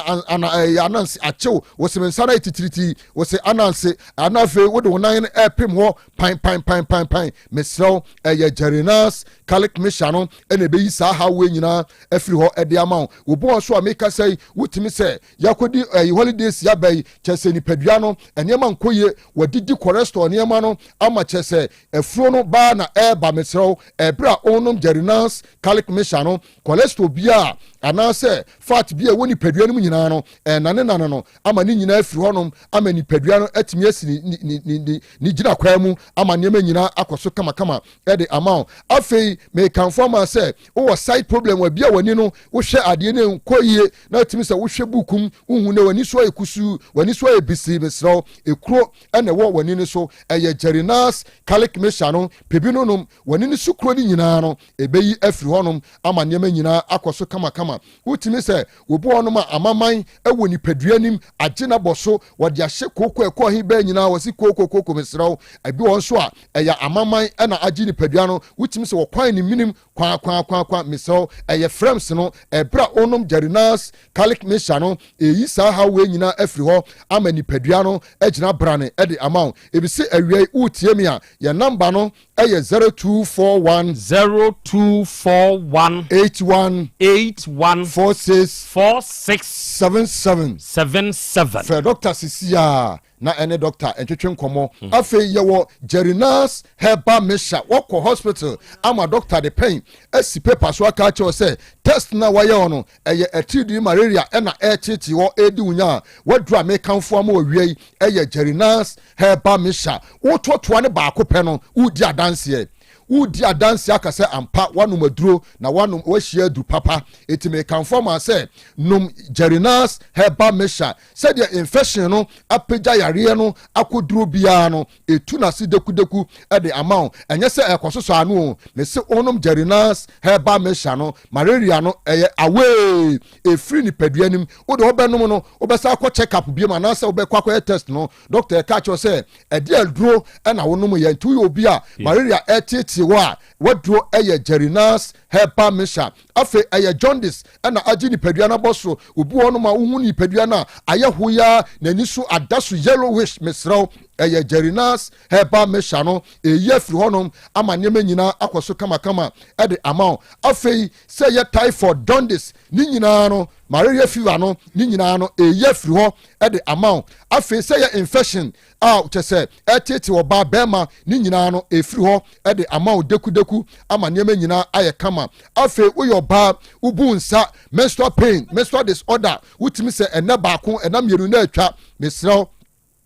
ɛyɛ ananse akyew, wɔsɛ nsa no ayɛ titiriti, wɔsɛ ananse ana afei wode wo nan no ɛpem hɔ pan pan pan pan pan. Mesrɛw, ɛyɛ Jerinas Calic Mixture no ɛna ɛbɛyi saa haw wei nyinaa afiri hɔ ɛde ama wo. Obi wɔ so a meka sɛ wotumi sɛ yɛakɔdi ɛyi holidays yaba yi, kyɛ sɛ nipadua no nneɛma nkɔ yie, wɔdidi cholesterol nneɛma no ama kyɛ sɛ afuro no baa na ɛreba. Mesrɛw, ɛberɛ a ɔnom Jerinas Calic Mixture no, cholesterol biara anaasɛ fat bi a ɛwɔ nipadua no mu nyinaa no ɛnane nane no ama ne nyinaa afiri hɔnom ama nipadua no atumi asi ne ne ne ne ne gyina kwan mu ama nneɛma nyinaa akɔ so kamakama ɛde ama wo. Afei mekamfo ama sɛ wowɔ sight problem wɔ bi a w'ani no wohwɛ adeɛ no nkɔ yie na atumi sɛ wohwɛ buku mu wohu na w'ani so ayɛ kusuu, w'ani so ayɛ bisi. Mesrɛw, ekuro ɛna ɛwɔ w'ani no so, ɛyɛ Jerinas Calic Mixture no. Pɛ bi no nom. W'ani no so kuro no nyinaa no, ɛbɛyi afiri hɔnom ama nneɛma nyinaa akɔ so kamakama. Wotumi sɛ obi wɔ hɔnom a amaman wɔ nipadua nim, agye no abɔ so, wɔde ahyɛ kooko a ɛkɔ he bɛɛ nyinaa, wɔse kooko kooko mesrɛ wo. Ebi wɔ hɔ nso a ɛyɛ amaman na agye nipadua no, wotumi sɛ wɔkwan ne menim kwaakwaakwaa, mesrɛ wo, ɛyɛ frɛms no, ɛberɛ a wonom Jarinas Garlic Mixture no, ɛyi saa haw wei nyinaa afiri hɔ ama nipadua no agyina brane de ama wo. Ebise awia yi woretie me a, yɛn namba no ɛyɛ 0241. 0241. 81. 81. 46. 46. 77. 77. Frɛ dɔkta sisi a na ɛne dɔkta ntwetwe nkɔmmɔ. Afei yɛwɔ Jerinas Herbal Mixture. Wɔkɔ hospital ama dɔkta de pɛn asi paper so aka akyerɛ wo sɛ test no a wɔayɛ wɔ no ɛyɛ atiridii malaria ɛna ɛreteetee hɔ ɛredi wo nya a, waduru a mekamfo ama wɔ awia yi ɛyɛ Jerinas Herbal Mixture. Wotoatoa ne baako pɛ no, woredi adanseɛ. Woredi adanseɛ aka sɛ ampa woanom aduro na woanom woahyia aduru papa. Enti mekamfo ama sɛ nom Jerinas Herbal Mixture. Sɛdeɛ infection no apagya yareɛ no akɔduro biara no, ɛtu n'ase dekudeku de ama wo. Ɛnyɛ sɛ ɛrekɔsosɔ ano o. Mese wonom Jerinas Herbal Mixture no, malaria no ɛyɛ away. Ɛfiri nipadua no mu. Wode wobɛnom no, wobɛsan akɔ check up biom anaasɛ wobɛkɔ akɔyɛ test no, Dɔkta ɛka kyerɛ wo sɛ ɛde aduro na wonom yɛ nti woyɛ obi a malaria ɛreteetee wo a waduro ɛyɛ Jerinas herbal mixture. Afei ɛyɛ jaundice ɛna agye nipadua no abɔ so. Obi wɔ hɔnom a wohu nipadua no a ayɛ hoyaa n'ani so ada so yellowish. Mesrɛ wo ɛyɛ Jerinas herbal mixture no ɛyi afiri hɔnom ama nneɛma nyinaa akɔ so kamakama ɛde ama wo. Afei sɛ ɛyɛ typhoid, jaundice ne nyinaa no malaria fever no ne nyinaa no ɛyi afiri hɔ de ama wo. Afei sɛ yɛ infection a kyɛ sɛ ɛtete ɔbaa bɛrima ne nyinaa no ɛfiri hɔ de ama wo dekudeku ama nneɛma nyinaa ayɛ kama. Afei woyɛ ɔbaa wobu nsa menstrual pain menstrual disorder wotumi sɛ ɛnɛ baako ɛna mmienu na atwa mesrɛ wo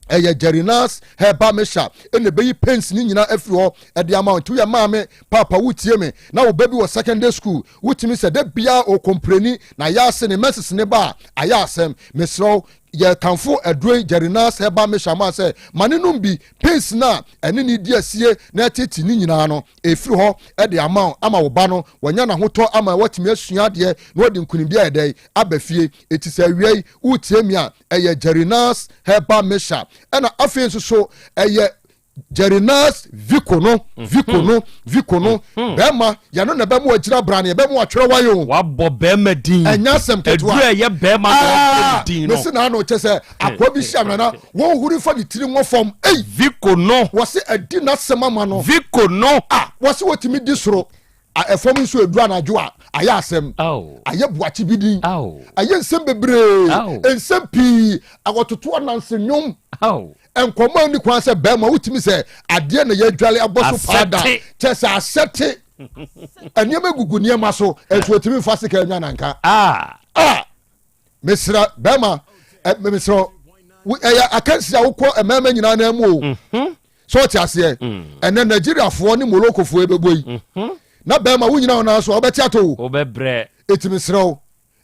ɛyɛ Jerinas herbal mixture ɛna ɛbɛyi pains ne nyinaa afiri hɔ ɛde ama wo. Nti woyɛ maame paapa wotie me na wo ba bi wɔ secondary school wotumi sɛ da biara ɔkɔmpreni na ayɛ ase ne menses ne ba a ayɛ asɛm mesrɛ wo yɛkamfo aduro yi Jerinas herbal mixture ma sɛ ma ne nom bi pains no a ɛne ne di asie na ɛtete ne nyinaa no ɛfiri hɔ ɛde ama wo ama wo ba no wanya n'ahotɔ ama watumi asua adeɛ na wɔde nkunimdi ayɛ dɛn aba fie. Ɛti sɛ awia yi wotie mi a ɛyɛ Jerinas herbal mixture ɛna afei nso so ɛyɛ Jerinas Vico no Vico no Vico no bɛrima yɛno na ɛbɛmo agyina brane ɛbɛmo atwerɛ wayo o wabɔ bɛrima din ɛnyɛ asɛm ketewa aduru ɛyɛ bɛrima na wabɔ ne din no mesi na ano kyɛ sɛ akoa bi hyia nana wɔn huri fa ne tiri ngɔ fam ei Vico no wɔsi adi n'asɛm ama no Vico no ah wɔsi wɔtumi di soro Ɛfam nso edu anadwo a, ayɛ asɛm. Ayɛ boakye bi din. Ayɛ nsɛm bebree. Nsɛm pii. Awɔtoto ananse nnwom. Nkɔmmɔ a ɛnni kwan sɛ bɛrima wotumi sɛ adeɛ na yɛadwale abɔ so paa da. Kyɛ sɛ asɛte. Nneɛma gugu nneɛma so, nso otumi nfa sika nwa nanka. Ah! Mesrɛ bɛrima, mesrɛ ɛyɛ akansi a wokɔ mmarima nyinaa nan mu o. Mhm. So ɔte aseɛ? Mm. Ɛnɛ Nigeriafoɔ ne Moroccofoɔ ɛbɛbɔ yi. Mhm. Na bɛrima wo nyina wo nan so a wobɛte ato wo. Wobɛbrɛ. Eti mesrɛ wo,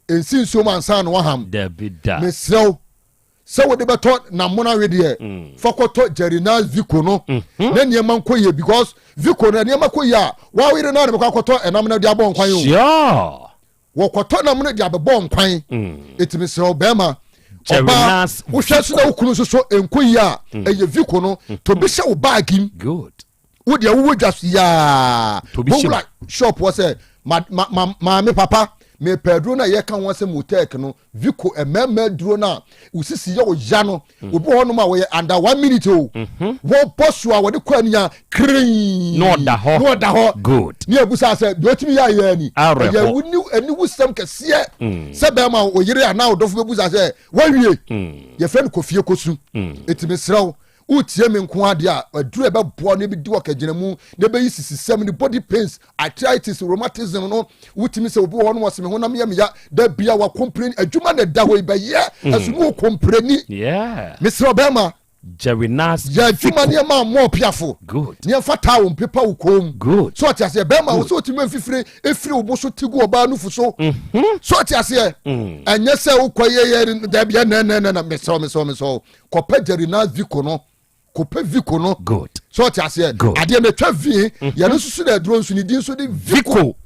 nsi nsuo mu ansa na waham. Dabi da. Mesrɛ wo sɛ wode bɛtɔ namona wedeɛ mm. fa kɔtɔ Jerinas Vico no mm-hmm. na nneɛma nkɔ yie because Vico no nneɛma kɔ yie a wawere no a na bɛkɔ akɔtɔ ɛnam no de abɔ nkwan o. Sure. Wɔkɔtɔ nam no de abɛbɔ nkwan. Eti mesrɛ wo bɛrima, ɔbaa, wohwɛ so na wo kunu nso so nkɔ yie a, mm. ɛyɛ viko no, mm. tobi hyɛ wo baagi mu. Good. Wo deɛ wowɔ dwa so yaa. Bowura shop wɔ sɛ ma ma ma maame papa mepɛ aduro no a yɛka ho asɛm wɔ tech no viko mmarima aduro no a wosisi yɛ wo ya no mm. Obi wɔ hɔnom a wɔyɛ under one minute o. Mhm. Wɔbɔ so a wɔde kɔ ania kirin. Na ɔda hɔ. Na ɔda hɔ. Good. Ne ebusa sɛ deɛ ɔtumi yɛ ayɛ ani. Awerɛho. Ɛyɛ wuni aniwusɛm kɛseɛ. Mm. Sɛ bɛrima oyere anaa ɔdɔfo bɛbusa sɛ wawie. Mm. Yɛfrɛ no kofie kosu. Eti mesrɛ wo wotie me nko adeɛ a aduru a ɛbɛboa no ɛbɛdi wɔ na ɛbɛyi sisisɛm ne body pains arthritis rheumatism no wotumi sɛ obi wɔ hɔ no wɔsɛ me honam yɛ meya da bia wakɔmpreni adwuma na ɛda hɔ yi bɛyɛ mm. ɛso ne wɔkɔmpreni mesrɛ ɔbɛrima yɛ adwuma nneɛma mmɔ piafo nneɛmfa taa wo mpepa wo kɔn mu so ɔte aseɛ bɛrima wo sɛ ɔtumi mfifire ɛfiri wo bo so ti gu ɔbaa nufu so mm-hmm. so ɔte aseɛ mm. ɛnyɛ sɛ wokɔ yɛyɛ dabi ɛnɛnɛnɛ mesrɛ mesrɛ mesrɛ kɔpɛ Jerry Nas Vico no. Kɔpɛ Vico no. Good. So ɔte aseɛ. Good. Adeɛ no atwa vie. Yɛno nso so na aduro nso ne din nso de Vico. Vico.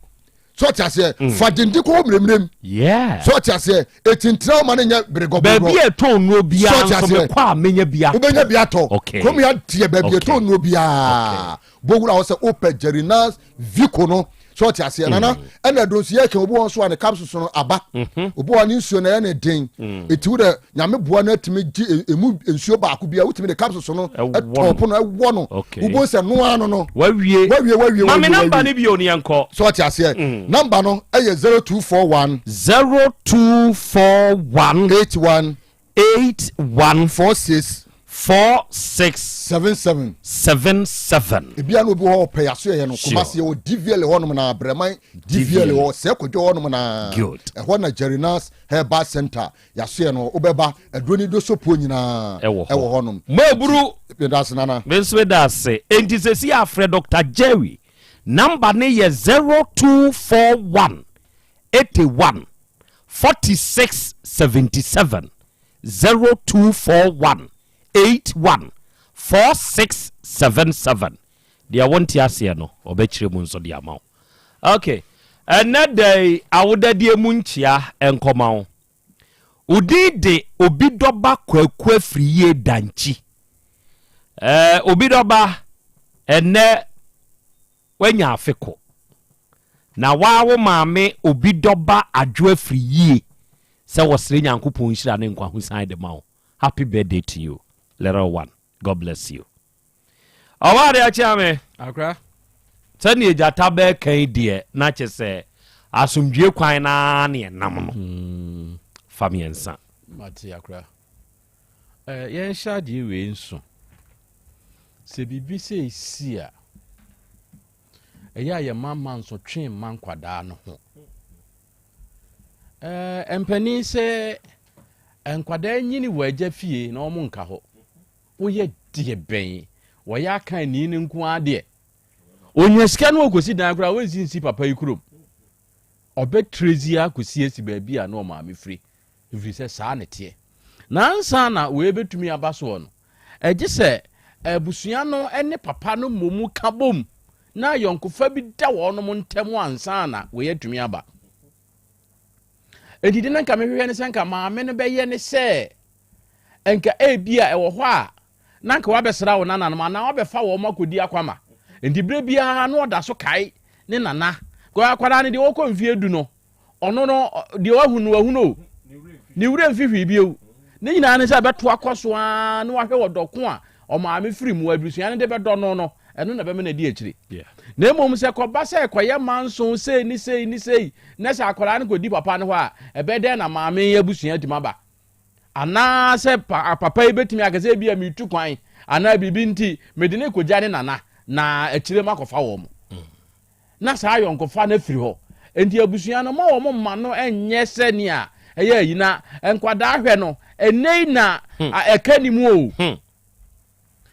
So ɔte aseɛ. Fa dende kɔ hɔ mmerɛmmerɛm. Yeah. So ɔte aseɛ. Eti ntena hɔ ma no nyɛ beregɔbɔdɔ. Baabi a ɛtɔn nnuro biara So ɔte nso aseɛ. mekɔ a menya bi atɔ. Wobɛnya bi atɔ. Okay. Kurom ya deɛ baabi Okay. ɛtɔn nnuro biara. Bowura hɔ sɛ wopɛ Jerinas Vico no. So ɔte aseɛ nana ɛna aduro nso yɛka obi wɔ nso a ne capsules no aba. Obi wɔ ne nsuo no ɛyɛ ne den. Eti wo dɛ nyame boa no atumi gye emu nsuo baako bi a wotumi de capsules no Ɛwɔ ɛtɔpo no ɛwɔ no. Okay. Wobɔ sɛ noa no no. Wawie. Wawie wawie Ma me wawie, namba wawie. no bio ne yɛnkɔ. So ɔte aseɛ. Namba no ɛyɛ 0241. 0241. 81. 81. 46. 46. 77. 77. Ebia na obi wɔ hɔ ɔpɛ yaso yɛ no. Sure. Kumasi yɛ wɔ DVL hɔnom na Brɛman DVL wɔ sɛ kɔdwo hɔnom na. Good. Ɛhɔ na Jerinas Herbal Center yaso yɛ no wobɛba aduro ni do sopuo nyinaa Ɛwɔ hɔ. ɛwɔ hɔnom. Maburu. Meda ase nana. Me nso meda ase. Enti sɛsi afrɛ Dr. Jerry. Number ne yɛ 0241 81 46 77 0241 81 46 77 Deɛ wonte aseɛ no ɔbɛkyerɛ mu nso de ama wo. Ok, ɛnɛ da yi awodadie mu nkyea nkɔma wo. Wo din de Obidɔba Kwaku Afriyie Dankyi. Ɛɛ Obidɔba, ɛnɛ woanya afe ko. Na waa wo maame Obidɔba Adwo Afriyie sɛ wɔsrɛ Nyankopɔn nhyira ne nkwahosan de ma wo. Happy birthday to you little one. God bless you. Ɔwɔ adeɛ akyea me. Akra. Sɛdeɛ gyata bɛɛka yi deɛ na kyɛ sɛ asomdwie kwan no ara ne ɛnam no. Fa mmiɛnsa. Mate akra. Eh, yɛnhyɛ adeɛ wei nso. Sɛ biribi sɛ si a, ɛyɛ a yɛma ma nsotwe mma nkwadaa no ho. Eh, mpanin sɛ nkwadaa nyini wɔ agya fie na wɔn nka hɔ. Woyɛ deɛ bɛn? Wɔyɛ akan ni no nko ara deɛ. Onya sika no ɔkɔsi dan koraa wɔnsi nsi papa yi kurom. Ɔbɛtrɛzi akɔsi asi baabi a na ɔmaame firi. Ɛfiri sɛ saa ne teɛ. Na ansa na wei bɛtumi aba soɔ no, ɛgye sɛ abusua no ne papa no mmom ka bom na ayɔnkofa bi da wɔnom ntam ansa na wei atumi aba. Enti de na nka mehwehwɛ ne sɛ nka maame no bɛyɛ ne sɛ nka ebia ɛwɔ hɔ a na nka wabɛsra wo nananom anaa wabɛfa wɔn akɔdi akwama. Enti berɛ biara na ɔda so kae ne nana. Akwadaa no deɛ ɔkɔ mfeɛ du no, ɔno no deɛ wahu no wahu no o. Ne werɛ mfi hwee bio. Ne nyinaa ne sɛ ɛbɛto akɔ so ara na wahwɛ wɔ dɔko a ɔmaame firi mu abusua no de bɛdɔ no no, ɛno na ɛbɛma no adi akyire. Na mmom sɛ kɔba sɛ kɔyɛ manso sei ne sei ne sei na sɛ akwadaa no kɔdi papa no hɔ a, ɛbɛyɛ dɛn na maame yi abusua atumi aba? Anaasɛ pa, papa yi bɛtumi aka sɛ ebia meretu kwan anaa biribi nti mede no rekɔgya ne nana na akyire makɔfa wɔn. Na saa ayɔnkofa no afiri hɔ. Enti abusua no, mma wɔn mma no nyɛ sɛnea ɛyɛ ayi na nkwadaa hwɛ no, ɛnnɛ yi na ɛka ni mu o.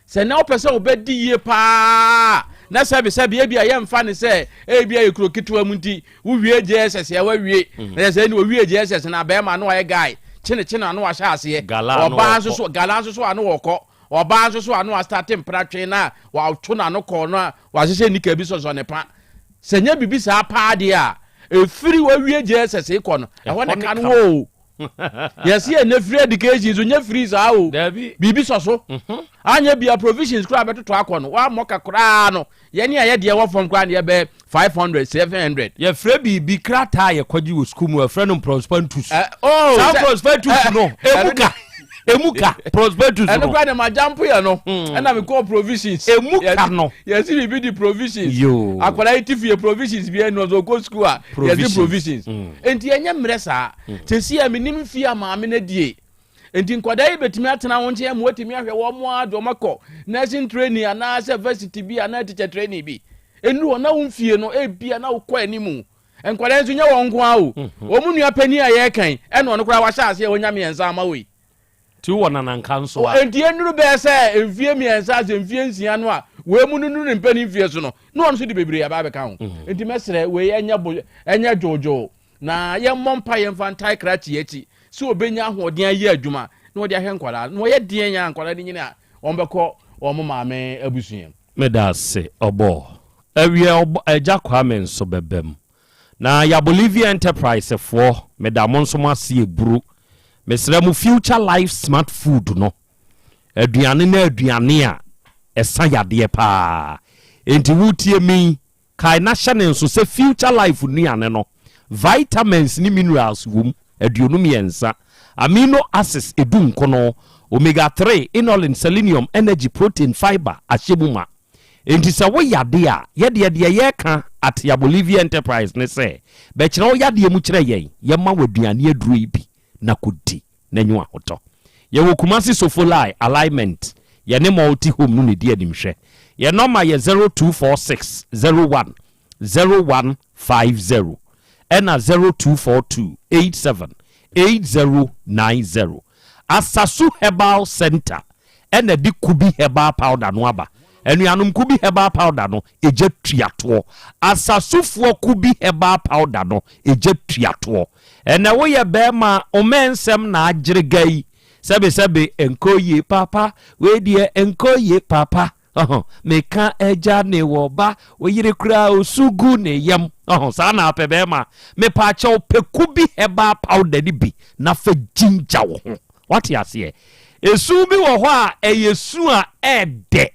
Sɛ na wopɛ sɛ wobɛdi yie paa na sɛbesɛbe ebi a yɛmfa ne sɛ ebi a yɛ kuro ketewa mu nti wowie JSS a wawie mm. na sɛ ɛne owie JSS na bɛrima no ayɛ guy kyene kyene ano wahyɛ aseɛ ɔbaa nso so gala nso so ano wɔkɔ ɔbaa nso so ano astate mpena twe na wato n'ano kɔɔ no a wahyehyɛ nika bi sɔsɔ ne pa sɛ nyɛ biribi saa paa deɛ a ɛfiri wawie JSS kɔ no ɛhɔ ne ka no wɔ o yɛsi yɛ ne free education so nye free saa o biribi sɔ so mhm. anyɛ bia provisions koraa bɛtoto akɔ no wammɔ ka koraa no yɛne a yɛdeɛ wɔ fam koraa ne yɛbɛ 500 700 yɛfrɛ biribi krataa a yɛkɔgye wɔ sukuu mu yɛfrɛ no prospectus eh, oh, saa prospectus no emu ka emu ka prospectus no ɛno koraa de ma jampo yɛ no hmm. ɛna mekɔɔ provisions emu ka no yɛsi biribi di provisions akwadaa yi ti fie provisions bi ɛnu ɔsɛ ɔkɔ sukuu a yɛsi provisions hmm. nti ɛnyɛ mmerɛ saa hmm. sɛsi a menim fie a maame no adie nti nkwadaa yi bɛtumi atena wo nkyɛn ma watumi ahwɛ wɔn mo ara de wɔn akɔ nursing training anaasɛ varsity bi anaa teacher training bi ɛnuru hɔ na wo mfie no ebia na wokɔ anim nkwadaa nso nyɛ wɔn nko ara o hmm. wɔn nua panyin a yɛrekan ɛna ɔno koraa wahyɛ aseɛ wɔnya mmiɛnsa ama wei Nti wowɔ nananka nso a. Nti ɛnuru bɛyɛ sɛ mfie mmiɛnsa sɛ mfie nsia no a wei mu no nuru ne mpanin mfie so no na ɔno nso de bebree aba abɛka ho. Mm. Nti mɛsrɛ wei ɛnyɛ bo ɛnyɛ dwoodwoo na yɛmmɔ mpa yɛmfa ntae krakye akyi sɛ ɔbɛnya ahoɔden ayɛ adwuma na ɔde ahwɛ nkwadaa na ɔyɛ deɛn a nkwadaa no nyini a wɔn bɛkɔ wɔn maame abusua mu. Meda ase ɔbɔ. Awiɛ ɔbɔ Agya Kwame nso bɛba mu. Na ya Bolivia Enterprise foɔ meda mo nso mo ase aburu. Mesrɛ mo Future Life Smart Food no aduane no aduane a ɛsa yadeɛ paa. Enti wotie me yi kae na hyɛ ne nso sɛ Future Life nnuane no vitamins ne minerals wom 23, amino acids 19, omega 3, inulin, selenium, energy, protein, fiber ahyɛ mu ma. Enti sɛ wo yade a, yɛdeɛ deɛ yɛreka at ya Bolivia Enterprise ne sɛ, bɛkyerɛ wo yadeɛ mu kyerɛ yɛn, yɛma wo aduane aduro yi bi na kɔdi na nya ahotɔ. Yɛwɔ Kumasi Sofolai Alignment, yɛne Multi Home no na ɛdi animhwɛ. Yɛn nɔma yɛ 0246 01 0150 ɛna 0242 87 8090. Asasu Herbal Centre ɛna ɛde Kubi Herbal Powder no aba. Anuanom, Kubi Herbal Powder no, egya tua toɔ. Asasufoɔ Kubi Herbal Powder no, egya tua toɔ. Ɛnɛ woyɛ bɛrima a, wo mɛnsɛm na agyerega yi. Sɛbesɛbe, ɛnkɔ yie papa, wei deɛ ɛnkɔ yie papa. Ɔho, meka agya ne wɔ ba, wo yere koraa osu gu ne yam. Ɔho, saa na apɛ bɛrima. Mepaakyɛw, pɛ Kubi Herbal Powder no bi na fa ginger wo ho. Wate aseɛ? Esu bi wɔ hɔ a, ɛyɛ su a ɛɛdɛ.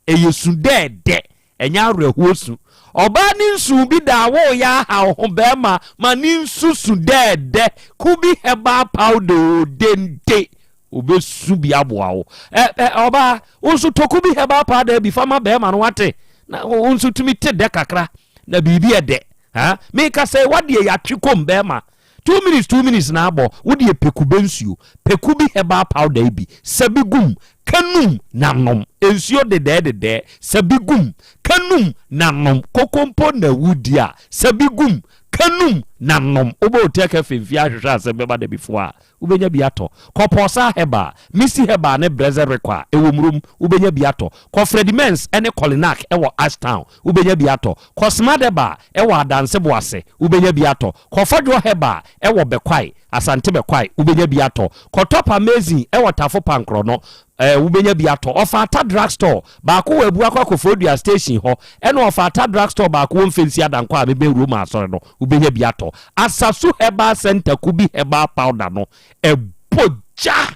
Ɛyɛ su dɛɛdɛ. Ɛnyɛ awerɛhoɔ su. Ɔbaa ne nsu bi da a woreyɛ aha wo ho bɛrima ma ne nsu su dɛɛdɛ. Kubi herbal powder o, dende. Ɔbɛsu bi aboa wo. Ɛ, ɛ, ɔbaa, wo nso tɔ kubi herbal powder bi fa ma bɛrima no wate. Na wo nso tumi te dɛ kakra. Na biribi ɛdɛ. Ha? Meka sɛ wadeɛ yɛatwe kom bɛrima. 2 minutes 2 minutes na abɔ, wo deɛ pɛ kube nsuo, pɛ kubi herbal powder yi bi, sa bi gum, ka num na nom, nsuo dedɛɛ dedɛɛ, sa bi gum, ka num na nom, koko mpo na wo di a, sa bi gum, ka num na nom, wo bɛ hotel cafe mfie ahwehwɛ asɛm bɛba da bi foɔ a, wo bɛnya bi atɔ, kɔ Pɔɔsaa herbal, Missy herbal ne Brɛzɛ rekɔ a, ɛwɔ Murom, wo bɛnya bi atɔ, kɔ Freddie Mens ne Kɔlinak ɛwɔ Ashtown, wobɛnya bi atɔ. Kɔ Smart Herbal wɔ Adanse Boase, wobɛnya bi atɔ. Kɔ Fɔdwoɔ Herbal wɔ Bɛkwae, Asante Bɛkwae, wobɛnya bi atɔ. Kɔ Top Amazing wɔ Tafo Pankorɔno, wobɛnya bi atɔ. Ɔfaata Drug Store baako wɔ Abuakwa Koforidua Station hɔ, ɛna Ɔfaata Drug Store baako wɔ Mfensi Adankwa a mebɛn Roma Asɔre no, wobɛnya bi atɔ. Asasu Herbal Centre Kubi Herbal Powder no, ɛbɔ gya!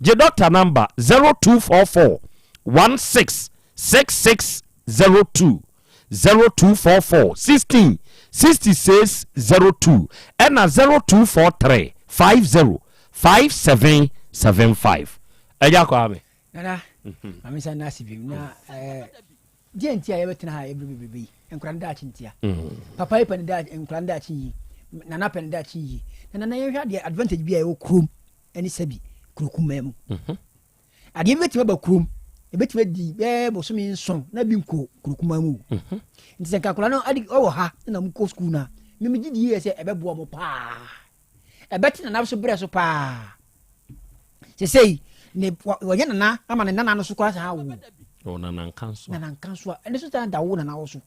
Gye dɔkta namba 0244 16 66 02, 0244 16 66 02 ɛna 0243 50 57 75. Agya Kwame. Nana, ma me nsa nna ase bio na eh, deɛ nti a yɛbɛtena ha ɛberɛ bebrebe yi, nkora no daakye ntia. Papa yi pɛ ne daakye, nkora no daakye yie, nana pɛ ne daakye yie. Na nana yɛnhwɛ adeɛ advantage bi a ɛwɔ kurom ne sɛbi kuro kumaa mu. Mhm. Adeɛ bi bɛtumi aba kurom, ɛbɛtumi adi bɛɛ bosome nson na bi nkɔ kuro kumaa mu. Mhm. Nti sɛ nka akwadaa no ade ɔwɔ ha na mo kɔ sukuu no a, mimi gye die yɛ sɛ ɛbɛboa mo paa. Ɛbɛte nana so berɛ so paa. Sesei ne wɔnyɛ nana ama ne nana no so koraa saa wo. Ɔ nana nka nso. Nana nka nso a ɛne so saa da wo nana wo so.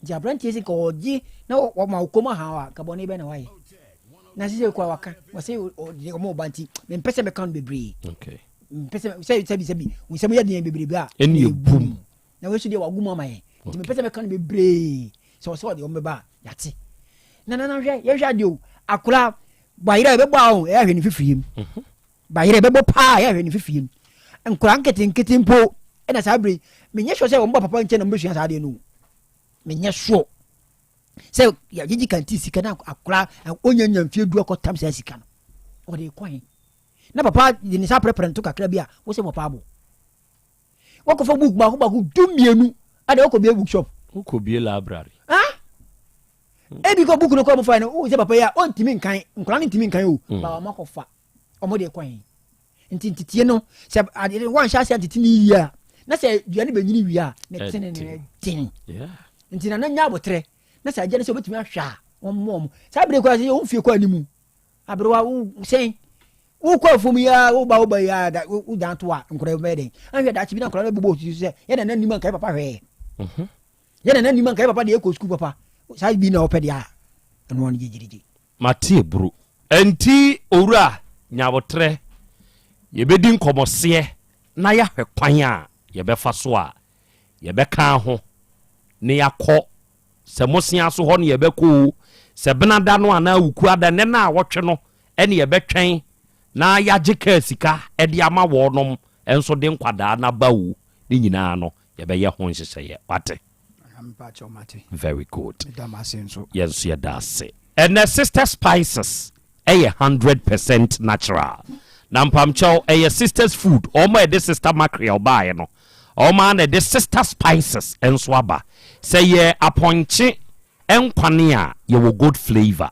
Nti aberanteɛ sɛ nka ɔgye na wɔma wo kɔn mu ahaw a, nka bɔne bɛn na wayɛ? Na sɛ kura waka, wɔsɛ ɔde ɔmo ɔba nti, mempɛ sɛ mɛka no bebree. Okay. Mempɛ sɛ sɛ sɛbi sɛbi, wo nsɛm yɛ den bebrebe a. Ɛne ebum. Na wɔn nso deɛ wagu mu ama yɛn. Nti mempɛ sɛ mɛka no bebree. Sɛ ɔsɛ ɔde ɔmo bɛba a, yate. Na na na hwɛ, yɛhwɛ adeɛ o, akora bayerɛ a ɛbɛbɔ a o, ɛyɛ ahwɛ ne fifiri mu. Mhm. Bayerɛ ɛbɛbɔ paa ɛyɛ ahwɛ ne fifiri mu. Nkora nketenkete mpo ɛna saa bere menyɛ sure sɛ wɔn ba papa nkyɛn na wɔbɛsua saa adeɛ no o menyɛ sure sɛ yɛgyegye kanti sika na akora ɔnya nya mfie du akɔtam saa sika no ɔde kɔ he na papa de ne nsa prɛprɛ nto kakra bi a wo sɛ papa abo wɔkɔfa book baako baako 12 ade wɔkɔ bie bookshop wokɔ bie library ah ebi kɔ book no kɔ ɔmo fa no wo sɛ papa yi a ɔntumi nkan nkora no ntumi nkan o mm. ba wɔn akɔfa ɔmo de kɔ he Nti nteteɛ no, sɛ adeɛ no wanhyɛ aseɛ antete no yie a, na sɛ dua no bɛnyini wie a, ne tene no den. Nti na nya aboterɛ, na sɛ agya no sɛ obɛtumi ahwɛ a, wɔmmɔ wɔn. Saa bere koraa sɛ yɛ wo mfie kɔ anim, aberewa wo sɛn, wokɔ afuom yi a, woba woba yi a, wodan to a, nkwadaa bɛyɛ dɛn? Ahwɛ daakye bi na nkwadaa no bɛbobɔ otutu sɛ, yɛ nana nim anka yɛ papa hwɛɛ. Mhm. Yɛ nana nim anka yɛ papa deɛ ɛkɔ sukuu papa. Saa bi na ɔpɛ deɛ a, ɛno ano gyegyegye. Mate aburo. Ɛnti owura nya aboterɛ, yɛbɛdi nkɔmɔseɛ na yɛahwɛ kwan a yɛbɛfa so a yɛbɛka ho na yɛakɔ, sɛ mosea so hɔ no yɛbɛkɔ o, sɛ benada no anaa wukuada nnɛ no a wɔtwe no ɛne yɛbɛtwɛn na yɛagye kaa sika de ama wɔnom nso de nkwadaa no aba o, ne nyinaa no yɛbɛyɛ ho nhyehyɛeɛ. Wate? Very good. Yɛn nso yɛda ase. Ɛnɛ Sister Spices ɛyɛ 100% natural. Na mpamkyɛw ɛyɛ Sisters Food, wɔn a ɛde Sister Mackerel baeɛ no, wɔn ara na ɛde Sister Spices nso aba. Sɛ yɛ apɔnkye nkwane a, yɛwɔ goat flavour.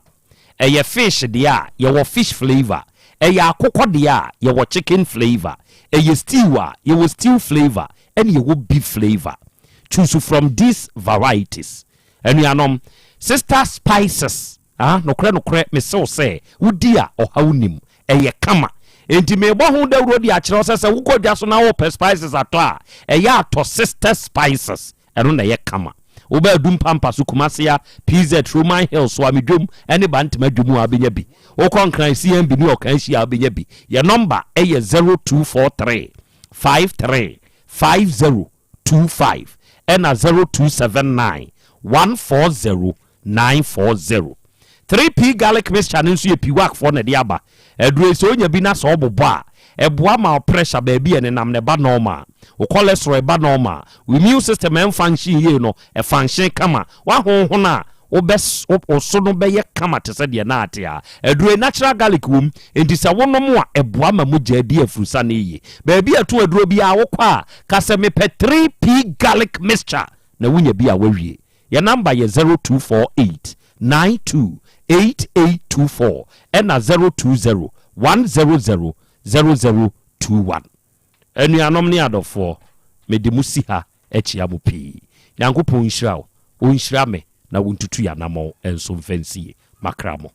Ɛyɛ fish deɛ a, yɛwɔ fish flavour. Ɛyɛ akokɔ deɛ a, yɛwɔ chicken flavour. Ɛyɛ stew a, yɛwɔ stew flavour ɛne yɛwɔ beef flavour. Choose from these varieties. Anuanom, Sister Spices, ah, nokorɛ nokorɛ mese wo sɛ, wodi a, ɔhaw nnim. Ɛyɛ kama. Enti merebɔ ho dawuro de akyerɛ wo sɛ, sɛ wokɔ dwa so na wopɛ spices atɔ a, ɛyɛ a tɔ Sister Spices. Ɛno na ɛyɛ kama. Woba Adum Pampa so, Kumasi a, PZ, Roman Hill, Soame Dwom ne Bantama Dwom a wobɛnya bi. Wokɔ Nkran, CMB ne Ɔkanhyi a wobɛnya bi. Yɛn nɔmba yɛ 0243 53 5025 ɛna 0279 140 940. 3P Garlic Mixture no nso yɛ Piwak foɔ na ɛde aba. Aduro yi sɛ wonya bi na sɛ wobobɔ a, ɛboa ma wo pressure baabi a ɛnenam no ɛba normal, wo cholesterol ɛba normal, wo immune system a ɛnfunction yie no ɛfunction kama, w'ahonhono a wobɛ wo so no bɛyɛ kama te sɛ deɛ na ate a. Aduro yi natural garlic wom, enti sɛ wonom a ɛboa ma mogya di afurusane yie. Baabi a ɛto aduro biara wokɔ a, ka sɛ mepɛ 3P Garlic Mixture na wonya bi a woawie. Yɛn number yɛ 0248 92 8824 ɛna 020 100 0021. Anuanom ne adɔfoɔ, mede mo si ha kyea mo pii. Nyankopɔn nhyira wo, ɔnhyira me na ɔntutu yɛn anamɔn nso mfa nsie. Makra mo.